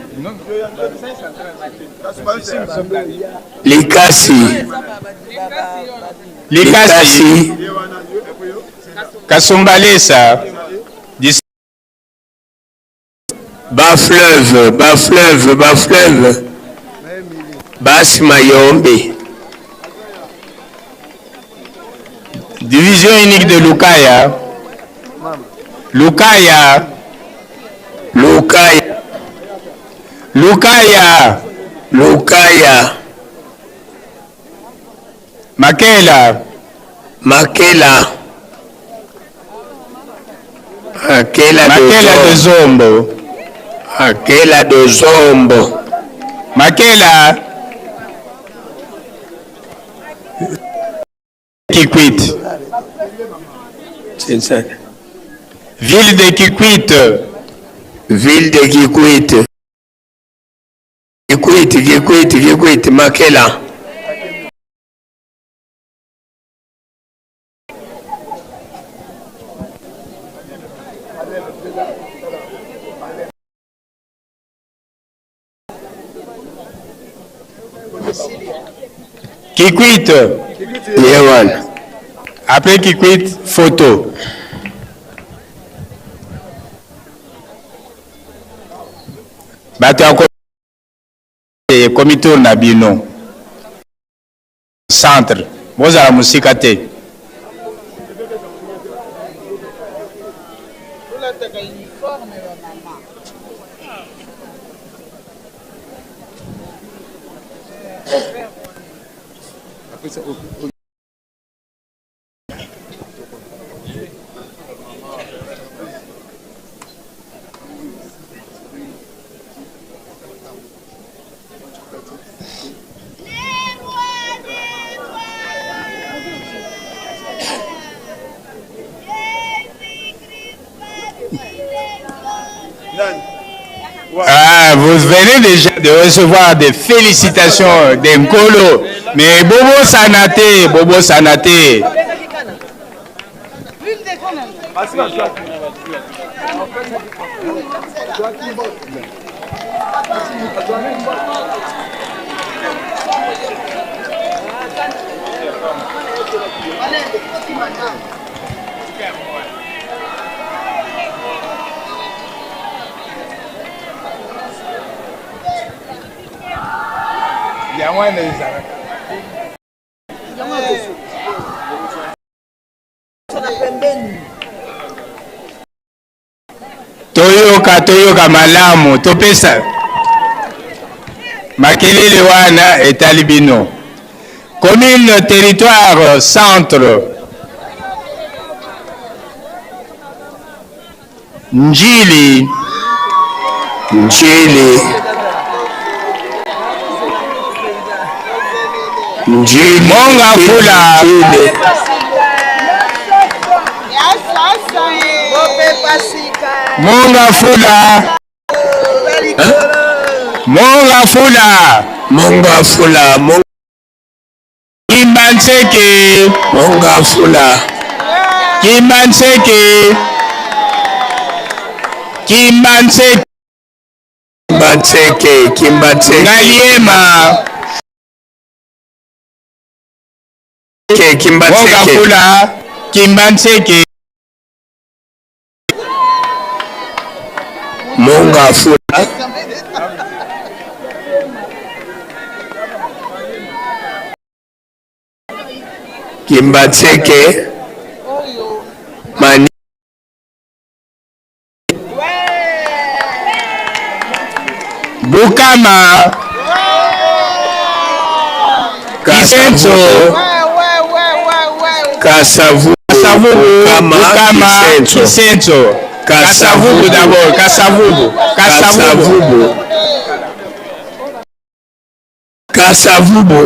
K: Likasi.
O: Likasi. Kasumbalesa.
K: Ba fleuve, ba fleuve, ba fleuve. Basi Mayombe.
O: Division unique de Lukaya. Lukaya.
K: Lukaya.
O: Lukaya.
K: Lukaya.
O: Makela.
K: Makela. Makela,
O: Makela de Zombo.
K: Makela de Zombo.
O: Makela. Kikwit.
K: C'est ça.
O: Ville de Kikwit.
K: Ville de Kikwit. Kikwit, Kikwit, Kikwit, Makela.
O: Kikwit.
K: Ye wana.
O: Après Kikwit, photo. Bato ya ko ekomi tour na bino. Centre. Bozala mosika te. Ah, vous venez déjà de recevoir des félicitations des Nkolo. Mais Bobo Sanate, Bobo Sanate. Yango wana ezalaka. Toyoka. Toyoka, toyoka malamu, topesa makelele wana etali bino. Commune territoire centre Njili.
K: Njili. Njili.
O: Monga Fula.
K: Njili.
O: Monga Fula. Monga Fula.
K: Monga Fula. Monga
O: Kimbanseke.
K: Monga Fula.
O: Kimbanseke. Kimbanseke.
K: Kimbanseke. Kimbanseke.
O: Ngaliema.
K: Kimbanseke.
O: Monga Fula. Kimbanseke.
K: Monga Fula. Kimbanseke. Mani.
O: Bukama. Kisenso.
K: Kasavubu.
O: Kasavubu.
K: Bukama.
O: Bukama.
K: Kisenso.
O: Kisenso. Kasavubu d'abord. Kasavubu. Kasavubu.
K: Kasavubu.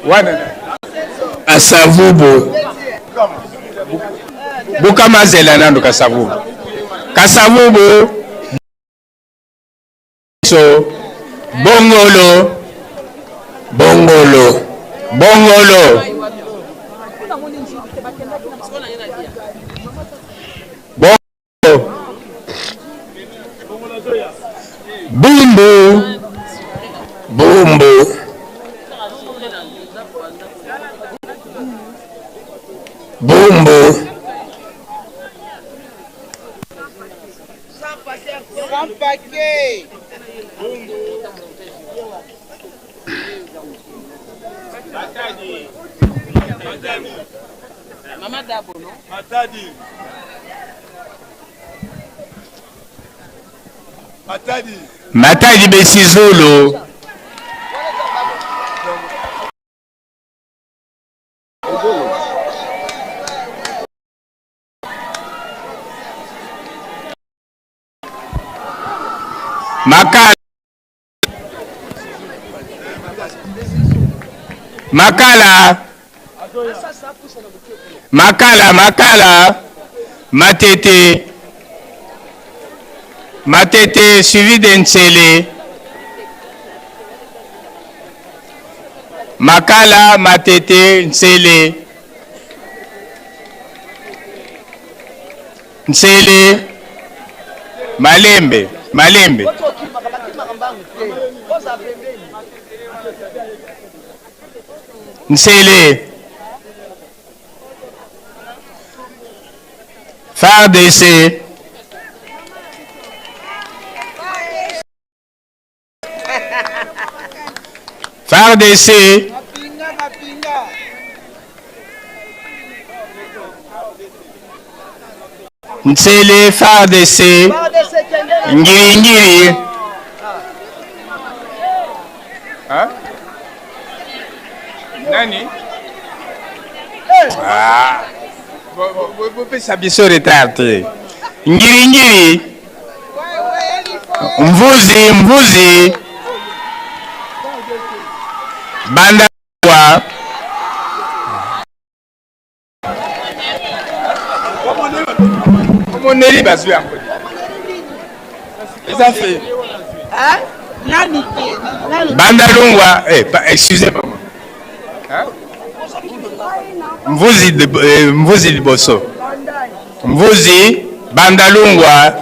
O: Wana.
K: Kasavubu.
O: Bukama zela nando Kasavubu. Kasavubu. So Bongolo.
K: Bongolo.
O: Bongolo. Bongo. Bumbu.
K: Bumbu. Bumbu.
E: Mama Dabo, non
S: Matadi. Matadi.
O: Matadi Besizulu. Makala. Makala. Makala, Makala. Matete. Matete suivi d'Nsele. Makala, Matete, Nsele. Nsele. Malembe, Malembe. Nsele. FARDC. FARDC. Nsele FARDC. Ngiringiri. Hein? Nani? Ah. Bopesa biso retard te. Ngiringiri. Mvuzi, mvuzi. Banda wa omoneli bazwi yango eza fe banda longwa eh, excusez moi mvuzi, eh, mvuzi liboso mvuzi bandalungwa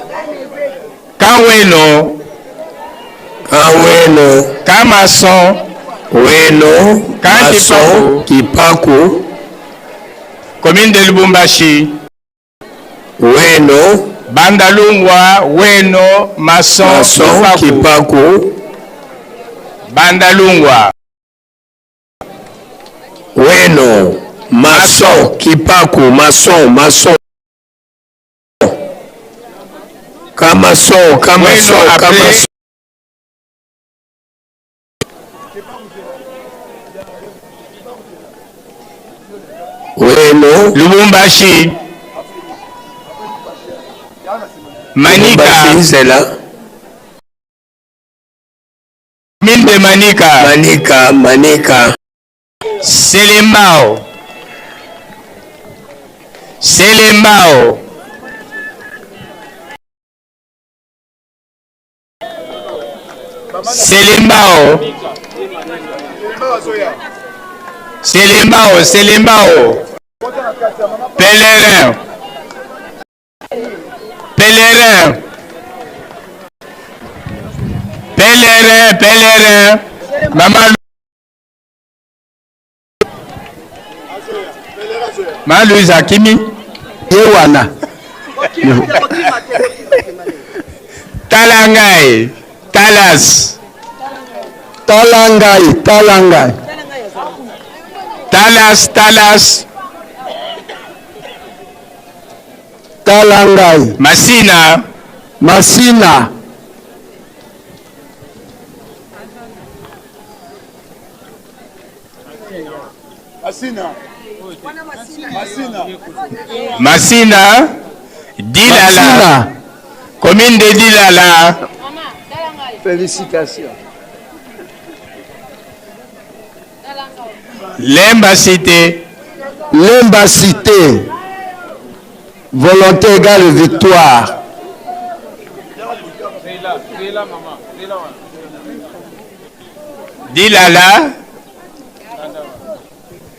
O: kaweno
K: Kaweno.
O: kamason
K: Weno. Mason. Kipaku.
O: Commune de Lubumbashi.
K: Weno.
O: Bandalungwa, Weno, Mason,
K: Mason, Kipaku.
O: Bandalungwa.
K: Weno. Mason, Kipaku, Mason, Mason. Kamaso, Kamaso,
S: Bueno, après-
K: Kamaso. Weno.
S: Lubumbashi. Manika.
K: Lubumbashi, nzela.
S: Mine de Manika.
K: Manika, Manika.
S: Selembao. Selembao. Selembao. Selembao, Selembao. Pèlerin. Pèlerin. Pèlerin, pèlerin. Maman Ma Louise akimi.
O: Ye wana.
S: Tala ngai. Talas.
O: Tala ngai, tala ngai.
S: Talas, talas.
O: Tala ngai.
S: Masina.
O: Masina.
J: Masina. Masina.
S: Masina. Dilala.
O: Masina.
S: Commune de Dilala.
T: Félicitations.
S: Lemba Cité.
O: Lemba Cité. Volonté égale victoire.
S: Dilala.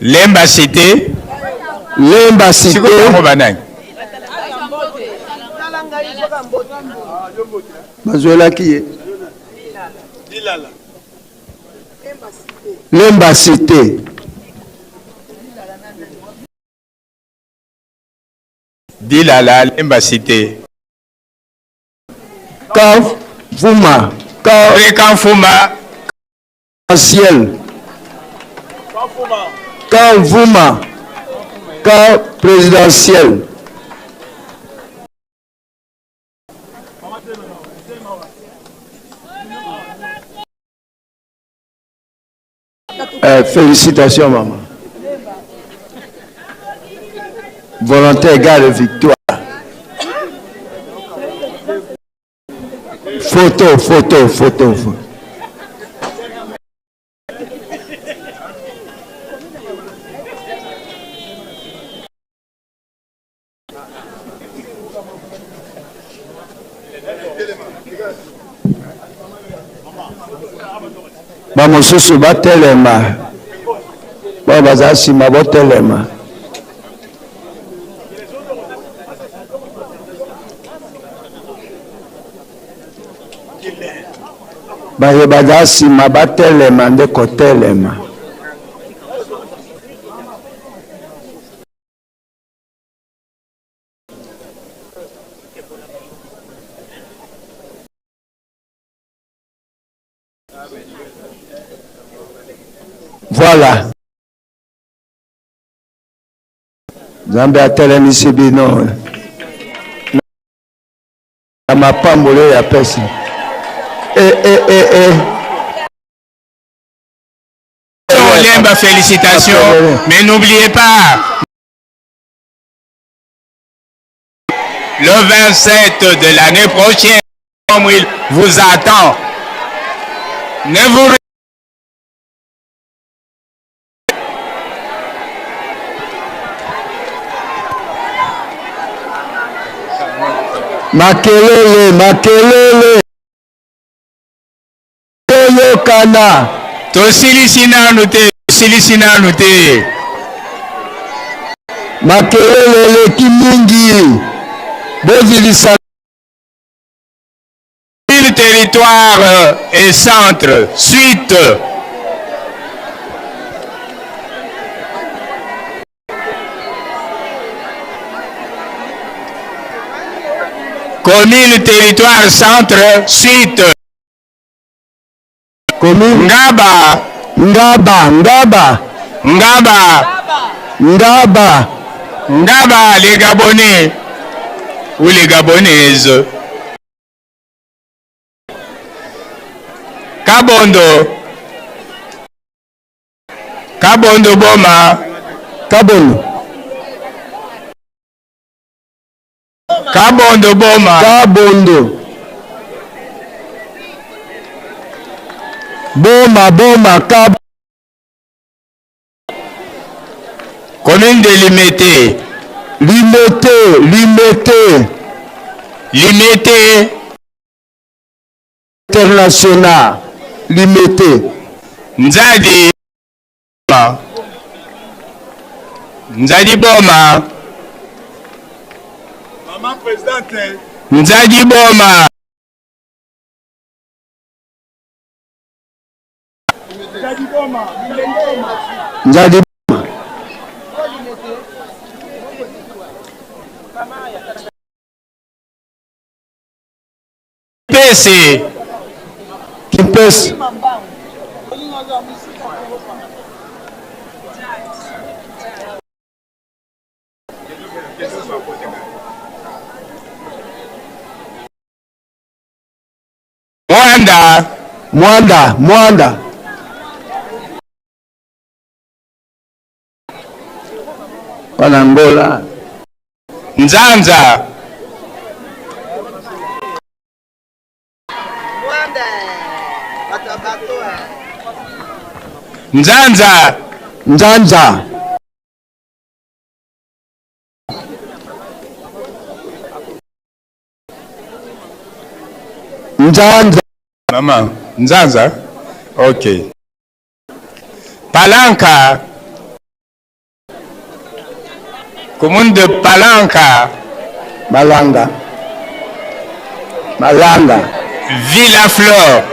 S: Lemba Cité.
O: Lemba Cité.
S: Sikoyo banani?
O: Bazwelaki ye. Lemba Cité.
S: Dilala, Lemba Cité.
O: Kafuma.
S: Kamfuma.
O: Ciel. Kamvuma. Camp présidentiel. Félicitations, maman. Volonté égale victoire. Photo, photo, photo, photo. Bamosusu batelema, bao baza nsima botelema. Baye baza nsima batelema nde kotelema. Voilà. Nzambe atelemisi bino na mapamboli oyo apesi. E, e, e, e.
S: Olemba, félicitations. Mais n'oubliez pas, le 27 de l'année prochaine, il vous attend. Ne vous
O: Makelele, makelele. Toyokana.
S: Tosilisi nanu te, tosilisi nanu te.
O: Makelele eleki mingi. Bozilisa.
S: Ville, territoire et centre. Suite. Commune, territoire, centre, suite.
O: Commune.
S: Ngaba.
O: Ngaba, Ngaba.
S: Ngaba.
O: Ngaba.
S: Ngaba, les Gabonais ou les Gabonaises. Kabondo. Kabondo Boma.
O: Kabondo.
S: Kabondo Boma.
O: Kabondo. Boma Boma Kab.
S: Commune de Limete.
O: Limete, Limete.
S: Limete.
O: International. Limete.
S: Nzadi. Nzadi Boma.
U: Maman présidente.
S: Nzadi Boma.
O: Nzadi Boma.
S: Kimpese.
O: Kimpese.
S: Mwanda.
O: Mwanda, Mwanda. Wana Angola.
S: Nzanza. Nzanza.
O: Nzanza. Nzanza.
S: Mama, Nzanza. Okay. Palanka. Commune de Palanka.
O: Malanga. Malanga.
S: Villa Flore.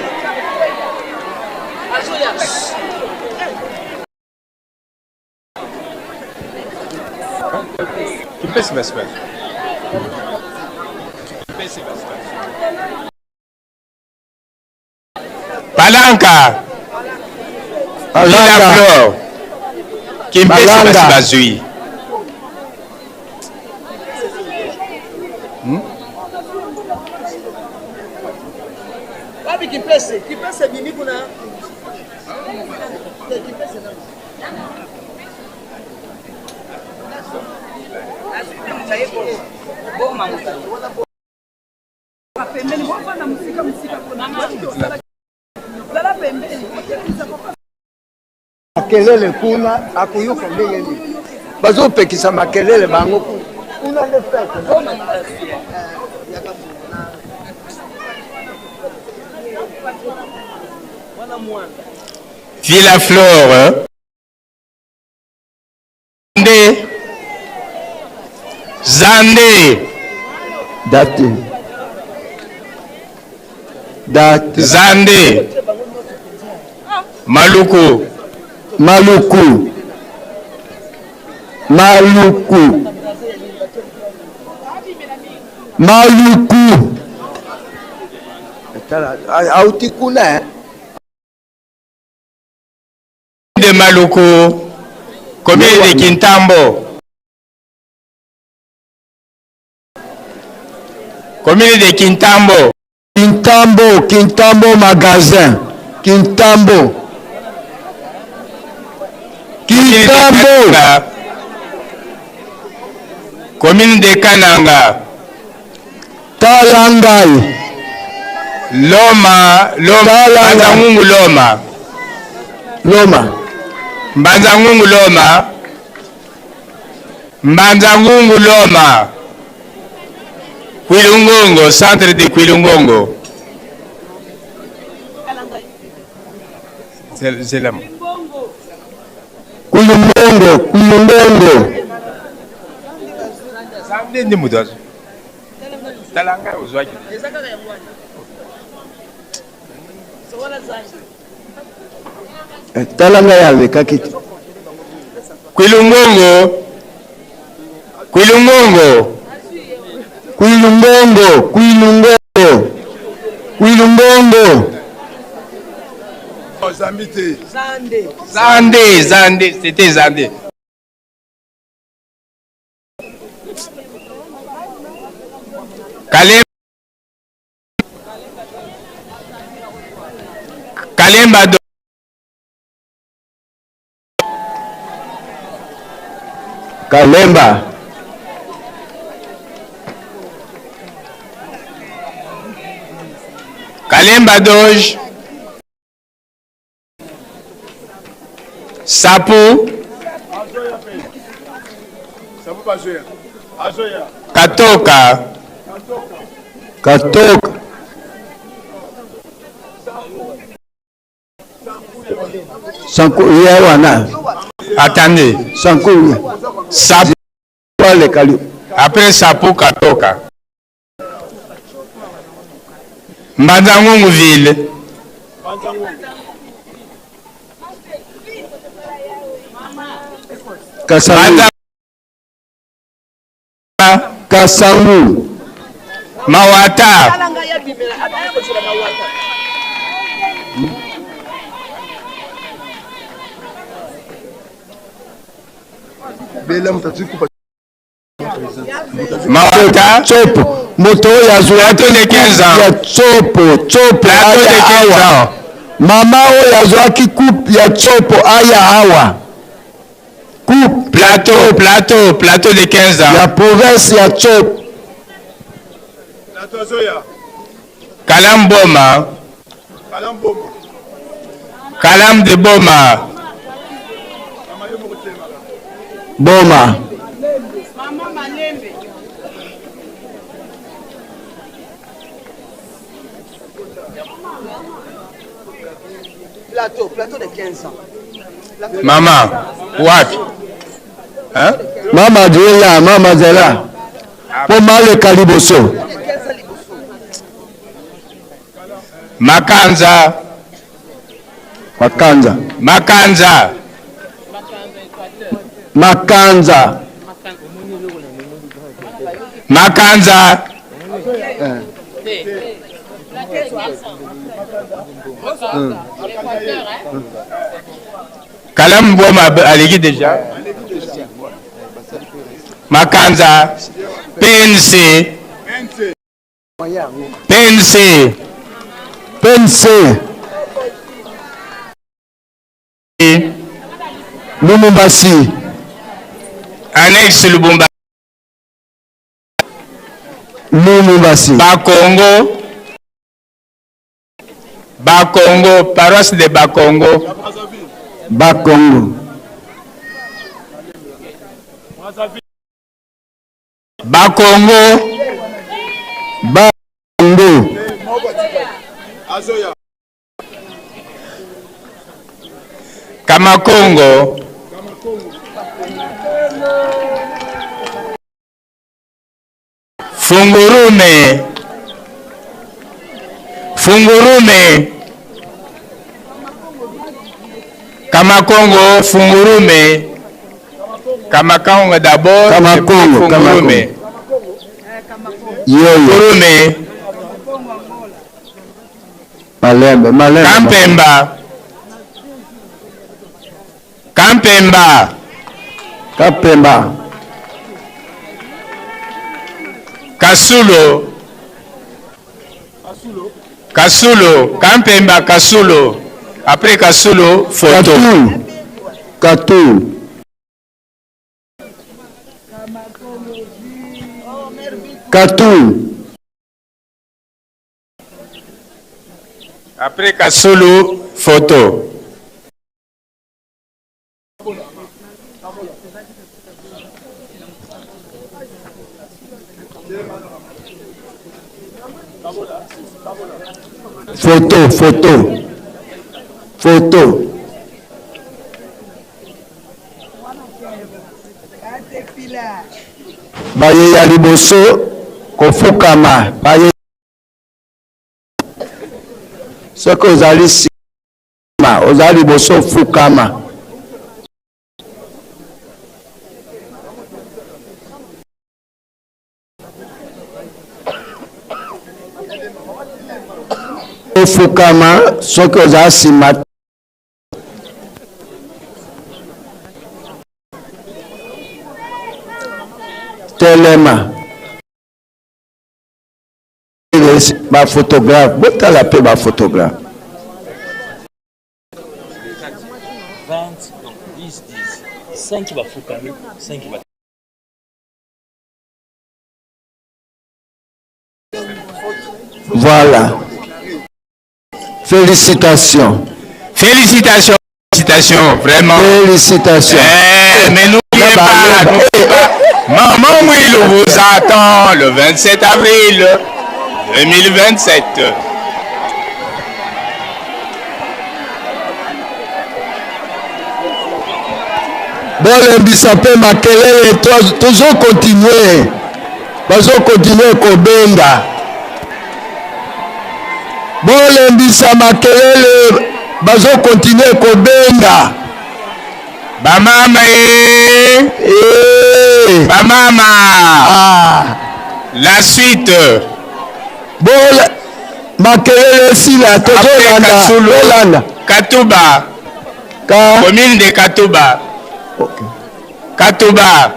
S: Palanka. Villa Flore. Kimpese
O: Malanga.
S: basi bazui.
T: Wapi Kimpese? Kimpese bimi kuna. Te, Kimpese nani?
V: Makelele kuna akoyoka ndenge nini? Bazopekisa makelele bango kuna kuna nde fete.
S: Villa Flore. Zande. Zande.
O: Date. Date.
S: Zande. Maluku.
O: Maluku. Maluku. Maluku.
T: Tala, auti kuna eh.
S: De Maluku. Commune de Kintambo. Commune de Kintambo.
O: Kintambo, Kintambo magasin. Kintambo. Kintambo.
S: Commune de Kananga.
O: Tala ngai.
S: Loma, Loma, Mbanza-Ngungu Loma.
O: Loma.
S: Mbanza-Ngungu Loma. Mbanza-Ngungu Loma. Kwilungongo, centre de Kwilungongo. C'est là.
O: Kwilungongo, Kwilungongo.
S: Nde nde moto azo. Tala ngai ozwaki.
O: Eh, Tala ngai alekaki te.
S: Kwilungongo. Kwilungongo.
O: Kwilungongo, Kwilungongo. Kwilungongo.
U: Zambi te.
T: Zande.
S: Zande, Zande, c'était Zande. Kalema. Kalemba do
O: Kalemba.
S: Kalemba Doge. Sapu. Katoka.
O: Katoka. Sanku ye wana.
S: Attendez.
O: Sanku.
S: Sapu. Après Sapu Katoka. Mbanza Ngungu ville.
O: Kasangu. Kasangu.
S: Mawata. Mawata.
O: Tsopo. Moto oyo azwaki ya tsopo tsopo aya awa. Mama oyo azwaki coupe ya tsopo aya awa. Coupe.
S: Plateau, plateau, plateau de 15 ans.
O: Ya province ya tsopo.
S: Kalam Boma. Kalam de Boma.
O: Boma.
T: Plateau, plateau de 15 ans.
S: Mama, wapi? Hein?
O: Mama zela, mama zela. Po maleka liboso.
S: Makanza.
O: Makanza.
S: Makanza.
O: Makanza.
S: Makanza. Kalam Boma aleki déjà. Makanza. PNC. PNC.
O: PNC. Lubumbashi.
S: Annexe Lubumbashi.
O: Lubumbashi.
S: Bakongo. Bakongo, paroisse de Bakongo.
O: Bakongo.
S: Bakongo.
O: Bakongo.
S: Kamakongo. Fungurume. Fungurume. Kamakongo, Fungurume. Kamakongo d'abord.
O: Kamakongo,
S: Fungurume.
O: Yoyo.
S: Fungurume.
O: Malembe, malembe.
S: Kampemba. Kampemba.
O: Kampemba.
S: Kasulo. Kasulo. Kampemba, Kasulo. Après Kasulo, photo.
O: Katu. Katu.
S: Après Kasulu, photo.
O: Photo, photo. Photo. Baye ya liboso kofukama baye soki ozali nsima ozali liboso fukama ofukama soki ozali nsima telema baphotographe botala mpe baphotographe.
R: 5 bafukami, 5 ba
V: Voilà. Félicitations.
S: Félicitations, félicitations, vraiment.
V: Félicitations.
S: Eh, mais n'oubliez pas, n'oubliez pas, Maman Mouilou vous attend le 27 avril 2027.
V: Bolembisa mpe makelele, tozokontinue, bazokontinue kobenga. Bolembisa makelele, bazokontinue kobenga.
S: Bamama e
V: eh.
S: Bamama
V: ah.
S: La suite.
V: Bola makelele esila, tozolanda, tolanda.
S: Katuba.
V: Ka
S: Commune de Katuba.
V: Okay.
S: Katuba.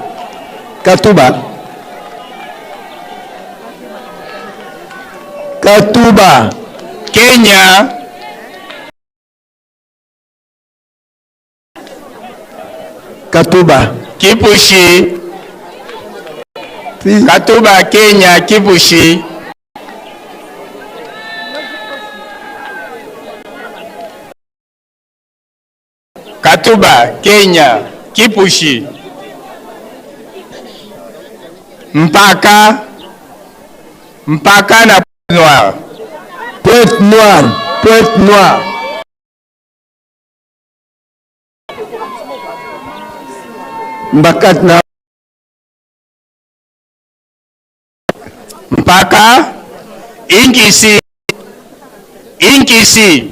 V: Katuba. Katuba.
S: Kenya.
V: Katuba.
S: Kipushi. Katuba, Kenya, Kipushi. Katuba, Kenya, Kipushi. Mpaka. Mpaka na Noire.
V: Pointe Noire, Pointe Noire. Mbakat na
S: Mpaka Inkisi. Inkisi.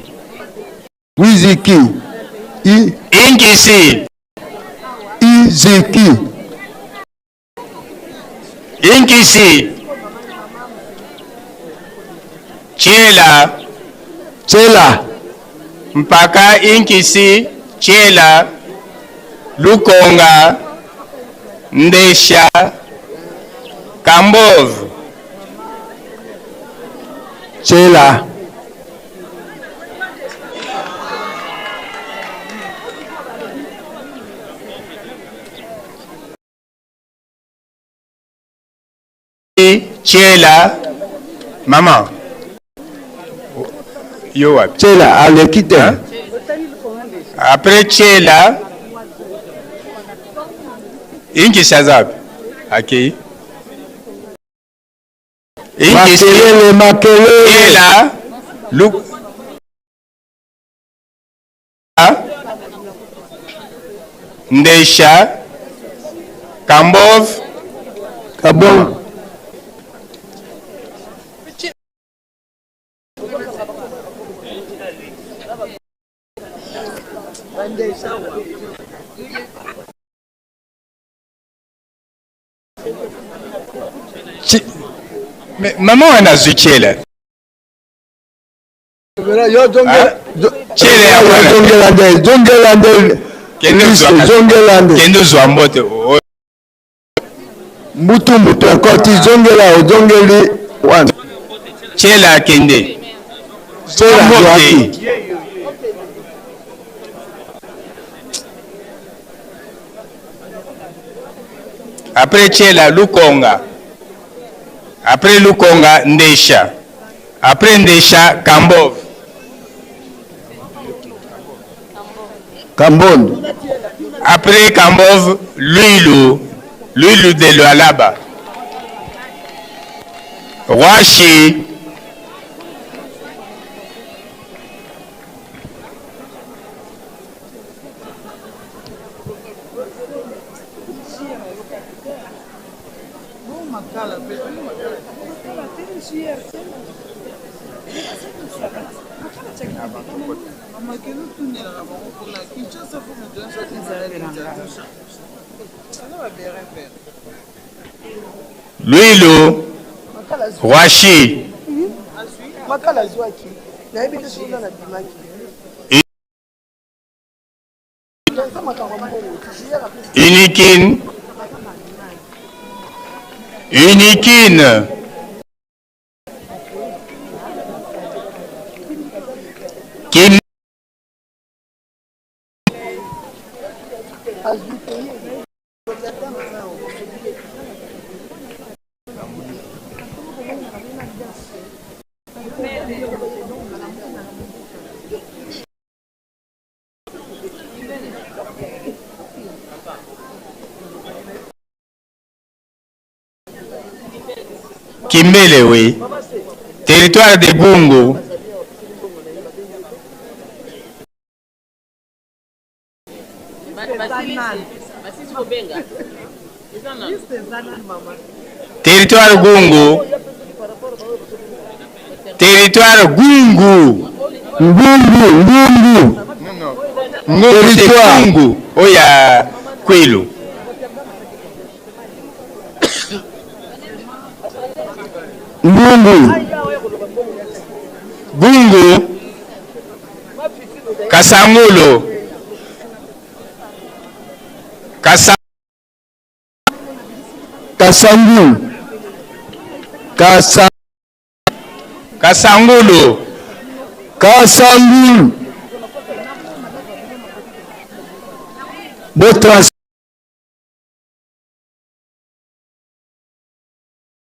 V: Wiziki. I
S: Inkisi.
V: Iziki.
S: Inkisi. Chela.
V: Chela.
S: Mpaka Inkisi, Chela, Lukonga, Ndesha, Kambov.
V: Chela.
S: Chela. Maman. Yo wapi?
V: Chela aleki te.
S: Après Chela, Inkisi aza wapi? Akei. Inkisi.
V: Makelele, makelele.
S: Chela, Lu Ndesha, Kambov.
V: Kambov.
S: Mais maman wana azwi Chela. Chela ya wana.
V: Zongela nde, zongela nde.
S: Kende
V: Liste,
S: ozwa-
V: zongela nde.
S: Kende ozwa mbote. O-
V: Mbutu mbutu ekoti, zongela ozongeli wana.
S: Chela akende.
V: Chela
S: Mbote.
V: azwaki.
S: Après Chela, Lukonga. Après Lukonga, Ndesha. Après Ndesha, Kambov.
V: Kambon.
S: Après Kambov, Luilu. Luilu de Lualaba. Rwashi. Luilu. Rwashi.
T: Makala azwaki nayebi te soki na bimaki.
S: Unikin. Unikin. Kim. Kimbele, oui. Territoire de Gungu. Territoire Gungu. Territoire Gungu.
O: Ngungu, Ngungu.
S: Ngungu, c'est Gungu. Oya Kwilu.
O: Ngungu.
S: Gungu. Kasangulu. Kasa
O: Kasangu. Kasa
S: Kasangulu.
O: Kasangu. Botrans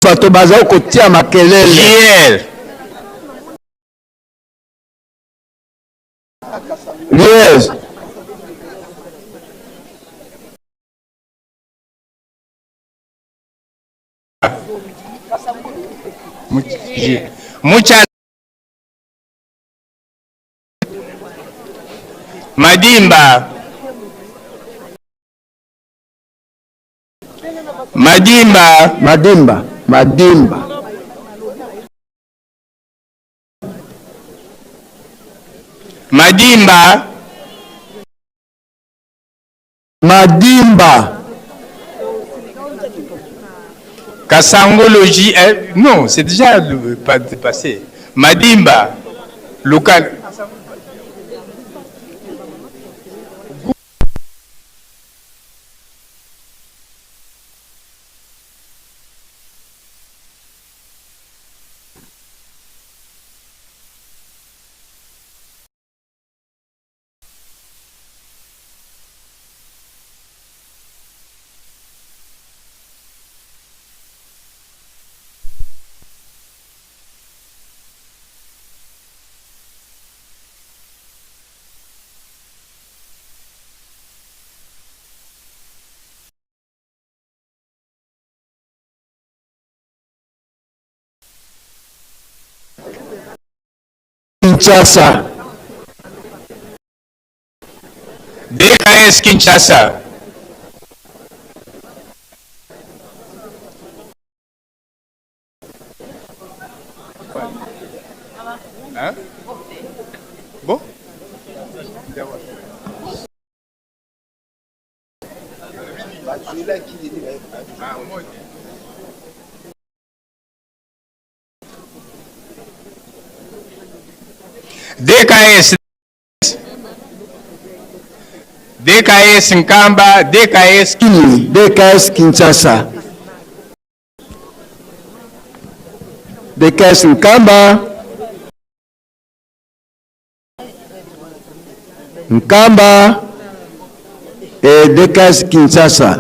O: bato bazali kotia makelele.
S: JR.
O: Liège.
S: Mucha Madimba. Madimba.
O: Madimba. Madimba.
S: Madimba.
O: Madimba.
S: Kasangologie. Eh, non, c'est déjà le, pas, passé. Madimba. Local.
O: Kinshasa.
S: DKS Kinshasa. Hein? Bon? DKS DKS Nkamba, DKS
O: Kini, DKS Kinshasa. DKS Nkamba. Nkamba et DKS Kinshasa.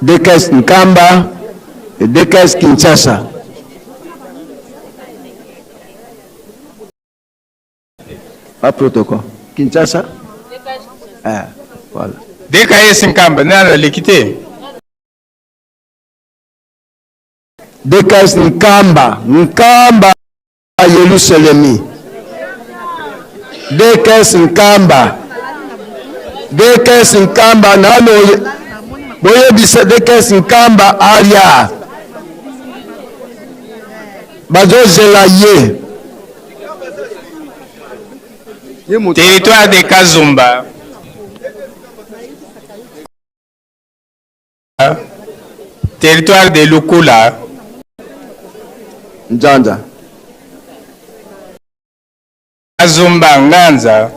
O: DKS Nkamba et DKS Kinshasa. Pas protocole. Kinshasa? Ah, voilà.
S: DKS Nkamba, nalo l'équité.
O: DKS Nkamba, Nkamba Yerusalemi. DKS Nkamba. DKS Nkamba nano boyebisa DKS Nkamba alia. Bazozela ye.
S: Territoire de Kazumba. Territoire de Lukula.
O: Njanja.
S: Kazumba Nganza.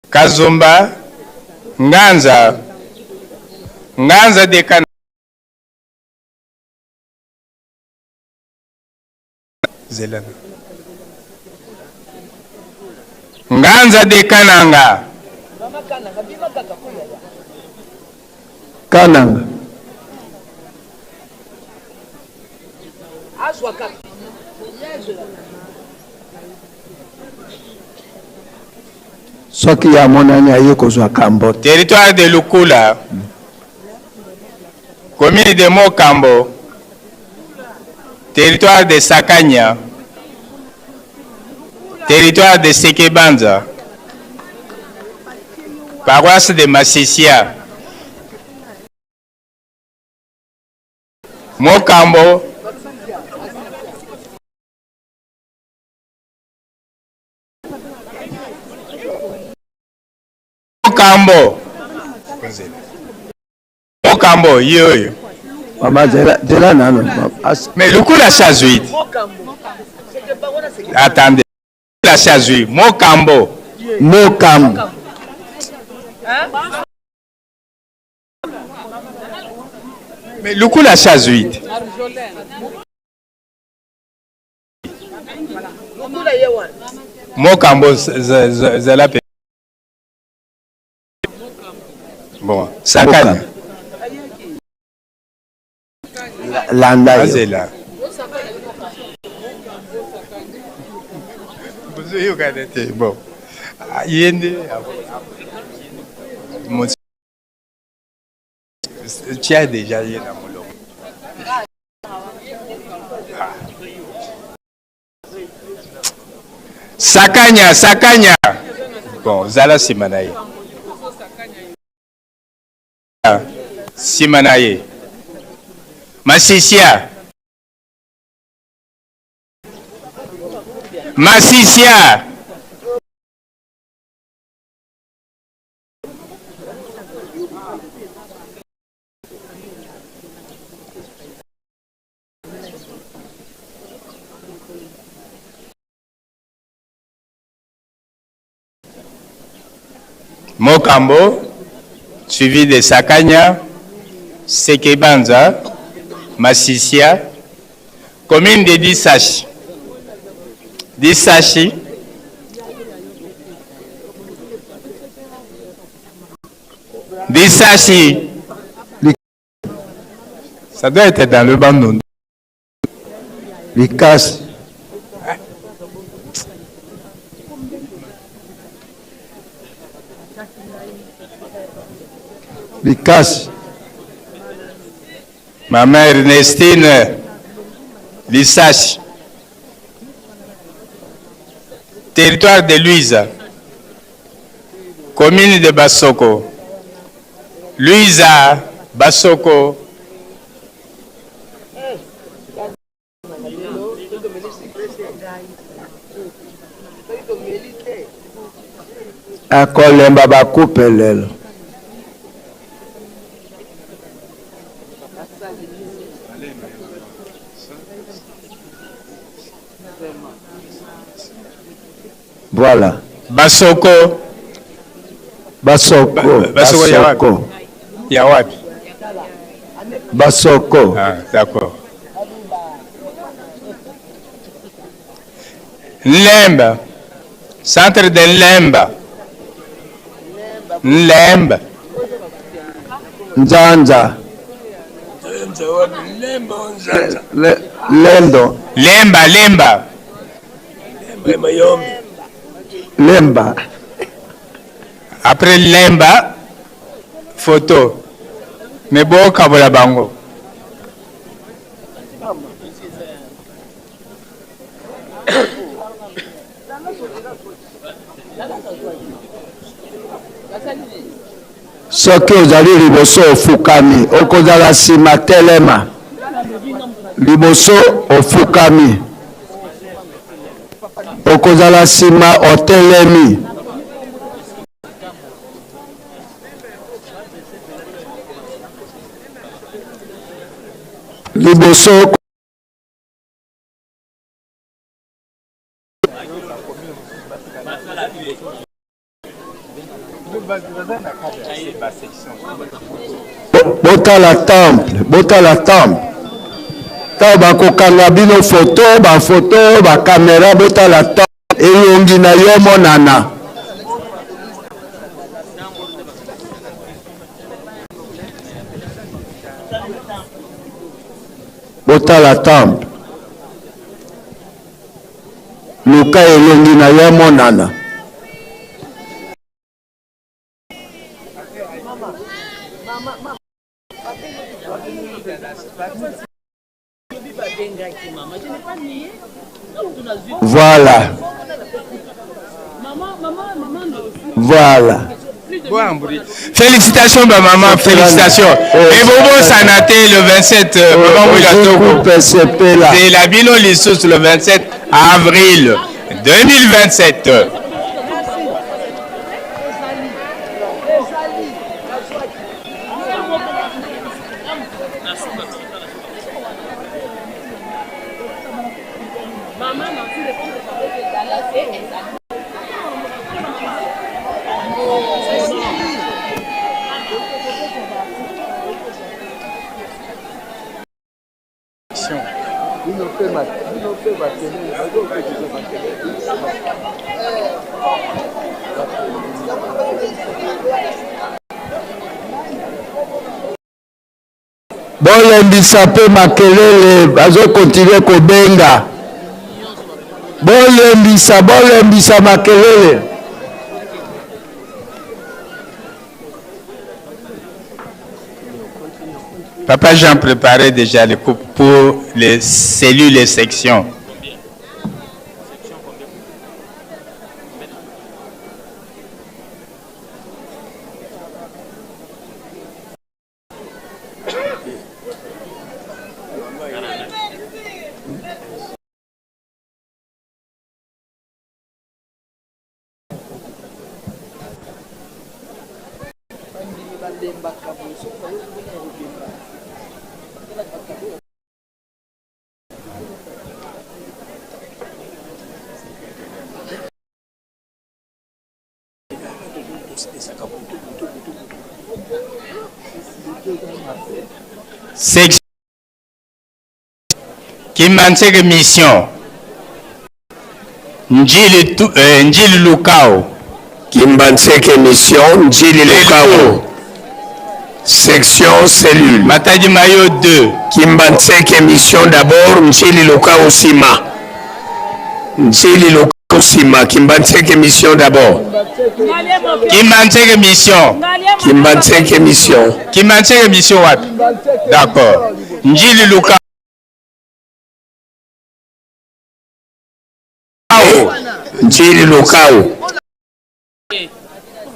S: Kazumba Nganza. Nganza de Kana. Zelana. Nganza de Kananga.
V: Kananga. Soki ye amonani aye kozwa kambo.
S: Territoire de Lukula, commune de Mokambo, territoire de Sakanya, territoire de Sekebanza, paroisse de Massissia, Mokambo, Mokambo. Mokambo, ye oyo.
V: Mama zela zela nano.
S: Mais Lukula si azwi. Attendez. Lukula si azwi. Mokambo.
V: Mokambo.
S: Mais Lukula si azwi. Mokambo zela pe. Bon, Sakanya.
V: Landa yo.
S: Azela. Bozoyokana te. Bon. Ah, ye nde tia déjà ye na molongo. Ah. Sakanya, sakanya. Bon, zala nsima na ye. Nsima na ye. Masisia. Masisia. Mokambo, suivi de Sakanya, Sekebanza, Massisia, commune de Dissachi. Dissachi. Dissachi. Ça doit être dans le Bandundu.
V: Likasi. Likasi.
S: Maman Ernestine Lissachi. Territoire de Louisa. Commune de Bassoko. Luiza Basoko.
V: Akolemba bakupe lelo. Voilà.
S: Basoko.
V: Basoko.
S: Basoko ya wapi? Ya wapi?
V: Basoko.
S: Ah, d'accord. Nlemba. Centre de Nlemba. Nlemba.
V: Nzanza. Lendo.
S: Lemba, Lemba.
V: Lemba.
S: Après Lemba, photo. Mais bon, kabola bango.
V: Soki ozali liboso ofukami, okozala nsima telema. Liboso ofukami, okozala nsima otelemi. Liboso Botala temple, botala temple. Ntango bakokanga bino foto, bafoto, bakamera, botala temple, elongi na yo monana. Botala temple. Luka elongi na yo emonana. Voilà. Voilà.
S: Félicitations, ma maman, félicitations. Et Bobo Sanaté, le 27, maman Wilatoko. C'est la Bilo Lissous le 27 avril 2027.
V: Bolembisa pe makelele bazo continuer kobenga. Bolembisa, bolembisa makelele.
S: Papa Jean préparait déjà les coupes pour les cellules et sections. Section Kimbanseke Mission Njili, tu, eh, Njili Lukao
K: Kimbanseke Mission Njili Lukao Section cellule
S: Matadi Mayo 2
K: Kimbanseke Mission d'abord Njili Lukao Sima Njili Lukao Sima Kimbanseke Mission d'abord
S: Kimbanseke Mission
K: Kimbanseke Mission
S: Kimbanseke Mission wapi D'accord Njili Lukao
K: Njili Lukao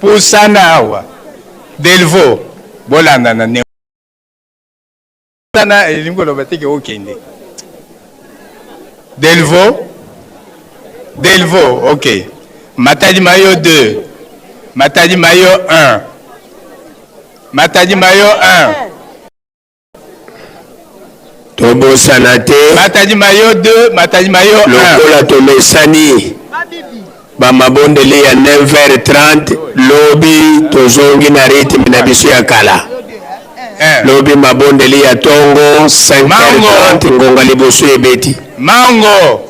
S: Pusana awa Delvo bolanda na ne sana elingi koloba te ke okende Delvo Delvo ok Matadi Mayo 2 Matadi Mayo 1 Matadi Mayo 1
K: Tobosana te.
S: Matadi Mayo 2, Matadi Mayo 1.
K: Lokola tomesani ba mabondeli ya 9h30 lobi tozongi na rythme na biso ya kala. Lobi mabondeli ya tongo 5h30 ngonga liboso ebeti.
S: Mango.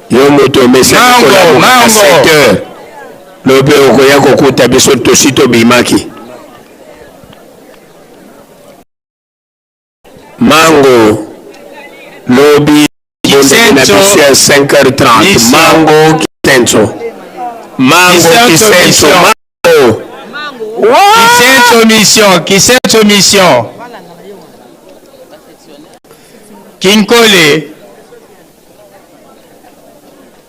K: Yo moto omesani kolamuka na 7h lobi okoya kokuta biso tosi tobimaki. Mango lobi bondeli na biso ya 5h30 Mango Kisenso Mango Kisenso Mango
S: Kisenso mission Kisenso mission Kinkole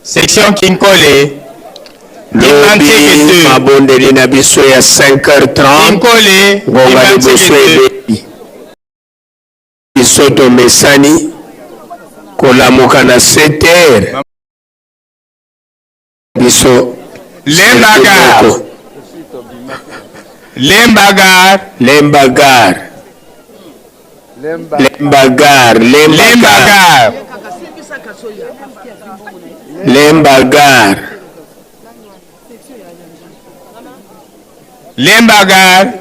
S: Section Kinkole
K: Lobi mabondeli na biso ya 5h30
S: Kinkole
K: ngonga liboso ebeti. Biso tomesani kolamuka na 7h biso
S: Lembagar Lembagar
K: Lembagar Lembagar
S: Lembagar
K: Lembagar
S: Lembagar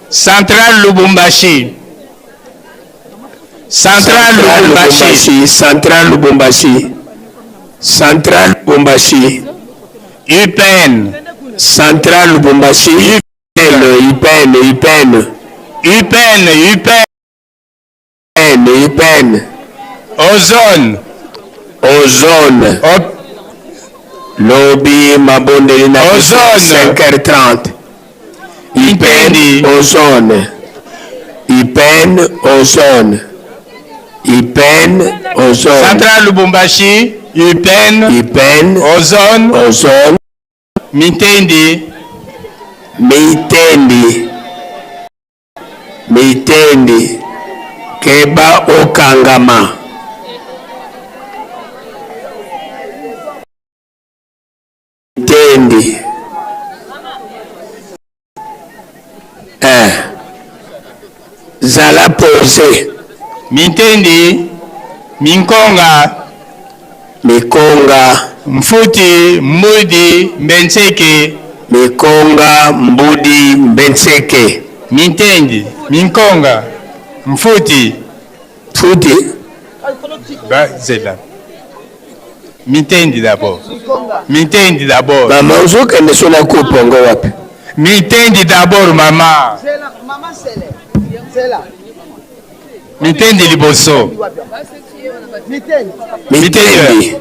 S: Central Lubumbashi Central Lubumbashi
K: Central Lubumbashi Central Lubumbashi
S: UPN
K: Central Lubumbashi UPN UPN UPN
S: UPN UPN
K: UPN.
S: Ozone.
K: Ozone. Lobi mabondeli na biso
S: Ozone.
K: 5h30. Ipene ozone. Ipene ozone. Ipene ozone.
S: Central Lubumbashi, UPN,
K: UPN,
S: Ozone,
K: Ozone,
S: Mitendi,
K: Mitendi, Mitendi, keba okangama. Mitendi. Eh. Zala posé.
S: Mitendi, Minkonga,
K: Mikonga,
S: Mfuti, Mbudi, Mbenseke,
K: Mikonga, Mbudi, Mbenseke.
S: Mitendi, Minkonga, Mfuti.
K: Mfuti?
S: Ba, zela. Mitendi d'abord. Mitendi d'abord.
K: Mama ozokende so na coupe yango wapi?
S: Mitendi d'abord mama. Mitendi liboso.
K: Mitendi.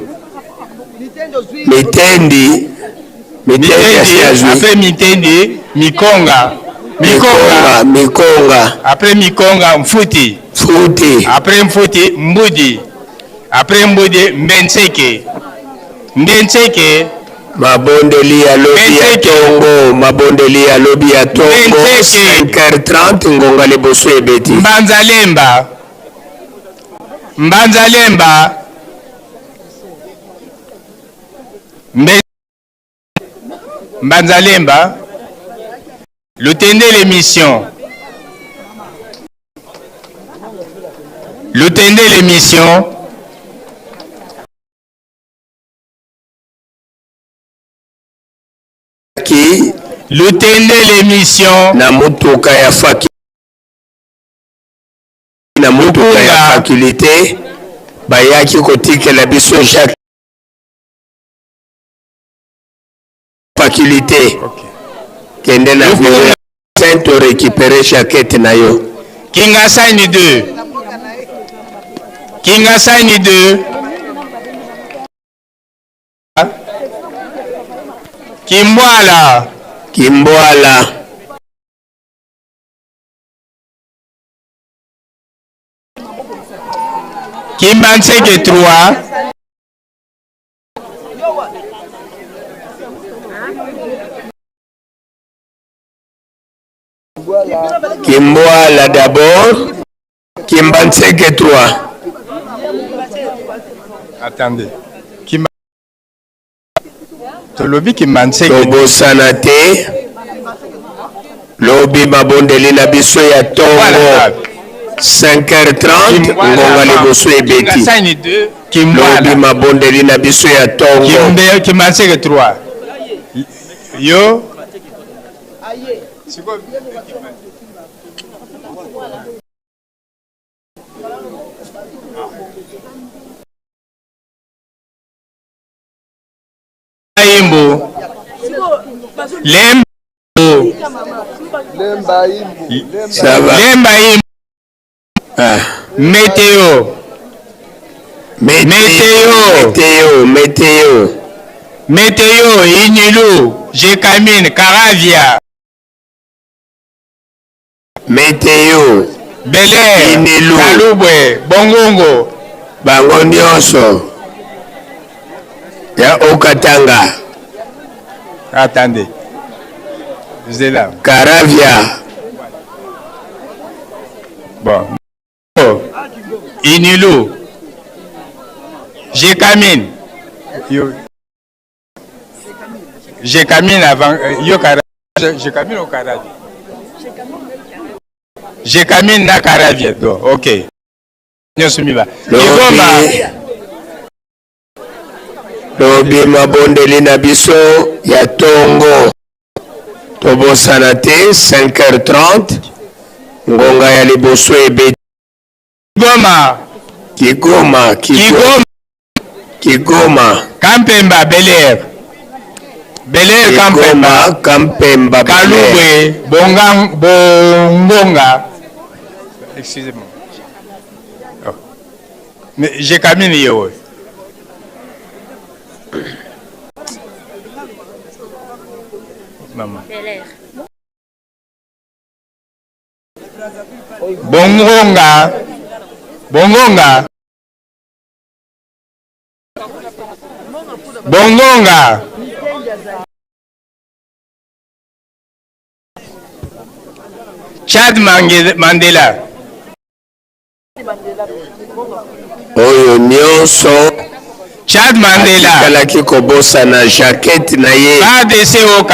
K: Mitendi. Mitendi asi azwi.
S: Après Mitendi, Mikonga.
K: Mikonga, Mikonga.
S: Après Mikonga, Mfuti.
K: Mfuti.
S: Après Mfuti, Mbudi. Après Mbudi, Mbenseke. Mbenseke.
K: Mabondeli ya lobi ya tongo, mabondeli ya lobi ya tongo 5h30 ngonga liboso ebeti.
S: Mbanza Lemba. Mbanza Lemba. Mbe Mbanza Lemba. Lutende l'émission. Lutende l'émission.
K: Ki
S: Lutende l'émission.
K: Na mutuka ya faki na mutuka ya faculté bayaki kotikela biso Jacques faculté. Kende na bureau ya saint o récupérer jaquette na yo.
S: Kingasani 2. Kingasani 2. Kimbwala.
K: Kimbwala.
S: Kimbanseke 3.
K: Kimbwala d'abord, Kimbanseke 3.
S: Attendez. Kimba Tolobi Kimbanseke.
K: Tobosana te lobi mabondeli na biso ya tongo 5h30 ngonga liboso ebeti.
S: Kingasani 2. Kimbwala.
K: Lobi mabondeli na biso ya tongo.
S: Kimbe Kimbanseke 3. Yo. Imbu. Lembo.
T: Lemba Imbu.
K: Ça va.
S: Lemba Imbu.
K: Ah.
S: Météo.
K: Météo. Météo, météo.
S: Météo, Inilou, Gécamine, Caravia.
K: Météo.
S: Bel Air,
K: Inilou.
S: Kalubwe, Bongongo.
K: Bango nyonso ya Okatanga.
S: Attendez. Zela.
K: Caravia.
S: Bon. Inilou. Gécamine. Yo. Gécamine avant. Yo Caravia. Gécamine au Caravia. Gécamine na Caravia. Donc, ok. Nyonso miba. Kigoma.
K: Lobi mabondeli na biso ya tongo tobosana te 5h30 ngonga ya liboso ebeti.
S: Kigoma.
K: Kigoma,
S: Kigoma.
K: Kigoma.
S: Kampemba, Bel Air. Bel Air, Kampemba.
K: Kampemba,
S: Kalubwe, Bonga, Bongonga. Excusez-moi. Oh. Jekamine ye oyo. Mama. Bongonga. Bongonga. Bongonga. Chad Mandela.
K: Oyo nyonso
S: Chad Mandela
K: atikalaki kobosana jaquette na ye
S: FARDC au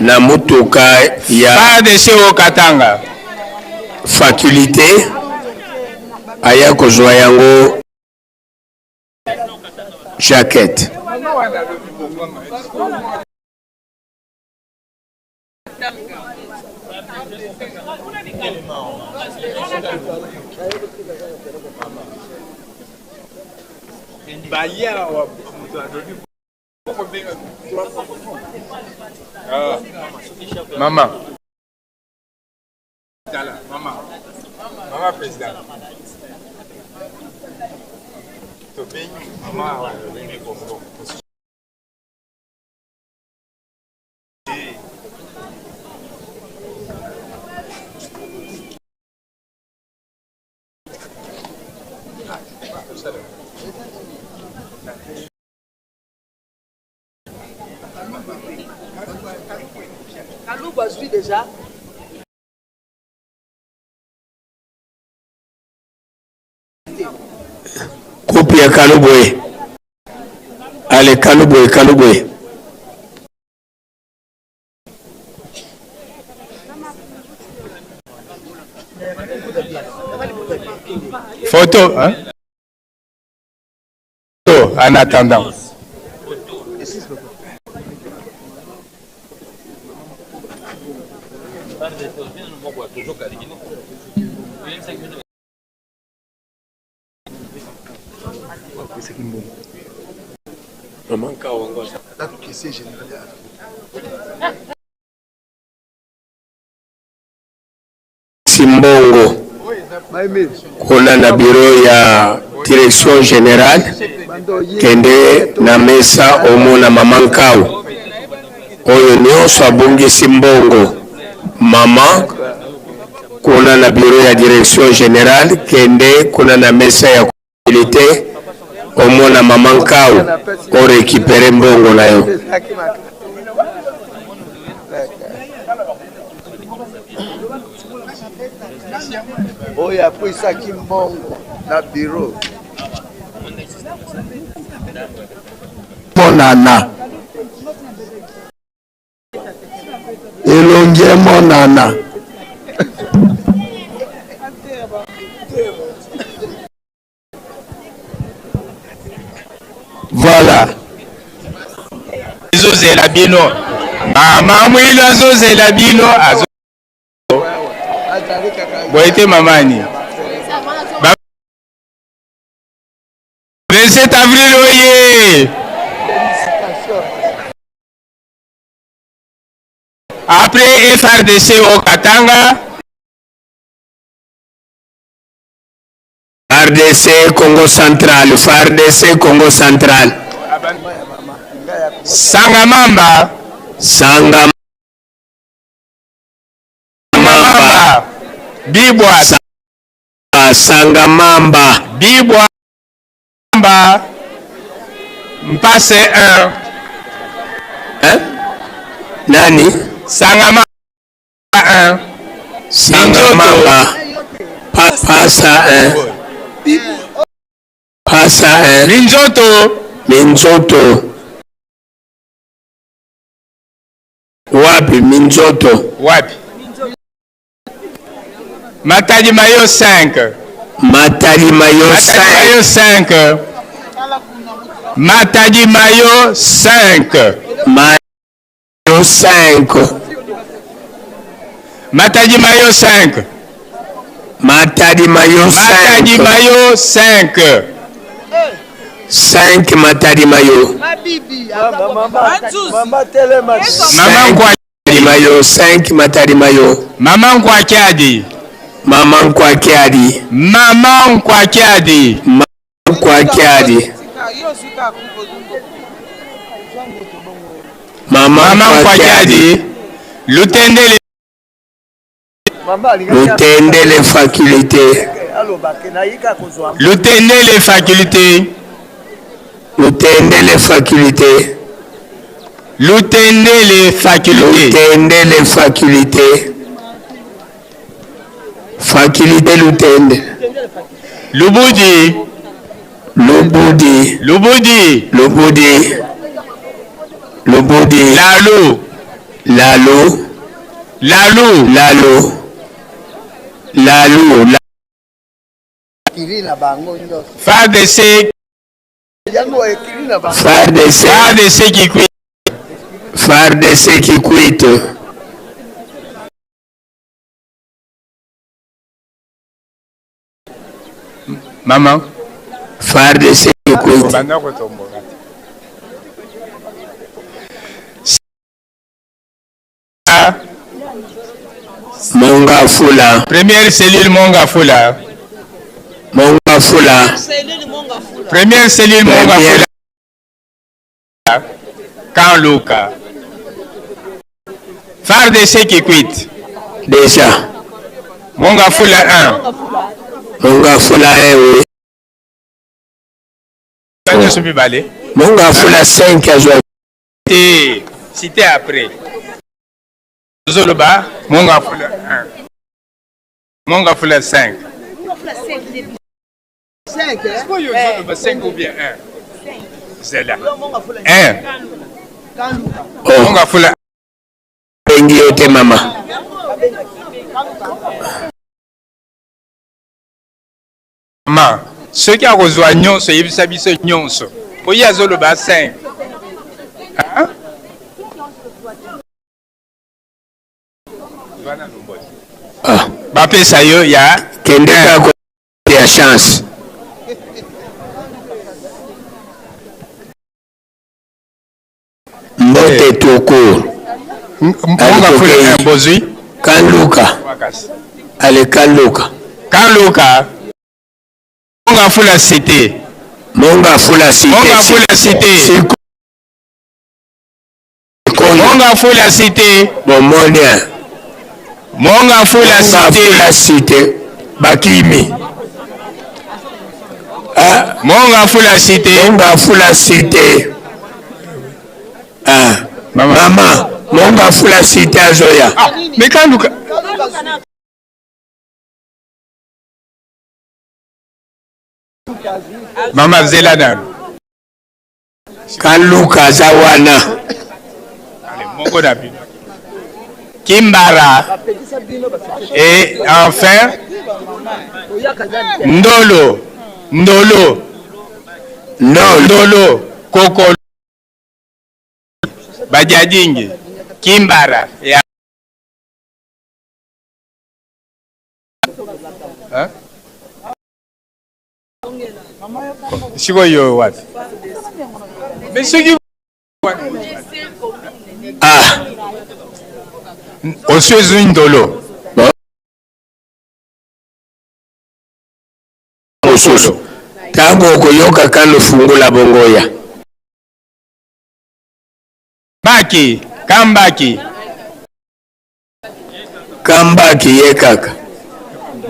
K: na motuka ya
S: FARDC au Katanga
K: faculté aya kozwa yango jaquette.
S: Mama. Tala, mama. Mama président. Tobengi mama awa tobengi Congo.
T: Kalubu azwi deja.
K: Coupe ya Kalubwe. Ale Kalubwe, Kalubwe.
S: Photo, hein? Photo, en attendant.
K: Simbongo kuna na bureau ya direction générale, kende na mesa omona mama Nkau oyo nyonso abungisi mbongo. Mama kuna na bureau ya direction générale, kende kuna na mesa ya comptabilité omona mama Nkau o récupérer mbongo na yo.
T: Oyo apesaki mbongo na bureau.
V: Monana elongi emonana.
K: Voilà.
S: Ezozela bino. Mama Mwilu azozela bino. Azo... Boye te mamani. Ba... 27 avril oye. Après FRDC au Katanga.
K: RDC Congo Central, FARDC Congo Central.
S: Sangamamba.
K: Sangamamba.
S: Bibwa.
K: Sangamamba.
S: Bibwa. Mpase 1.
K: Hein? Nani?
S: Sangamamba 1.
K: Sangamamba. Pa, pasa 1. Pasa 1.
S: Minzoto.
K: Minzoto. Wapi Minzoto?
S: Wapi? Matadi Mayo 5.
K: Matadi Mayo
S: 5. Matadi Mayo 5. Matadi Mayo 5.
K: Mayo 5.
S: Matadi Mayo 5.
K: Matadi Mayo 5.
S: Matadi Mayo 5.
K: 5 Matadi Mayo.
S: Mama
K: Matadi Mayo 5 Matadi Mayo.
S: Mama Nkwakiadi.
K: Mama Nkwakiadi.
S: Mama Nkwakiadi.
K: Mama Nkwakiadi. Mama
S: Nkwakiadi. Lutendele.
K: Lutendele faculté.
S: Lutendele faculté.
K: Lutendele faculté.
S: Lutendele faculté.
K: Lutendele faculté. Faculté Lutende.
S: Lubudi.
K: Lubudi.
S: Lubudi.
K: Lubudi. Lubudi.
S: Lalu.
K: Lalu.
S: Lalu.
K: Lalu. Lalu.
S: FARDC.
K: FARDC.
S: FARDC Kikwit.
K: FARDC Kikwit.
S: Mama.
K: FARDC Kikwit. Mongafula.
S: Première cellule Mongafula.
K: Mongafula.
S: Première cellule Mongafula. Kanluka. FARDC Kikwit.
K: Déjà.
S: Mongafula 1.
K: Mongafula 1, oui.
S: Nyonso mibale.
K: Mongafula 5 azwa.
S: Te, cité après. Tozoloba Mongafula 1. Mongafula 5. Sikoyo ozoloba 5 ou bien 1? Zela. 1. Mongafula.
K: Bengi yo te mama.
S: Mama, soki akozwa nyonso yebisa biso nyonso. Po ye azoloba 5. Hein?
K: Ah.
S: Bapesa yo ya
K: kende kaka ya chance. Mbote tout court.
S: Mongafula bozwi.
K: Kanluka. Ale Kanluka.
S: Kanluka. Mongafula cité.
K: Mongafula cité.
S: Mongafula cité. Mongafula cité.
K: Bomoni.
S: Mongafula cité.
K: Mongafula cité. Bakimi. Ah.
S: Mongafula cité.
K: Mongafula cité. Ah. Mama. Mama. Mongafula cité azoya.
S: Ah, mais Kanluka. Mama zela nanu.
K: Kanluka aza wana.
S: Moko na bino. Kimbara. Et enfin, Ndolo. Ndolo.
K: Ndolo.
S: Kokolo. Badiadingi. Kimbara. Ya. Hein? Sikoyo wapi? Mais soki
K: Ah.
S: Osi ozwi ndolo.
K: Mosusu. Ntango okoyoka kano fungola bongoya.
S: Baki, kambaki.
K: Kambaki ye kaka.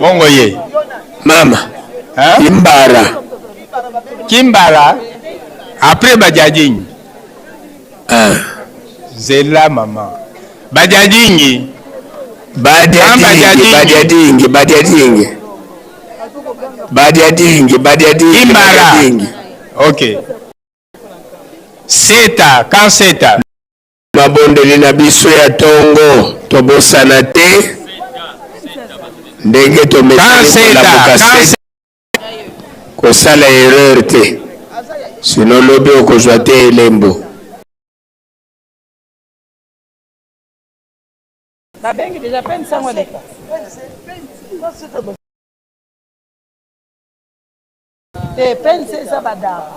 S: Bongo ye.
K: Mama.
S: Hein?
K: Kimbara.
S: Kimbara. Après Badiadingi.
K: Ah.
S: Zela mama. Badiadingi.
K: Badiadingi, Badiadingi, Badiadingi. Badiadingi, Badiadingi.
S: Kimbara.
K: Badiadingi.
S: Ok. Seta, kan seta.
K: Mabondeli na biso ya tongo tobosana te ndenge tomesani kolamuka se kosala erreur te, sino lobi okozwa te elembo.
E: Babengi deja peine sango eleka. Te peine eza badara.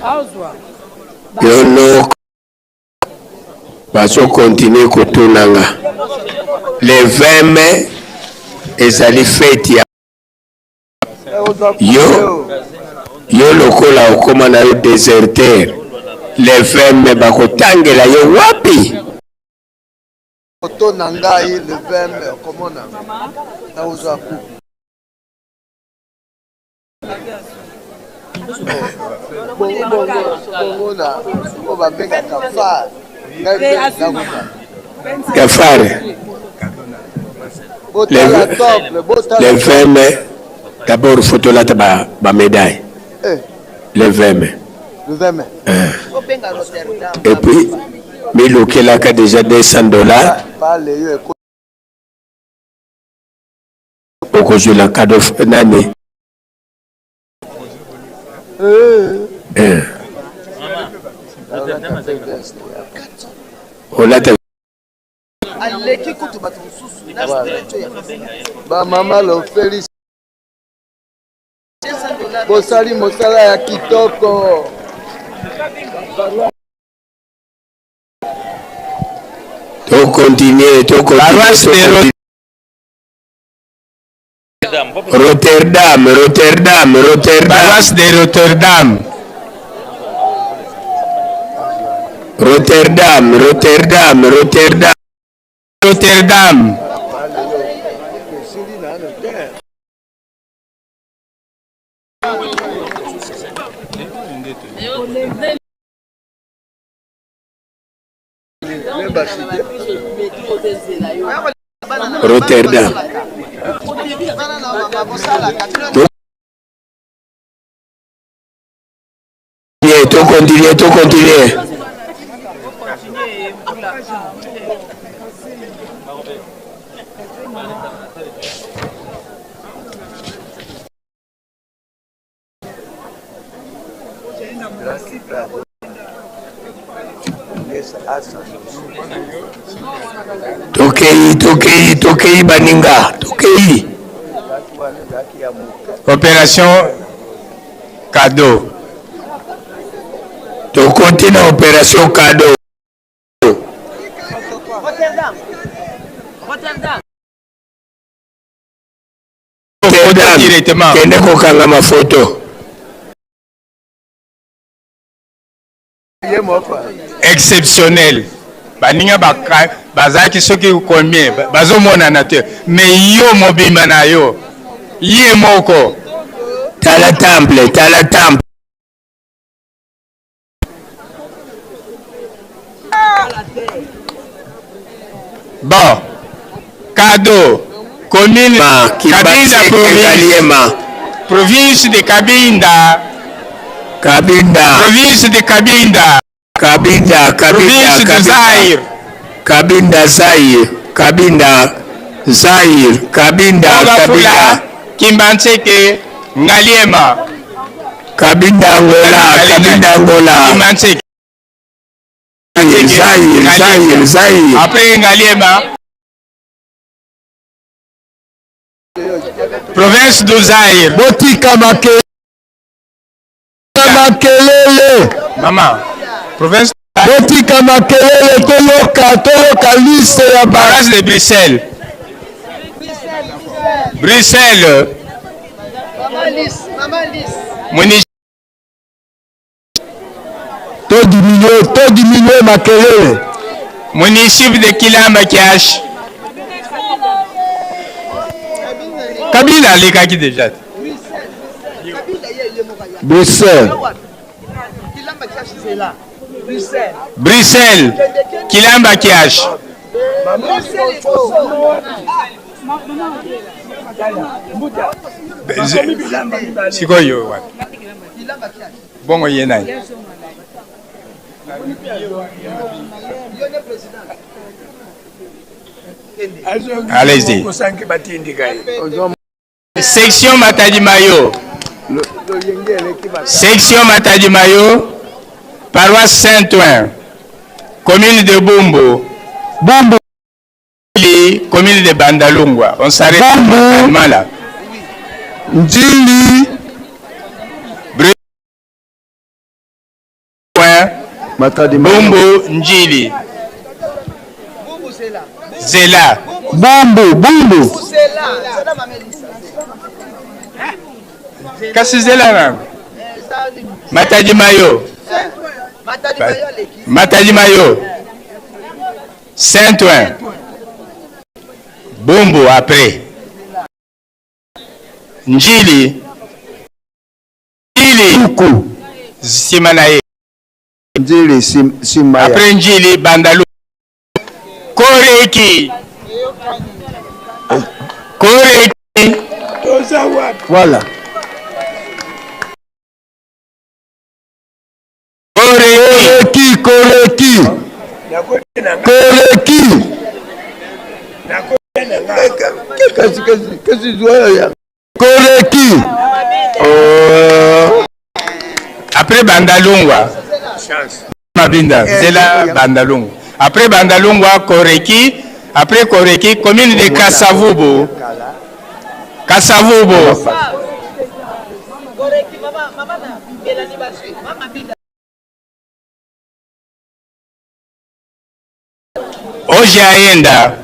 E: Azwa.
K: Yo noko. Bazo continuer kotuna nga. Le 20 mai ezali fete ya yo yo lokola okoma na yo deserteur le 20 mai bakotangela yo wapi?
T: Foto na ngai le 20 mai okomona nakozwa coupe. Bongo na oyo babengaka phare ngai mpe nakozwa.
K: Gafar
T: Botala temple, botala
K: le 20 mai d'abord faut tolata ba, ba médaille
T: Eh.
K: le 20 mai
T: Le 20 mai.
K: Eh. Et puis milukelaka déjà 200 dollars
T: Pale yo eko
K: okozwela cadeau nani Eh. Olata
T: aleki kutu bato mosusu na stretch ya bamama lofeli bosali mosala ya kitoko.
K: To continuer, to continuer. Rotterdam, Rotterdam, Rotterdam.
S: Paroisse de Rotterdam.
K: Rotterdam, Rotterdam, Rotterdam.
S: Rotterdam.
K: Rotterdam. To continuer, to continuer. Tokei, tokei, tokei baninga, tokei.
S: Opération cadeau.
K: Tokoti na opération cadeau.
F: Rotterdam. Rotterdam.
K: Rotterdam. Kende kokanga mafoto.
S: Exceptionnel. Baninga bazalaki soki combien bazomonana te mais yo mobimba na yo ye moko.
K: Tala temple, tala temple.
S: Bon, cadeau, commune Kabinda province, province de Kabinda,
K: Kabinda,
S: province de Kabinda,
K: Kabinda, Kabinda,
S: province de Zaire,
K: Kabinda, Zaire, Kabinda, Zaire, Kabinda, Kabinda,
S: Kimbanseke, Ngaliema,
K: Kabinda Angola, Kabinda Angola,
S: Kimbanseke,
K: Zaire, Zaire, Zaire.
S: Après Ngaliema, province du Zaire.
V: Botika makelele. Makelele.
S: Mama, province.
V: Botika makelele toyoka toyoka liste ya ba.
S: Province de Bruxelles. Bruxelles. Moni.
V: To diminuer, to diminuer makelele.
S: Municipe de Kilamba Kiash. Kabila alekaki deja.
V: Bruxelles.
S: Bruxelles. Kilamba Kiash. Sikoyo wapi? Bongo ye nani? Allez-y. Section Matadi Mayo. Section Matadi Mayo, paroisse Saint-Ouen, commune de Bumbu.
V: Bumbu.
S: Commune de Bandalungwa. On s'arrête là.
V: Ndjili.
S: Matadi Bumbu Ndjili. Zela.
V: Bumbu, Bumbu.
S: Kasi zela na. Matadi Mayo. Matadi Mayo. Saint-Ouen. Bumbu après. Njili. Njili.
V: Kuku.
S: Nsima na ye.
V: Njili nsima ya.
S: Après Njili, Bandalu. Koreki. Koreki.
T: Toza wapi?
V: Voilà.
S: Koreki.
V: Koreki. Koreki.
T: Kasi kasi kasi zwa ya.
V: Koreki.
S: Oh. Après Bandalungwa. Mabinda, zela Bandalungwa. Après Bandalungwa, Koreki. Après Koreki, commune de Kasavubu. Kasavubu. Oje aenda.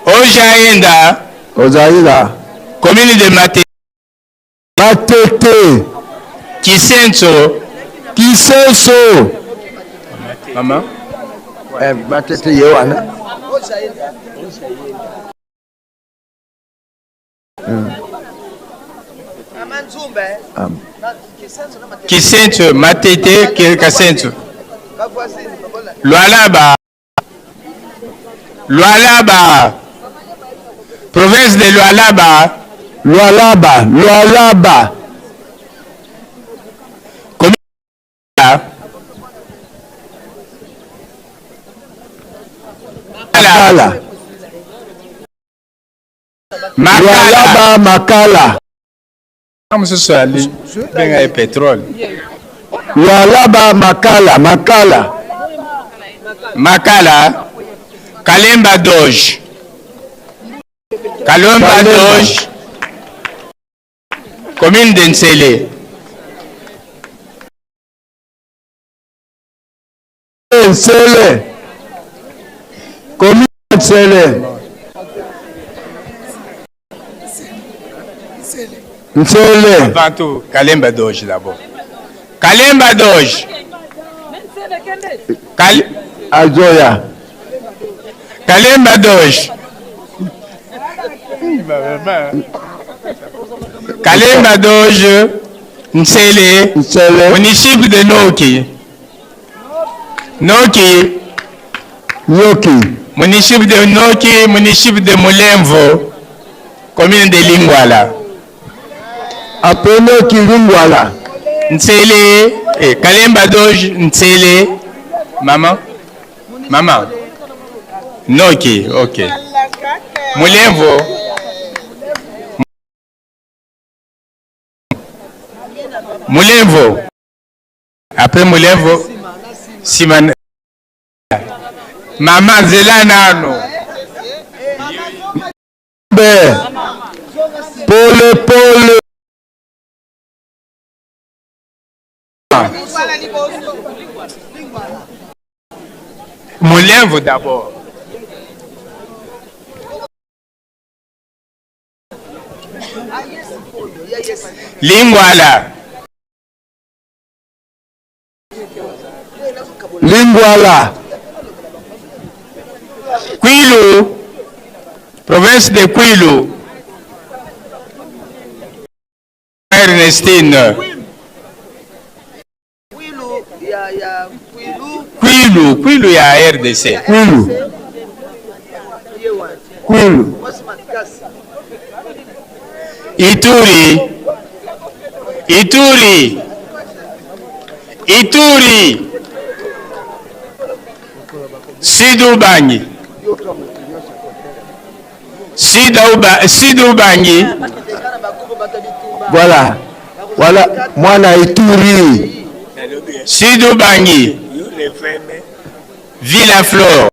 S: Ojaenda.
V: Ojaenda.
S: Commune de Mate.
V: Matete.
S: Kisenso.
V: Kisenso.
S: Maman.
T: Eh, Matete ye wana.
S: Kisenso, Matete, Kasenso. Lualaba. Lualaba. Province de Lualaba.
V: Lualaba, Lualaba.
S: Commune
V: Makala. Lualaba, Makala.
S: Mosusu ali benga ye pétrole.
V: Lualaba, Makala, Makala.
S: Makala. Kalemba Doge. Kalemba Doge. Commune de Nsele.
V: Nsele. Commune de Nsele. Nsele.
S: Avant tout, Kalemba Doge d'abord. Kalemba Doge. Kal
V: Azoya.
S: Kalemba Doge. Kalemba Doge. Nsele.
V: Nsele.
S: Municipio de Noki. Noki.
V: Noki.
S: Municipio de Noki, municipio de Mulemvo, commune de Lingwala.
V: Après Noki, Lingwala.
S: Nsele, eh, Kalemba Doge, Nsele. Maman? Maman? Noki, ok. Mulemvo. Mulemvo. Après Mulemvo, Siman. Mama zela nano.
V: Be. Pole pole.
S: Mulemvo d'abord. Lingwala.
V: Lingwala.
S: Kwilu. Province de Kwilu. Ernestine. Kwilu, Kwilu ya RDC.
V: Kwilu. Kwilu.
S: Ituri. Ituri. Ituri. Sud-Ubangi. Sud-Ubangi.
V: Voilà. Voilà. Mwana Ituri.
S: Sud-Ubangi. Villa Flore.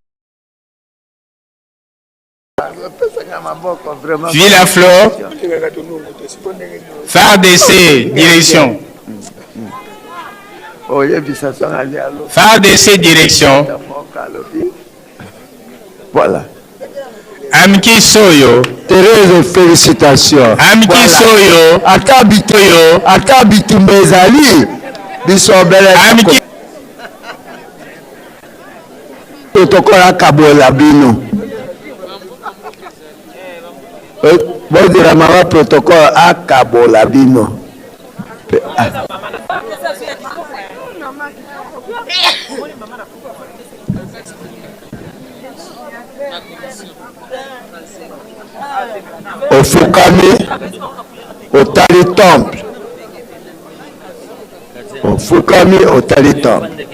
S: Villa Flore. FARDC, direction.
T: Oyebisa soki ali alo.
S: FARDC direction.
T: Alobi. Voilà.
S: Amki Soyo.
V: Therese félicitations.
S: Amki Soyo.
V: Ata bitoyo, ata bitumba ezali biso bele.
S: Amki
V: tokola kabola bino. Eh, bozela mama protocole akabola bino. Ah. Ofukami otali temple, ofukami otali temple.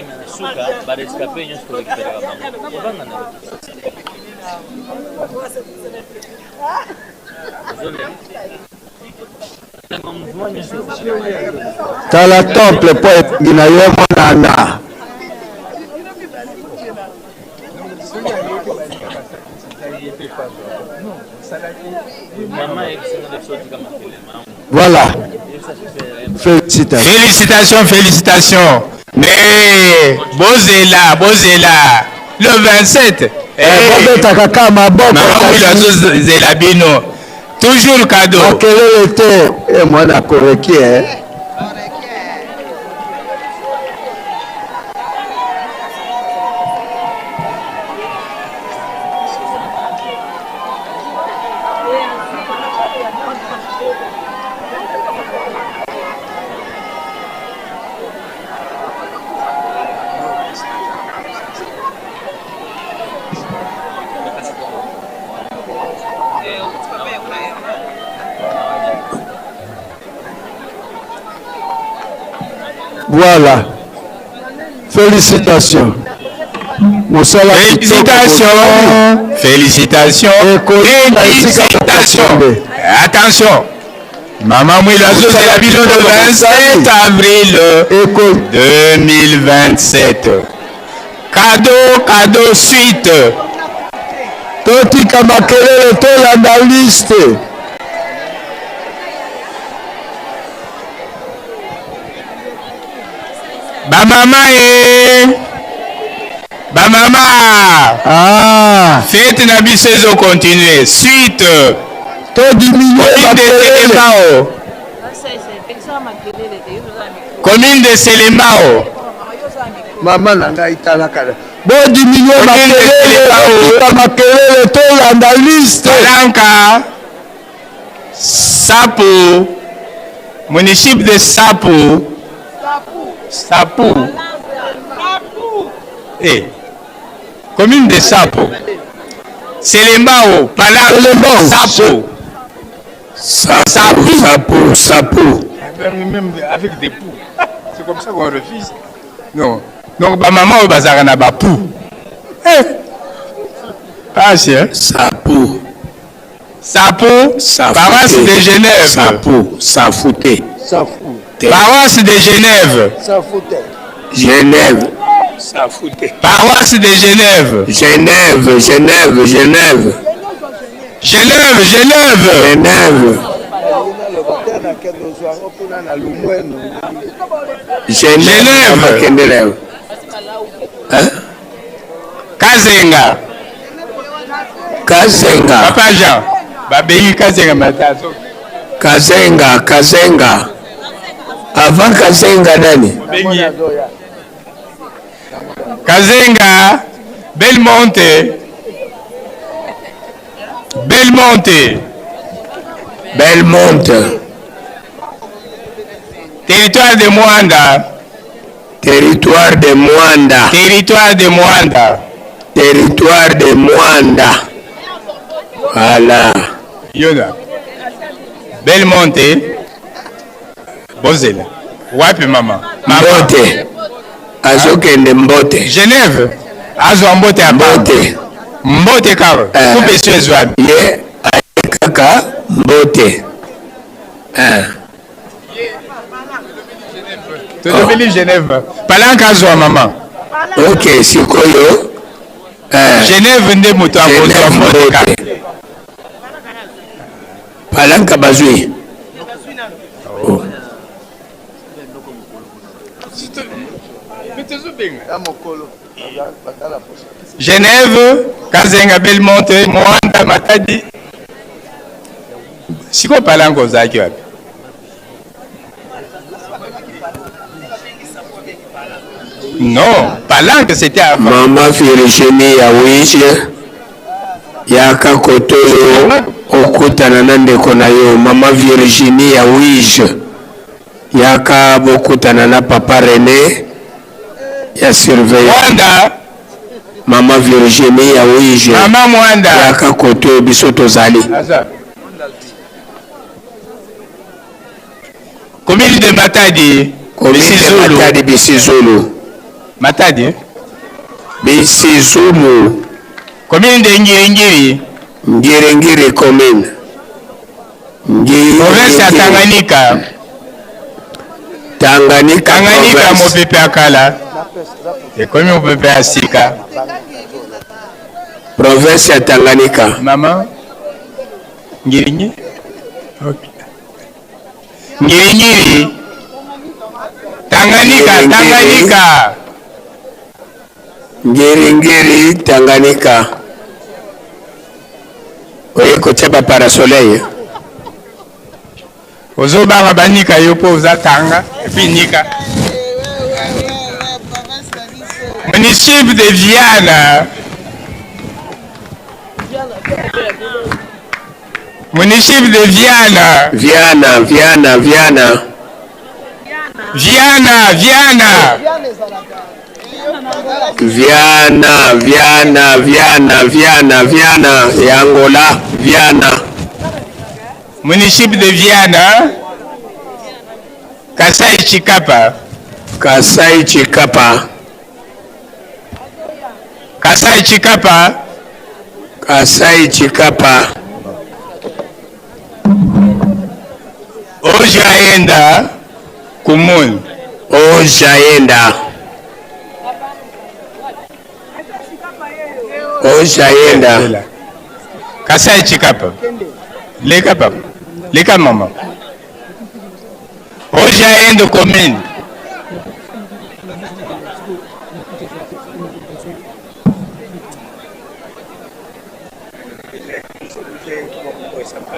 V: Tala temple mpo etongi na yo emonana. Voilà. Félicitations.
S: Félicitations, félicitations. Mais bozela, bozela. Le 27.
V: Eh, bobetaka kaka maboko.
S: Zela bino. Toujours cadeau.
V: Makelele te. Eh, mwana koreki eh. Voilà. Félicitations. Mosala
S: Félicitations. Félicitations. Félicitations. Attention. Maman Mwila azozela bino le 27 avril 2027. Cadeau, cadeau, suite.
V: Totika makelele tolanda liste.
S: Bamama e bamama
V: ah.
S: Fete na biso ezo continuer suite.
V: Todiminue
S: Commune de Selembao. Commune de Selembao.
T: Mama na ngai talaka.
V: Bodiminue makelele, botika makelele, tolanda liste.
S: Palanka Sapu, municipe de Sapu. Sapu. Eh. Commune de Sapo. Selembao, Palanka, Sapo.
K: Sapu, Sapu, Sapu.
S: Même avec des poux. C'est comme ça qu'on refuse. Non. Donc, ba maman oyo bazalaka na ba poux. Eh. Pasi, hein?
K: Sapu.
S: Sapu, paroisse de Genève.
K: Sapu, Safute.
T: Safu.
S: Paroisse de Genève.
T: Safute.
K: Genève. Safute.
S: Paroisse de Genève.
K: Genève, Genève, Genève.
S: Genève, Genève.
K: Genève.
S: Genève.
K: Genève. Hein?
S: Kazenga.
K: Kazenga.
S: Papa Jean. Babengi Kazenga matazo.
K: Kazenga, Kazenga. Avant Kazenga nani?
S: Babengi. Kazenga, Belmonte. Belmonte.
K: Belmonte.
S: Territoire de Mwanda.
K: Territoire de Mwanda.
S: Territoire de Mwanda.
K: Territoire de Mwanda. Voilà.
S: Yona. Belmonte. Bozela. Wapi mama?
K: Mama. Mbote. Azokende mbote.
S: Genève. Azwa mbote ya
K: Mbote.
S: Mbote kaka.
K: Eh.
S: Coupe esu ezwami.
K: Ye aye kaka mbote. Eh.
S: Tolobeli Genève. Palanka azwa mama.
K: Ok, sikoyo. Eh.
S: Genève nde moto akozwa mbote kaka.
K: Palanka bazwi. Oh.
S: Genève, Kazenga, Belmonte, Moanda, Matadi. Sikoyo palanka ozalaki wapi? Non, palanque c'était avant.
M: Mama Virginie ya Wije yaka kotoyo okutana na ndeko na yo mama Virginie ya Wije yaka bokutana na papa Rene ya surveillant
S: Mwanda
M: mama Virginie ya Wije
S: mama Mwanda
M: yaka kotoyo biso tozali
S: Aza. Commune de Matadi.
M: Commune de Matadi Bisizulu.
S: Matadi. Eh?
M: Bisizulu.
S: Commune de Ngiringiri.
M: Ngiringiri commune.
S: Ngiringiri. Province ya Tanganyika.
M: Tanganyika.
S: Tanganyika mopepe ya kala. Ekomi mopepe ya sika.
M: Province ya Tanganyika.
S: Mama. Ngiringi. Okay. Ngiringiri. Tanganyika, Tanganyika.
M: Ngiringiri, Tanganyika. Oye kotia ba parasoleil.
S: Ozobanga banika yo mpo oza tanga epuis nika. Municipio de Viana. Municipio de Viana.
M: Viana, Viana, Viana.
S: Viana, Viana.
M: Viana, Viana, Viana, Viana, Viana, ya Angola, Viana.
S: Municipio de Viana. Kasai Chikapa.
M: Kasai Chikapa.
S: Kasai Chikapa.
M: Kasai Chikapa.
S: Ojaenda Kumun.
M: Ojaenda. Ojaenda.
S: Kasai Chikapa. Leka papa. Leka mama. Ojaenda commune.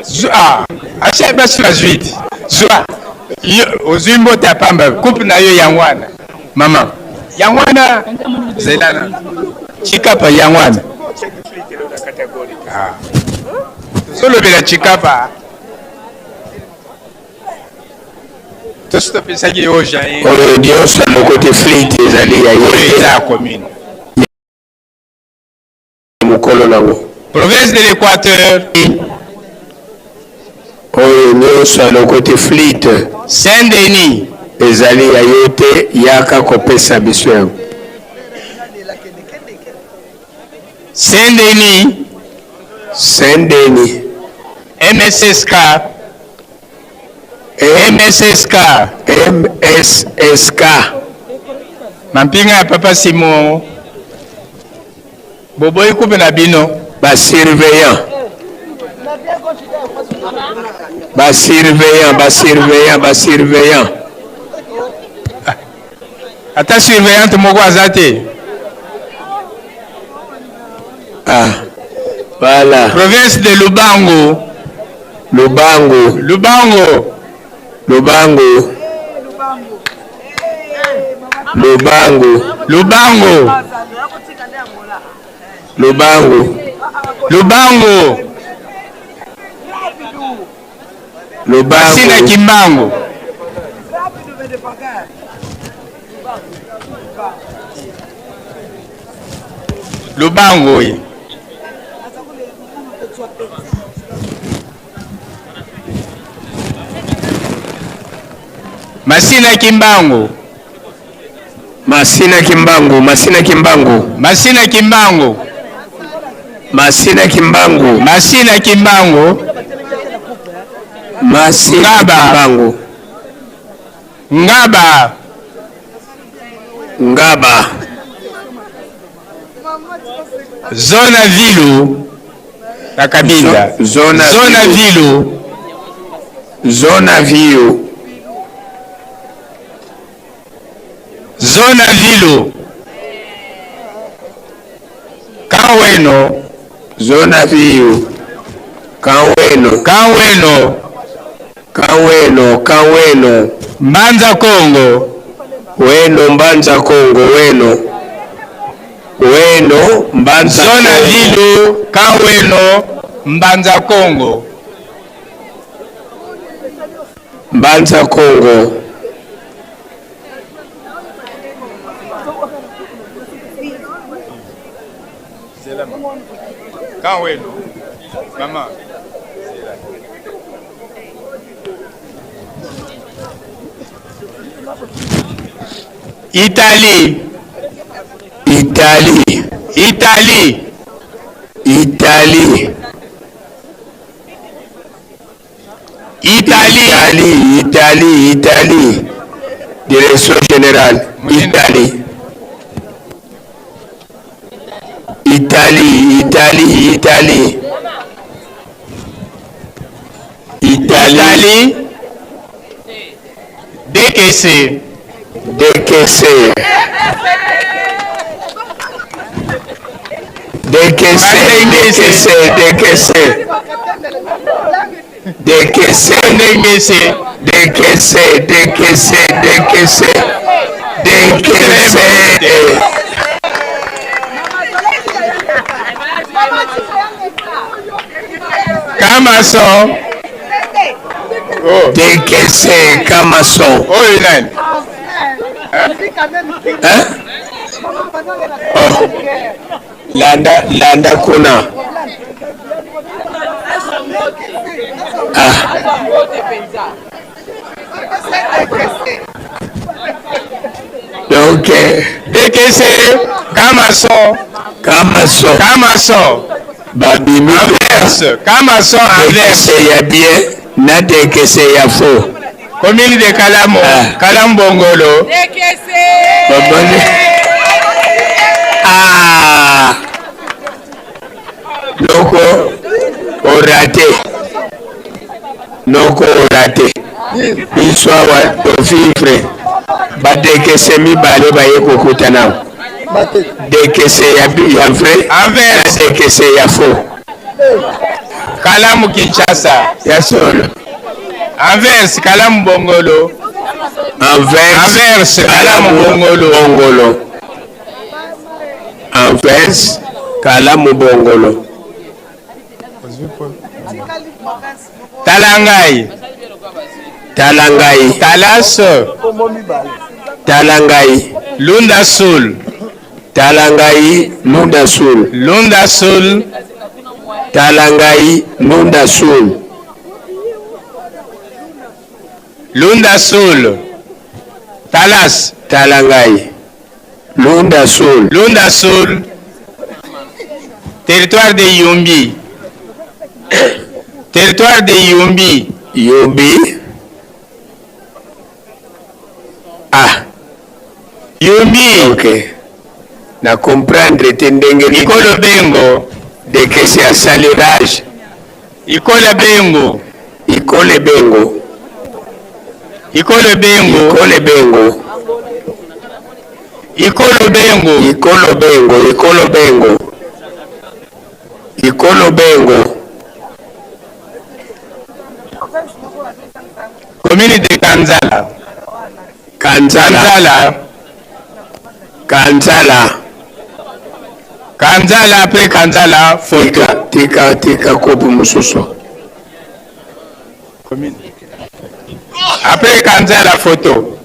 S: Zwa, acha basi bazwi te. Zwa. Yo ozwi mbote ya pamba, coupe na yo yango wana. Mama, yango wana zela na. Chikapa yango wana. Ah. Tozolobela chikapa. Tosi topesaki yo jaye.
M: Oyo nyonso alokoti flite ezali ya ye.
S: Eza ya commune.
M: Mokolo nango.
S: Province de l'Équateur.
M: Oyo nyonso alokoti flite.
S: Saint Denis.
M: Ezali ya yo te, yaka kopesa biso yango.
S: Saint Denis.
M: Saint Denis.
S: MSSK. MSSK.
M: MSSK.
S: Mampinga ya Papa Simon. Boboyi coupe na bino.
M: Ba surveillant. Ba surveillant, ba surveillant, ba surveillant.
S: Ata surveillante moko aza te.
M: Ah. Voilà.
S: Province de Lubango.
M: Lubango.
S: Lubango.
M: Lubango. Lubango.
S: Lubango.
M: Lubango.
S: Lubango.
M: Lubango.
S: Masina Kimbangu. Lubango oye. Masina Kimbangu.
M: Masina Kimbangu, Masina Kimbangu.
S: Masina Kimbangu.
M: Masina Kimbangu.
S: Masina Kimbangu.
M: Masina
S: Ngaba.
M: Kimbangu.
S: Ngaba.
M: Ngaba.
S: Zona Vilu. Na Kabinda.
M: Zona,
S: Zona Vilu.
M: Zona Vilu.
S: Zona Vilu. Kaweno.
K: Zona Viu. Kaweno.
S: Kaweno.
K: Kaweno, Kaweno.
S: Mbanza Kongo.
K: Weno Mbanza Kongo, Weno. Weno Mbanza
S: Zona
K: Kongo.
S: Vilu, Kaweno, Mbanza Kongo.
K: Mbanza Kongo.
S: Kaweno. Mama. Italie.
K: Italie.
S: Italie.
K: Italie.
S: Italie.
K: Italie, Italie, Italie. Direction générale. Italie. Italie, Italie, Italie. Italie.
S: Italie. Décaissé.
K: Décaissé. Décaissé, décaissé, décaissé. Décaissé,
S: décaissé,
K: décaissé, décaissé, décaissé, décaissé.
S: Kamason.
K: Décaissé, Kamason.
S: Oyo nani?
K: Hein? Oh. Landa, landa kuna. Ah. Donc,
S: Décaissé, Kamason.
K: Kamason.
S: Kamason.
K: Babimi.
S: Anvers. Kamason Anvers.
K: Décaissé ya bien, na décaissé ya faux.
S: Commune de Kalamo. Kalambongolo.
K: Babone. Ah. Noko orate. Noko orate. Biso awa tovivre badekese mibale baye kokutana dekese ya, ya vrai
S: Anvers.
K: na dekese ya faux
S: Kalamu Kinshasa.
K: ya solo
S: Anvers, Kalamu Bongolo.
K: Anvers,
S: Anvers, Kalamu Bongolo.
K: Bongolo. Anvers, Kalamu Bongolo.
S: Talangai.
K: Talangai.
S: Talas.
K: Talangai.
S: Lunda Sul.
K: Talangai, Lunda Sul.
S: Lunda Sul.
K: Talangai, Lunda Sul.
S: Lunda Sul. Talas.
K: Talangai. Lunda Sul.
S: Lunda Sul. Territoire de Yumbi. Territoire de Yumbi.
K: Yumbi. Ah.
S: Yumbi.
K: Ok. Na comprendre te ndenge nini.
S: Ikolo Bengo.
K: Dekese asali rage.
S: Ikolo Bengo.
K: Ikole Bengo.
S: Ikolo Bengo.
K: Ikole Bengo.
S: Ikolo Bengo.
K: Ikolo Bengo. Ikolo Bengo. Ikolo Bengo.
S: Commune de Kanzala.
K: Kanzala.
S: Kanzala.
K: Kanzala.
S: Kanzala après Kanzala photo.
K: Tika tika tika kopo mosusu.
S: Après Kanzala photo.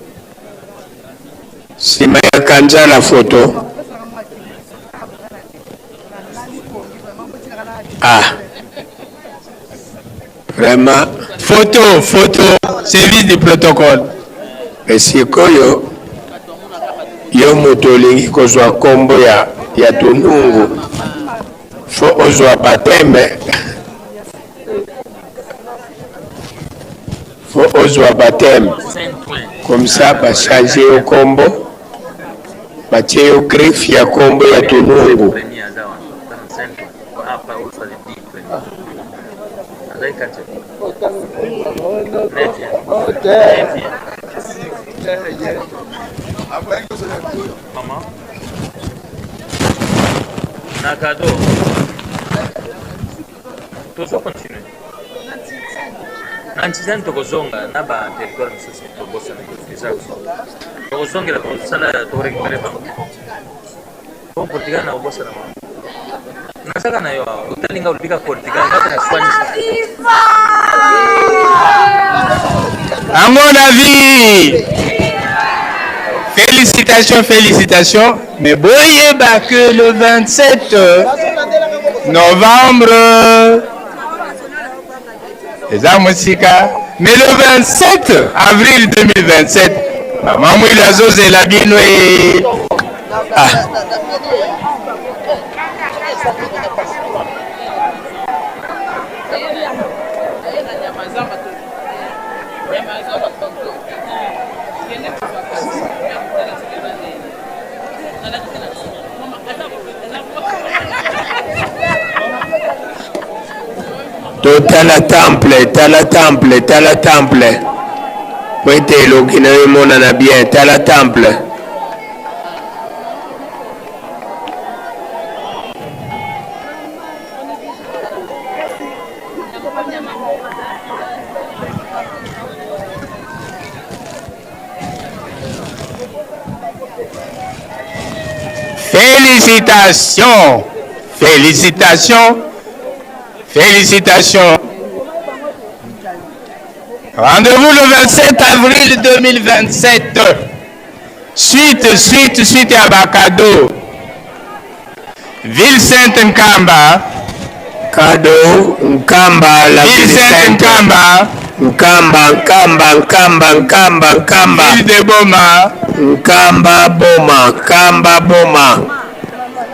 K: Nsima ya Kanzala photo. Ah. Vraiment.
S: Photo, photo, service du protocole.
K: Me sikoyo yo moto olingi kozwa nkombo ya, ya tunungu fo ozwa bateme fo ozwa bateme comme ça bachange yo nkombo batie yo griffe ya nkombo ya tunungu
R: Na cadeau. Tozo continuer. Na Ntizani tokozonga na ba territoire mosusu tobosana eza tokozongela tokosala tokorekipere bango. Bon Portugal na kobosana bango. Nazaka na yo awa otali nga olobi ka Portugal nga na swanisa.
S: À mon avis, félicitations, félicitations. Mais boyeba que le 27 novembre, eza mosika, mais le 27 avril 2027, mama Mwili azozela bino e. Ah.
K: Totala temple, tala temple, tala temple. Po ete elongi na yo emonana bien, tala temple.
S: Félicitations, félicitations, félicitations. Rendez-vous le 27 avril 2027. Suite, suite, suite à Bakado. Ville Sainte Nkamba.
K: Kado Nkamba la
S: Ville Sainte Nkamba.
K: Nkamba Nkamba Nkamba Nkamba Nkamba.
S: Ville de Boma.
K: Nkamba Boma Nkamba Boma.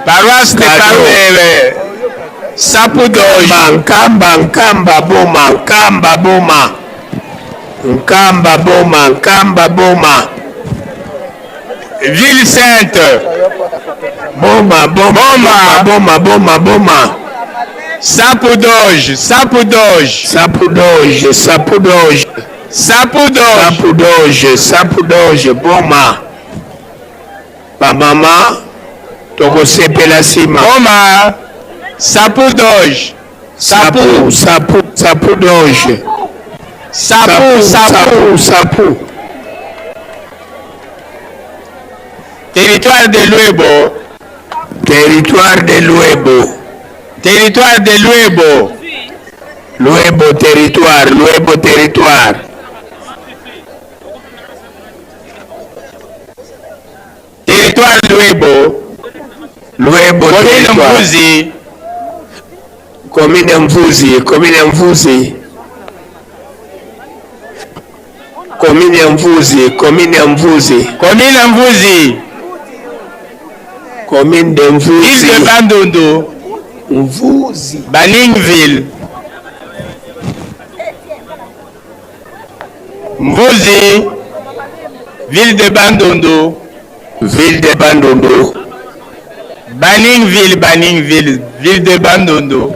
S: Paroisse de Kalwele. Sapudoji.
K: Nkamba Nkamba Boma Nkamba Boma. Nkamba Boma Nkamba Boma.
S: Ville Sainte.
K: Boma Boma
S: Boma
K: Boma Boma Boma.
S: Sapudoge, Sapudoge.
K: Sapudoge, Sapudoge.
S: Sapudoge.
K: Sapudoge, Sapudoge, Boma. Ba mama tokosepela nsima.
S: Boma. Sapudoge.
K: Sapu, sapu, sapudoge.
S: Sapu, sapu,
K: sapu.
S: Territoire de Luebo.
K: Territoire de Luebo.
S: Territoire de Luebo.
K: Luebo territoire, Luebo territoire.
S: Territoire Luebo.
K: Luebo
S: Commune
K: territoire.
S: Mvuzi.
K: Commune Mvuzi, commune Mvuzi. Commune Mvuzi, commune Mvuzi.
S: Commune Mvuzi.
K: Commune de Mvuzi.
S: Ville de Bandundu.
K: Mvuzi.
S: Baningville. Mvuzi. Ville de Bandundu.
K: Ville de Bandundu.
S: Baningville, Baningville, ville de Bandundu.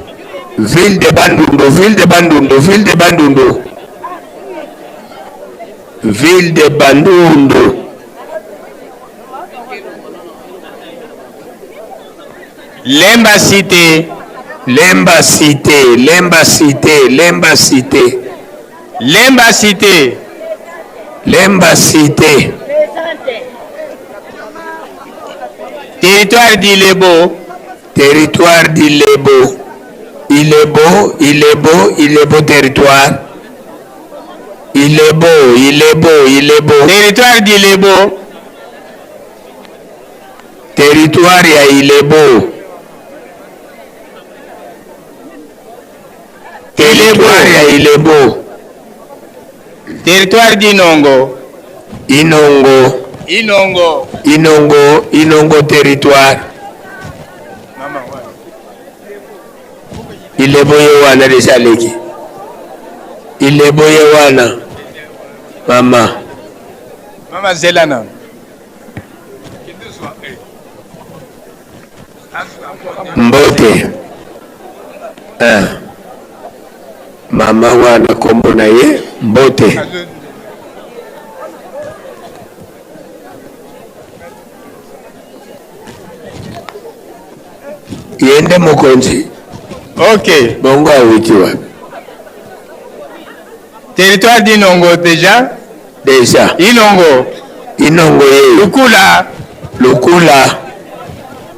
K: Ville de Bandundu, ville de Bandundu, ville de Bandundu. Ville de Bandundu.
S: Lemba Cité.
K: Lemba Cité, Lemba Cité, Lemba Cité.
S: Lemba Cité.
K: Lemba Cité.
S: Territoire d'Ilebo.
K: Territoire d'Ilebo. Ilebo, Ilebo, Ilebo territoire. Ilebo, Ilebo, Ilebo.
S: Territoire d'Ilebo.
K: Territoire ya Ilebo. Territoire ya Ilebo.
S: Territoire d'Inongo.
K: Inongo.
S: Inongo.
K: Inongo, Inongo territoire. Ilebo ye wana deja aleki. Ilebo ye wana. Mama.
S: Mama Zelana.
K: Mbote. Ah. Mama wana kombo na ye Mbote. Ye nde mokonzi.
S: Ok.
K: Bongo awuti wapi?
S: Territoire d'Inongo déjà?
K: Déjà.
S: Inongo.
K: Inongo ye.
S: Lukula.
K: Lukula.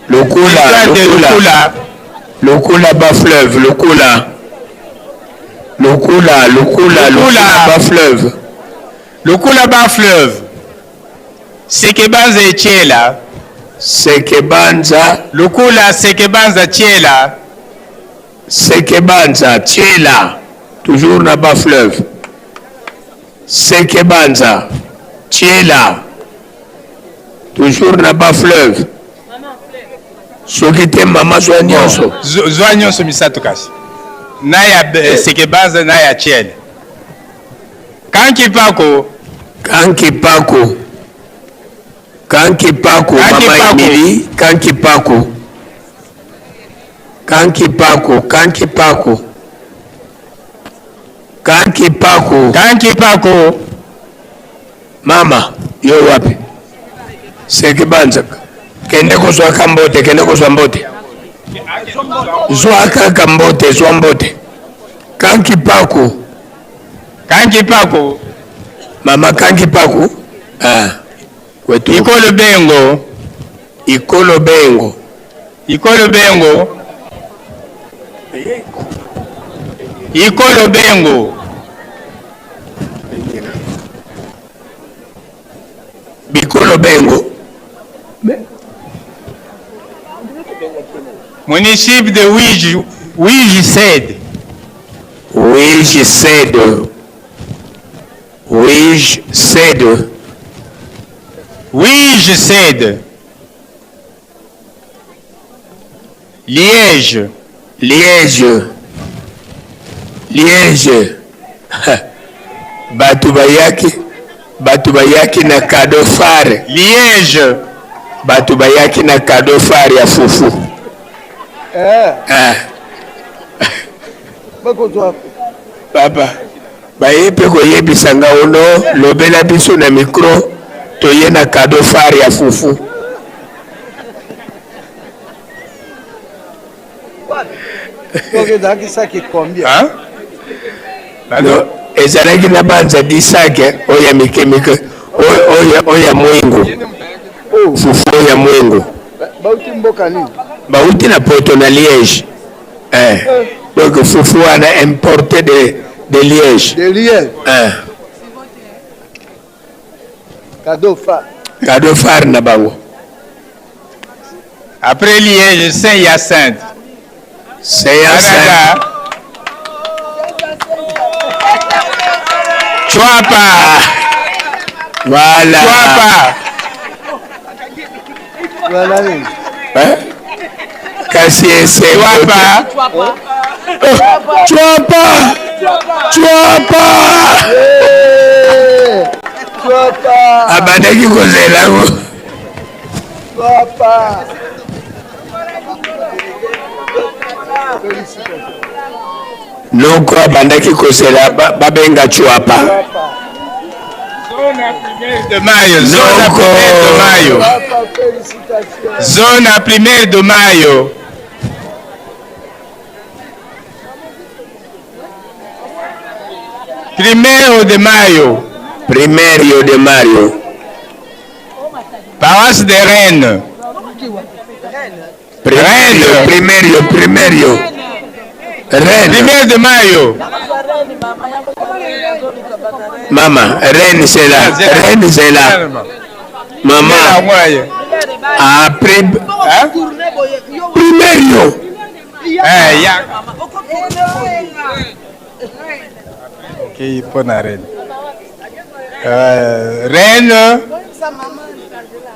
K: Lukula.
S: Lukula.
K: Lukula. Lukula ba fleuve. Lukula. Lukula, Lukula, Lukula ba fleuve.
S: Lukula ba fleuve. Sekebanza Etiela.
K: Sekebanza.
S: Lukula Sekebanza Tiela.
K: Sekebanza Tiela. Toujours na ba fleuve. Sekebanza Tiela. Toujours na ba fleuve. Soki te mama zwa nyonso.
S: Zwa nyonso misato kasi. Na ya eh, Sekebanza na ya Tiela. Kanki Pako.
K: Kanki Pako. Kanki Pako, mama Emily, Kanki Pako. Kanki Pako, Kanki Pako. Kanki Pako.
S: Kanki Pako.
K: Mama, yo wapi? Seke banza. Kende kozwa ka mbote, kende kozwa mbote. Zwa kaka mbote, zwa mbote. Kanki Pako.
S: Kanki Pako.
K: Mama Kanki Pako. Ah. Kwetu.
S: Ikolo Bengo.
K: Ikolo Bengo.
S: Ikolo Bengo. Ikolo Bengo.
K: Bikolo Bengo.
S: Município de Uíge, Uíge Sede.
K: Uíge Sede. Uíge Sede.
S: Uíge Sede. Liège.
K: Liège. Liège. Bato bayaki bato bayaki na cadeau phare.
S: Liège.
K: Bato bayaki na cadeau phare ya fufu.
T: Eh.
K: Eh.
T: Bakozwa.
K: Papa, baye mpe koyebisa nga ono lobela biso na micro toye na cadeau phare ya fufu.
T: Donc ezalaki saki combien?
S: Hein?
K: No, ezalaki na banza di sake oyo ya mike mike oyo oyo ya mwengo
T: oh.
K: fufu oyo ya mwengo.
T: Bauti mboka nini?
K: Bauti na poto na Liège. Eh. eh. Donc fufu wana importé de de Liège.
T: De Liège.
K: Eh.
T: Cadeau phare.
K: Cadeau phare na bango.
S: Après Liège, Saint-Hyacinthe.
K: Saint-Hyacinthe.
S: Chouapa.
K: Voilà.
S: Chouapa.
T: Voilà.
K: Hein? Kasi ese.
S: Chouapa.
K: Chouapa. Chouapa.
T: Chouapa.
K: Abandaki kozela ngo.
T: Chouapa.
K: Noko abandaki kozela babenga Chouapa.
S: Zona primaire de Mayo. Zona primaire de Mayo. Zona primaire de Mayo. Primeiro de Maio.
K: Primeiro de Maio.
S: Paroisse de Rennes.
K: Primeiro, primeiro, primeiro. Rennes.
S: Primeiro de Maio.
K: Mama, Rennes c'est là. Rennes c'est là. Mama. Après.
S: Hein?
K: Primeiro.
S: Eh, ya. Ok, mpo na Rennes. Euh, Rennes.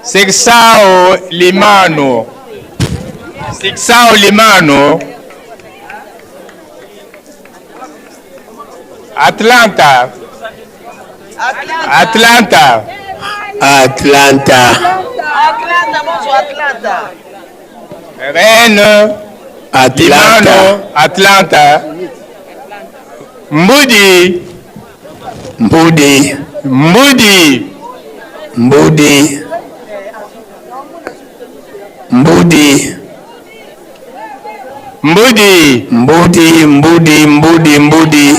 S: Sexao Limano. Sexao Limano. Atlanta. Atlanta.
K: Atlanta.
G: Atlanta, bonjour Atlanta.
S: Rennes.
K: Atlanta.
S: Limano, Atlanta. Mbudi.
K: Mbudi.
S: Mbudi.
K: Mbudi. Mbudi.
S: Mbudi.
K: Mbudi, mbudi, mbudi, mbudi.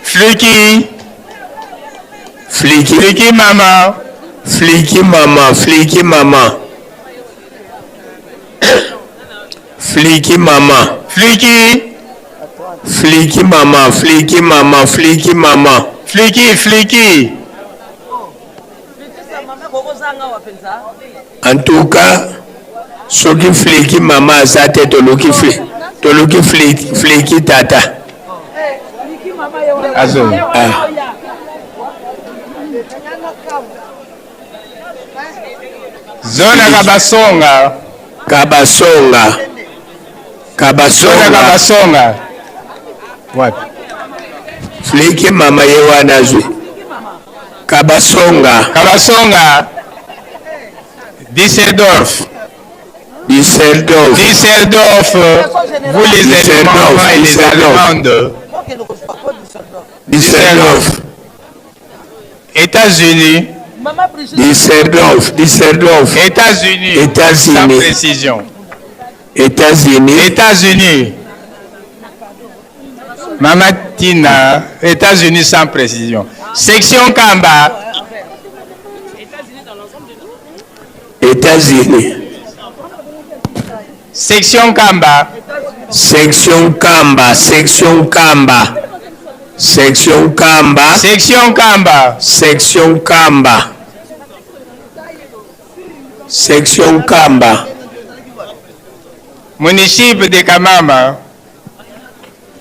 S: Fliki.
K: Fliki.
S: Fliki mama.
K: Fliki mama, fliki mama. Fliki mama.
S: Fliki.
K: Fliki mama, fliki mama, fliki mama.
S: Fliki, fliki.
K: En tout cas, soki fliki mama aza te toluki fli, toluki fli, fliki tata.
S: Azo.
K: Ah.
S: Zona kabasonga.
K: Kabasonga. Kabasonga.
S: Zona kabasonga. Wapi?
K: Fliki mama ye wana azwi. Kabasonga.
S: Kabasonga. Düsseldorf.
K: Düsseldorf.
S: Düsseldorf. Vous les Allemands et les Allemandes.
K: Düsseldorf.
S: États-Unis.
K: Düsseldorf. Düsseldorf.
S: États-Unis.
K: États-Unis.
S: Sans précision.
K: États-Unis.
S: États-Unis. Mama Tina, États-Unis sans précision. Section Kamba.
K: États-Unis.
S: Section Kamba.
K: Section Kamba. Section Kamba. Section Kamba.
S: Section Kamba.
K: Section Kamba. Section Kamba.
S: Municipe de Kamama.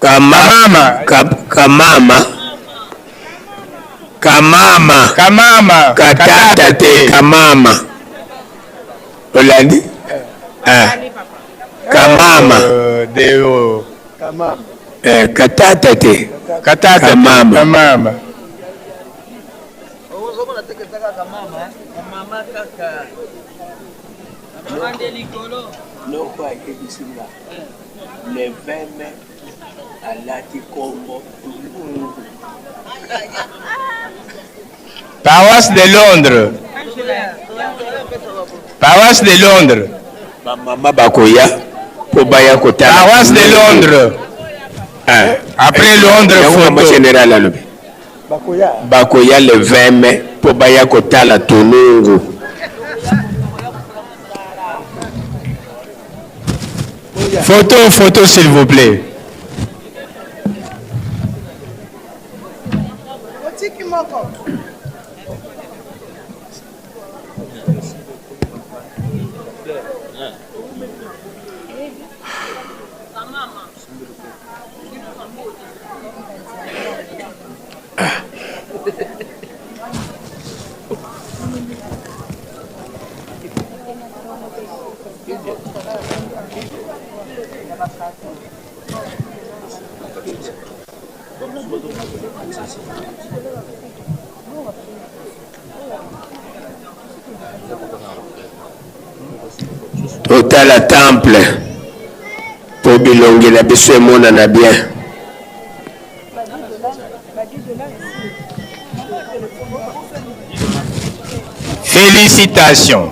K: Kamama. Kamama. Kamama.
S: Kamama.
K: Katata te Kamama. Olandi? Ah. Kamama.
S: Deo.
K: Eh, katata te.
S: Katata
K: Kamama.
S: Kamama.
K: Noko ayebisi nga le 20 mai alati kombo
S: Paroisse de Londres. Paroisse de Londres.
K: Bamama bakoya mpo baya kotala.
S: Paroisse de Londres.
K: Ah.
S: Après Londres,
K: Yango mama
S: photo.
K: général alobi bakoya le 20 mai mpo baya kotala Tulungu.
S: Photo, photo, s'il vous plaît.
G: Otiki moko.
K: Totala temple mpo bilongi na biso emonana bien.
S: Félicitations.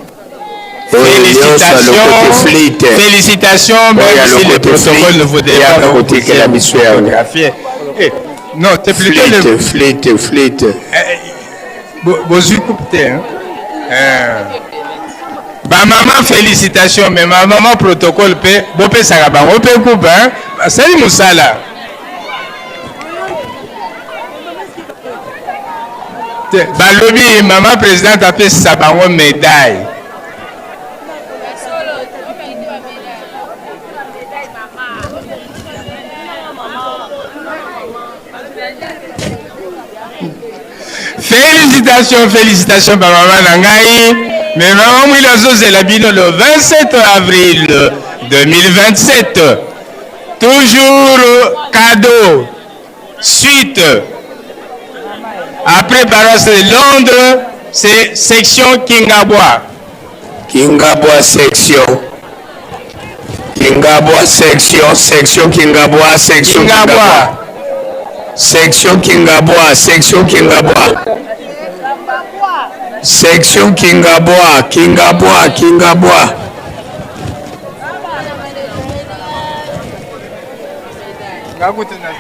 K: Oyo nyonso alokoti flite.
S: Félicitations,
K: Oyo
S: même si le
K: alokoti
S: protocole
K: flite,
S: ne vous
K: yaka
S: dérange pas, vous
K: kotikela biso yango.
S: photographier. Eh, non, c'est plutôt
K: Flite,
S: le...
K: flite, flite.
S: Bozwi coupe te, hein? Eh. Ba maman félicitations, mais ma maman protocole pe bopesaka bango pe coupe, hein? Basali mosala. Te, balobi mama présidente apesisa bango médaille. Félicitations, félicitations, ba mama na ngai. Mais maman Mwila azozela bino le 27 avril 2027. Toujours cadeau. Suite. Après paroisse de Londres, c'est section Kingabwa.
K: Kingabwa section. Kingabwa section, section Kingabwa, section
S: Kingabwa.
K: Kingabwa. Section Kingabwa, section Kingabwa. Section Kingabwa, Kingabwa, Kingabwa.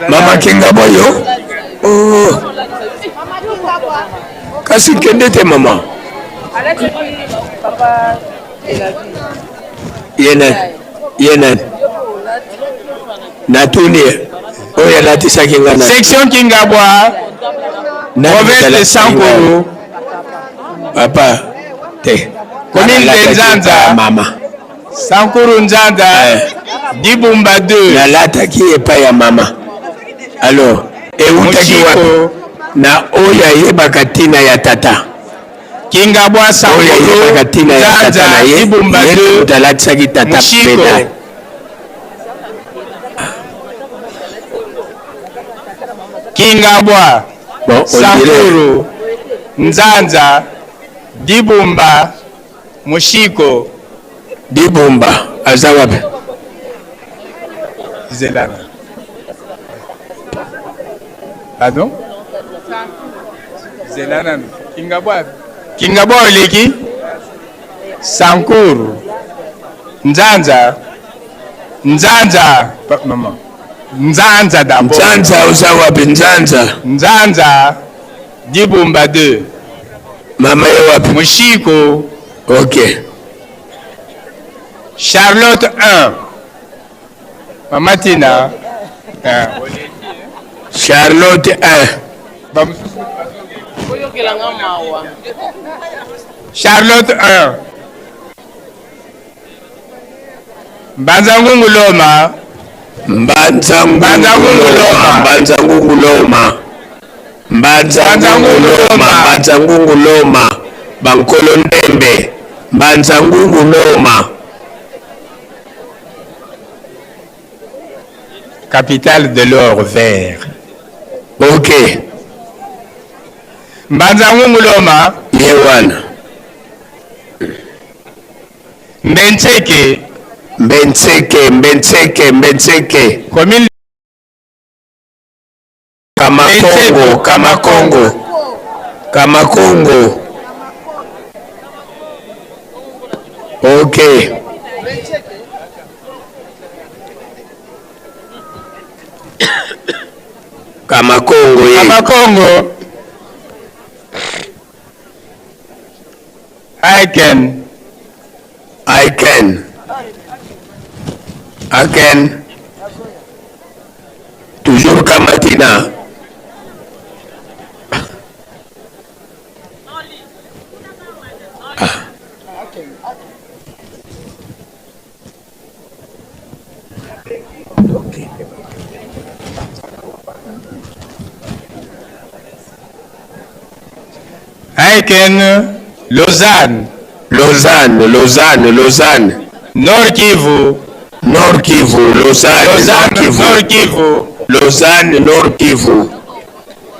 K: Mama Kingabwa yo. Oh. Kasi kende te mama. Ye nani? Ye nani? Natuni ye. Oyo alatisaki nga nani?
S: Section Kingabwa, province de Sankuru.
K: Papa, te.
S: Commune de Nzanza.
K: Mama.
S: Sankuru Nzanza, eh. Dibumba 2.
K: Nalataki epai ya mama. Alors, eutaki wapi? Na oyo ayebaka ntina ya tata.
S: Kingabwa
K: Sankuru. Oyo ayebaka ntina ya tata na ye.
S: Dibumba 2.
K: Moto alatisaki tata médaille.
S: Kingabwa,
K: bon,
S: Sankuru, Nzanza, Dibumba, Mushiko.
K: Dibumba aza wapi?
S: Zelana. Pardon? Zelana. Kingabwa. Kingabwa oleki? Sankuru. Nzanza. Nzanza. Maman. Nzanza d'abord.
K: Nzanza oza wapi? Nzanza.
S: Nzanza. Dibumba 2.
K: Mama ye wapi?
S: Mushiko.
K: Ok.
S: Charlotte 1. Mama Tina.
K: Charlotte 1.
S: Charlotte 1. Mbanza Ngungu Loma.
K: Mbanza Ngungu Loma. Mbanza Ngungu Loma. Mbanza Ngungu Loma. Mbanza Ngungu Loma. Bankolo Ndembe. Mbanza Ngungu Loma.
S: Capitale de l'or vert.
K: Ok.
S: Mbanza Ngungu Loma.
K: Ye wana.
S: Mbenseke.
K: Mbenseke, Mbenseke, Mbenseke.
S: Commune
K: Kamakongo, Kamakongo. Kamakongo. Ok. Kamakongo ye.
S: Kamakongo. I can.
K: I can. I can. Toujours Kamatina. Ah.
S: Aiken, Lausanne.
K: Lausanne, Lausanne, Lausanne.
S: Nord Kivu.
K: Nord Kivu, Lausanne,
S: Lausanne, Nord Kivu.
K: Lausanne, Nord Kivu.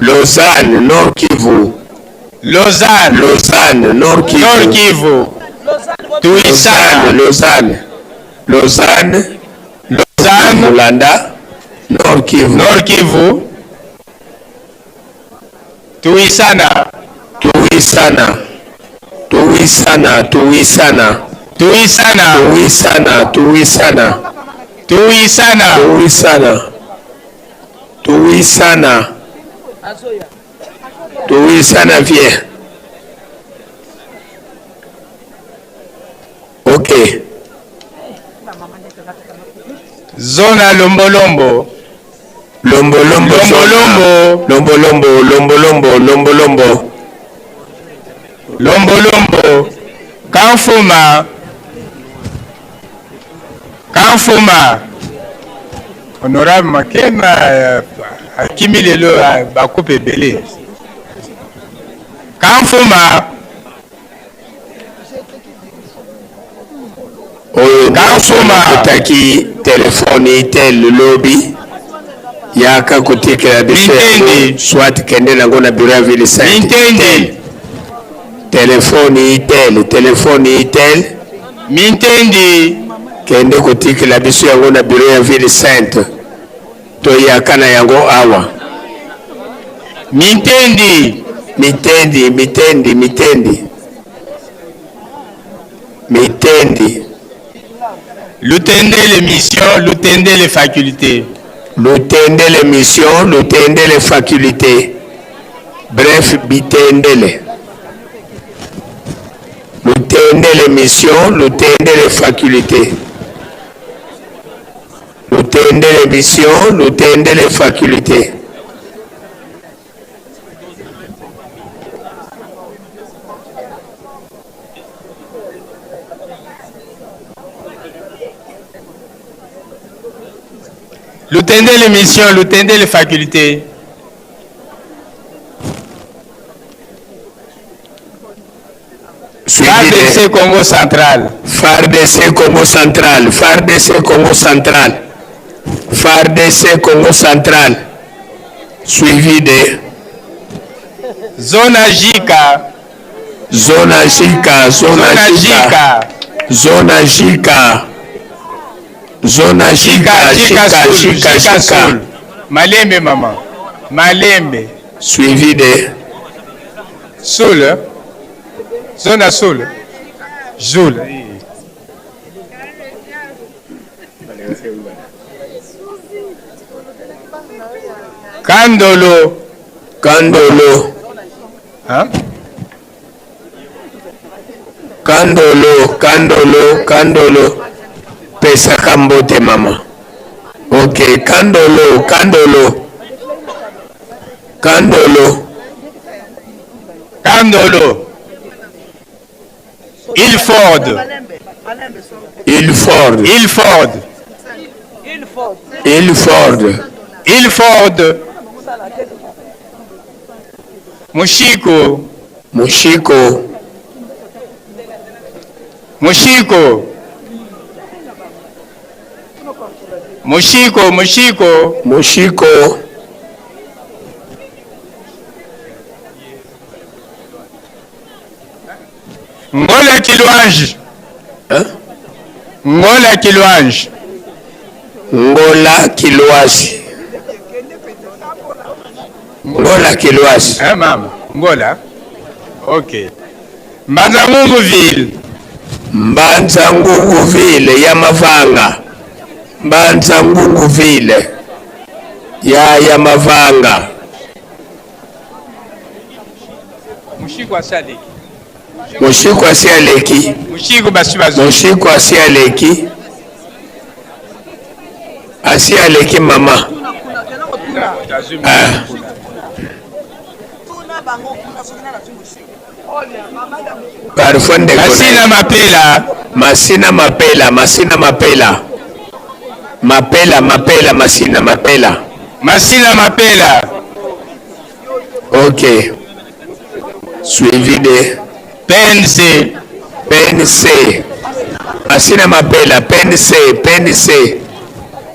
K: Lausanne, Nord Kivu.
S: Lausanne.
K: Lausanne, Nord Kivu.
S: Nord Kivu.
K: Tuisana. Lausanne, Lausanne. Lausanne. Landa. Nord Kivu.
S: Nord Kivu. Tuisana.
K: Tuisana. Tuisana, Tuisana.
S: Tuisana.
K: Tuisana, Tuisana.
S: Tuisana.
K: Tuisana. Tuisana. Tuisana viens. Ok.
S: Zona Lombolombo.
K: Lombolombo.
S: Lombolombo.
K: Lombolombo, Lombolombo, Lombolombo.
S: Lombolombo. Kamfuma. Kamfuma. Honorable Makema akimi lelo bakupe ebele. Kamfuma.
K: Oyo Kamfuma otaki telefone itel lobi yaka kotikela biso yango soit kende nango na bureau ya ville sainte. Telefone itel, telefone itel.
S: Mintendi.
K: Kende kotikela biso yango na bureau ya ville sainte. Toyaka na yango awa.
S: Mitendi.
K: Mitendi, mitendi, mitendi. Mitendi.
S: Lutendele mission, Lutendele faculté.
K: Lutendele mission, Lutendele faculté. Bref, Bitendele. Lutendele mission, Lutendele faculté. Lutendele mission, Lutendele faculté.
S: Lutendele mission, Lutendele faculté. FARDC Congo Central.
K: FARDC Congo Central. FARDC Congo Central. FARDC Congo Central. Suivi de
S: Zona Jika.
K: Zona Jika. Zona Jika. Zona Jika. Zona Jika.
S: Jika,
K: Jika,
S: Jika,
K: Jika.
S: Malembe maman. Malembe.
K: Suivi de
S: Soul. Zona Soul. Joule. Kandolo.
K: Kandolo.
S: Hein?
K: Kandolo, Kandolo, Kandolo. Pesaka mbote mama. Ok, Kandolo, Kandolo. Kandolo.
S: Kandolo. Ilford.
K: Ilford.
S: Ilford.
K: Ilford.
S: Ilford. Mushiko.
K: Mushiko.
S: Mushiko. Mushiko, Mushiko.
K: Mushiko.
S: Ngola Kilwange.
K: Hein?
S: Ngola Kilwange.
K: Ngola Kilwasi. Ngola Kilwasi.
S: Hein, mama? Ngola. Ok. Mbanza Ngungu ville.
K: Mbanza Ngungu ville ya Mavanga. Mbanza Ngungu ville ya ya Mavanga.
S: Mushiko asaleki.
K: Mushiko asi aleki.
S: Mushiko basi bazo.
K: Mushiko asi aleki. Asi aleki mama. Ah. Parfois ndeko.
S: Masina Mapela.
K: Masina Mapela, Masina Mapela. Mapela, Mapela, Masina Mapela.
S: Masina Mapela.
K: Ok. Suivi de
S: PNC.
K: PNC. Masina Mapela, PNC, PNC.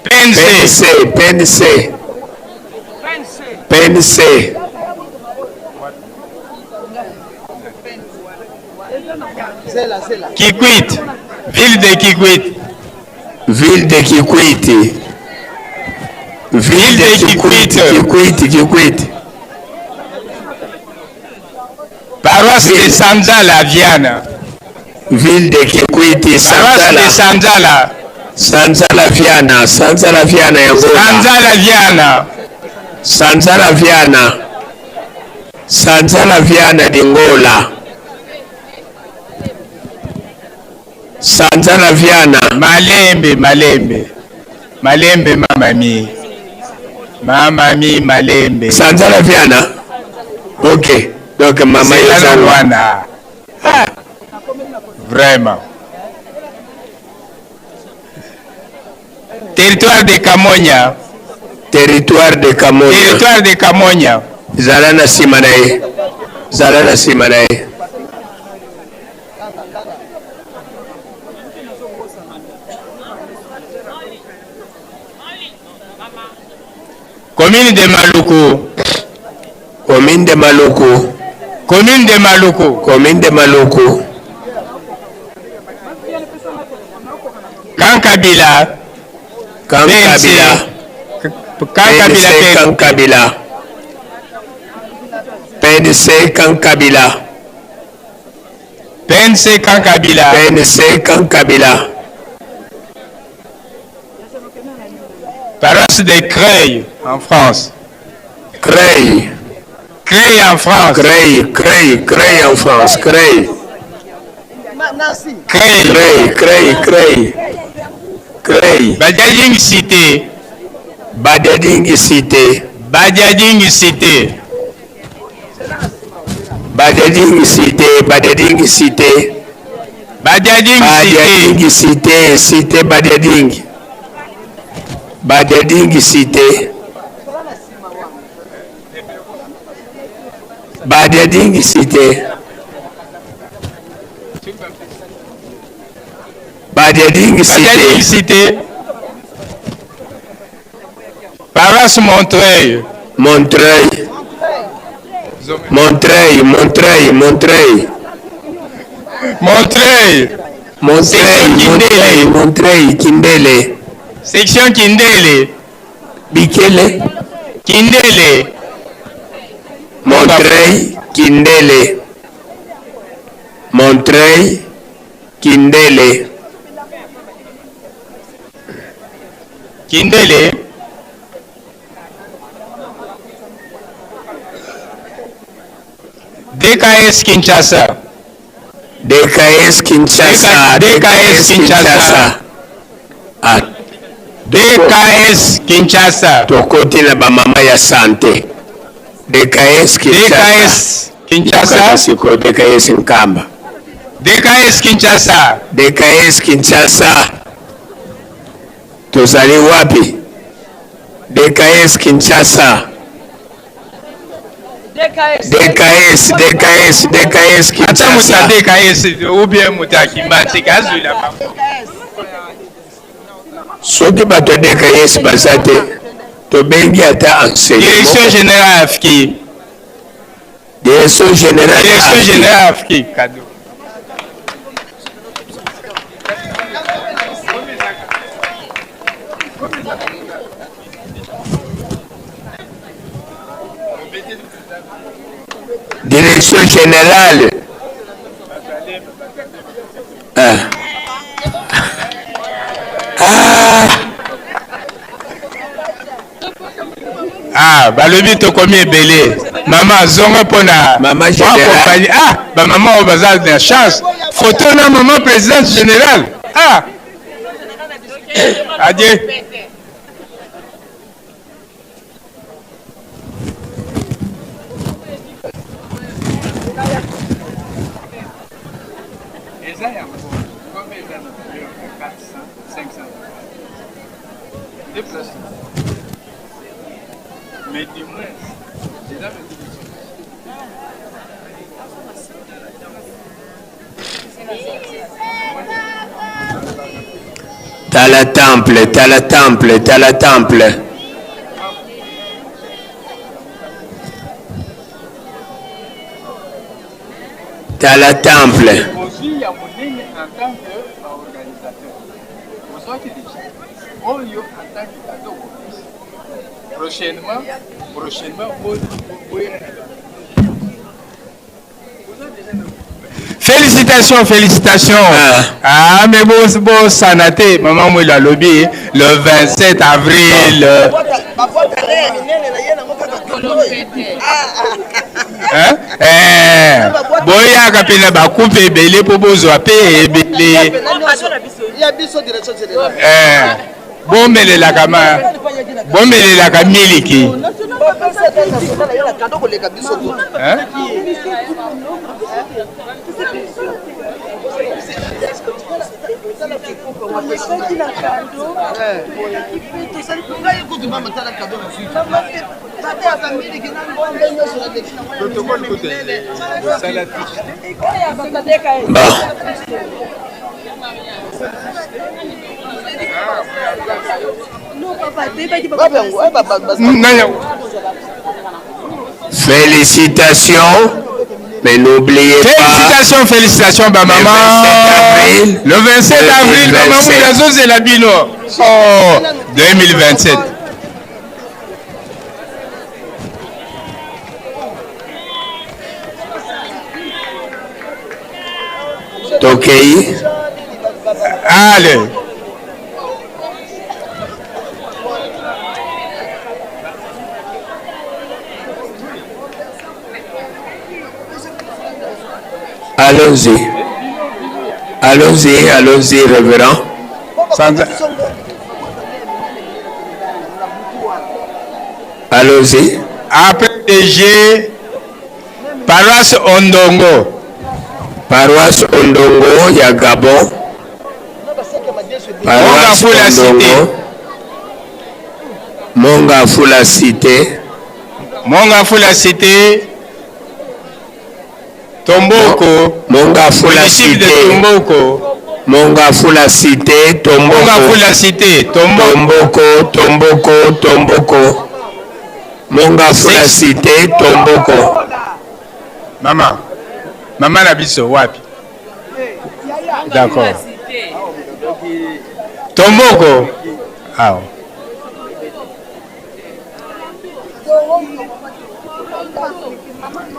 S: PNC.
K: PNC, PNC. PNC.
S: Kikwit. Ville de Kikwit.
K: Ville de Kikwit. Ville de Kikwit. Kikwit, Kikwit.
S: Paroisse de Sanzala, Viana.
K: Ville de Kikwit,
S: Paroisse de
K: Sanzala.
S: Sanzala.
K: Sanzala Viana, Sanzala Viana ya Angola.
S: Sanzala Viana.
K: Sanzala Viana. Sanzala Viana d'Angola. Sanzala Viana.
S: Malembe, Malembe. Malembe mama mi. Mama mi Malembe.
K: Sanzala Viana. Ok. Donc mama
S: Zela
K: yoza
S: wana. Ah. Vraiment. Territoire de Kamonia.
K: Territoire de Kamonia.
S: Territoire de Kamonia.
K: Zala na nsima na ye. Zala na nsima na ye.
S: Commune de Maluku.
K: Commune de Maluku.
S: Commune de Maluku.
K: Commune de Maluku.
S: Kankabila.
K: Kankabila.
S: Kankabila.
K: PNC Kankabila. PNC Kankabila.
S: PNC Kankabila.
K: PNC Kankabila.
S: Paroisse de Creil en France.
K: Creil.
S: Creil en France.
K: Creil, Creil, Creil en France. Creil.
S: Creil.
K: Creil, Creil, Creil. Creil.
S: Badiading Cité.
K: Badiading Cité.
S: Badiading Cité.
K: Badiading Cité, Badiading Cité.
S: Badiading
K: Badiading Cité, Cité Badiading. Badiading Cité. Badiading Cité. Badiading Cité.
S: Badiading Cité. Paroisse Montreuil.
K: Montreuil. Montreuil, Montreuil, Montreuil.
S: Montreuil.
K: Montreuil, Montreuil, Montreuil, Kindele.
S: Section Kindele.
K: Bikele.
S: Kindele.
K: Montreuil, Kindele. Montreuil, Kindele.
S: Kindele. DKS Kinshasa.
K: DKS Kinshasa.
S: DKS Kinshasa.
K: Ah.
S: DKS Kinshasa.
K: Tokoti na bamama ya sante. DKS Kinshasa.
S: DKS Kinshasa.
K: Sikoyo DKS Nkamba.
S: DKS Kinshasa.
K: DKS Kinshasa. Tozali wapi? DKS Kinshasa. DKS, DKS, DKS
S: Ata moto ya
K: Kinshasa.
S: DKS ou bien moto ya Kimbanseke azwila bango.
K: Soki bato ya DKS baza te, tobengi ata enseignement.
S: Direction générale AFKI.
K: Direction générale.
S: Direction générale AFKI. Cadeau.
K: Direction générale. Ah. Ah.
S: Ah, balobi tokomi ebele. Mama zonga mpona
K: Mama
S: générale. Ah, ba mama oyo baza na chance. Photo na mama présidente générale. Ah. Adieu. Eza yango comme eza na valeur ya 400 500 deux places mais du moins eza
K: Tala temple, tala temple, tala temple. Tala temple.
S: Ozwi ya monene en tant que baorganisateur ozwaki deja oyo en tant que cadeau kopesa prochainement prochainement boyaka Félicitations, félicitations. Ah, mais bon, bon, ça n'a été, maman Mouila alobi, le 27 avril. Hein? Eh, boyaka mpe na bakupe ebele mpo bozwa mpe ebele. Eh, bomelelaka ma bomelelaka miliki. Hein?
K: Félicitations, mais n'oubliez pas.
S: Félicitations, félicitations, ba maman. Le 27 avril, maman Mouila azozela bino. Oh, 2027.
K: Tokei.
S: Allez.
K: Allons-y. Allons-y, allons-y, révérend. Allons-y.
S: APDG, paroisse Ondongo.
K: Paroisse Ondongo ya Gabon. Paroisse Ondongo. Monga Fula Cité.
S: Monga Fula Cité. Tomboko.
K: Monga Fula
S: Municipio de
K: Cité.
S: Tomboko.
K: Monga Fula Cité, Tomboko.
S: Monga Fula Cité, Tomboko.
K: Tomboko, Tomboko, Tomboko. Monga Fula Cité, Tomboko.
S: Mama. Mama na biso wapi? D'accord. Tomboko. Awa.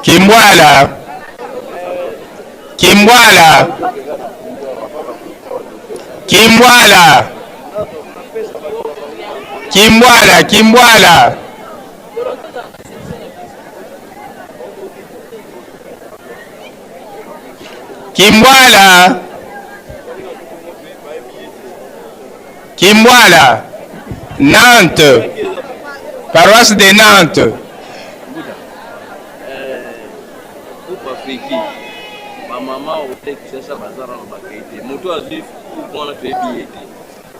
S: Kimbwala. Kimbwala. Kimbwala. Kimbwala, Kimbwala. Kimbwala. Kimbwala. Nantes. Paroisse de Nantes.
I: Coupe Afriki bamama ote Kinshasa baza nano bakei te moto azwi coupe wana toyebi ye te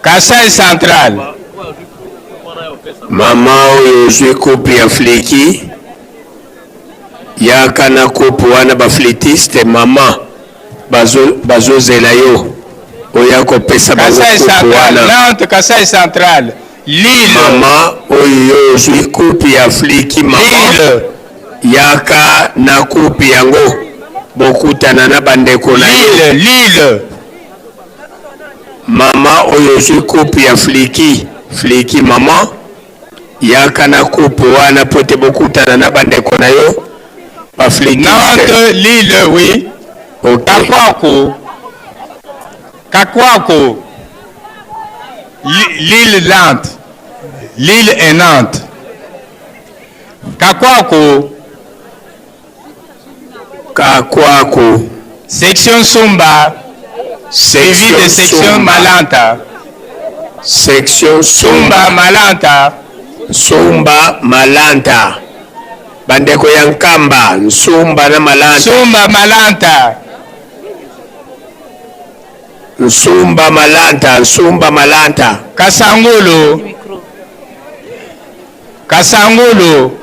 S: Kasai Central.
K: Mama oyo ozwi coupe ya fliki yaka na coupe wana ba flitiste mama bazozela yo oya kopesa bango
S: Kasai
K: coupe
S: Central.
K: wana.
S: Nantes, Kasai Central. Lille.
K: Mama oyo yo ozwi coupe ya fliki mama yaka na coupe yango bokutana na bandeko na yo.
S: Lille, Lille.
K: Mama oyo ozwi coupe ya fliki fliki mama yaka na coupe wana po te bokutana na bandeko na yo ba flikiste.
S: Nantes, Lille, oui.
K: Okay.
S: Kakwako. Kakwako. Lille, Nantes. Lille et Nantes. Kakwako.
K: Kakwako.
S: Section Sumba. Suivi de section
K: Sumba.
S: Malanta.
K: Section
S: Sumba
K: Sumba
S: Malanta.
K: Sumba Malanta. Bandeko ya Nkamba, Nsumba na Malanta.
S: Sumba Malanta.
K: Nsumba Malanta, Nsumba Malanta.
S: Kasangulu. Kasangulu.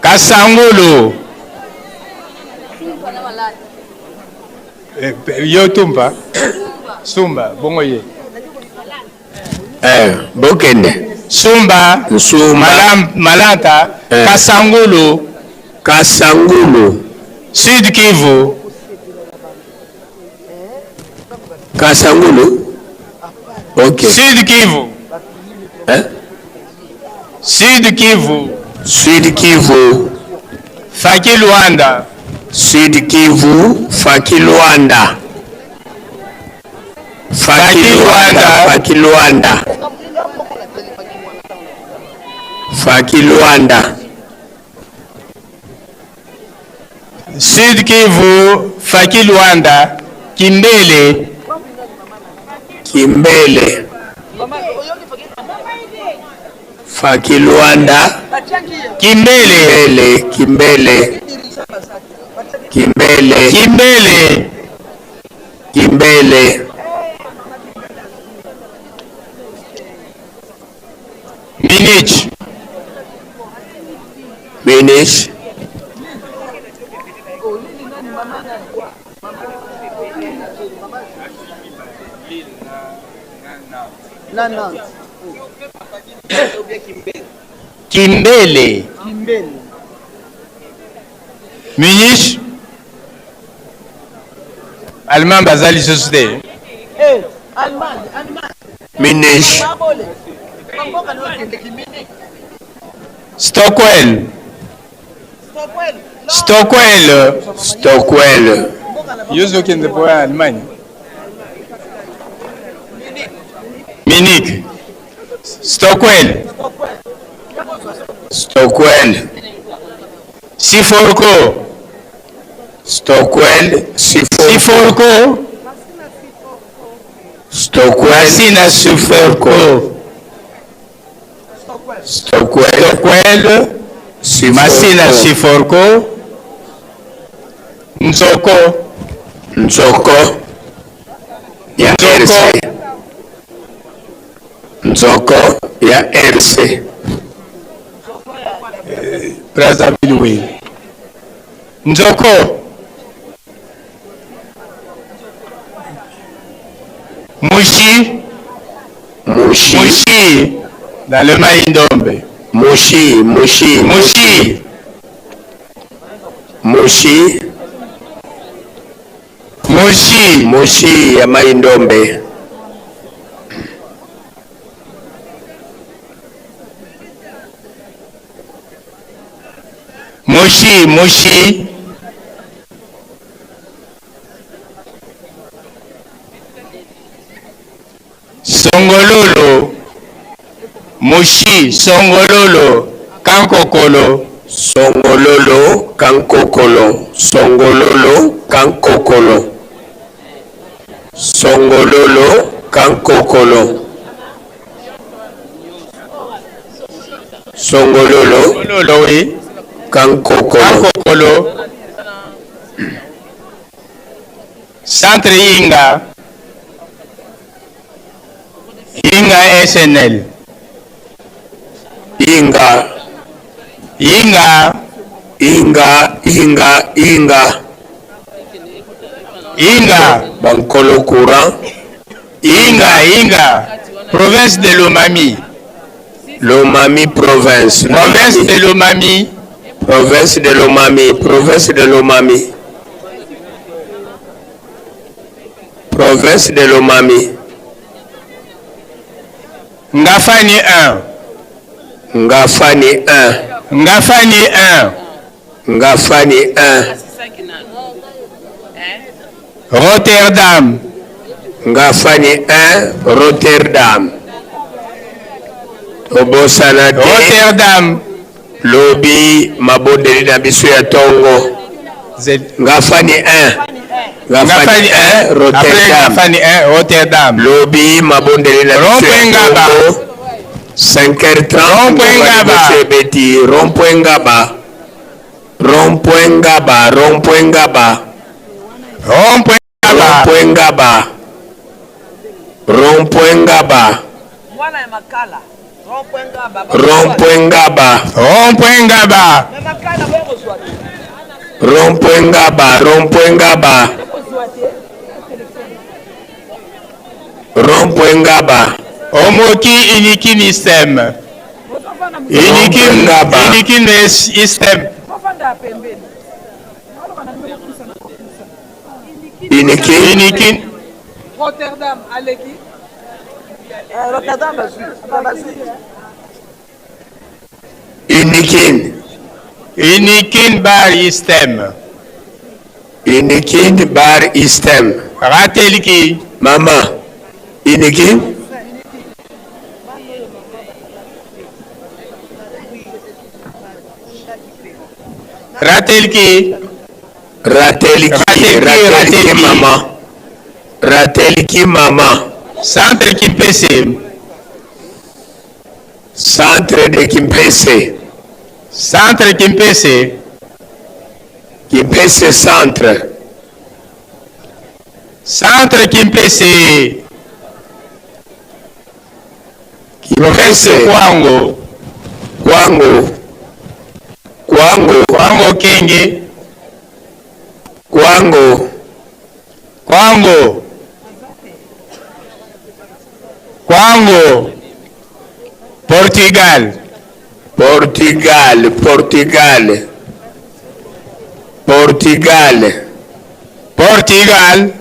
S: Kasangulu. Eh, Yo tumba. Sumba, bongo ye.
K: Eh, bokende.
S: Sumba.
K: Nsumba.
S: Malam, Malanta.
K: Eh.
S: Kasangulu.
K: Kasangulu.
S: Sud Kivu.
K: Kasangulu. Ok.
S: Sud Kivu.
K: Hein?
S: Sud Kivu.
K: Sud Kivu.
S: Faki Luanda.
K: Sud Kivu, Faki Luanda. Faki Luanda, Faki Luanda. Faki Luanda.
S: Sud Kivu, Faki Luanda, Kimbele.
K: Kimbele. Faki Luanda.
S: Kimbele.
K: Kimbele, Kimbele. Kimbele.
S: Kimbele.
K: Kimbele.
S: Minich.
K: Minich.
S: Kimbele. Munich. Allemand baza lisusu te.
K: Munich.
S: Stockwell. Stockwell.
K: Stockwell.
S: Yo ozokende mpo ya Allemagne. Munich. Stockwell.
K: Stockwell.
S: Siforco.
K: Stockwell, Siforco.
S: Siforco.
K: Stockwell,
S: Masina Siforco.
K: Stockwell.
S: Stockwell. Masina Siforco. Nzoko.
K: Nzoko. Ya RC. Nzoko ya RC.
S: Brazzaville, oui. Nzoko. Mushi.
K: Mushi.
S: Mushi. Dans le Maïndombe.
K: Mushi, Mushi.
S: Mushi.
K: Mushi.
S: Mushi.
K: Mushi ya Maindombe.
S: Mushi, Mushi. Songololo. Mushi, Songololo, Kankokolo.
K: Songololo, Kankokolo. Songololo, Kankokolo. Songololo, Kankokolo. Songololo.
S: Songololo, oui.
K: Kankokolo.
S: Kankokolo. Centre Inga. Inga SNL.
K: Inga.
S: Inga.
K: Inga, Inga, Inga.
S: Inga.
K: Bankolo courant.
S: Inga, Inga. Province de Lomami.
K: Lomami province.
S: Province de Lomami.
K: Province de Lomami. Province de Lomami. Province de Lomami.
S: Ngafani 1.
K: Ngafani 1.
S: Ngafani 1.
K: Ngafani 1.
S: Rotterdam.
K: Ngafani 1, Rotterdam. Tobosana te.
S: Rotterdam.
K: Lobi mabondeli na biso ya tongo. Ngafani 1. Ngafani 1,
S: Après
K: Rotterdam.
S: Ngafani 1, Rotterdam.
K: Lobi mabondeli na biso ya
S: Rond-point Ngaba.
K: tongo. 5h30.
S: Rond-point Ngaba.
K: Ebeti rond-point Ngaba. Rond-point Ngaba, rond-point Ngaba.
S: Rond-point Ngaba.
K: Rond-point Ngaba. Rond-point Ngaba.
G: Mwana ya makala. Rond-point Ngaba.
K: Rond-point Ngaba.
S: Rond-point Ngaba.
G: Mais makala bokozwa te.
K: Rond-point Ngaba, rond-point Ngaba.
G: Bokozwa te.
K: Rond-point Ngaba.
S: Omoki Inikin Istem. Inikin
K: Ngaba.
S: Inikin Istem.
G: Bofanda pembeni.
K: Inikin.
S: Inikin.
E: Rotterdam aleki.
G: Rotterdam bazwi. Bazwi.
K: Inikin.
S: Inikin Bar Istem.
K: Inikin Bar Istem.
S: Ratelki.
K: Mama. Inikin.
S: Ratelki.
K: Ratelki.
S: Ratelki,
K: Ratelki
S: Ratelki.
K: mama. Ratelki mama.
S: Centre Kimpese.
K: Centre de Kimpese.
S: Centre Kimpese.
K: Kimpese centre.
S: Centre Kimpese.
K: Kimpese.
S: Kwango.
K: Kwango. Kwango.
S: Kwango Kenge.
K: Kwango.
S: Kwango. Kwango. Portugal.
K: Portugal. Portugal. Portugal.
S: Portugal.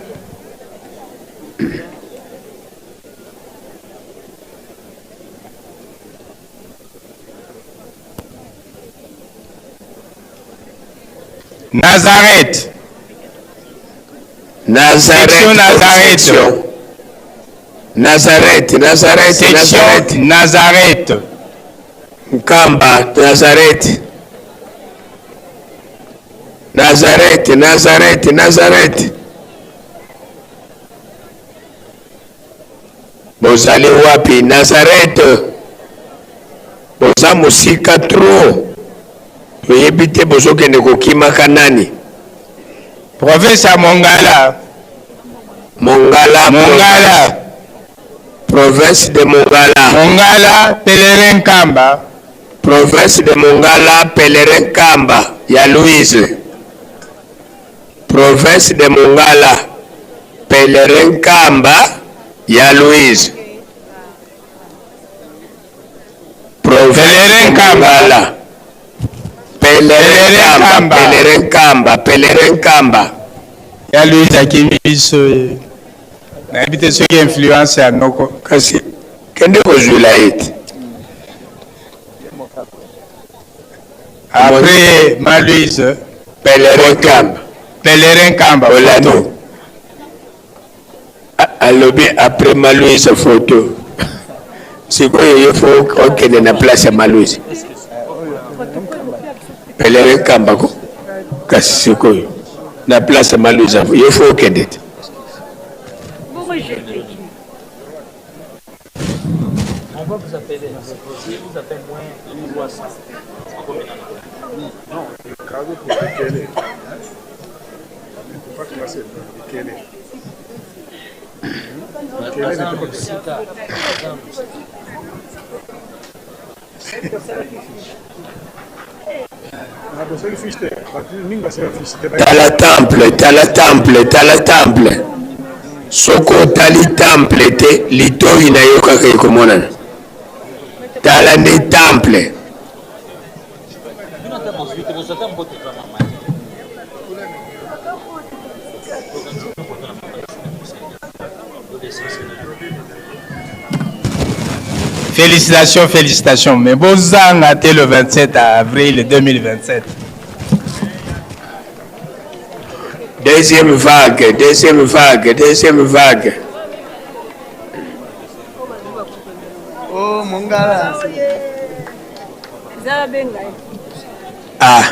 S: Nazareth.
K: Nazareth.
S: Section Nazareth.
K: Section. Nazareth. Nazareth.
S: Section
K: Nazareth.
S: Nazareth.
K: Nkamba, Nazareth. Nazareth, Nazareth, Nazareth. Bozali wapi Nazareth? Boza mosika trop. Toyebi te bozokende kokimaka nani?
S: Province ya Mongala.
K: Mongala.
S: Mongala.
K: Province de Mongala.
S: Mongala, Pelerin Nkamba.
K: Province de Mongala, Pelerin Nkamba ya Louise. Province de Mongala, Pelerin Nkamba ya Louise. Province de Mongala. Pelerin Nkamba, Pelerin Nkamba, Pelerin Nkamba.
S: Ya Louise akimi biso ye. Nayebi te soki influence ya noko.
K: Kasi kende kozwila ye te.
S: Après ma Louise,
K: Pelerin Nkamba.
S: Pelerin Nkamba.
K: Olandi. Alobi après ma Louise photo. Sikoyo yo fo okende na place ya ma Louise. Pelerin Nkamba ko. Kasi sikoyo na place ya ma Louise yo fo okende te.
R: On va vous appeler. Si vous appelle moins 300,
J: Non, cadeau pour Bekele. Il ne faut pas classer Bekele. Bekele ne peut pas
K: Tala temple, tala temple, tala temple. Soki otali temple te, litoyi na yo kaka ekomonana. Tala nde temple.
S: Félicitations, félicitations. Mais bozanga te le 27 avril 2027.
K: Deuxième vague, deuxième vague, deuxième vague.
T: Oh, Mongala.
K: Ah.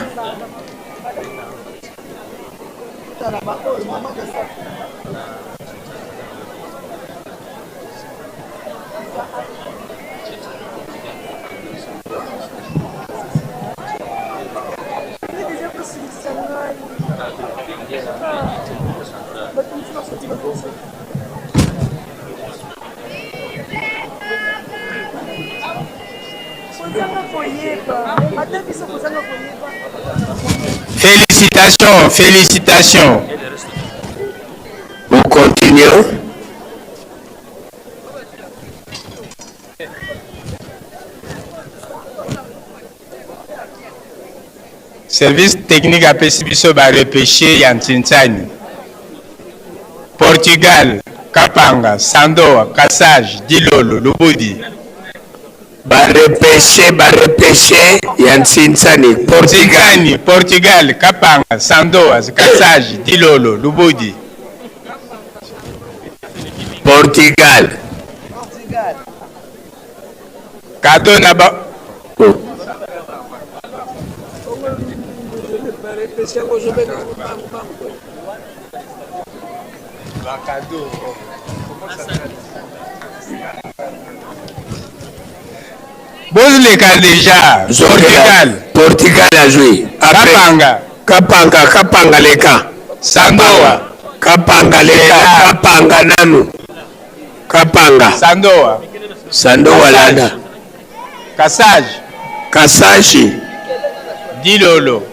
S: Félicitations, félicitations.
K: Nous continuons.
S: Service technique apesi biso ba repêche ya Ntsinsani. Portugal, Kapanga, Sandoa, Kasaj, Dilolo, Lubudi.
K: Ba repêche, ba repêche ya Ntsinsani.
S: Portugal, Portugal, Kapanga, Sandoa, Kasaj, Dilolo, Lubudi.
K: Portugal.
S: Cadeau na ba Bozoleka deja. Portugal.
K: Portugal azwi.
S: Kapanga.
K: Kapanga, Kapanga leka.
S: Sandoa.
K: Kapanga leka, Kapanga nanu. Kapanga.
S: Sandoa.
K: Sandoa landa.
S: Kasaj.
K: Kasaji.
S: Dilolo.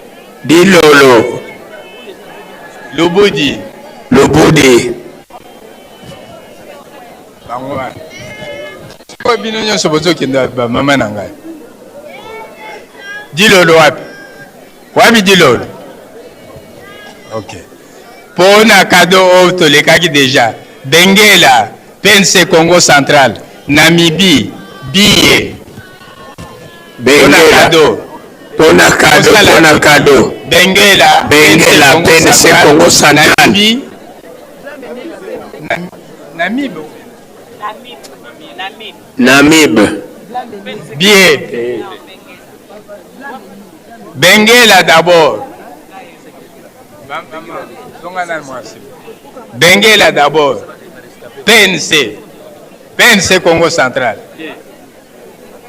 K: Dilolo.
S: Lubudi.
K: Lubudi.
S: Bango wana. Sikoyo bino nyonso bozokende ba mama na ngai. Dilolo wapi? Wapi Dilolo? Ok. Mpo na kado oyo tolekaki deja. Benguela, PNC Congo Central, Namibie, Biye.
K: Benguela.
S: Kado.
K: Pona kado, pona kado.
S: Benguela,
K: Benguela, PNC Congo Central.
S: Namibie. Namibe.
K: Namibe.
S: Biye. Benguela d'abord. Benguela d'abord. PNC. PNC Congo Central.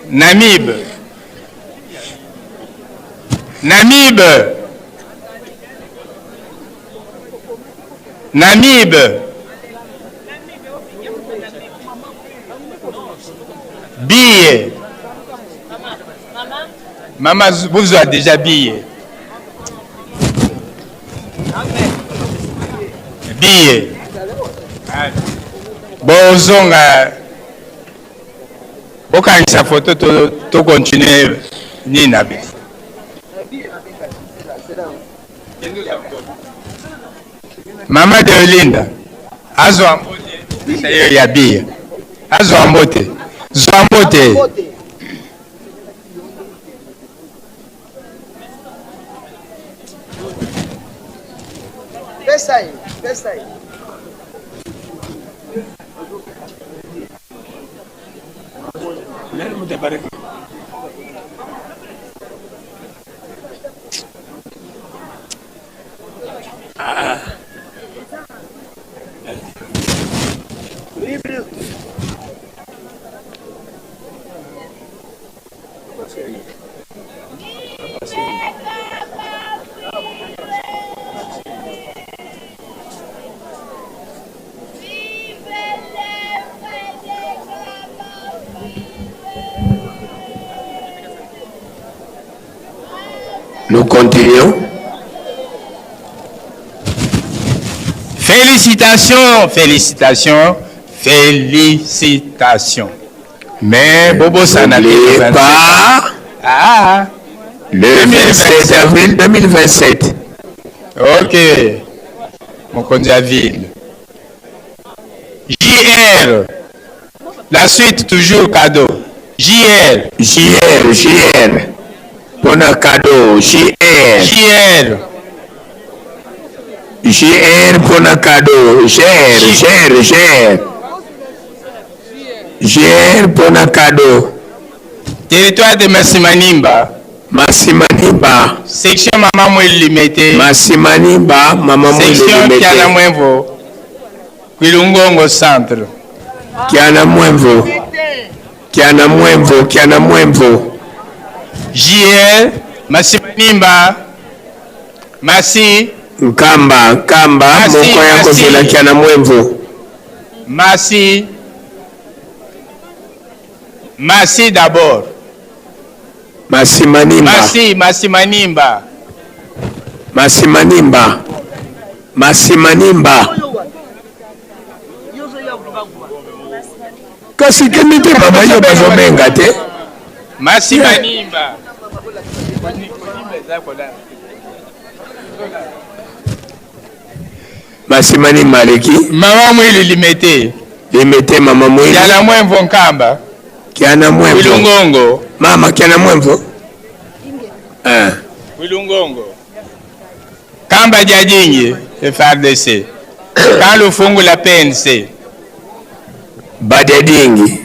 S: Namibe. Namibe. Namibe. Billet. Maman, vous avez déjà billet. Billet. Bozonga. Bokangisa photo to, to continuer nini na biso. Mama Deolinda azwa mbote yo ya biye azwa mbote zwa mbote
T: Pesa ye, pesa ye.
S: Nani mutabariki? Ah.
K: Nous continuons.
S: Félicitations, félicitations, félicitations. Mais Bobo ça n'a
K: pas.
S: Ah.
K: Le 27 avril 2027.
S: Ok. Mokonzi ya ville. JR. La suite toujours cadeau. JR.
K: JR, JR. Pona cadeau, JR.
S: JR.
K: JR pona cadeau. JR, JR, JR. JR pona cadeau.
S: Territoire de Massimanimba.
K: Massimanimba.
S: Section Mama Mweli Limete.
K: Massimanimba, Mama Mweli
S: Section
K: Limete.
S: Kiana Mwenvo. Kwilungongo Centre.
K: Kiana Mwenvo. Kiana Mwenvo, Kiana Mwenvo.
S: JR Massimanimba. Massi.
K: Nkamba, Nkamba,
S: Masi,
K: moko ya
S: Masi.
K: kozela Kiana Mwenvo.
S: Massi. Massi d'abord.
K: Massimanimba.
S: Massi, Massimanimba.
K: Massimanimba. Massimanimba. Kasi kende te mama yo bazobenga te.
S: Massimanimba.
K: Massimanimba aleki.
S: Mama Mwili Limete.
K: Limete mama Mwili.
S: Kiana Mwenvo Nkamba.
K: Kiana Mwenvo.
S: Kwilungongo.
K: Mama Kiana Mwenvo. Eh.
S: Kwilungongo. Kamba Jajingi FRDC. Kalufungula PNC.
K: Badiadingi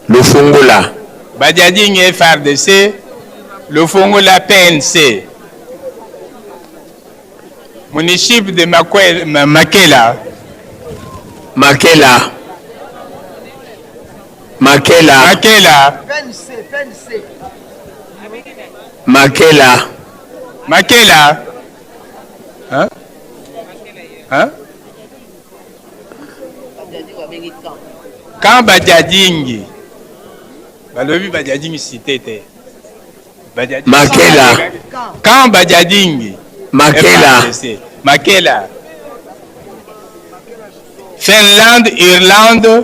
K: Lufungula.
S: Badiadingi FRDC. Lufungula PNC. Municipio de Makwe, Makela.
K: Makela. Makela.
S: Makela.
T: PNC, PNC.
K: Makela.
S: Makela. Hein? Hein? Quand Badiadingi, balobi Badiadingi cité te. Badiadingi.
K: Makela.
S: Quand Badiadingi.
K: Makela.
S: FARDC. Makela. Finlande, Irlande.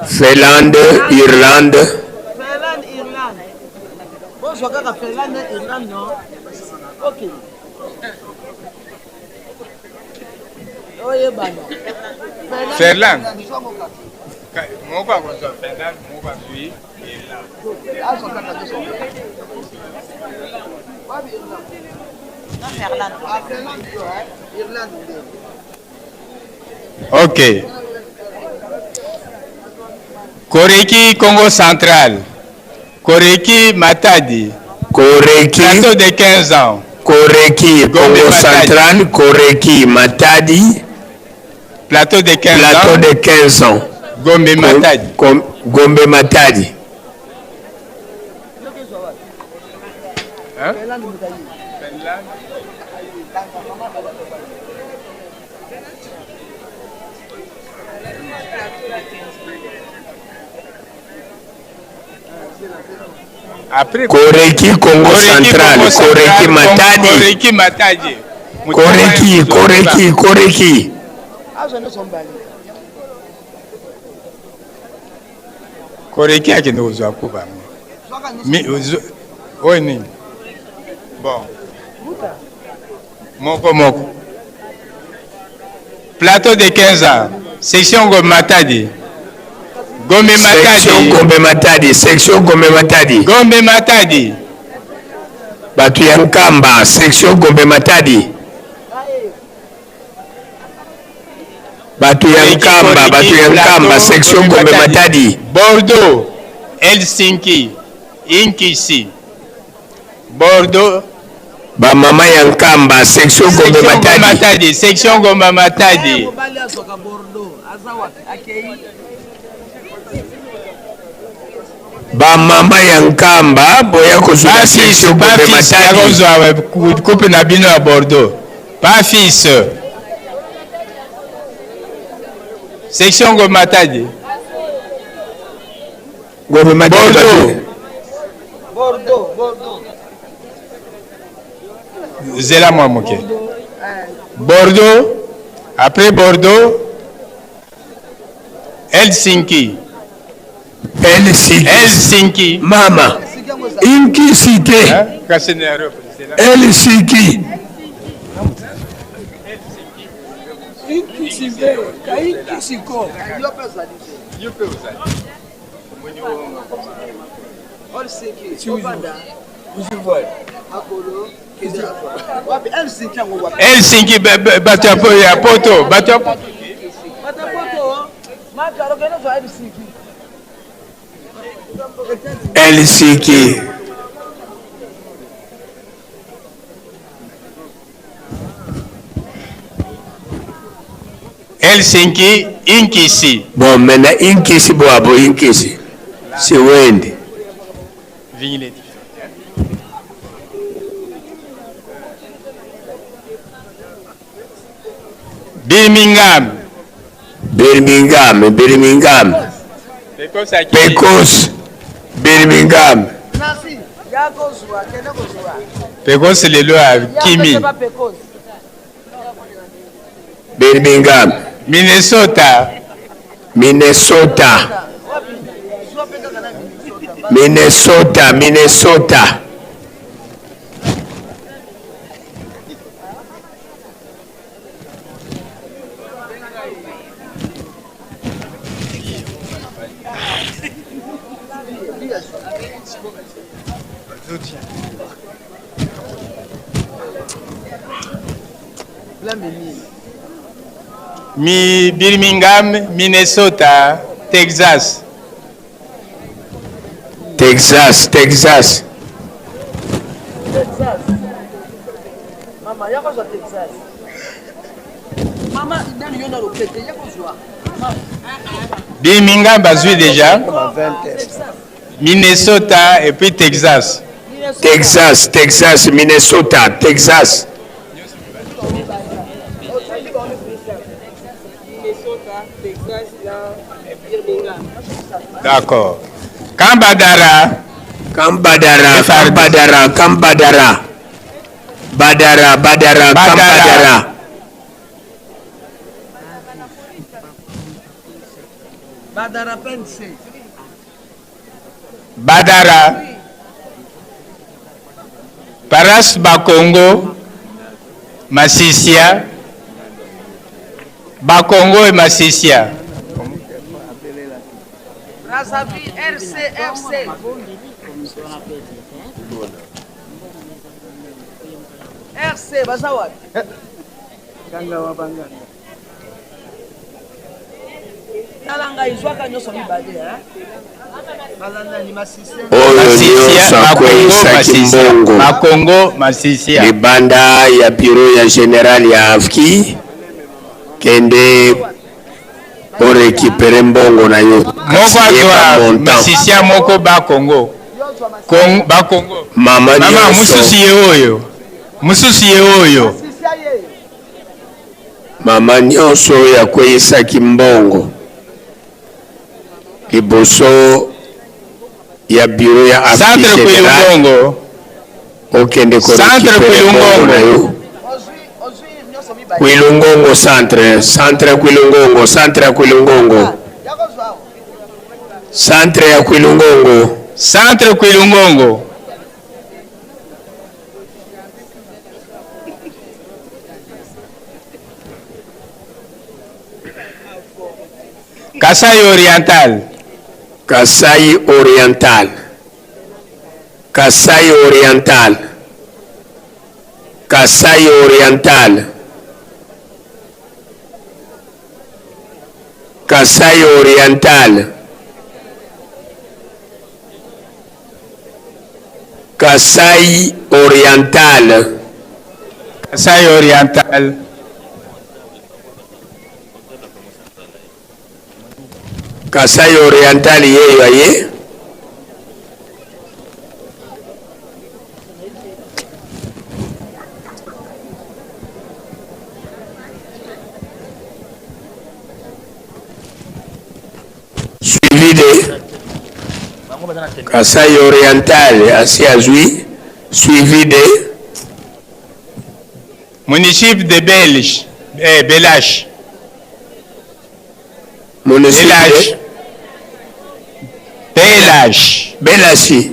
K: Finlande, Irlande.
G: Finlande, Irlande. Bozwa kaka Finlande, Irlande, non? Ok. Oyebana.
S: Finlande. Moko akozwa Finlande, moko azwi Irlande.
T: Azwa kaka nyonso. Wapi Irlande? Ah, Finlande yo, hein? Irlande nde.
S: Ok. Koreki, Congo central. Koreki, Matadi.
K: Koreki.
S: Plateau de 15 ans.
K: Koreki,
S: Gombe
K: Congo
S: Matadi.
K: Central, Koreki, Matadi.
S: Plateau de 15
K: Plateau
S: ans.
K: de 15 ans.
S: Gombe Matadi.
K: Gombe Matadi.
S: Hein? Après,
K: Koreki, Congo
S: Koreki,
K: Central,
S: Congo Central,
K: Koreki, Matadi.
S: Koreki Matadi.
K: Koreki, Koreki, Koreki.
G: Azwa nyonso mibale.
S: Koreki akende kozwa kuba. Oyo nini? Bon. Moko moko. Plateau de 15 ans. Section Gombe Matadi. Gombe Matadi.
K: Section Gombe Matadi, section Gombe Matadi.
S: Gombe Matadi.
K: Bato ya Nkamba, section Gombe Matadi. Bato ya Nkamba, bato ya Nkamba, section Gombe Matadi.
S: Bordeaux, Helsinki, Inkisi. Bordeaux,
K: Bamama ya Nkamba, section Gombe
S: section Gombe
K: Matadi.
S: Matadi, section Gombe Matadi.
G: Mobali azwaka Bordeaux, aza wapi? Akei.
K: Bamama ya Nkamba boya kozwa na section Gombe
S: Bafils
K: Matadi.
S: yakozwa coupe na bino ya Bordeaux. Bafils. Section Gombe Matadi.
K: Gombe Matadi.
S: Bordeaux.
G: Bordeaux, Bordeaux.
S: Zela mwa moke. Bordeaux, après Bordeaux, Helsinki.
K: Helsinki.
S: Helsinki.
K: Mama. Inkisi te.
S: Hein? Kasi na Europe, zela.
K: Helsinki.
T: Inkisi te, ka inkisi ko.
G: Yo mpe ozali te.
S: Yo mpe ozali.
G: Helsinki, obanda. Makolo, kende wapi? Helsinki yango wapi?
S: Helsinki, bato ya poto, bato ya poto.
G: Bato ya poto, makalo kende ozwa Helsinki.
K: Helsinki.
S: Helsinki, Inkisi.
K: Bon, maintenant Inkisi boabo Inkisi. Siwendi.
S: Vignette. Birmingham.
K: Birmingham, Birmingham.
S: Pekos akei.
K: Pekos. Birmingham.
G: Nancy, ya kozwa, kende kozwa.
S: Pekos lelo akimi.
G: Ya Pekos.
K: Birmingham.
S: Minnesota.
K: Minnesota. Minnesota, Minnesota.
S: Mi Birmingham, Minnesota, Texas.
K: Texas, Texas.
G: Texas. Mama, ya kozwa Texas. Mama, nani yo na lokete, ya kozwa.
S: Birmingham bazwi déjà. Minnesota et puis Texas.
K: Texas, Texas, Minnesota, Texas.
E: Minnesota, Texas, na Birmingham.
S: D'accord. Kambadara.
K: Kambadara, Kambadara, Kambadara. Badara, Badara, Kambadara.
G: Badara Pense.
S: Badara. Paras Bakongo. Masisia. Bakongo et Masisia.
G: Brazzaville, RC, RC. RC, baza wapi?
T: Ganga wa banganga.
G: Tala
K: Oyo nyonso akweyisaki mbongo
S: Bakongo Masisia.
K: libanda ya bureau ya general ya AFKI, kende orécupérer mbongo na yo.
S: Moko
K: Kasi yeba
S: azwa
K: montant.
S: Masisia moko Bakongo. Kong, Bakongo.
K: Mama
S: Mama
K: nyonso.
S: mosusu ye oyo. Mosusu ye oyo.
K: Mama nyonso oyo akweyisaki mbongo liboso ya bureau ya AFKI
S: Centre
K: general,
S: Kwilungongo.
K: okende
S: Centre
K: korécupérer mbongo na yo.
S: Kwilungongo.
K: Kwilungongo centre, centre ya Kwilungongo, centre ya Kwilungongo, centre ya Kwilungongo,
S: Centre Kwilungongo. Kasai Oriental.
K: Kasai Oriental, Kasai Oriental, Kasai Oriental, Kasai Oriental, Kasai Oriental,
S: Kasai Oriental.
K: Kasai Oriental yeyo aye. Suivi de Kasai Oriental asi azwi suivi de
S: Municipe de Belge. Eh, Belache.
K: Municipe
S: Belache. Belache.
K: Belashi.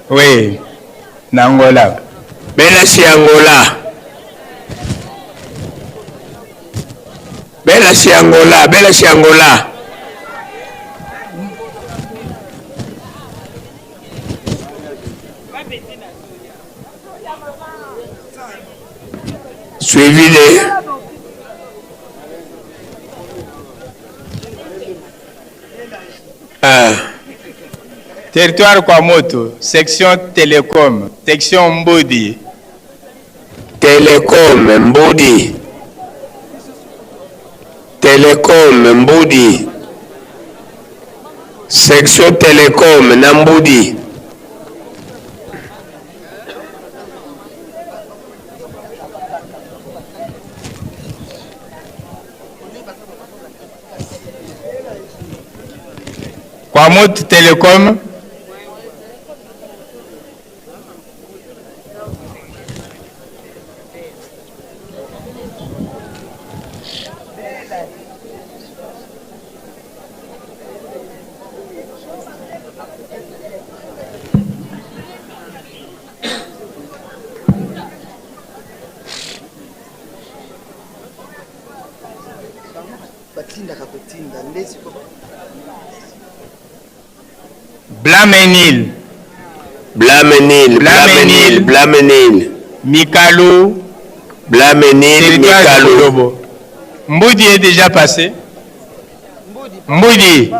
S: Oui. N'Angola.
K: Belashi Angola. Belashi Angola, Belashi Angola. Suivi de Ah.
S: Territoire Kwamoto, section Télécom, section Mbodi.
K: Télécom Mbudi. Télécom Mbudi. Section Télécom na Mbudi.
S: Kwamoto Télécom.
T: Batindaka kotinda nde sikoyo.
S: Blamenil.
K: Blamenil, Blamenil, Blamenil.
S: Mikalo.
K: Blamenil,
S: Territoire de
K: Mikalo.
S: Bolobo. Mbudi est déjà passé. Mbudi.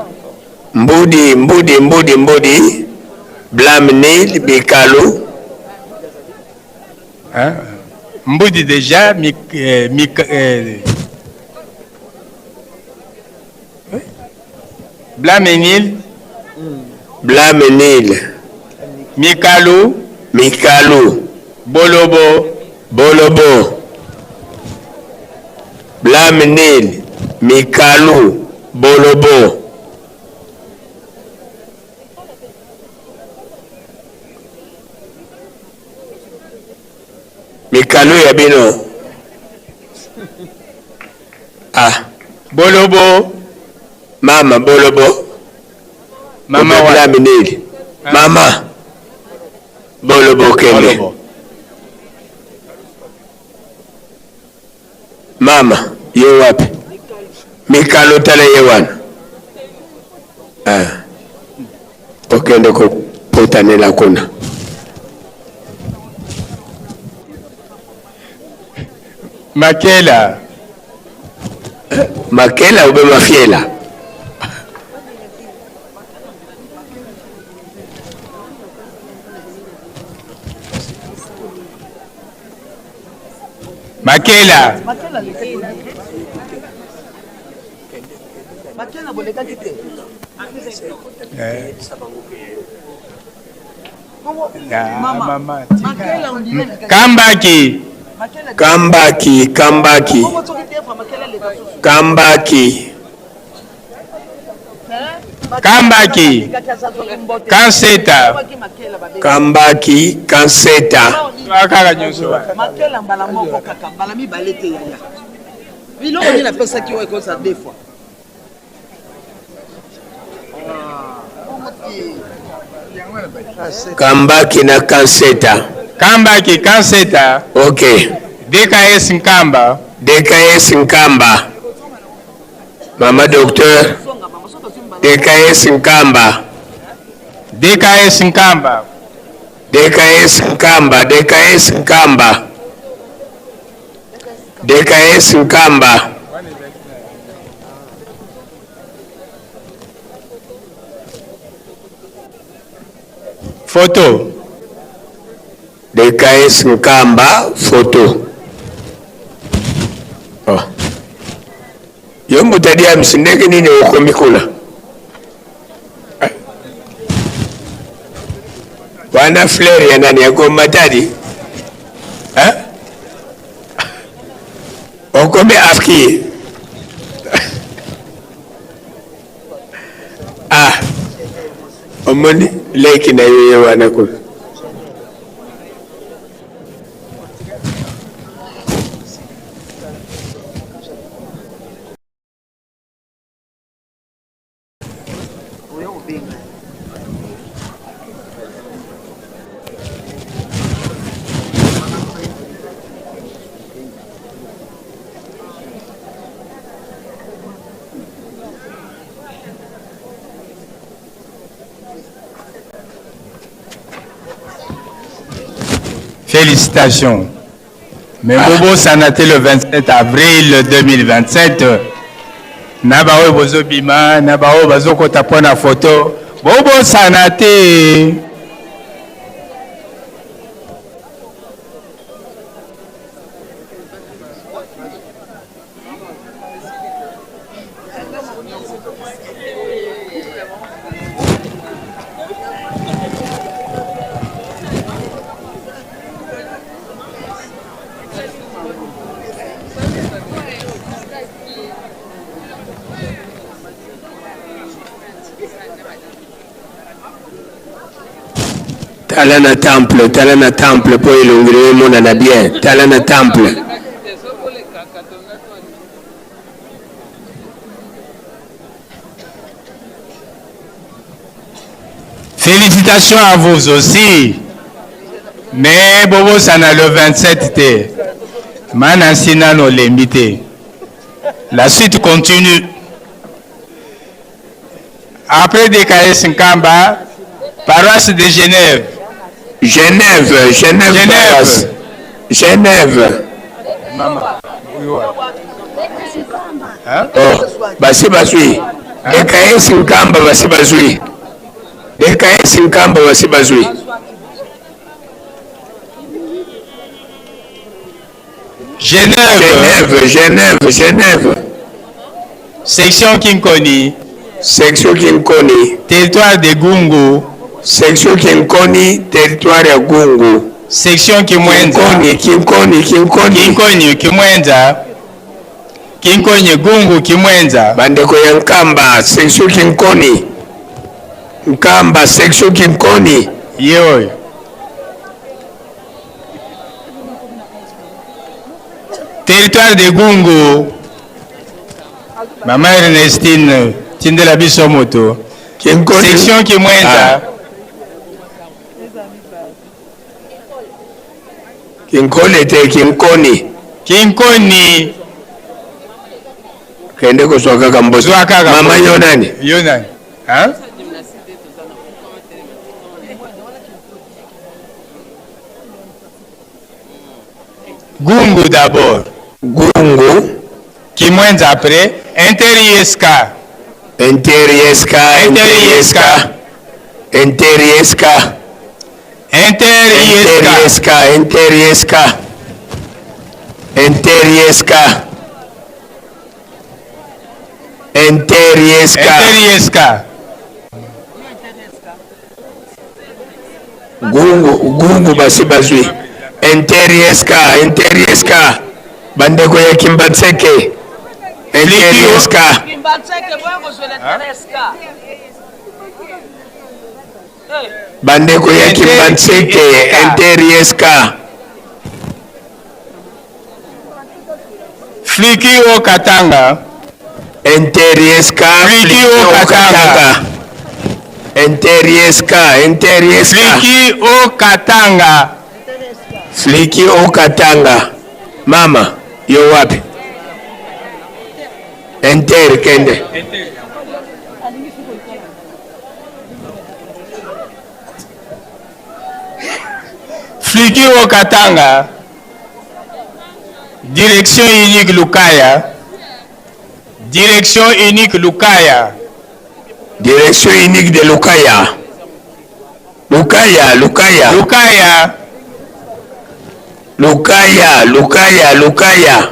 K: Mbudi, Mbudi, Mbudi, Mbudi. Blamenil, Mikalo.
S: Hein? Mbudi déjà, Mik, Mik, oui. Blamenil.
K: Blamenil.
S: Mikalo.
K: Mikalo.
S: Bolobo.
K: Bolobo. Blamenil, Mikalo, Bolobo. Mikalo ya bino. Ah.
S: Bolobo.
K: Mama Bolobo.
S: Mama
K: Obe
S: wa-
K: Blamenil. Mama. Bolobo kende.
S: Bolobo.
K: Mama, yo wapi? Mikalo tala ye wana. Ah. Okende kopotanela kuna.
S: Makela.
K: Makela ube mafiela?
S: Makela.
G: Makela bolekaki te.
S: Eh.
G: Mama.
S: Kambaki.
K: Kambaki, Kambaki. Kambaki.
S: Kambaki. Kanseta.
K: Kambaki, Kanseta.
S: Kaka nyonso wana.
G: Makela mbala moko kaka mbala mibale te yaya. Biloko nini napesaki oyo ekozala deux fois.
K: Kambaki na Kanseta.
S: Kambaki, Kanseta.
K: Ok.
S: DKS Nkamba.
K: DKS Nkamba. Mama docteur. DKS Nkamba.
S: DKS Nkamba.
K: DKS Nkamba, DKS Nkamba. DKS Nkamba.
S: Photo.
K: DKS Nkamba photo. Oh. Yo mbuta Diams ndenge nini okomi kuna? Eh? Wana fleur ya nani ya Matadi? Eh? Okomi afki. Ah. Omoni leki na yo ye wana kuna.
S: Félicitations. Mais bobosana te le 27 avril 2027 na baoyo bozobima na baoyo bazokota mpo na foto bobosana te.
K: Tala na temple, tala na temple mpo elongi na yo emonana bien. Tala na temple.
S: Félicitations à vous aussi. Mais bobosana le 27 te. Mana nsi nano olembi te. La suite continue. Après DKS Nkamba, paroisse de Genève.
K: Genève, Genève,
S: Genève.
K: paroisse. Genève.
S: Mama.
K: Oh, basi bazwi. DKS Nkamba basi bazwi. DKS Nkamba basi bazwi.
S: Genève.
K: Genève, Genève, Genève.
S: Section Kinkoni.
K: Section Kinkoni.
S: Territoire de Gungu.
K: Section Kinkoni, territoire ya Gungu.
S: Section Kimwenza.
K: Kinkoni, Kinkoni, Kinkoni.
S: Kinkoni, Kimwenza. Kinkoni, Gungu, Kimwenza.
K: Bandeko ya Nkamba, section Kinkoni. Nkamba, section Kinkoni.
S: Ye oyo. Territoire de Gungu. Mama Ernestine, tindela biso moto.
K: Kinkoni.
S: Section Kimwenza.
K: Ah. Kinkoni te, Kinkoni.
S: Kinkoni.
K: Kende kozwa kaka mboto.
S: Zwa kaka
K: Mama
S: mboto.
K: yo nani?
S: Yo nani? Hein? Gungu d'abord.
K: Gungu.
S: Kimwenza après. Inter-ISK.
K: Inter-ISK,
S: Inter-ISK.
K: Inter-ISK.
S: Inter-ISK.
K: Inter-ISK, Inter-ISK. Inter ISK. Inter ISK.
S: Inter ISK.
K: Gungu, gungu basi bazwi. Inter ISK, Inter ISK. Bandeko ya Kimbanseke. Inter ISK.
G: Kimbanseke boya kozwela Inter ISK.
K: Bandeko ya Kimbanseke, Inter ISK.
S: Fliki o Katanga.
K: Inter ISK,
S: Fliki o Katanga.
K: Inter ISK, Inter ISK.
S: Fliki o Katanga.
K: Fliki o Katanga. Mama, yo wapi? Inter kende.
S: Fliki o Katanga. Direction unique Lukaya. Direction unique Lukaya.
K: Direction unique de Lukaya. Lukaya, Lukaya.
S: Lukaya.
K: Lukaya, Lukaya, Lukaya.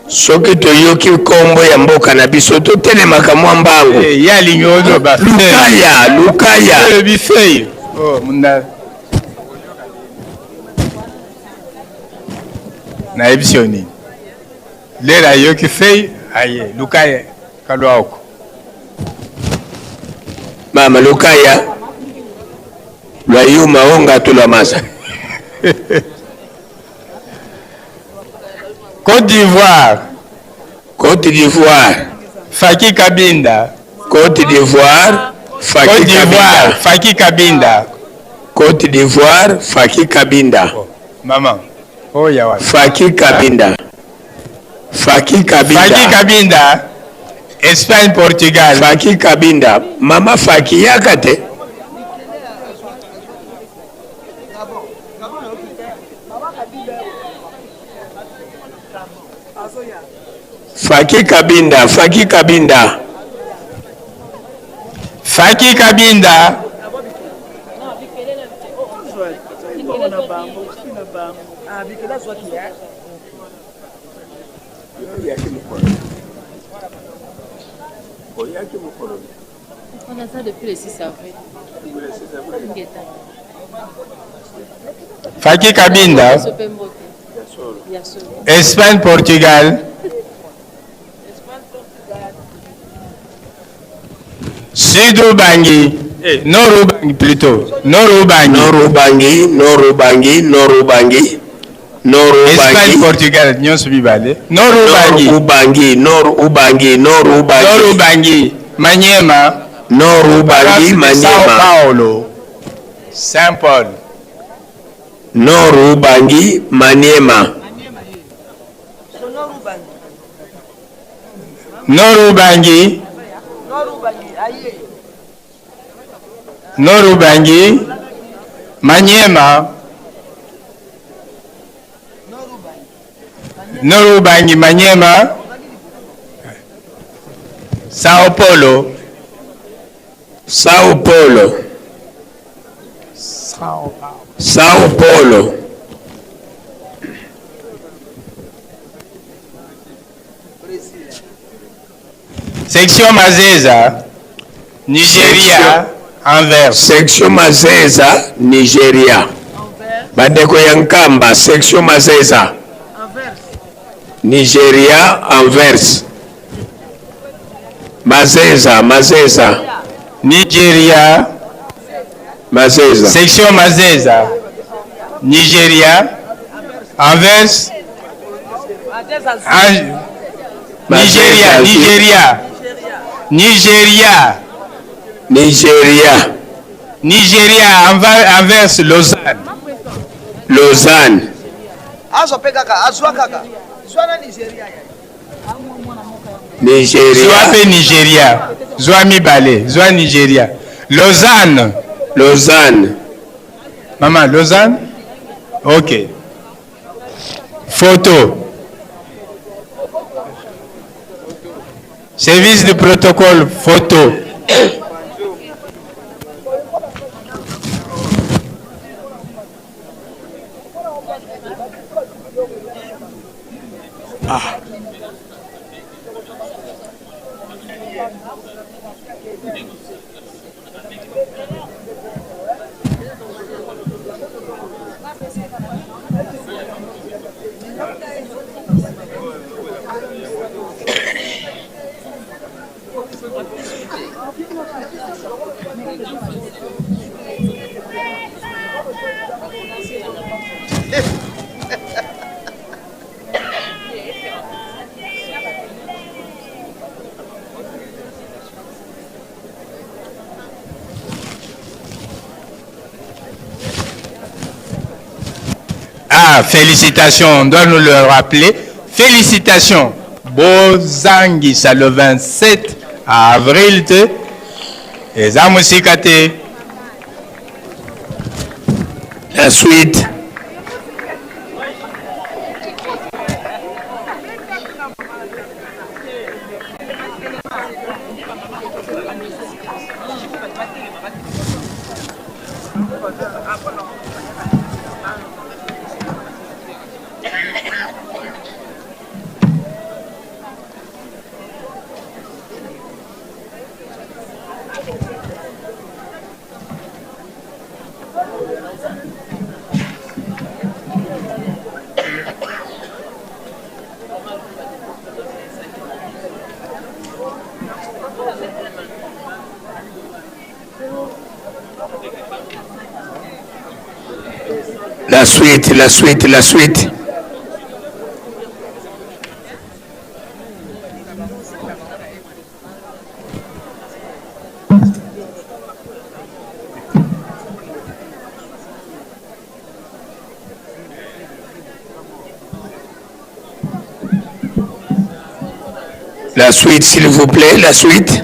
K: Soki toyoki nkombo ya mboka na biso totelemaka mwa mbangu.
S: Eh, ya alingi oloba
K: Lukaya, Lukaya.
S: Olobi feuille. Oh, munda. Nayebisi yo nini? Lelo ayoki feuille aye Lukaya kalwa oko.
K: Mama Lukaya lwa yuma onga tulwa masa.
S: Côte d'Ivoire.
K: Côte d'Ivoire.
S: Faki Kabinda.
K: Côte d'Ivoire. Faki
S: Côte d'Ivoire,
K: Kabinda.
S: Faki Kabinda.
K: Côte d'Ivoire, Faki Kabinda.
S: Maman. Oh ya wapi?
K: Faki Kabinda. Faki Kabinda.
S: Faki Kabinda. Espagne Portugal.
K: Faki Kabinda. Mama Faki yaka te. Faki Kabinda, Faki Kabinda.
S: Faki Kabinda.
D: On a ça depuis le 6 avril. Ngeta.
S: Faki Kabinda. Espagne Portugal. Sud Ubangi. Eh, Nord Ubangi plutôt. Nord Ubangi.
K: Nord Ubangi, Nord Ubangi, Nord Ubangi. Nord
S: Espagne
K: Ubangi.
S: Portugal nyonso mibale. Nord Ubangi.
K: Nord Ubangi, Nord Ubangi, Nord Ubangi.
S: Nord Ubangi. Maniema.
K: Nord Ubangi,
S: Sao
K: Maniema.
S: Paulo. Saint Paul.
K: Nord Ubangi, Maniema.
S: Nord Ubangi. Nord Ubangi. Maniema. Nord Ubangi, Maniema. Sao Paulo.
K: Sao Paulo. Sao Paulo.
S: Section Mazeza. Nigeria. Anvers.
K: Section Mazeza, Nigeria. Bandeko ya Nkamba, section Mazeza. Nigeria, Anvers. Mazeza, Mazeza.
S: Nigeria.
K: Mazeza.
S: Section Mazeza. Nigeria. Anvers. An- Nigeria, Nigeria. Nigeria.
K: Nigeria.
S: Nigeria, Anvers, Lausanne.
K: Lausanne.
G: Azwa mpe kaka, azwa kaka. Zwa na Nigeria ya.
K: Nigeria.
S: Zwa pe Nigeria. Zwa mibale. Zwa Nigeria. Lausanne.
K: Lausanne.
S: Maman, Lausanne? Ok. Photo. Service de protocole, photo. Ah. Ah, félicitations, on doit nous le rappeler. Félicitations. Bozangisa le 27 avril te. Eza mosika te.
K: La suite. La suite, la suite, la suite. La suite, s'il vous plaît, la suite.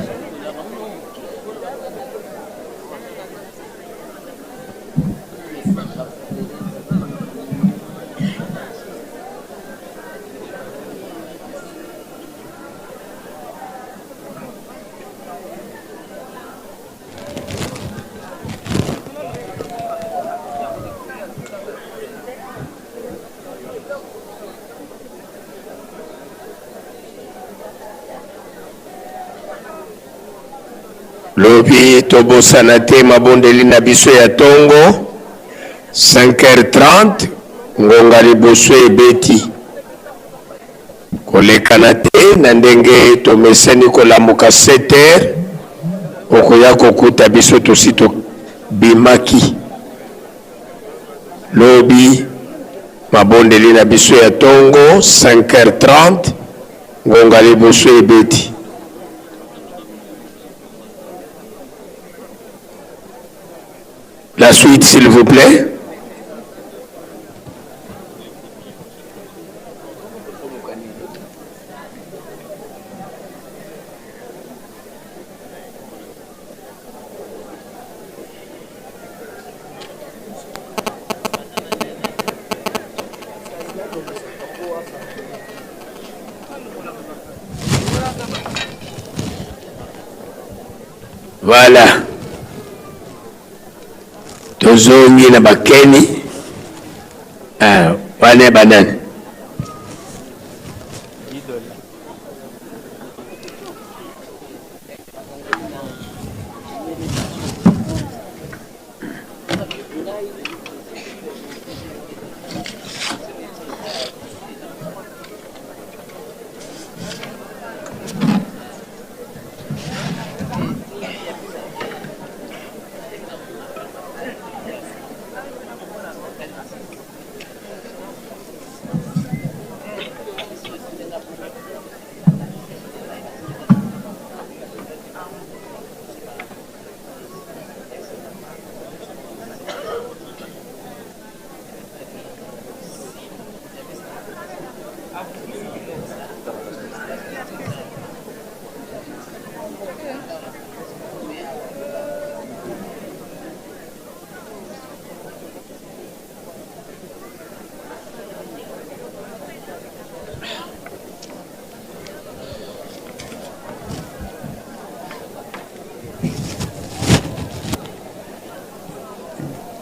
K: Lobi tobosana te mabondeli na biso ya tongo 5h30 ngonga liboso ebeti. Kolekana te na ndenge tomesani kolamuka 7 heures, okoya kokuta biso tosi tobimaki. Lobi mabondeli na biso ya tongo 5h30 ngonga liboso ebeti. La suite s'il vous plaît. Voilà. Tozongi na bakeni. Ah, wana ya banani?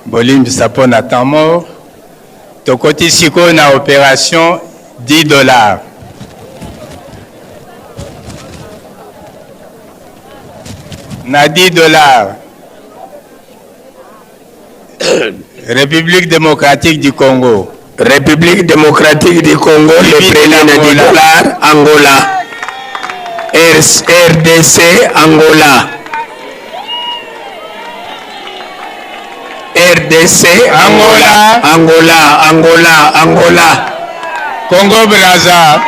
S: Bolimbisa mpo na temps mort. Tokoti sikoyo na opération 10 dollars. Na 10 dollars. République démocratique du Congo.
K: République démocratique du Congo, le prélat na 10 dollars, Angola. RDC, Angola. RDC,
S: Angola.
K: Angola, Angola, Angola.
S: Congo Brazza.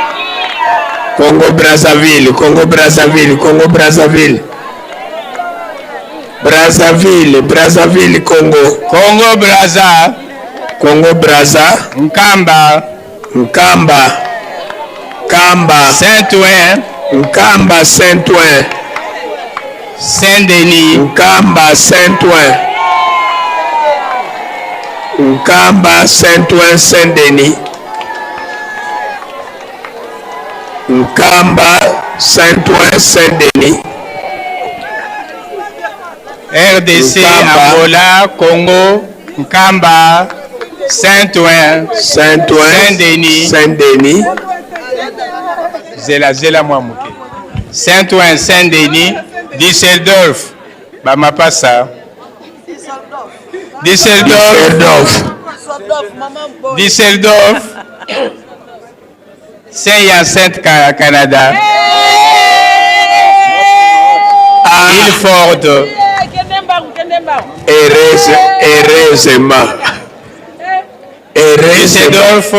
K: Congo Brazzaville, Congo Brazzaville, Congo Brazzaville. Brazzaville, Brazzaville, Congo.
S: Congo Brazza.
K: Congo Brazza.
S: Nkamba.
K: Nkamba. Kamba.
S: Saint-Ouen.
K: Nkamba Saint-Ouen.
S: Saint-Denis.
K: Nkamba Saint-Ouen. Nkamba Saint-Ouen Saint-Denis. Nkamba Saint-Ouen Saint-Denis.
S: RDC,
K: Nkamba.
S: Angola, Congo, Nkamba, Saint-Ouen,
K: Saint-Ouen,
S: Saint-Denis,
K: Saint-Denis.
S: Zela Zela mwa moke. Saint-Ouen, Saint-Denis, Düsseldorf, Bamapasa. Düsseldorf. Düsseldorf. Saint-Hyacinthe, Canada. Ilford.
K: Heureusement. Heureusement.
S: Düsseldorf,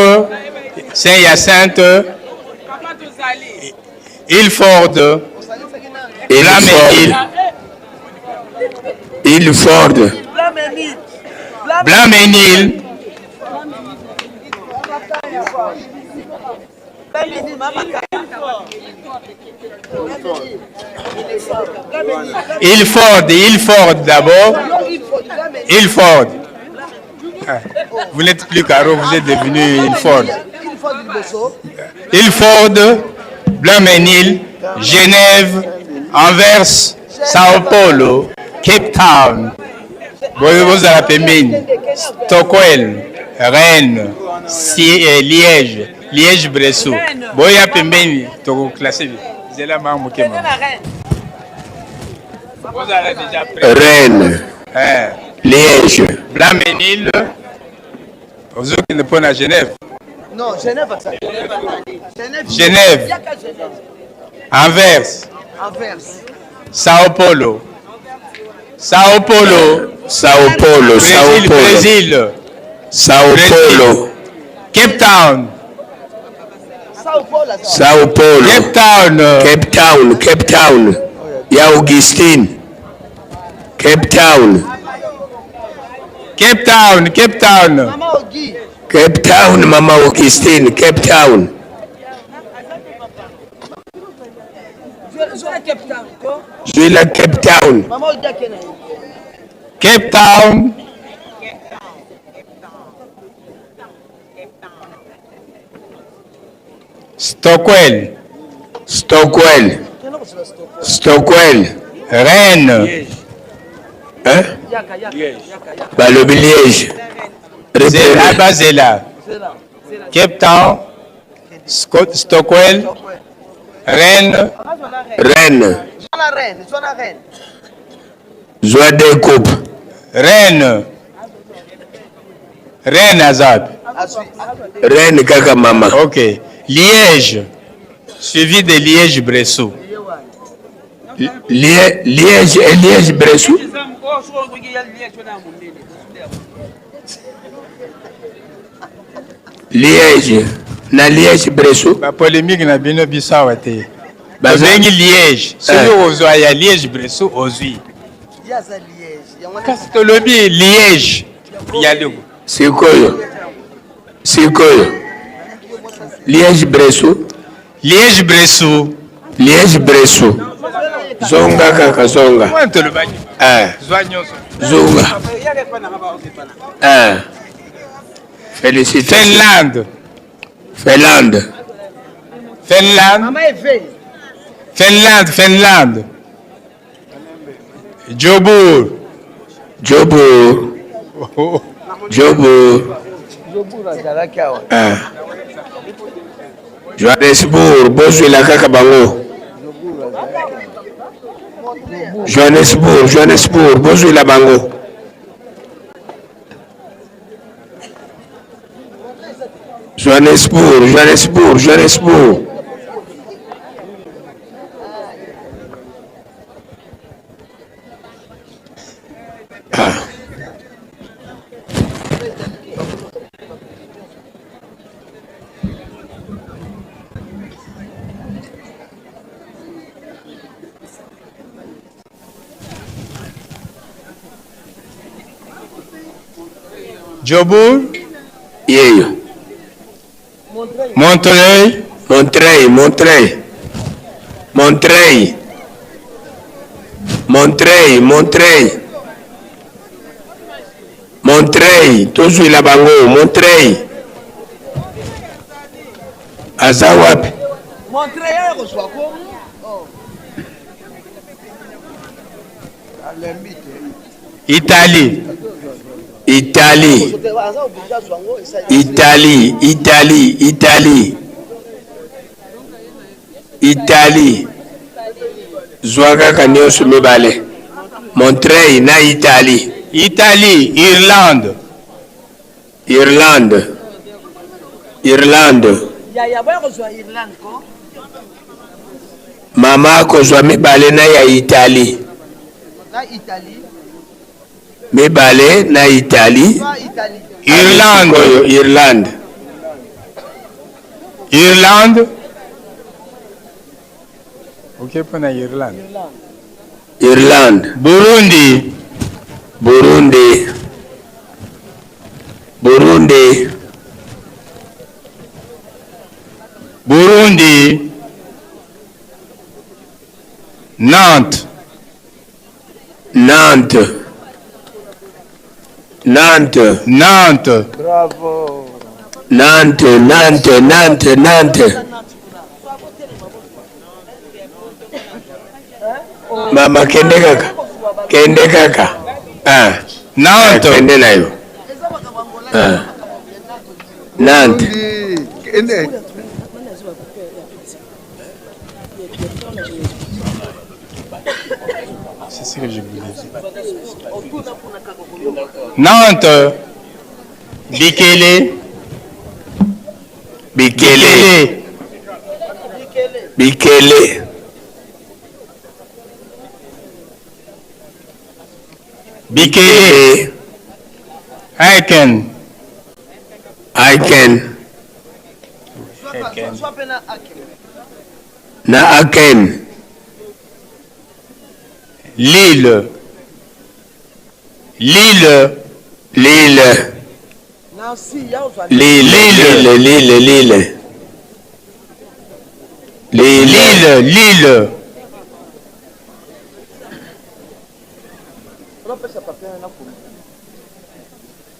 S: Saint-Hyacinthe, Ilford, Blaménil,
K: Ilford.
S: Blaménil, Ilford, Ilford d'abord, Ilford. Ah, Vous n'êtes plus Caro, vous êtes devenu Ilford. Ilford, Blaménil, Genève, Anvers, Sao Paulo, Cape Town, bozala pembeni, Stockholm, Rennes, Liège, Liège Bressou. Boya pembeni, tokoklasse. Zela mwa moke mama. Bozala déjà prêt.
K: Rennes.
S: Eh.
K: Liège.
S: Blaménil, ozokende mpo na Genève.
G: Non, Genève, ça. Genève.
S: Genève. Anvers,
G: Anvers.
S: Sao Paulo. Sao Paulo.
K: Sao Paulo, Sao
S: Brésil,
K: Paulo.
S: Brésil.
K: Sao
S: Brésil.
K: Paulo.
S: Cape Town.
G: Sao Paulo.
K: Sao Paulo.
S: Cape Town.
K: Cape Town, Cape Town. Ya Augustine. Cape Town.
S: Cape Town, Cape Town.
K: Cape Town, Mama Augustine, Cape Town.
G: Cape Town.
K: Zwila Cape Town.
G: Mama Ogi akena ye.
S: Cape Town. Stockwell.
K: Stockwell. Stockwell.
S: Rennes.
K: Hein? Balobi Liège.
S: Zela, Bazela. Cape Town. Stockwell. Rennes.
K: Rennes.
G: Zwana Rennes, zwana Rennes.
K: Zwa deux coupes.
S: Rennes. Rennes Azab.
K: Rennes kaka mama.
S: Ok. Liège. Suivi de Liège-Bressou.
K: Liège et Liège-Bressou. Liège. Na Liège-Bressou.
S: Ba polémique na bino biso awa te.
K: Baza-
S: Tobengi Liège. Soki
K: Eh.
S: ozwa ya Liège-Bressou ozwi.
G: Ye aza Liège. Yango wana-
S: Kasi tolobi Liège. Ya logo.
K: Sikoyo. Sikoyo. Liège-Bressou.
S: Liège-Bressou.
K: Liège-Bressou. Zonga kaka zonga.
S: Wana tolobaki.
K: Eh.
S: Zwa nyonso.
K: Zonga. Eh. Félicitations.
S: Finlande.
K: Finlande.
S: Finlande.
G: Mama Eve.
S: Finlande, Finlande. Jobourg.
K: Jobourg. Jobourg.
T: Jobourg azalaki awa.
K: Eh. Johannesburg, bozwela kaka bango. Johannesburg, Johannesburg, bozwela bango. Johannesburg, Johannesburg, Johannesburg. Ah.
S: Jobourg.
K: Yeyo.
S: Montreuil.
K: Montreuil, Montreuil. Montreuil. Montreuil, Montreuil. Montreuil, tozwila bango, Montreuil. Aza wapi?
G: Montreuil akozwa ko. Oh. Alembi te.
S: Italie.
K: Italie. Italie, Italie, Italie. Italie. Zwa kaka nyonso mibale. Montreuil na Italie.
S: Italie, Irlande.
K: Irlande. Irlande.
G: Yaya boya kozwa Irlande ko.
K: Mama akozwa mibale na ya Italie.
G: Na Italie.
K: Mibale na Italie.
S: Irlande.
K: Oyo Irlande.
S: Irlande. Ok mpo na Irlande.
K: Irlande.
S: Burundi.
K: Burundi. Burundi.
S: Burundi. Nantes.
K: Nantes. Nantes.
S: Nantes.
T: Bravo.
K: Nantes, Nantes, Nantes, Nantes. Mama kende kaka. Kende kaka. Ah.
S: Nantes.
K: Kende na yo. Ah. Nantes.
T: Kende.
S: C'est ce que je voulais dire. Nantes. Bikele.
K: Bikele. Bikele.
S: Bikele. Aiken.
K: Aiken. Na Aken.
S: Lille. Lille.
K: Lille. Lille. Lille. Lille. Lille. Lille.
S: Lille. Lille.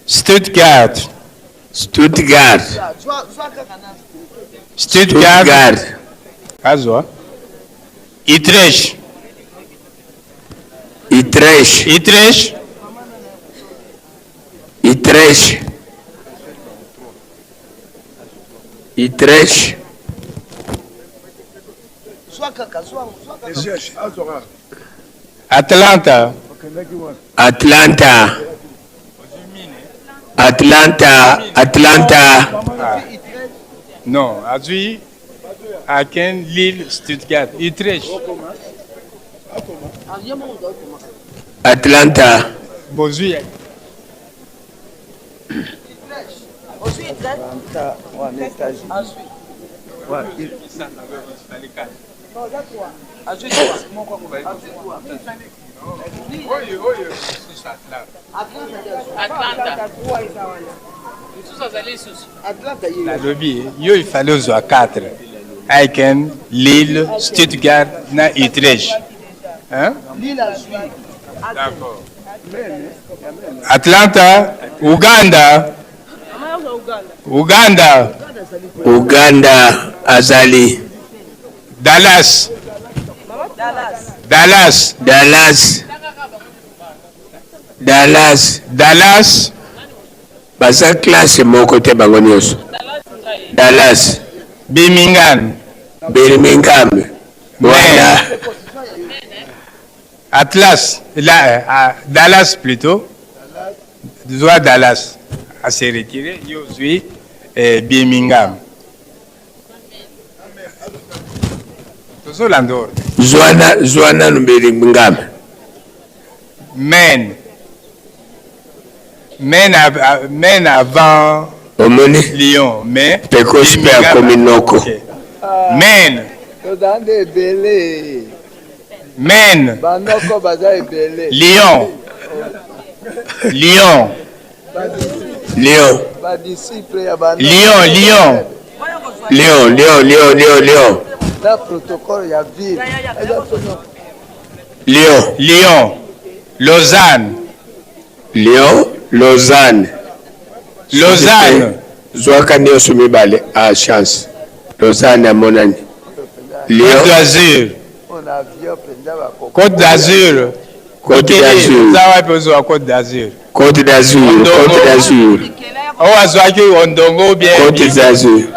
S: Stuttgart.
K: Stuttgart.
S: Stuttgart. Azwa. Utrecht.
K: Utrecht.
S: Utrecht.
K: Utrecht. Utrecht.
S: Atlanta.
K: Atlanta. Atlanta. Atlanta.
S: Ah. Non, azwi Aken, Lille, Stuttgart, Utrecht.
K: Atlanta.
S: Bozwi.
T: Atlanta, wana États-Unis.
E: Atlanta. Lisusu azali lisusu.
S: Nalobi yo il fallait ozwa 4. Aiken, Lille, Stuttgart na Utrecht. Hein? D'accord. Atlanta, Uganda. Uganda.
K: Uganda azali.
S: Dallas. Dallas.
K: Dallas. Dallas.
S: Dallas.
K: Baza classe moko te bango nyonso. Dallas.
S: Birmingham.
K: Birmingham. Wana.
S: Atlas, la, euh, Dallas plutôt. Zwa Dallas. A se retirer, yo ozwi eh, Birmingham. Tozolanda ordre.
K: Zwa zwa nanu Birmingham.
S: Maine. Maine, Maine avant
K: Omoni?
S: Lyon, mais
K: Pekos mpe akomi noko.
S: Okay. Maine.
T: Toza nde ebele.
S: Maine.
T: Banoko baza ebele.
S: Lyon. Lyon.
K: Lyon.
T: Ba disciple ya banoko.
S: Lyon, Lyon.
K: Lyon, Lyon, Lyon, Lyon, Lyon.
T: Na protocole ya ville. Eza sono.
K: Lyon.
S: Lyon. Lausanne.
K: Lyon, Lausanne.
S: Lausanne.
K: Zwaka nyonso mibale. Ah, chance. Lausanne amonani.
S: Lyon. Côte d'Azur. Côte d'Azur.
K: Côte d'Azur.
S: Oza wapi ozwa Côte d'Azur?
K: Côte d'Azur, Côte d'Azur.
S: Oyo azwaki Ondongo ou bien
K: Côte d'Azur.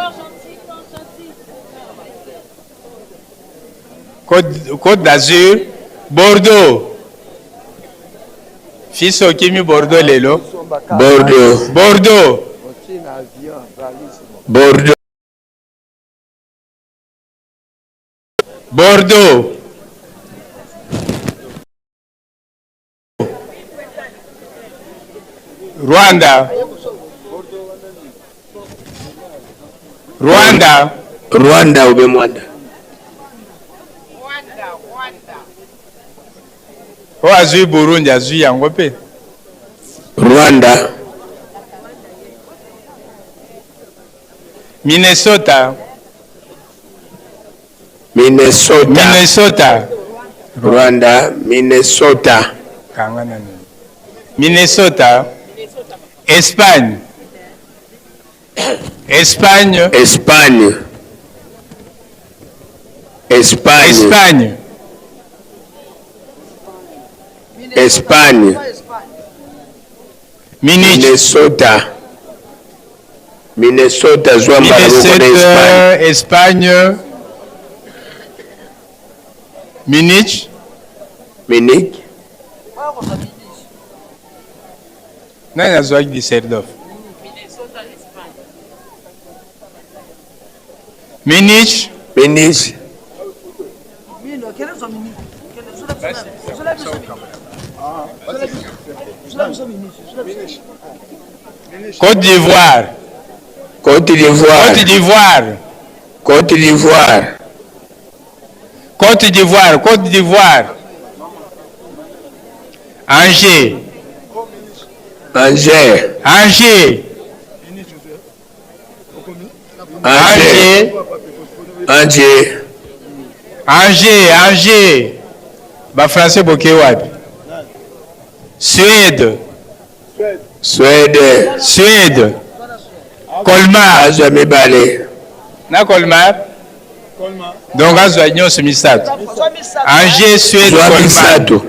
S: Côte, Côte d'Azur, Bordeaux. Fils okimi Bordeaux lelo.
K: Bordeaux.
S: Bordeaux.
K: Bordeaux.
S: Bordeaux. Rwanda. Rwanda.
K: Rwanda ube Mwanda.
S: Oyo azwi Burundi azwi yango mpe.
K: Rwanda.
S: Minnesota.
K: Minnesota.
S: Minnesota.
K: Rwanda, Minnesota.
S: Kanga nani. Minnesota. Espagne. Espagne.
K: Espagne. Espagne.
S: Espagne.
K: Espagne. Minnesota. Minnesota zwa mbala moko na
S: Espagne. Espagne. Munich.
K: Munich.
S: Nani azwaki Düsseldorf? Munich.
K: Munich.
S: Côte d'Ivoire.
K: Côte d'Ivoire.
S: Côte d'Ivoire.
K: Côte d'Ivoire.
S: Côte d'Ivoire. Côte d'Ivoire. Angers.
K: Angers.
S: Angers.
K: Angers. Angers.
S: Angers, Angers. Ba français boke wapi? Suède.
K: Suède.
S: Suède. Colmar.
K: Azwa mibale.
S: Na Colmar. Donc azwa nyonso misato. Angers, Suède,
K: Zwa
S: Colmar.
K: misato.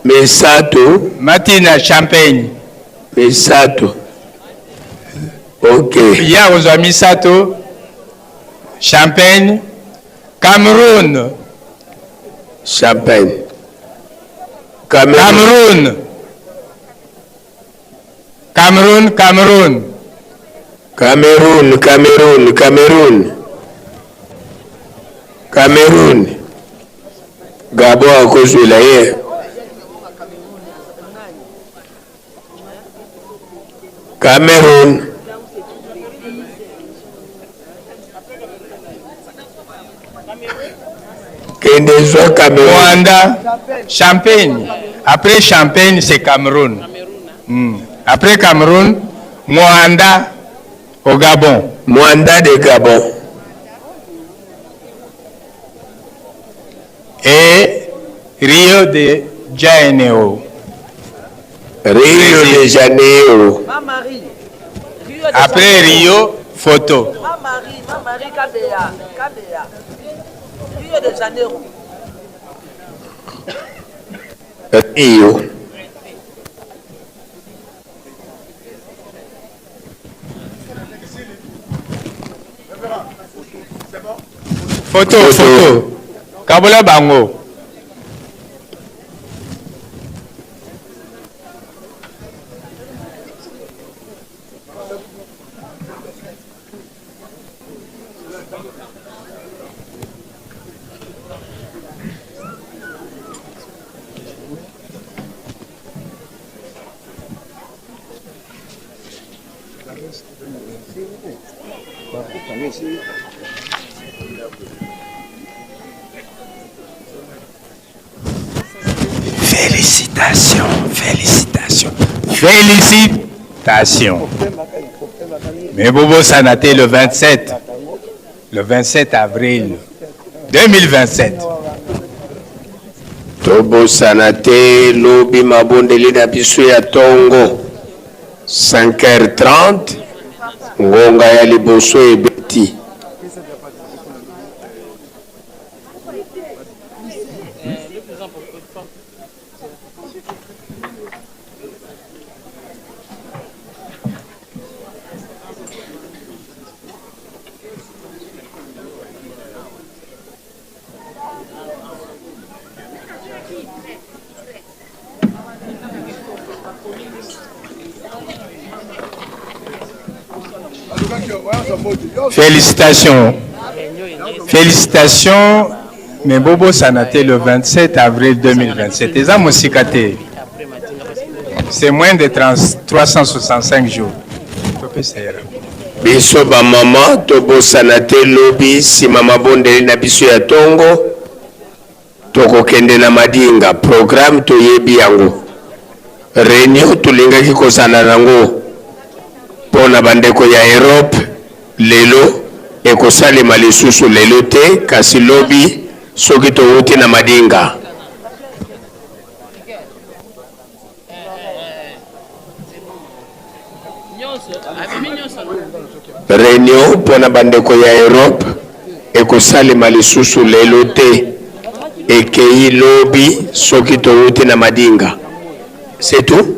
K: Misato.
S: Matina Champagne.
K: Misato. Ok.
S: Ye akozwa misato. Champagne. Cameroun.
K: Champagne.
S: Cameroun. Cameroun, Cameroun.
K: Cameroun, Cameroun, Cameroun. Cameroun. Gabon akozwela ye. Cameroun. Kende zwa Cameroun.
S: Rwanda, Champagne. Après Champagne, c'est Cameroun. Après Cameroun, Mwanda au Gabon.
K: Mwanda de Gabon.
S: Et Rio de Janeiro.
K: Rio de Janeiro.
S: Après Rio, photo.
G: Marie, Marie Kabeya, Kabeya. Rio de Janeiro.
K: Rio.
S: Photo, photo. Kabola bango. Félicitations, félicitations, félicitations. Mais bobosana te le 27, le 27 avril 2027.
K: Tobosana te lobi mabondeli na biso ya tongo 5h30 ngonga ya liboso ebeti.
S: Félicitations. Félicitations, mais bobosana te le 27 avril 2027. Eza mosika te. C'est moins de 30, 365 jours. Topesa ye rapport.
K: Biso ba maman tobosana te lobi sima mabondeli na biso ya tongo tokokende na Madinga programme toyebi yango reunion tolingaki kozala nango mpo na bandeko ya Europe lelo ekosalema lisusu lelo te kasi lobi soki towuti na Madinga. Reunion mpo na bandeko ya Europe ekosalema lisusu lelo te, ekeyi lobi soki towuti na Madinga. C'est tout?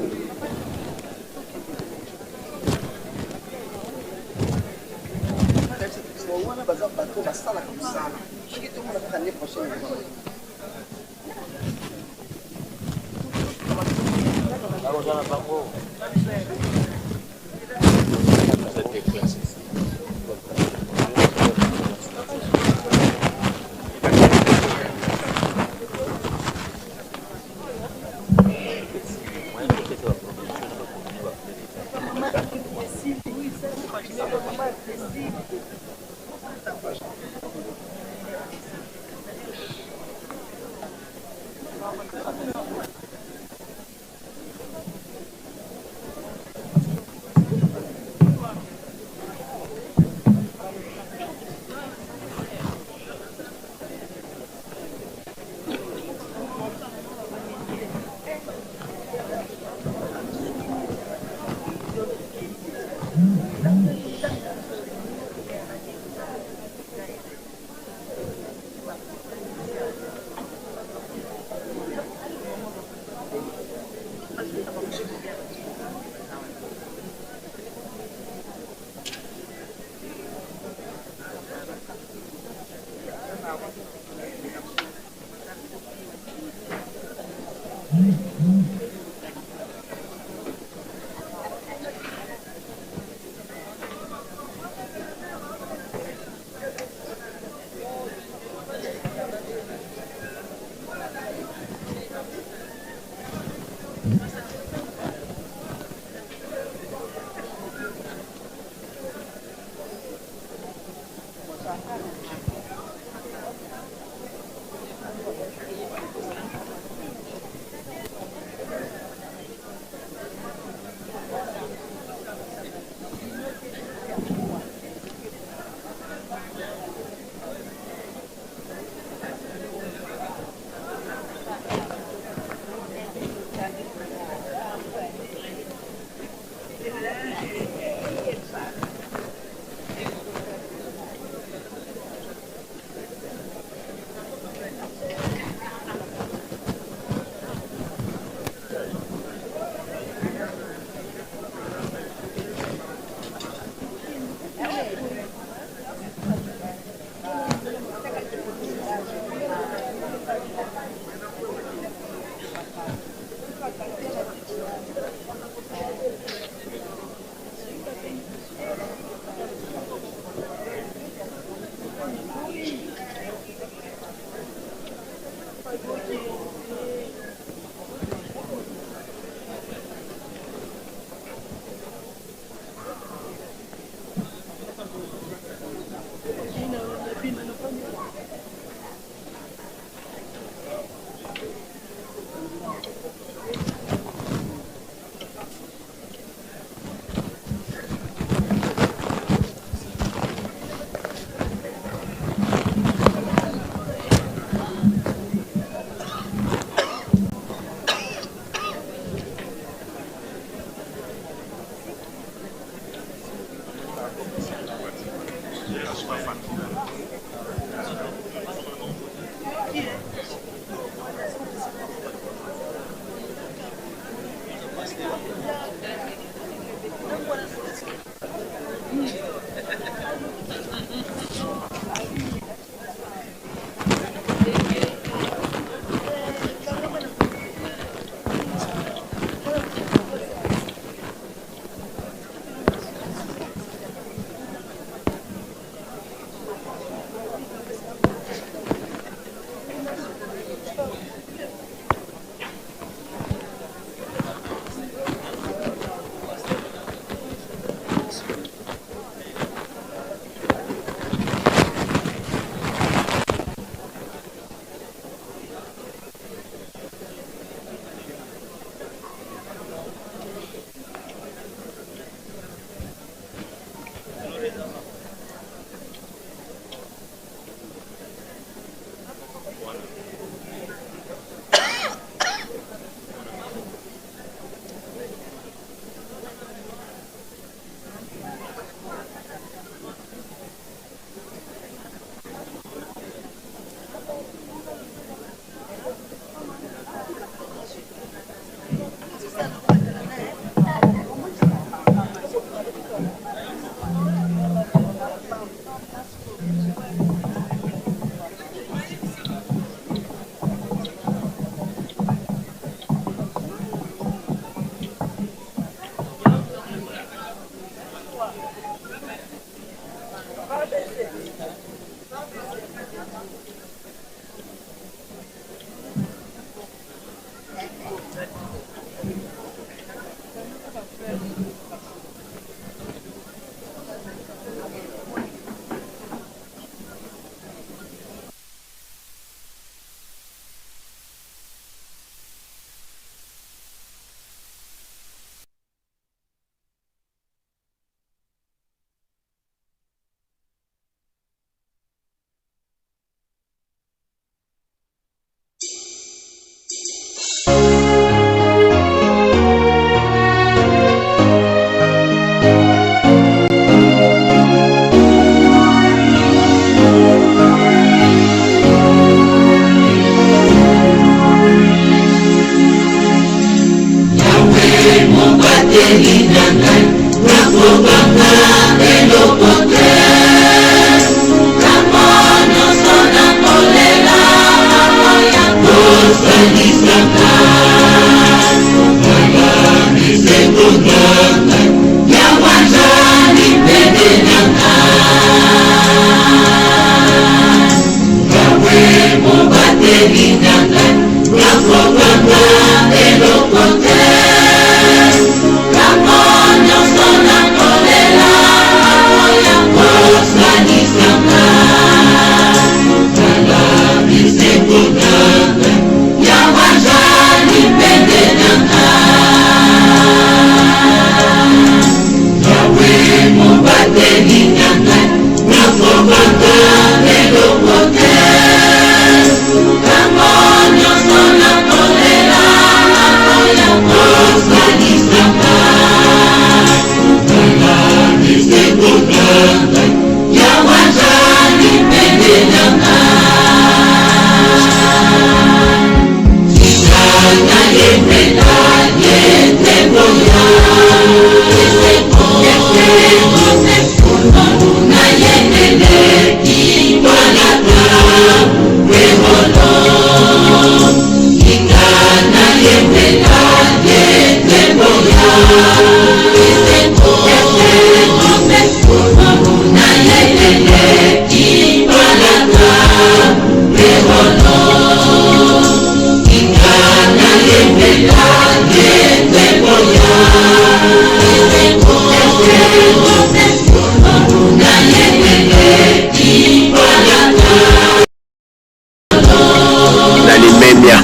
K: Na limemia.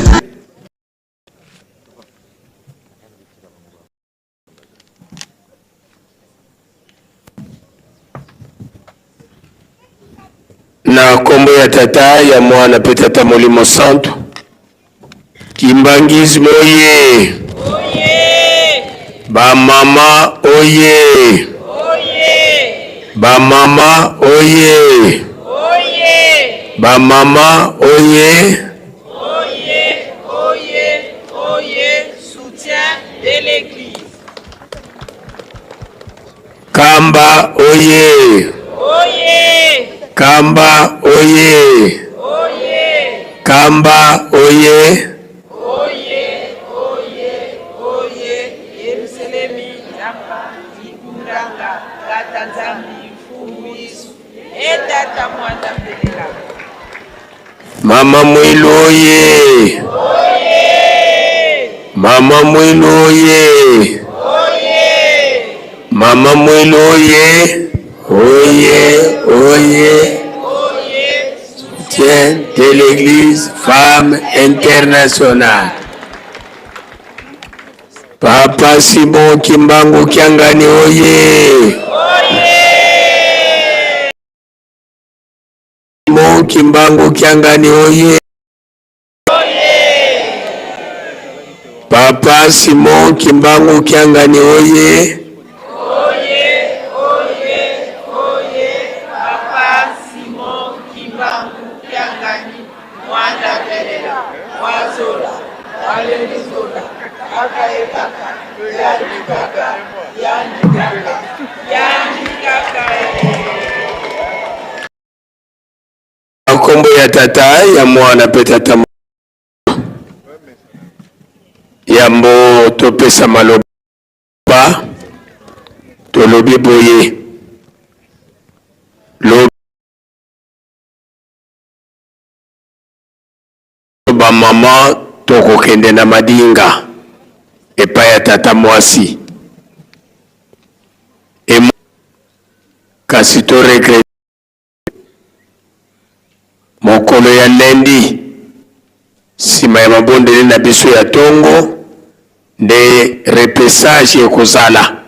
K: Na nkombo ya Tata, ya Mwana mpe Tata Molimo Santu. Kimbanguisme oye! Ba mama oye! Ba mama oye! Ba mama oye!
E: Oye, oye, oye, soutien de l'église.
K: Kamba oye!
E: Oye!
K: Kamba oye!
E: Oye!
K: Kamba oye!
E: Oye, oye, oye, Yerusalemi, Nzamba, Ikundanga, Tata Nzambi, Mfumu Yesu, e Tata Mwana Mbelela.
K: Mama Mwilu oye! Mama Mwilu oye! Mama Mwilu oye! Oye, oye! Soutien de l'Église Femme Internationale. Papa Simon Kimbangu Kiangani oye! Simon Kimbangu Kiangani oye! Papa Simon Kimbangu Kiangani oye!
E: Oye, oye, oye, Papa Simon Kimbangu Kiangani, Mwana Belela, Mwazola, Walelizola, Akaekaka, Yandikaka, Yandikaka, Yandikaka.
K: Na nkombo ya Tata, ya Mwana mpe Tata Yambo topesa maloba, tolobi boye lobi ba mama tokokende na Madinga epai ya tata mwasi e, kasi to regrete Mokolo ya lundi, sima ya mabondeli na biso ya tongo, nde repesage ekozala.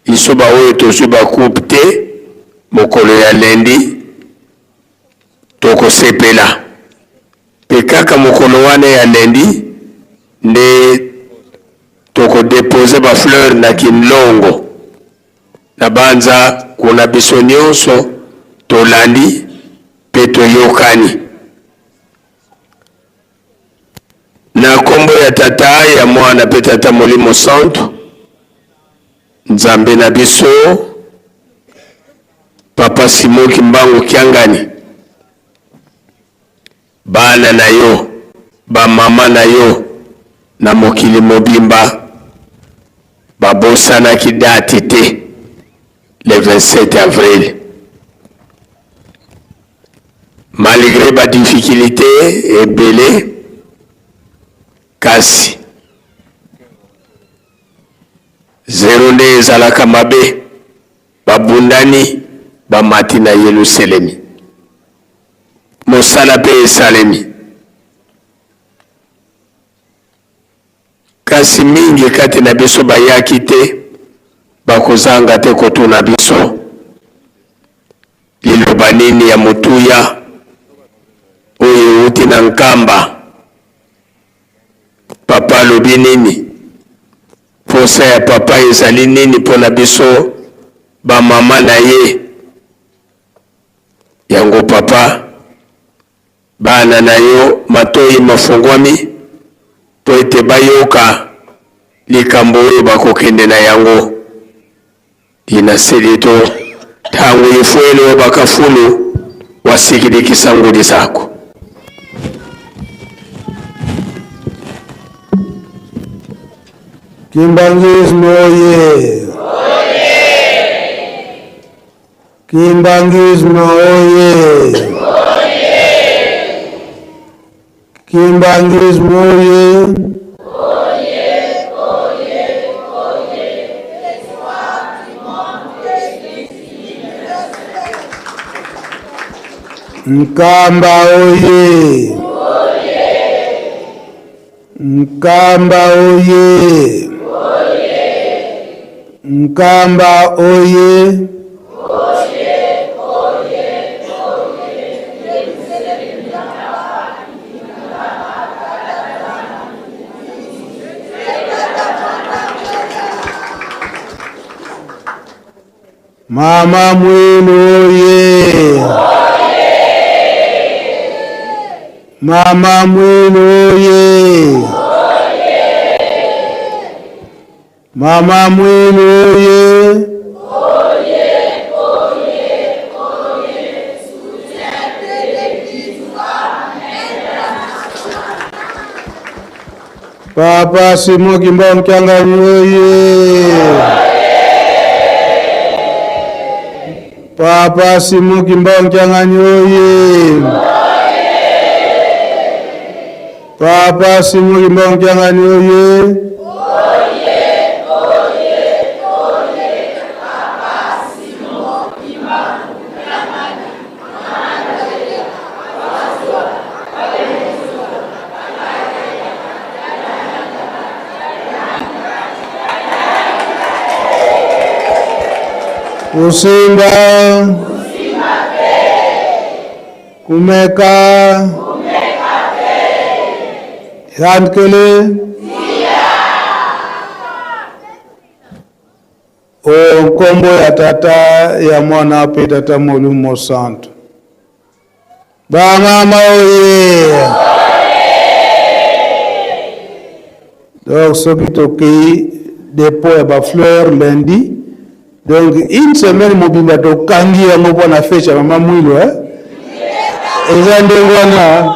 K: Biso ba oyo tozwi ba coupe te, mokolo ya lundi tokosepela. Pe kaka mokolo wana ya lundi nde toko deposer ba fleurs na Kinlongo. Na banza kuna biso nionso tolandi pe toyokani. Na kombo ya Tata, ya Mwana pe Tata Molimo Santu, Nzambe na biso, Papa Simon Kimbangu Kiangani, bana na yo, ba mama na yo na mokili mobimba babosanaki date te, le 27 avril. Malgre ba difficultes ebele, kasi zero nde ezalaka mabe. Babundani, bamati na Yeluselemi. Mosala mpe esalemi. Kasi mingi kati na biso bayaki te, bakozanga te kotuna biso, Liloba nini ya motuya oyo euti na Nkamba? Papa alobi nini? Mposa ya Papa ezali nini mpo na biso bamama na ye? Yango Papa, bana na yo matoyi mafungwami mpo ete bayoka likambo oyo bakokende na yango. Linaselito tangu ifwele wa bakafulu wasikilikisa nguli zako.
L: Kimbanguisme oye! Kimbanguisme oye! Kimbanguisme oye! Nkamba oye! Nkamba oye! Nkamba oye! Mama Mwilu oye! Mama Mwilu oye! Mama Mwilu oye! Papa Simon Kimbangu Kiangani oye! Papa Simon Kimbangu Kiangani oye! Papa Simon Kimbangu Kiangani oye! Kusimba. Kumeka. Yankele. O nkombo ya Tata, ya Mwana mpe Tata Molimo Mosantu. Bamama oye! Donc soki tokei depot ya ba fleurs lundi, donc une semaine mobimba tokangi yango mpo na fete ya mama Mwilu eh? Eza ndenge wana.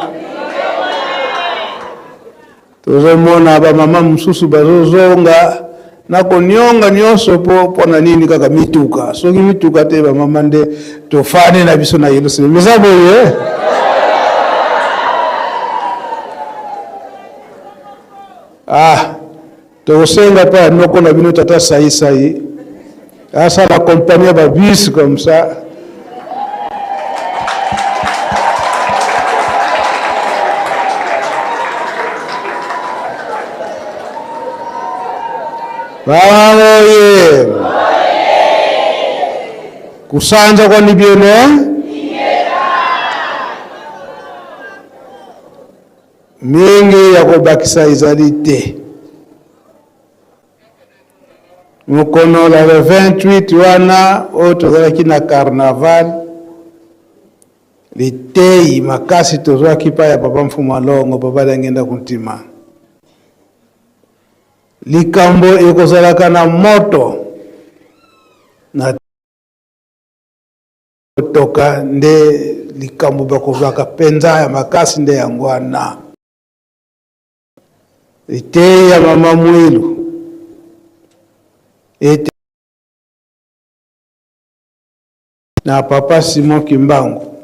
L: Tozomona ba mama mosusu bazozonga na konionga nionso po pona nini kaka mituka soki mituka te ba mama nde tofani na biso na Yerusalem eza boye ah tokosenga mpe ya noko na bino tata saisai asala kompani ya babus comme ça Baoye. Kusanza kwa nibiene. Mingi ya kobakisa ezali te. Mokono la le 28 wana oyo tozalaki na carnaval, liteyi makasi tozwaki pa ya papa Mfumu Alongo, papa Diangienda Kuntima. Likambo ekozalaka na moto na kotoka nde likambo bakozwaka mpenza ya makasi nde yango wana. Liteyi ya mama Mwilu ete na papa Simon Kimbangu.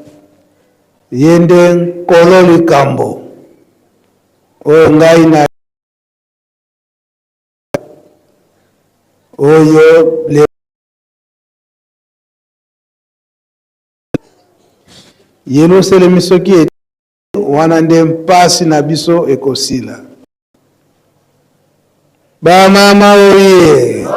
L: Ye nde Nkolo likambo oyo ngai na oyo le Yelusalemi soki wana nde mpasi na biso ekosila. Bamama oye!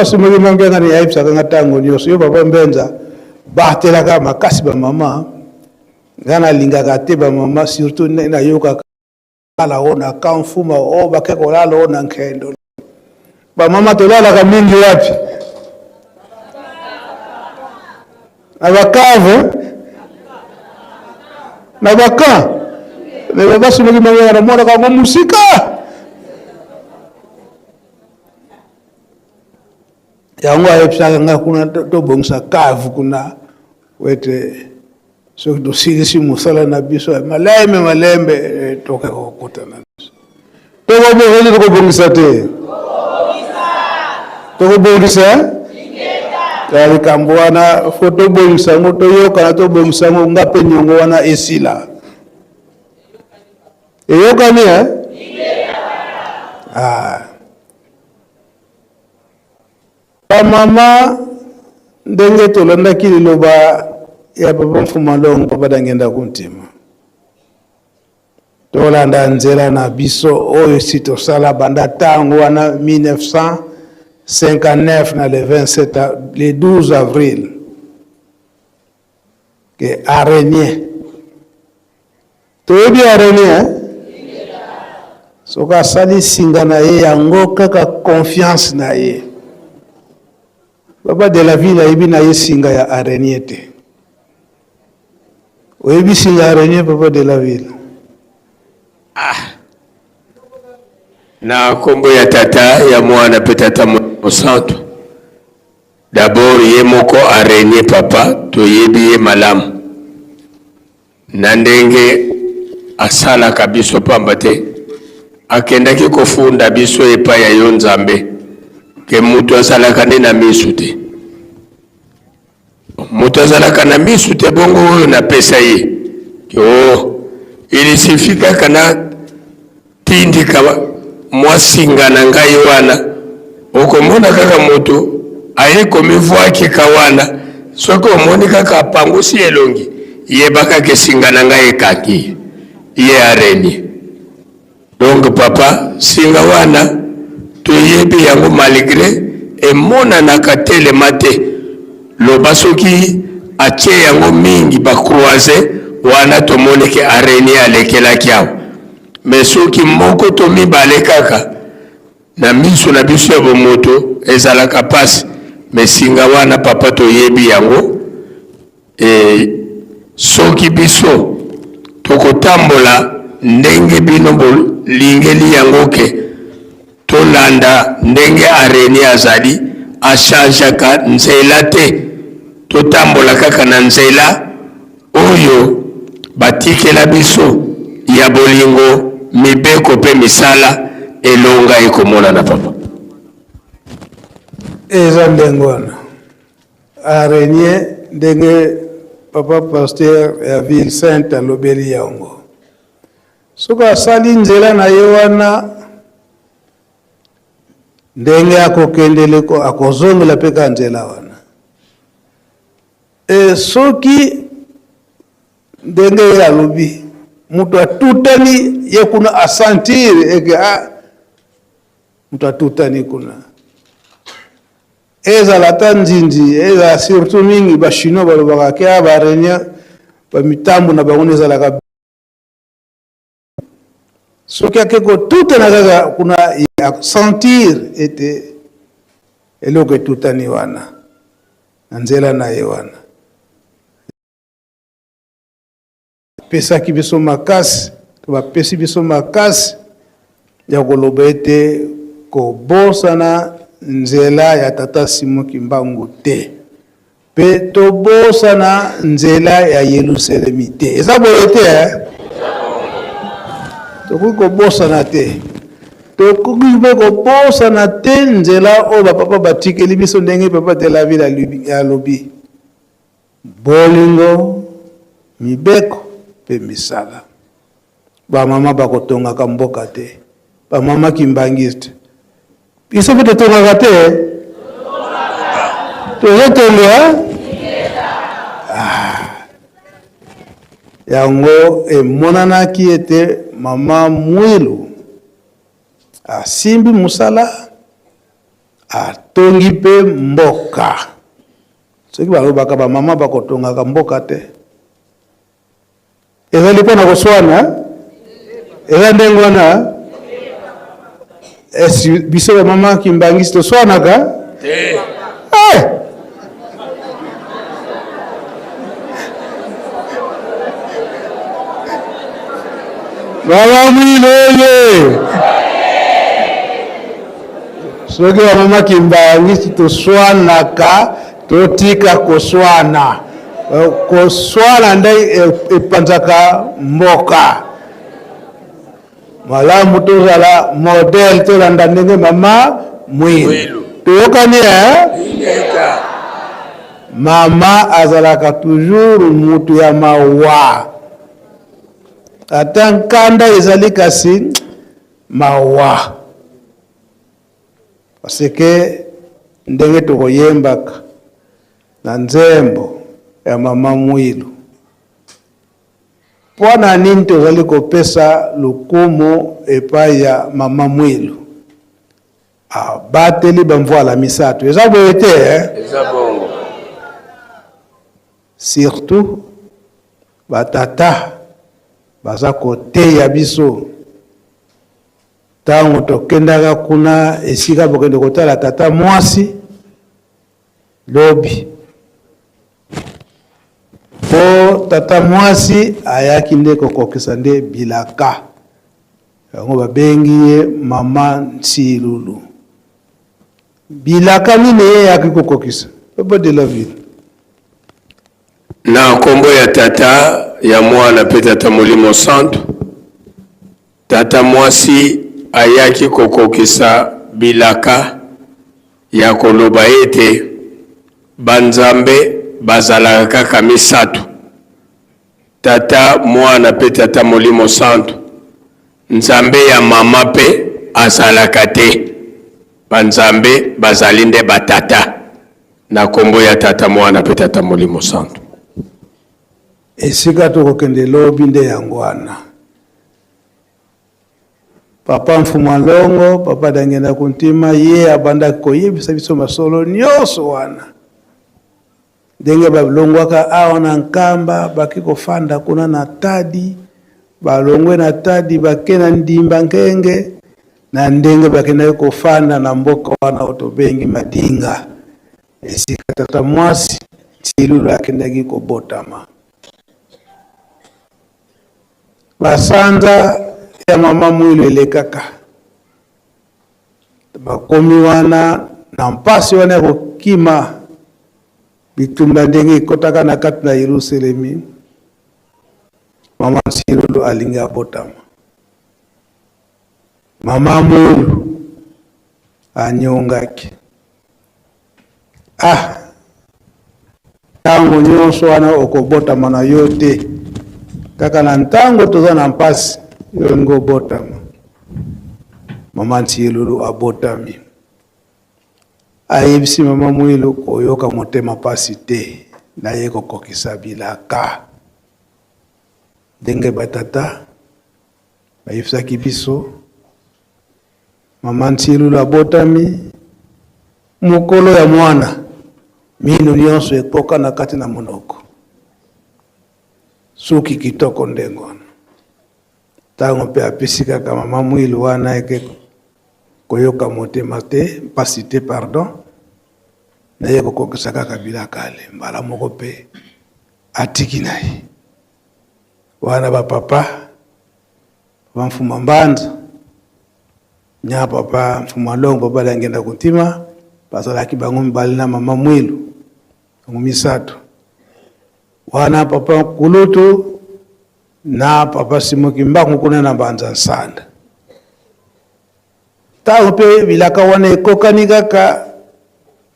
L: Soki mbenga ni ayebisaka nga ntango nyonso, yo papa Mbenza batelaka makasi bamama. Nga nalingaka te bamama, surtout nayokaka lala o na kamfuma o bake kolala o na nkendo. Bamama tolalaka mingi wapi? Na bakave na bakan me babasi soki mangaka namonaka yango mosika. Yango ayebisaka nga kuna tobongisa cave kuna ete soki tosilisi mosala na biso malembe malembe eh, toke kokutana biso. Tokobongisa tokobongisa te, tokobongisa ya likambo wana fo tobongisa yango, toyokana, tobongisa yango, nga mpe niongo wana esila. Eyokani eh? Ah. Bamama, ndenge tolandaki liloba ya papa Mfuma Longo, papa Dangenda Kuntima, tolanda nzela na biso oyo si tosala banda ntango wana 1959 na le 27 le 12 avril ke araignée Toyebi araignee hein? Soki asali singa na ye yango kaka confiance na ye. Papa de la ville ayebi na ye singa ya araignee te. Oyebi singa ya araignee papa de la ville?
K: Ah. Na kombo ya tata ya mwana pe tata mosantu. D'abord ye moko araignee papa toyebi ye malamu. Na ndenge asalaka biso pamba te akendaki kofunda biso epai ya yo Nzambe ke mutu azalaka nde na misu te, mutu azalaka na misu te, bongo oyo napesa ye ke oh, il suffit kaka na tindika mwa singa na ngai wana, okomona kaka moto aye komivwakika wana. Soki omoni kaka apangusi elongi, yeba kaka esinga na ngai ekangi ye arenie. Donc papa, singa wana toyebi yango malgre emonanaka telema te, loba soki atie yango mingi ba croise wana tomoni ke arenie alekelaki awa. Mais soki moko to mibale kaka na miso na biso ya bomoto ezalaka pasi, mais singa wana papa toyebi yango e, soki biso tokotambola ndenge bino bolingeli yango ke tolanda ndenge arenie azali achangeaka nzela te, totambola kaka na nzela oyo batikela biso ya bolingo, mibeko mpe misala, elonga ekomonana papa.
L: Eza ndenge wana araignee, ndenge papa pasteur ya ville sainte alobeli yango, soki asali nzela na ye wana ndenge akokendele akozongela mpe ka nzela wana. E soki ndenge ye alobi moto atutani ye kuna asentir eke a moto atutani kuna, ezala ata nzinzi, ezala surtout mingi ba chinois balobaka ke a ba araignee ba mitambo na bango ezalaka, soki ake kotutana kaka kuna asentir ete eloko etutani wana na nzela na ye wana. Pesaki biso makasi to bapesi biso makasi ya koloba ete kobosana nzela ya tata Simon Kimbangu te, pe tobosana nzela ya Yelusalemi te. Eza boye te eh? Tokoki kobosana te, tokoki mpe kobosana te nzela oyo bapapa batikeli biso, ndenge papa de la ville alobi. Bolingo, mibeko mpe misala. Ba mama bakotongaka mboka te. Ba mama kimbanguiste. Biso mpe totongaka te. Tozotonga. Ah. Yango emonanaki ete mama Mwilu asimbi mosala atongi mpe mboka. Soki balobaka ba mama bakotongaka mboka te, ezali mpo na koswana? Eza ndenge wana? Esi biso ba mama kimbangisi toswanaka
K: te?
L: Eh! Mama Mwilu oye! Soki ba mama kimbangisi toswanaka, totika koswana. Koswana nde epanzaka mboka. Malamu tozala modèle, tolanda ndenge mama Mwilu. Toyokani eh? Mama azalaka toujours mutu ya mawa. Ata nkanda ezali kasi mawa. Parce que ndenge tokoyembaka na nzembo ya mama Mwilu, mpo na nini tozali kopesa lokumu epai ya mama Mwilu? Abateli bamvuala misato, eza boye te eh?
K: Eza bongo.
L: Surtout batata baza koteya biso Tango tokendaka kuna esika bokende kotala tata mwasi lobi, po tata mwasi ayaki nde kokokisa nde bilaka yango babengi ye mama Nsilulu. Bilaka nini ye ayaki kokokisa? Papa de la ville.
K: Na kombo ya Tata, ya Mwana mpe Tata Molimo Santu. Tata mwasi ayaki kokokisa bilaka ya koloba ete banzambe bazalaka kaka misatu, Tata, Mwana mpe Tata Molimo Santu. Nzambe ya mama mpe azalaka te. Banzambe bazali nde batata. Na kombo ya Tata, Mwana mpe Tata Molimo Santu.
L: Esika tokokende lobi nde yango wana. Papa Mfumua Longo, Papa Dangenda Kuntima, ye abandaki koyebisa biso masolo nyonso wana. Ndenge balongwaka awa na Nkamba, bake kofanda kuna na Tadi, balongwe na Tadi bake na Ndimba Nkenge, na ndenge bakendaki kofanda na mboka wana oyo tobengi Madinga, esika tata mwasi Nsilulu akendaki kobotama. Basanza ya mama Mwilu elekaka, bakomi wana na mpasi wana ya kokima bitumba ndenge ekotaka na kati na Yerusalemi. Mama Nsilulu alingi abotama. Mama Mwilu anyongaki. Ah, ntango nyonso wana okobotama na yo te, kaka na ntango toza na mpasi yo olingi obotama. Mama Nsilulu abotami, ayebisi mama Mwilu koyoka motema mpasi te, naye kokokisa bilaka ndenge batata bayebisaki biso. Mama Nsilulu abotami mokolo ya mwana, minu nyonso ekoka na kati na monoko, suki kitoko ndenge wana. Ntango mpe apesi kaka mama Mwilu wana eke koyoka motema te, mpasi te, pardon, naye kokokisa kaka bilaka ale mbala moko mpe atiki na ye wana bapapa Papa Mfuma Mbanza nya papa Mfuma Longo papa Diangienda Kuntima bazalaki bango mibale na mama Mwilu bango misato wana papa Kulutu na papa Simon Kimbangu kuna na Mbanza Nsanda. Ntango mpe bilaka wana ekokani kaka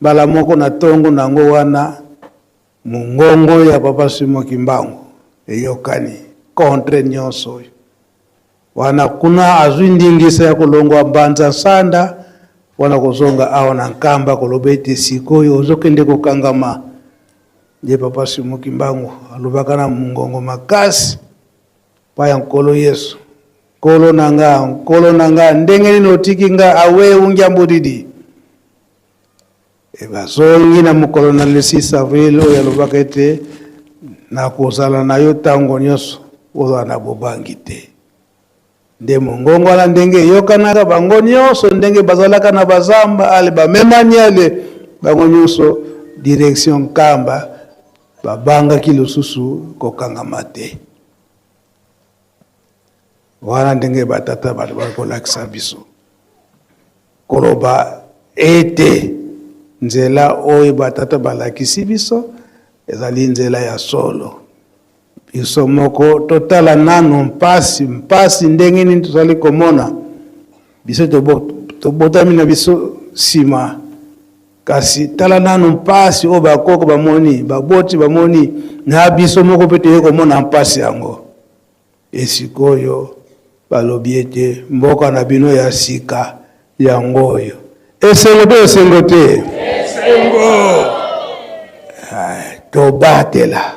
L: mbala moko na ntongo na yango wana. Mongongo ya Papa Simon Kimbangu eyokani contre nyonso oyo wana. Kuna azwi ndingisa ya kolongwa Mbanza Nsanda wana kozonga awa na Nkamba, koloba ete sikoyo ozokende kokangama. Nde Papa Simon Kimbangu alobaka na mongongo makasi pa ya Nkolo Yesu, Nkolo na nga, Nkolo na nga, ndenge nini otiki nga awe ungia mbodidi? E bazongi na mokolo na le 6 avril oyo alobaka ete nakozala na yo ntango nyonso, ozala na bobangi te. Nde mongongo wana ndenge eyokanaka bango nyonso, ndenge bazalaka na bazamba ale bamemani ale bango nyonso direction Nkamba, babangaki lisusu kokangama te. Wana ndenge batata bato bakolakisa biso koloba ete nzela oyo batata balakisi biso ezali nzela ya solo. Biso moko totala nano mpasi mpasi ndenge nini tozali komona. Biso tobotami na biso nsima, kasi tala nano mpasi oyo bakoko bamoni, baboti bamoni, na biso moko mpe toye komona mpasi yango. E sikoyo balobi ete mboka na bino ya sika yango oyo. Esengo to esengo te?
S: Esengo.
L: Tobatela,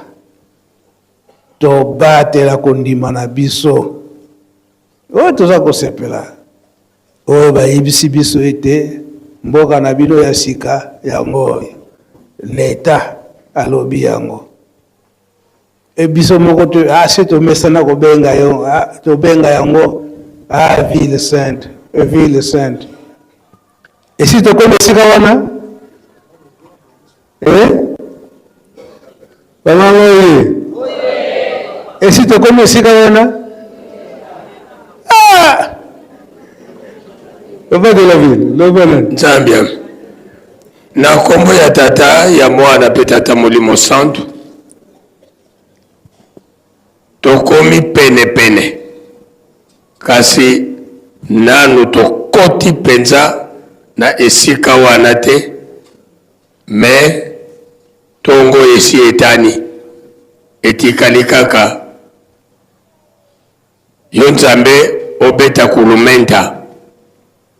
L: tobatela kondima na biso. Oyo toza kosepela, oyo bayebisi biso ete mboka na bino ya sika yango oyo. Leta alobi yango. E biso moko to ah, se tomesana kobenga yo ah, tobenga yango ah, ville sainte, ville sainte. Esi tokomi esika wana eh? Bamama oye, esi tokomi esika wana ah! Papa de la ville, loba nani?
K: Nzambe na nkombo ya Tata, ya Mwana mpe Tata Molimo Santu, tokomi penepene, kasi nanu tokoti mpenza na esika wana te, me tongo esi etani, etikali kaka yo Nzambe obeta kulumenta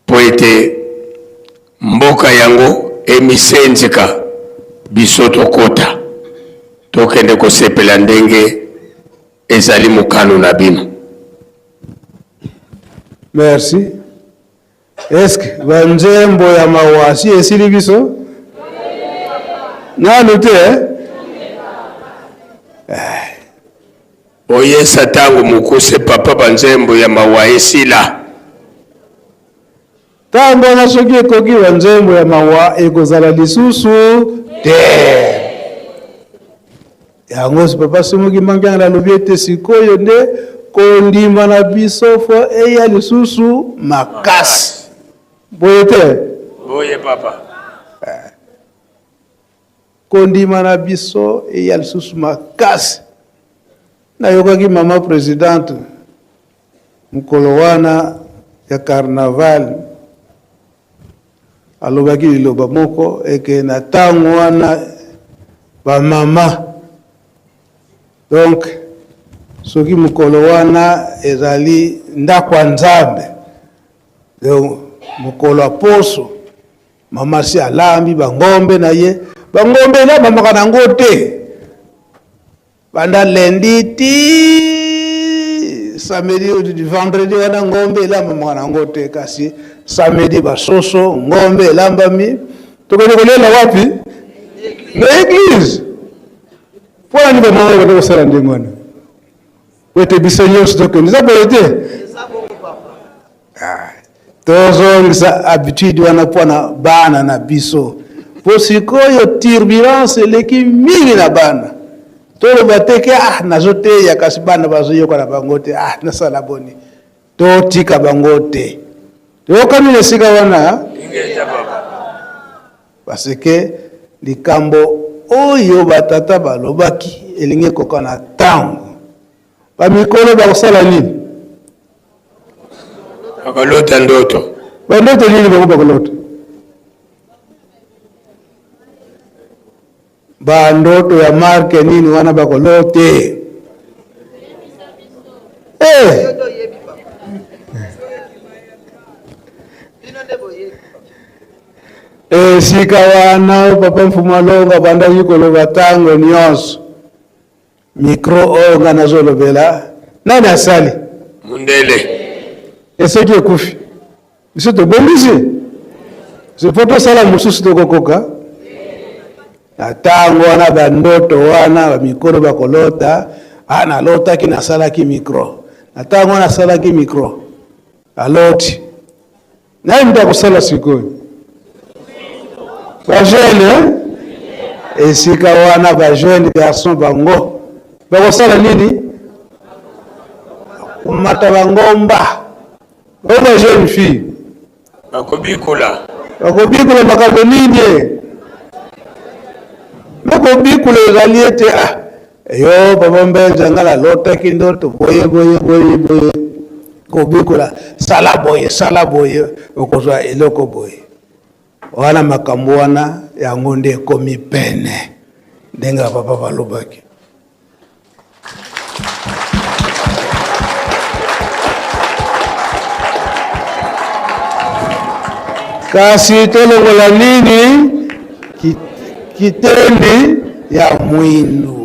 K: mpo ete mboka yango emisenzika, biso tokota, tokende kosepela ndenge ezali mokano na bino.
L: Merci. Est-ce que banzembo ya mawa si esili biso? Nanu te eh?
K: Oyesa tango mokuse papa banzembo ya mawa esila.
L: Ntango wana soki ekoki banzembo ya mawa ekozala lisusu te. Yango papa Simon Kimbangu alobi ete sikoyo nde kondima na biso fo eya lisusu makasi. Boye te?
K: Boye papa.
L: Kondima na biso eya lisusu makasi. Nayokaki mama presidente mokolo wana ya carnaval alobaki liloba moko eke na ntango wana bamama, donc soki mokolo wana ezali ndako ya Nzambe, donc mokolo ya poso mama si alambi bangombe na ye, bangombe elambamaka nango te banda lundi ti samedi ou du vendredi, wana ngombe elambamaka nango te, kasi samedi basoso ngombe elambami, tokende kolela wapi? Na eglise. Mpo na nini bamama bake kosala ndenge wana? Po ete biso nyonso tokende. Eza boye te? Tozongisa habitude wana mpo na bana na biso, mpo sikoyo turbulence eleki mingi na bana. Toloba te ke ah, nazoteya kasi bana bazoyoka na bango te, ah, nasala boni? Totika bango te. Toyokani na esika wana, parce que likambo oyo batata balobaki elingi ekoka na ntango. Bamikolo bakosala nini?
K: Bakolota ndoto.
L: Bandoto nini bango bakolota? Ba ndoto ya marque nini wana bakolote. Eh! Esika wana papa Mfumu Alongo abandaki koloba ntango nyonso. Micro oyo nga nazolobela nani asali?
K: Mundele.
L: Esoki ekufi biso tobongisi mpo tosala mosusu tokokoka na ntango wana bandoto wana bamikolo bakolota a nalotaki nasalaki micro na ntango wana nasalaki micro aloti Nani moto akosala sikoyo? Ba jeune eh? Esika wana ba jeune garçon bango bakosala nini? Komata bangomba. Oyo ba jeune fille
K: bakobikula,
L: bakobikula makambo nini? Bakobikula ezali ete ah, yo papa Mbenza nga nalotaki ndoto boye boye boye boye kobikola sala boye sala boye okozwa eloko boye wana makambo wana yango nde ekomi pene ndenge bapapa balobaki kasi tolongola nini kitendi ya mwindu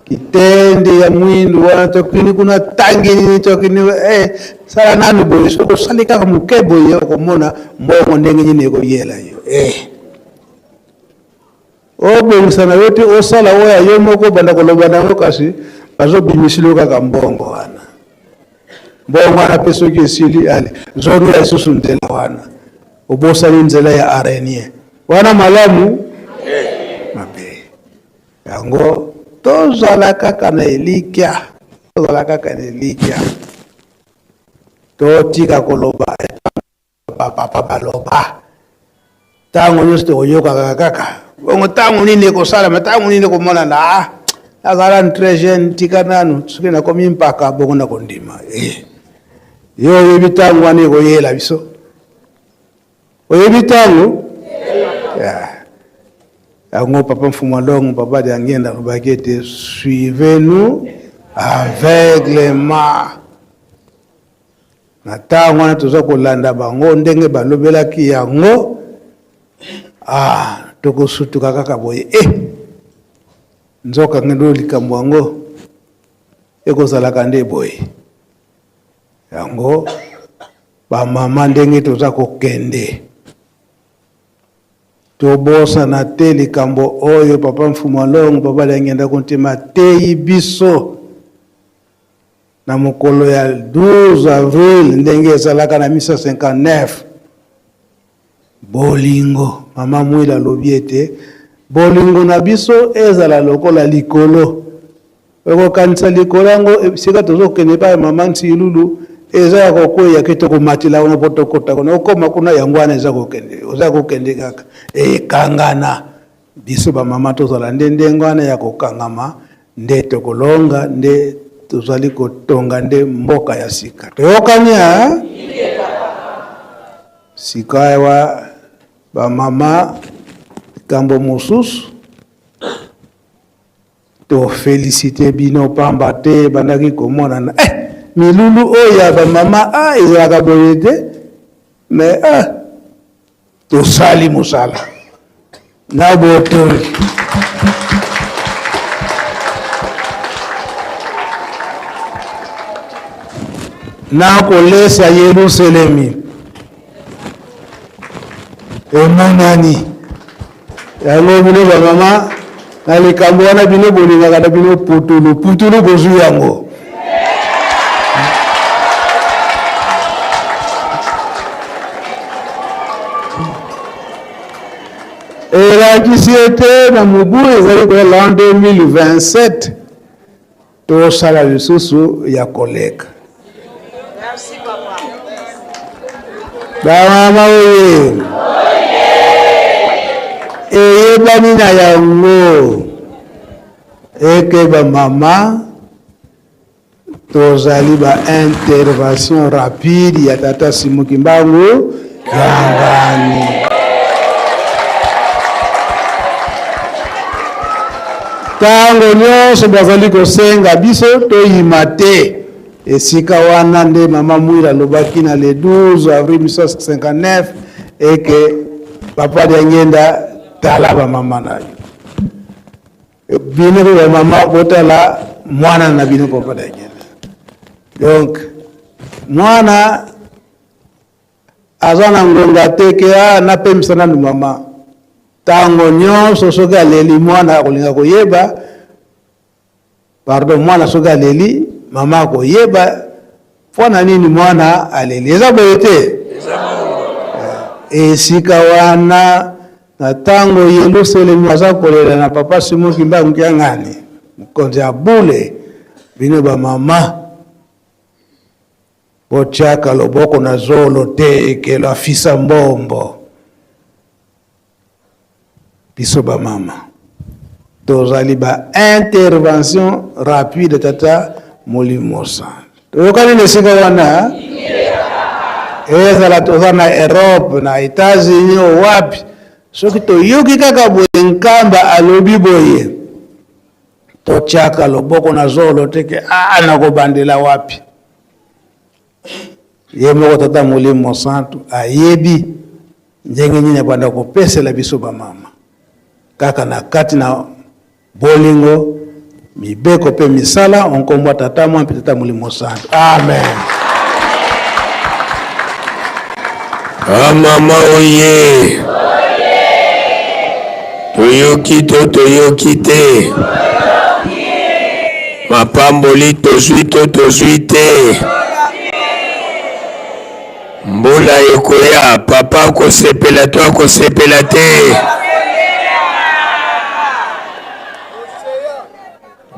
L: Kitendi ya mwindu wana tokini kuna tangi nini tokini eh, sala nanu boye soki osali kaka moke boye okomona mbongo ndenge nini ekoyela yo eh. Obongisa na yo te osala oyo ya yo moko obanda koloba na yango kasi bazobimisila yo kaka mbongo wana mbongo wana mpe soki esili ale zongela lisusu nzela wana obosani nzela ya araignee wana malamu mabe Yango tozala kaka na elikya, tozala kaka na elikya, totika koloba bapapa baloba ntango nyonso tokoyokaka kaka bongo ntango nini ekosalama ntango nini ekomonana ah, nazala très jeune tika nanu soki nakomi mpaka bongo nakondima eh. Yo oyebi ntango wana ekoyela biso Oyebi ntango yango papa Mfumu Alongo papa Diangienda alobaki ete suivez nous aveuglement. Na ntango wana toza kolanda bango ndenge balobelaki yango, ah, tokosutuka kaka boye eh, nzoka ngendo likambo yango ekozalaka nde boye yango Ba mama ndenge toza kokende tobosana te likambo oyo papa Mfumu Alongo papa Diangienda Kuntima ateyi biso na mokolo ya 12 avril ndenge ezalaka na 1959 bolingo mama Mwila alobi ete bolingo na biso ezala lokola likolo Okokanisa likolo yango esika tozokende epai ya mama Nsilulu eza ya kokweya ke tokomatela wana mpo tokota kuna okoma kuna yango wana eza kokende oza kokende kaka ekangana biso bamama tozala nde ndenge wana ya kokangama nde tokolonga nde tozali kotonga nde mboka ya sika toyokani a sikawa bamama likambo mosusu To felicite bino pamba te ebandaki komonana eh, milulu oyo ya bamama ah, ezalaka boye te mais ah, tosali mosala na botongi. Na kolesa Yerusalemi emonani yango bino bamama na likambo wana bino bolingaka na bino putulu putulu bozwi yango elakisi ete na mobu ezali koya l'an 2027 Tosala lisusu ya koleka. Bamama oye! Eyebani na yango eke bamama tozali ba intervention rapide ya tata Simon Kimbangu Kiangani. Ntango nyonso bazali kosenga biso toyima te. Esika wana nde mama Mwila alobaki na le 12 avril 1959 eke papa Diangienda tala ba mama na yo. Bino pe ba mama botala mwana na bino papa Diangienda. Donc mwana aza na ngonga te ke ah, napemisa nanu mama. Tango nyonso soki aleli mwana akolinga koyeba Pardon mwana soki aleli mama akoyeba mpo na nini mwana aleli eza boye te? Esika wana na tango Yelusalemi aza kolela na papa Simon Kimbangu Kiangani mokonzi ya bule, bino ba mama botiaka loboko na zolo te ekelo afisa mbombo. Biso ba mama tozali ba intervention rapide tata molimo santu. Toyokani na esika wana ezala toza na Europe na Etats-Unis o wapi, soki toyoki kaka boye Nkamba alobi boye, totiaka loboko na zolo te ke ah, nakobandela wapi. Ye moko tata molimo santu ayebi ndenge nini abanda kopesela biso bamama kaka na kati na bolingo mibeko mpe misala onkombo ya tata mwa mpe tata molimo santu amen.
K: Ah, mama oye toyoki to toyoki te mapamboli tozwi to tozwi te Mbula ekoya, papa akosepela to akosepela te?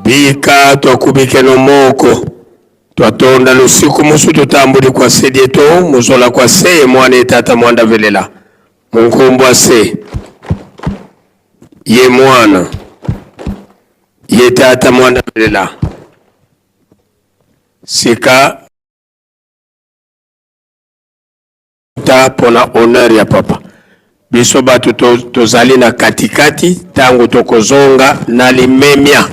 K: Bika twakubikeno moko twatonda lusiku musu tutambuli kwa sedie to muzola kwa se mwana etata mwanda velela munkumbwa se ye mwana ye tata mwanda velela sika Ta pona honneur ya papa. Biso batu to tozali na katikati tango tokozonga na limemia.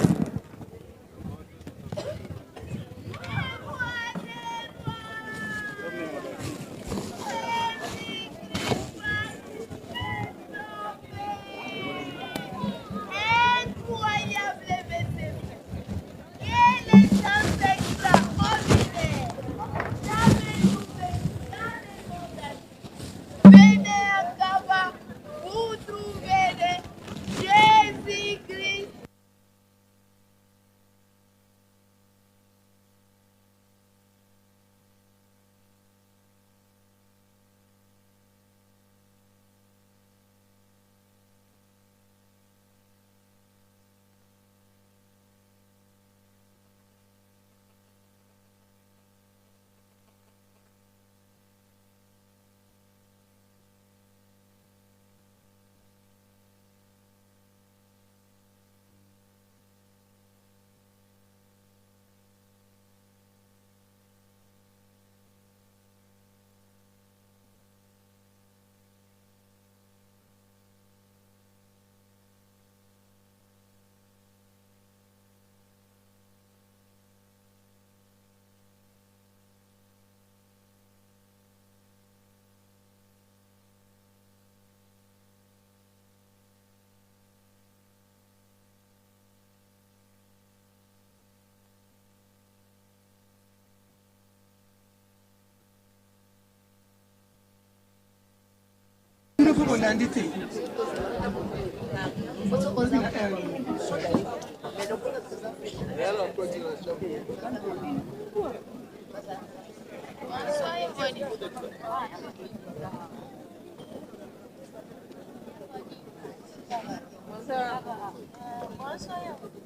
G: Bolandi te.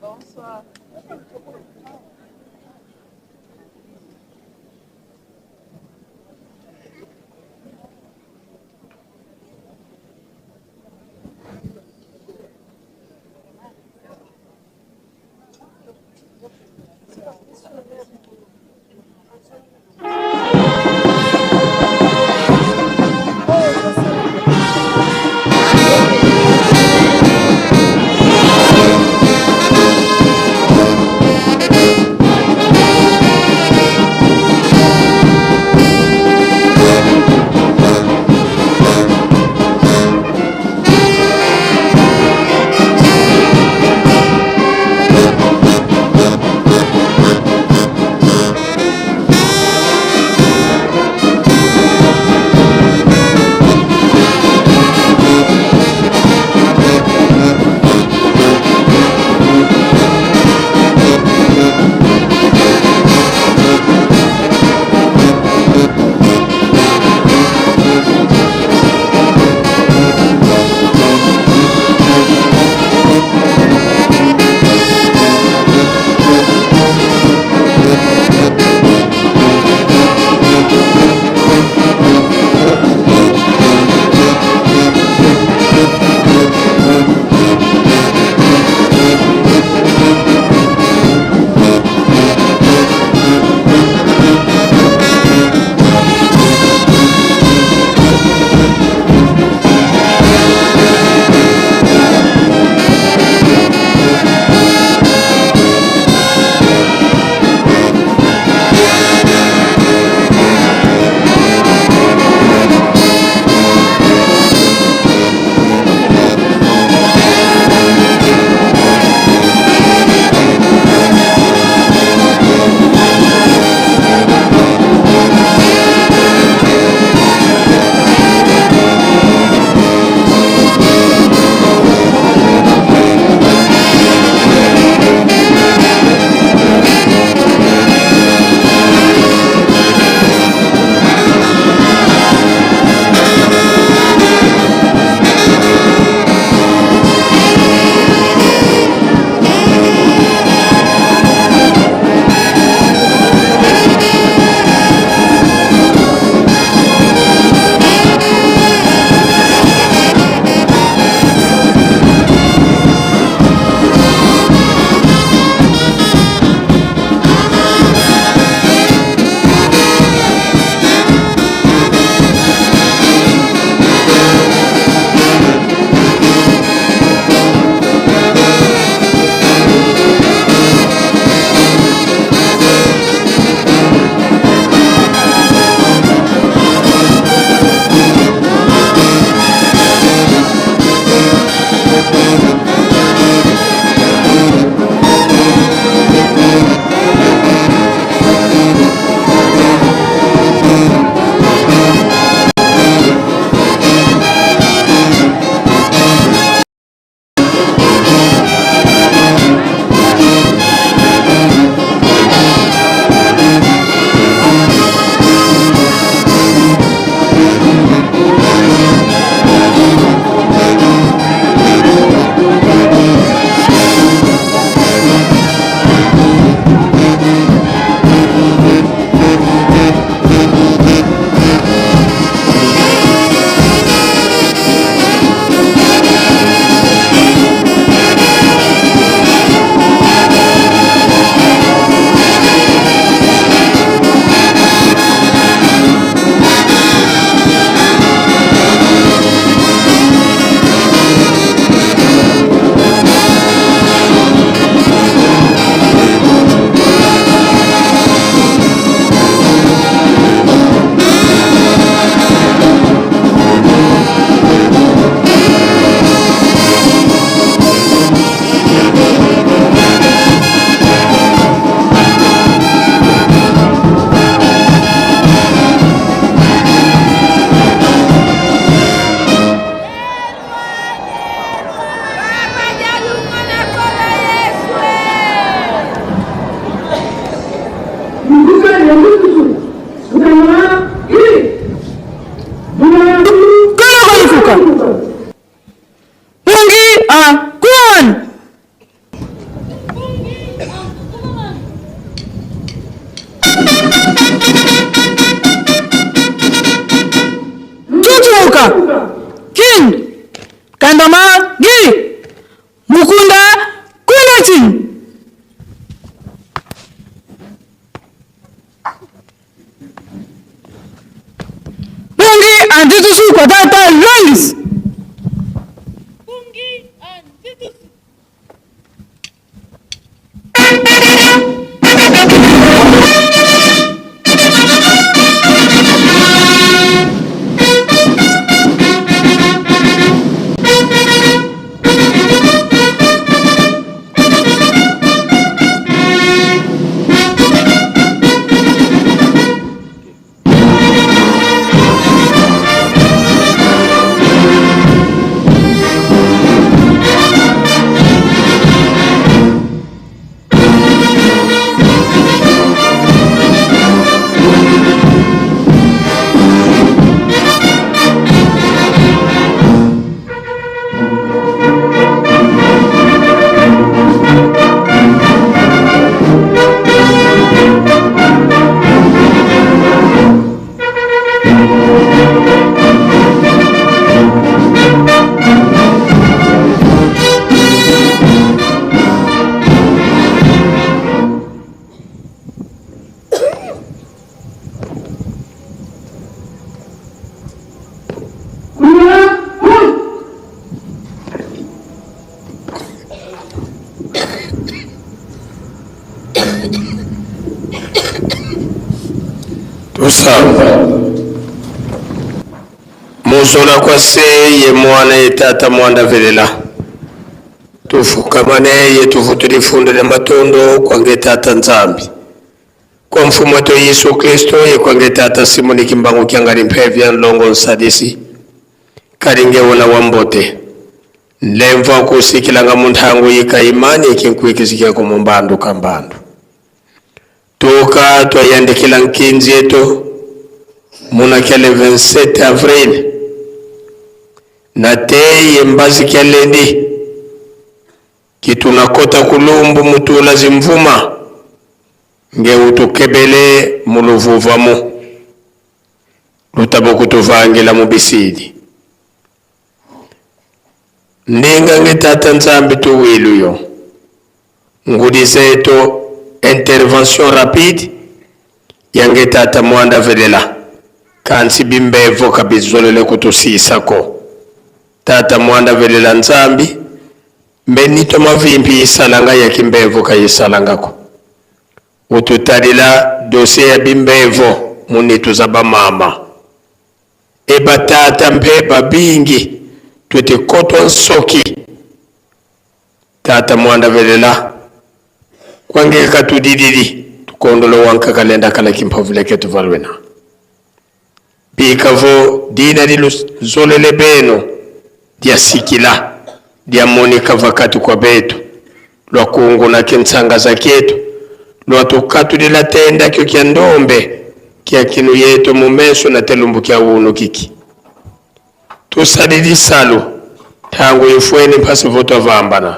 D: Bonsoir.
A: Susu kwa tata Lois.
K: Tusamba muzola kwa se ye mwana ye tata mwanda velela tufukamane ye tuvutulifundele matondo kwange tata Nzambi kwa mfumo wetu Yesu Kristo ye kwange tata Simoni Kimbangu kiangali mpevya nlongo nsadisi kalinge wona wambote lemva kusikilanga munthangu yika imani ikinkuikisikia kumumbandu kambandu tuka twayandikila nkinzi yetu muna kyale 27 avril na teye mbazi kyalendi kitunakota kulumbu mutula zimvuma ngeutukebele muluvuvamu lutabo kutuvangila mubisidi ndinga nge tata Nzambi tuwiluyo ngudizeto intervention rapide yange tata mwanda velela kansi bimbevo kabizolele kutusisako tata mwanda velela Nzambi mbenito mavimpi isalanga ya kimbevo kayisalangako ututalila dossier ya bimbevo munitu za bamama ebatata mpe babingi twetekotwa nsoki tata mwanda velela kwangeka katudididi tukondolo wanka kalenda kala kimpavule ketu valwena bikavo dina diluzolele beno dia sikila dia monika vakati kwa betu lwa kunguna kintsanga za kietu lwa tukatulila tenda kyo kya ndombe kya kinu yetu mumeso na telumbu kya unu kiki tusalilisalu tangu ifweni mpasi votwavambana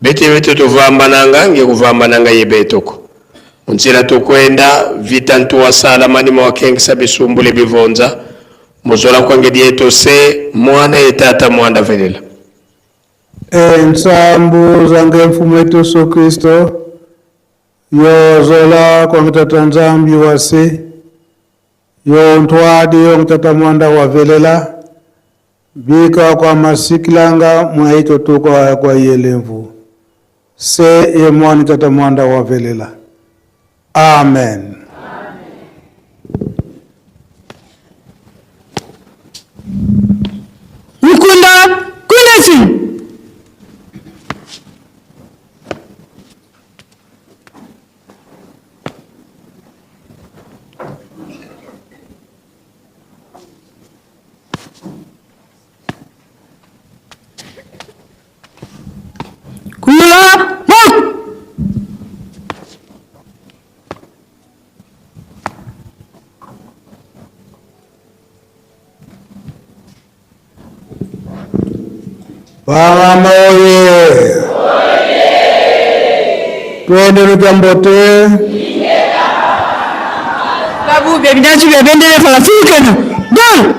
K: bete bete tuvambananga ngekuvambananga yebetoko munzila tukwenda vita ntuwasala manima wakengisa bisumbule bivonza muzola kwange dieto se mwana ye tata mwanda velela
L: Ensambu zange mfumo wetu Yesu Kristo yozola kwa mtata Nzambi wase yo ntwadi yo mtata mwanda wa velela bika kwa masikilanga mwaito tuko kwa yelemvu se ye mwana tata mwanda wa velela. Amen.
A: Mkunda Kundesi. Kula mok.
L: Bamama oye! Twende lutambote.
A: Babu bya binanchi bya bendele falafikana. Go!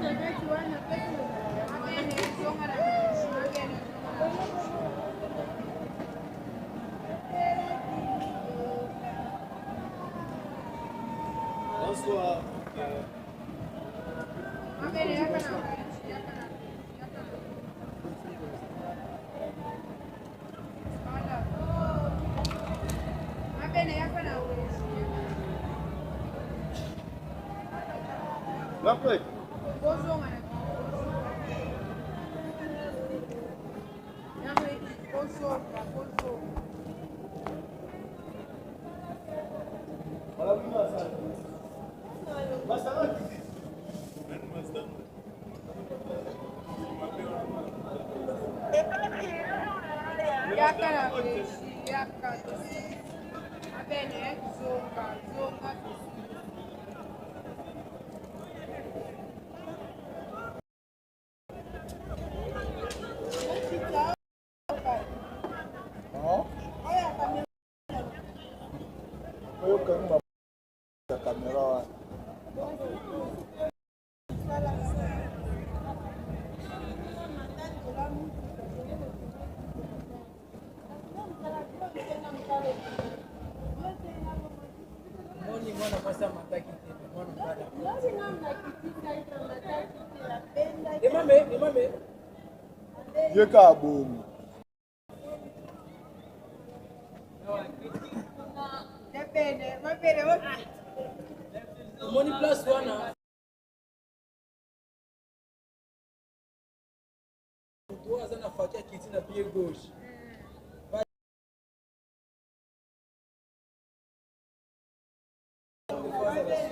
P: Bonsoir.
T: Ye kaka bongo.
B: Omoni place wana moto oyo aza na faki akiti na pied gauche.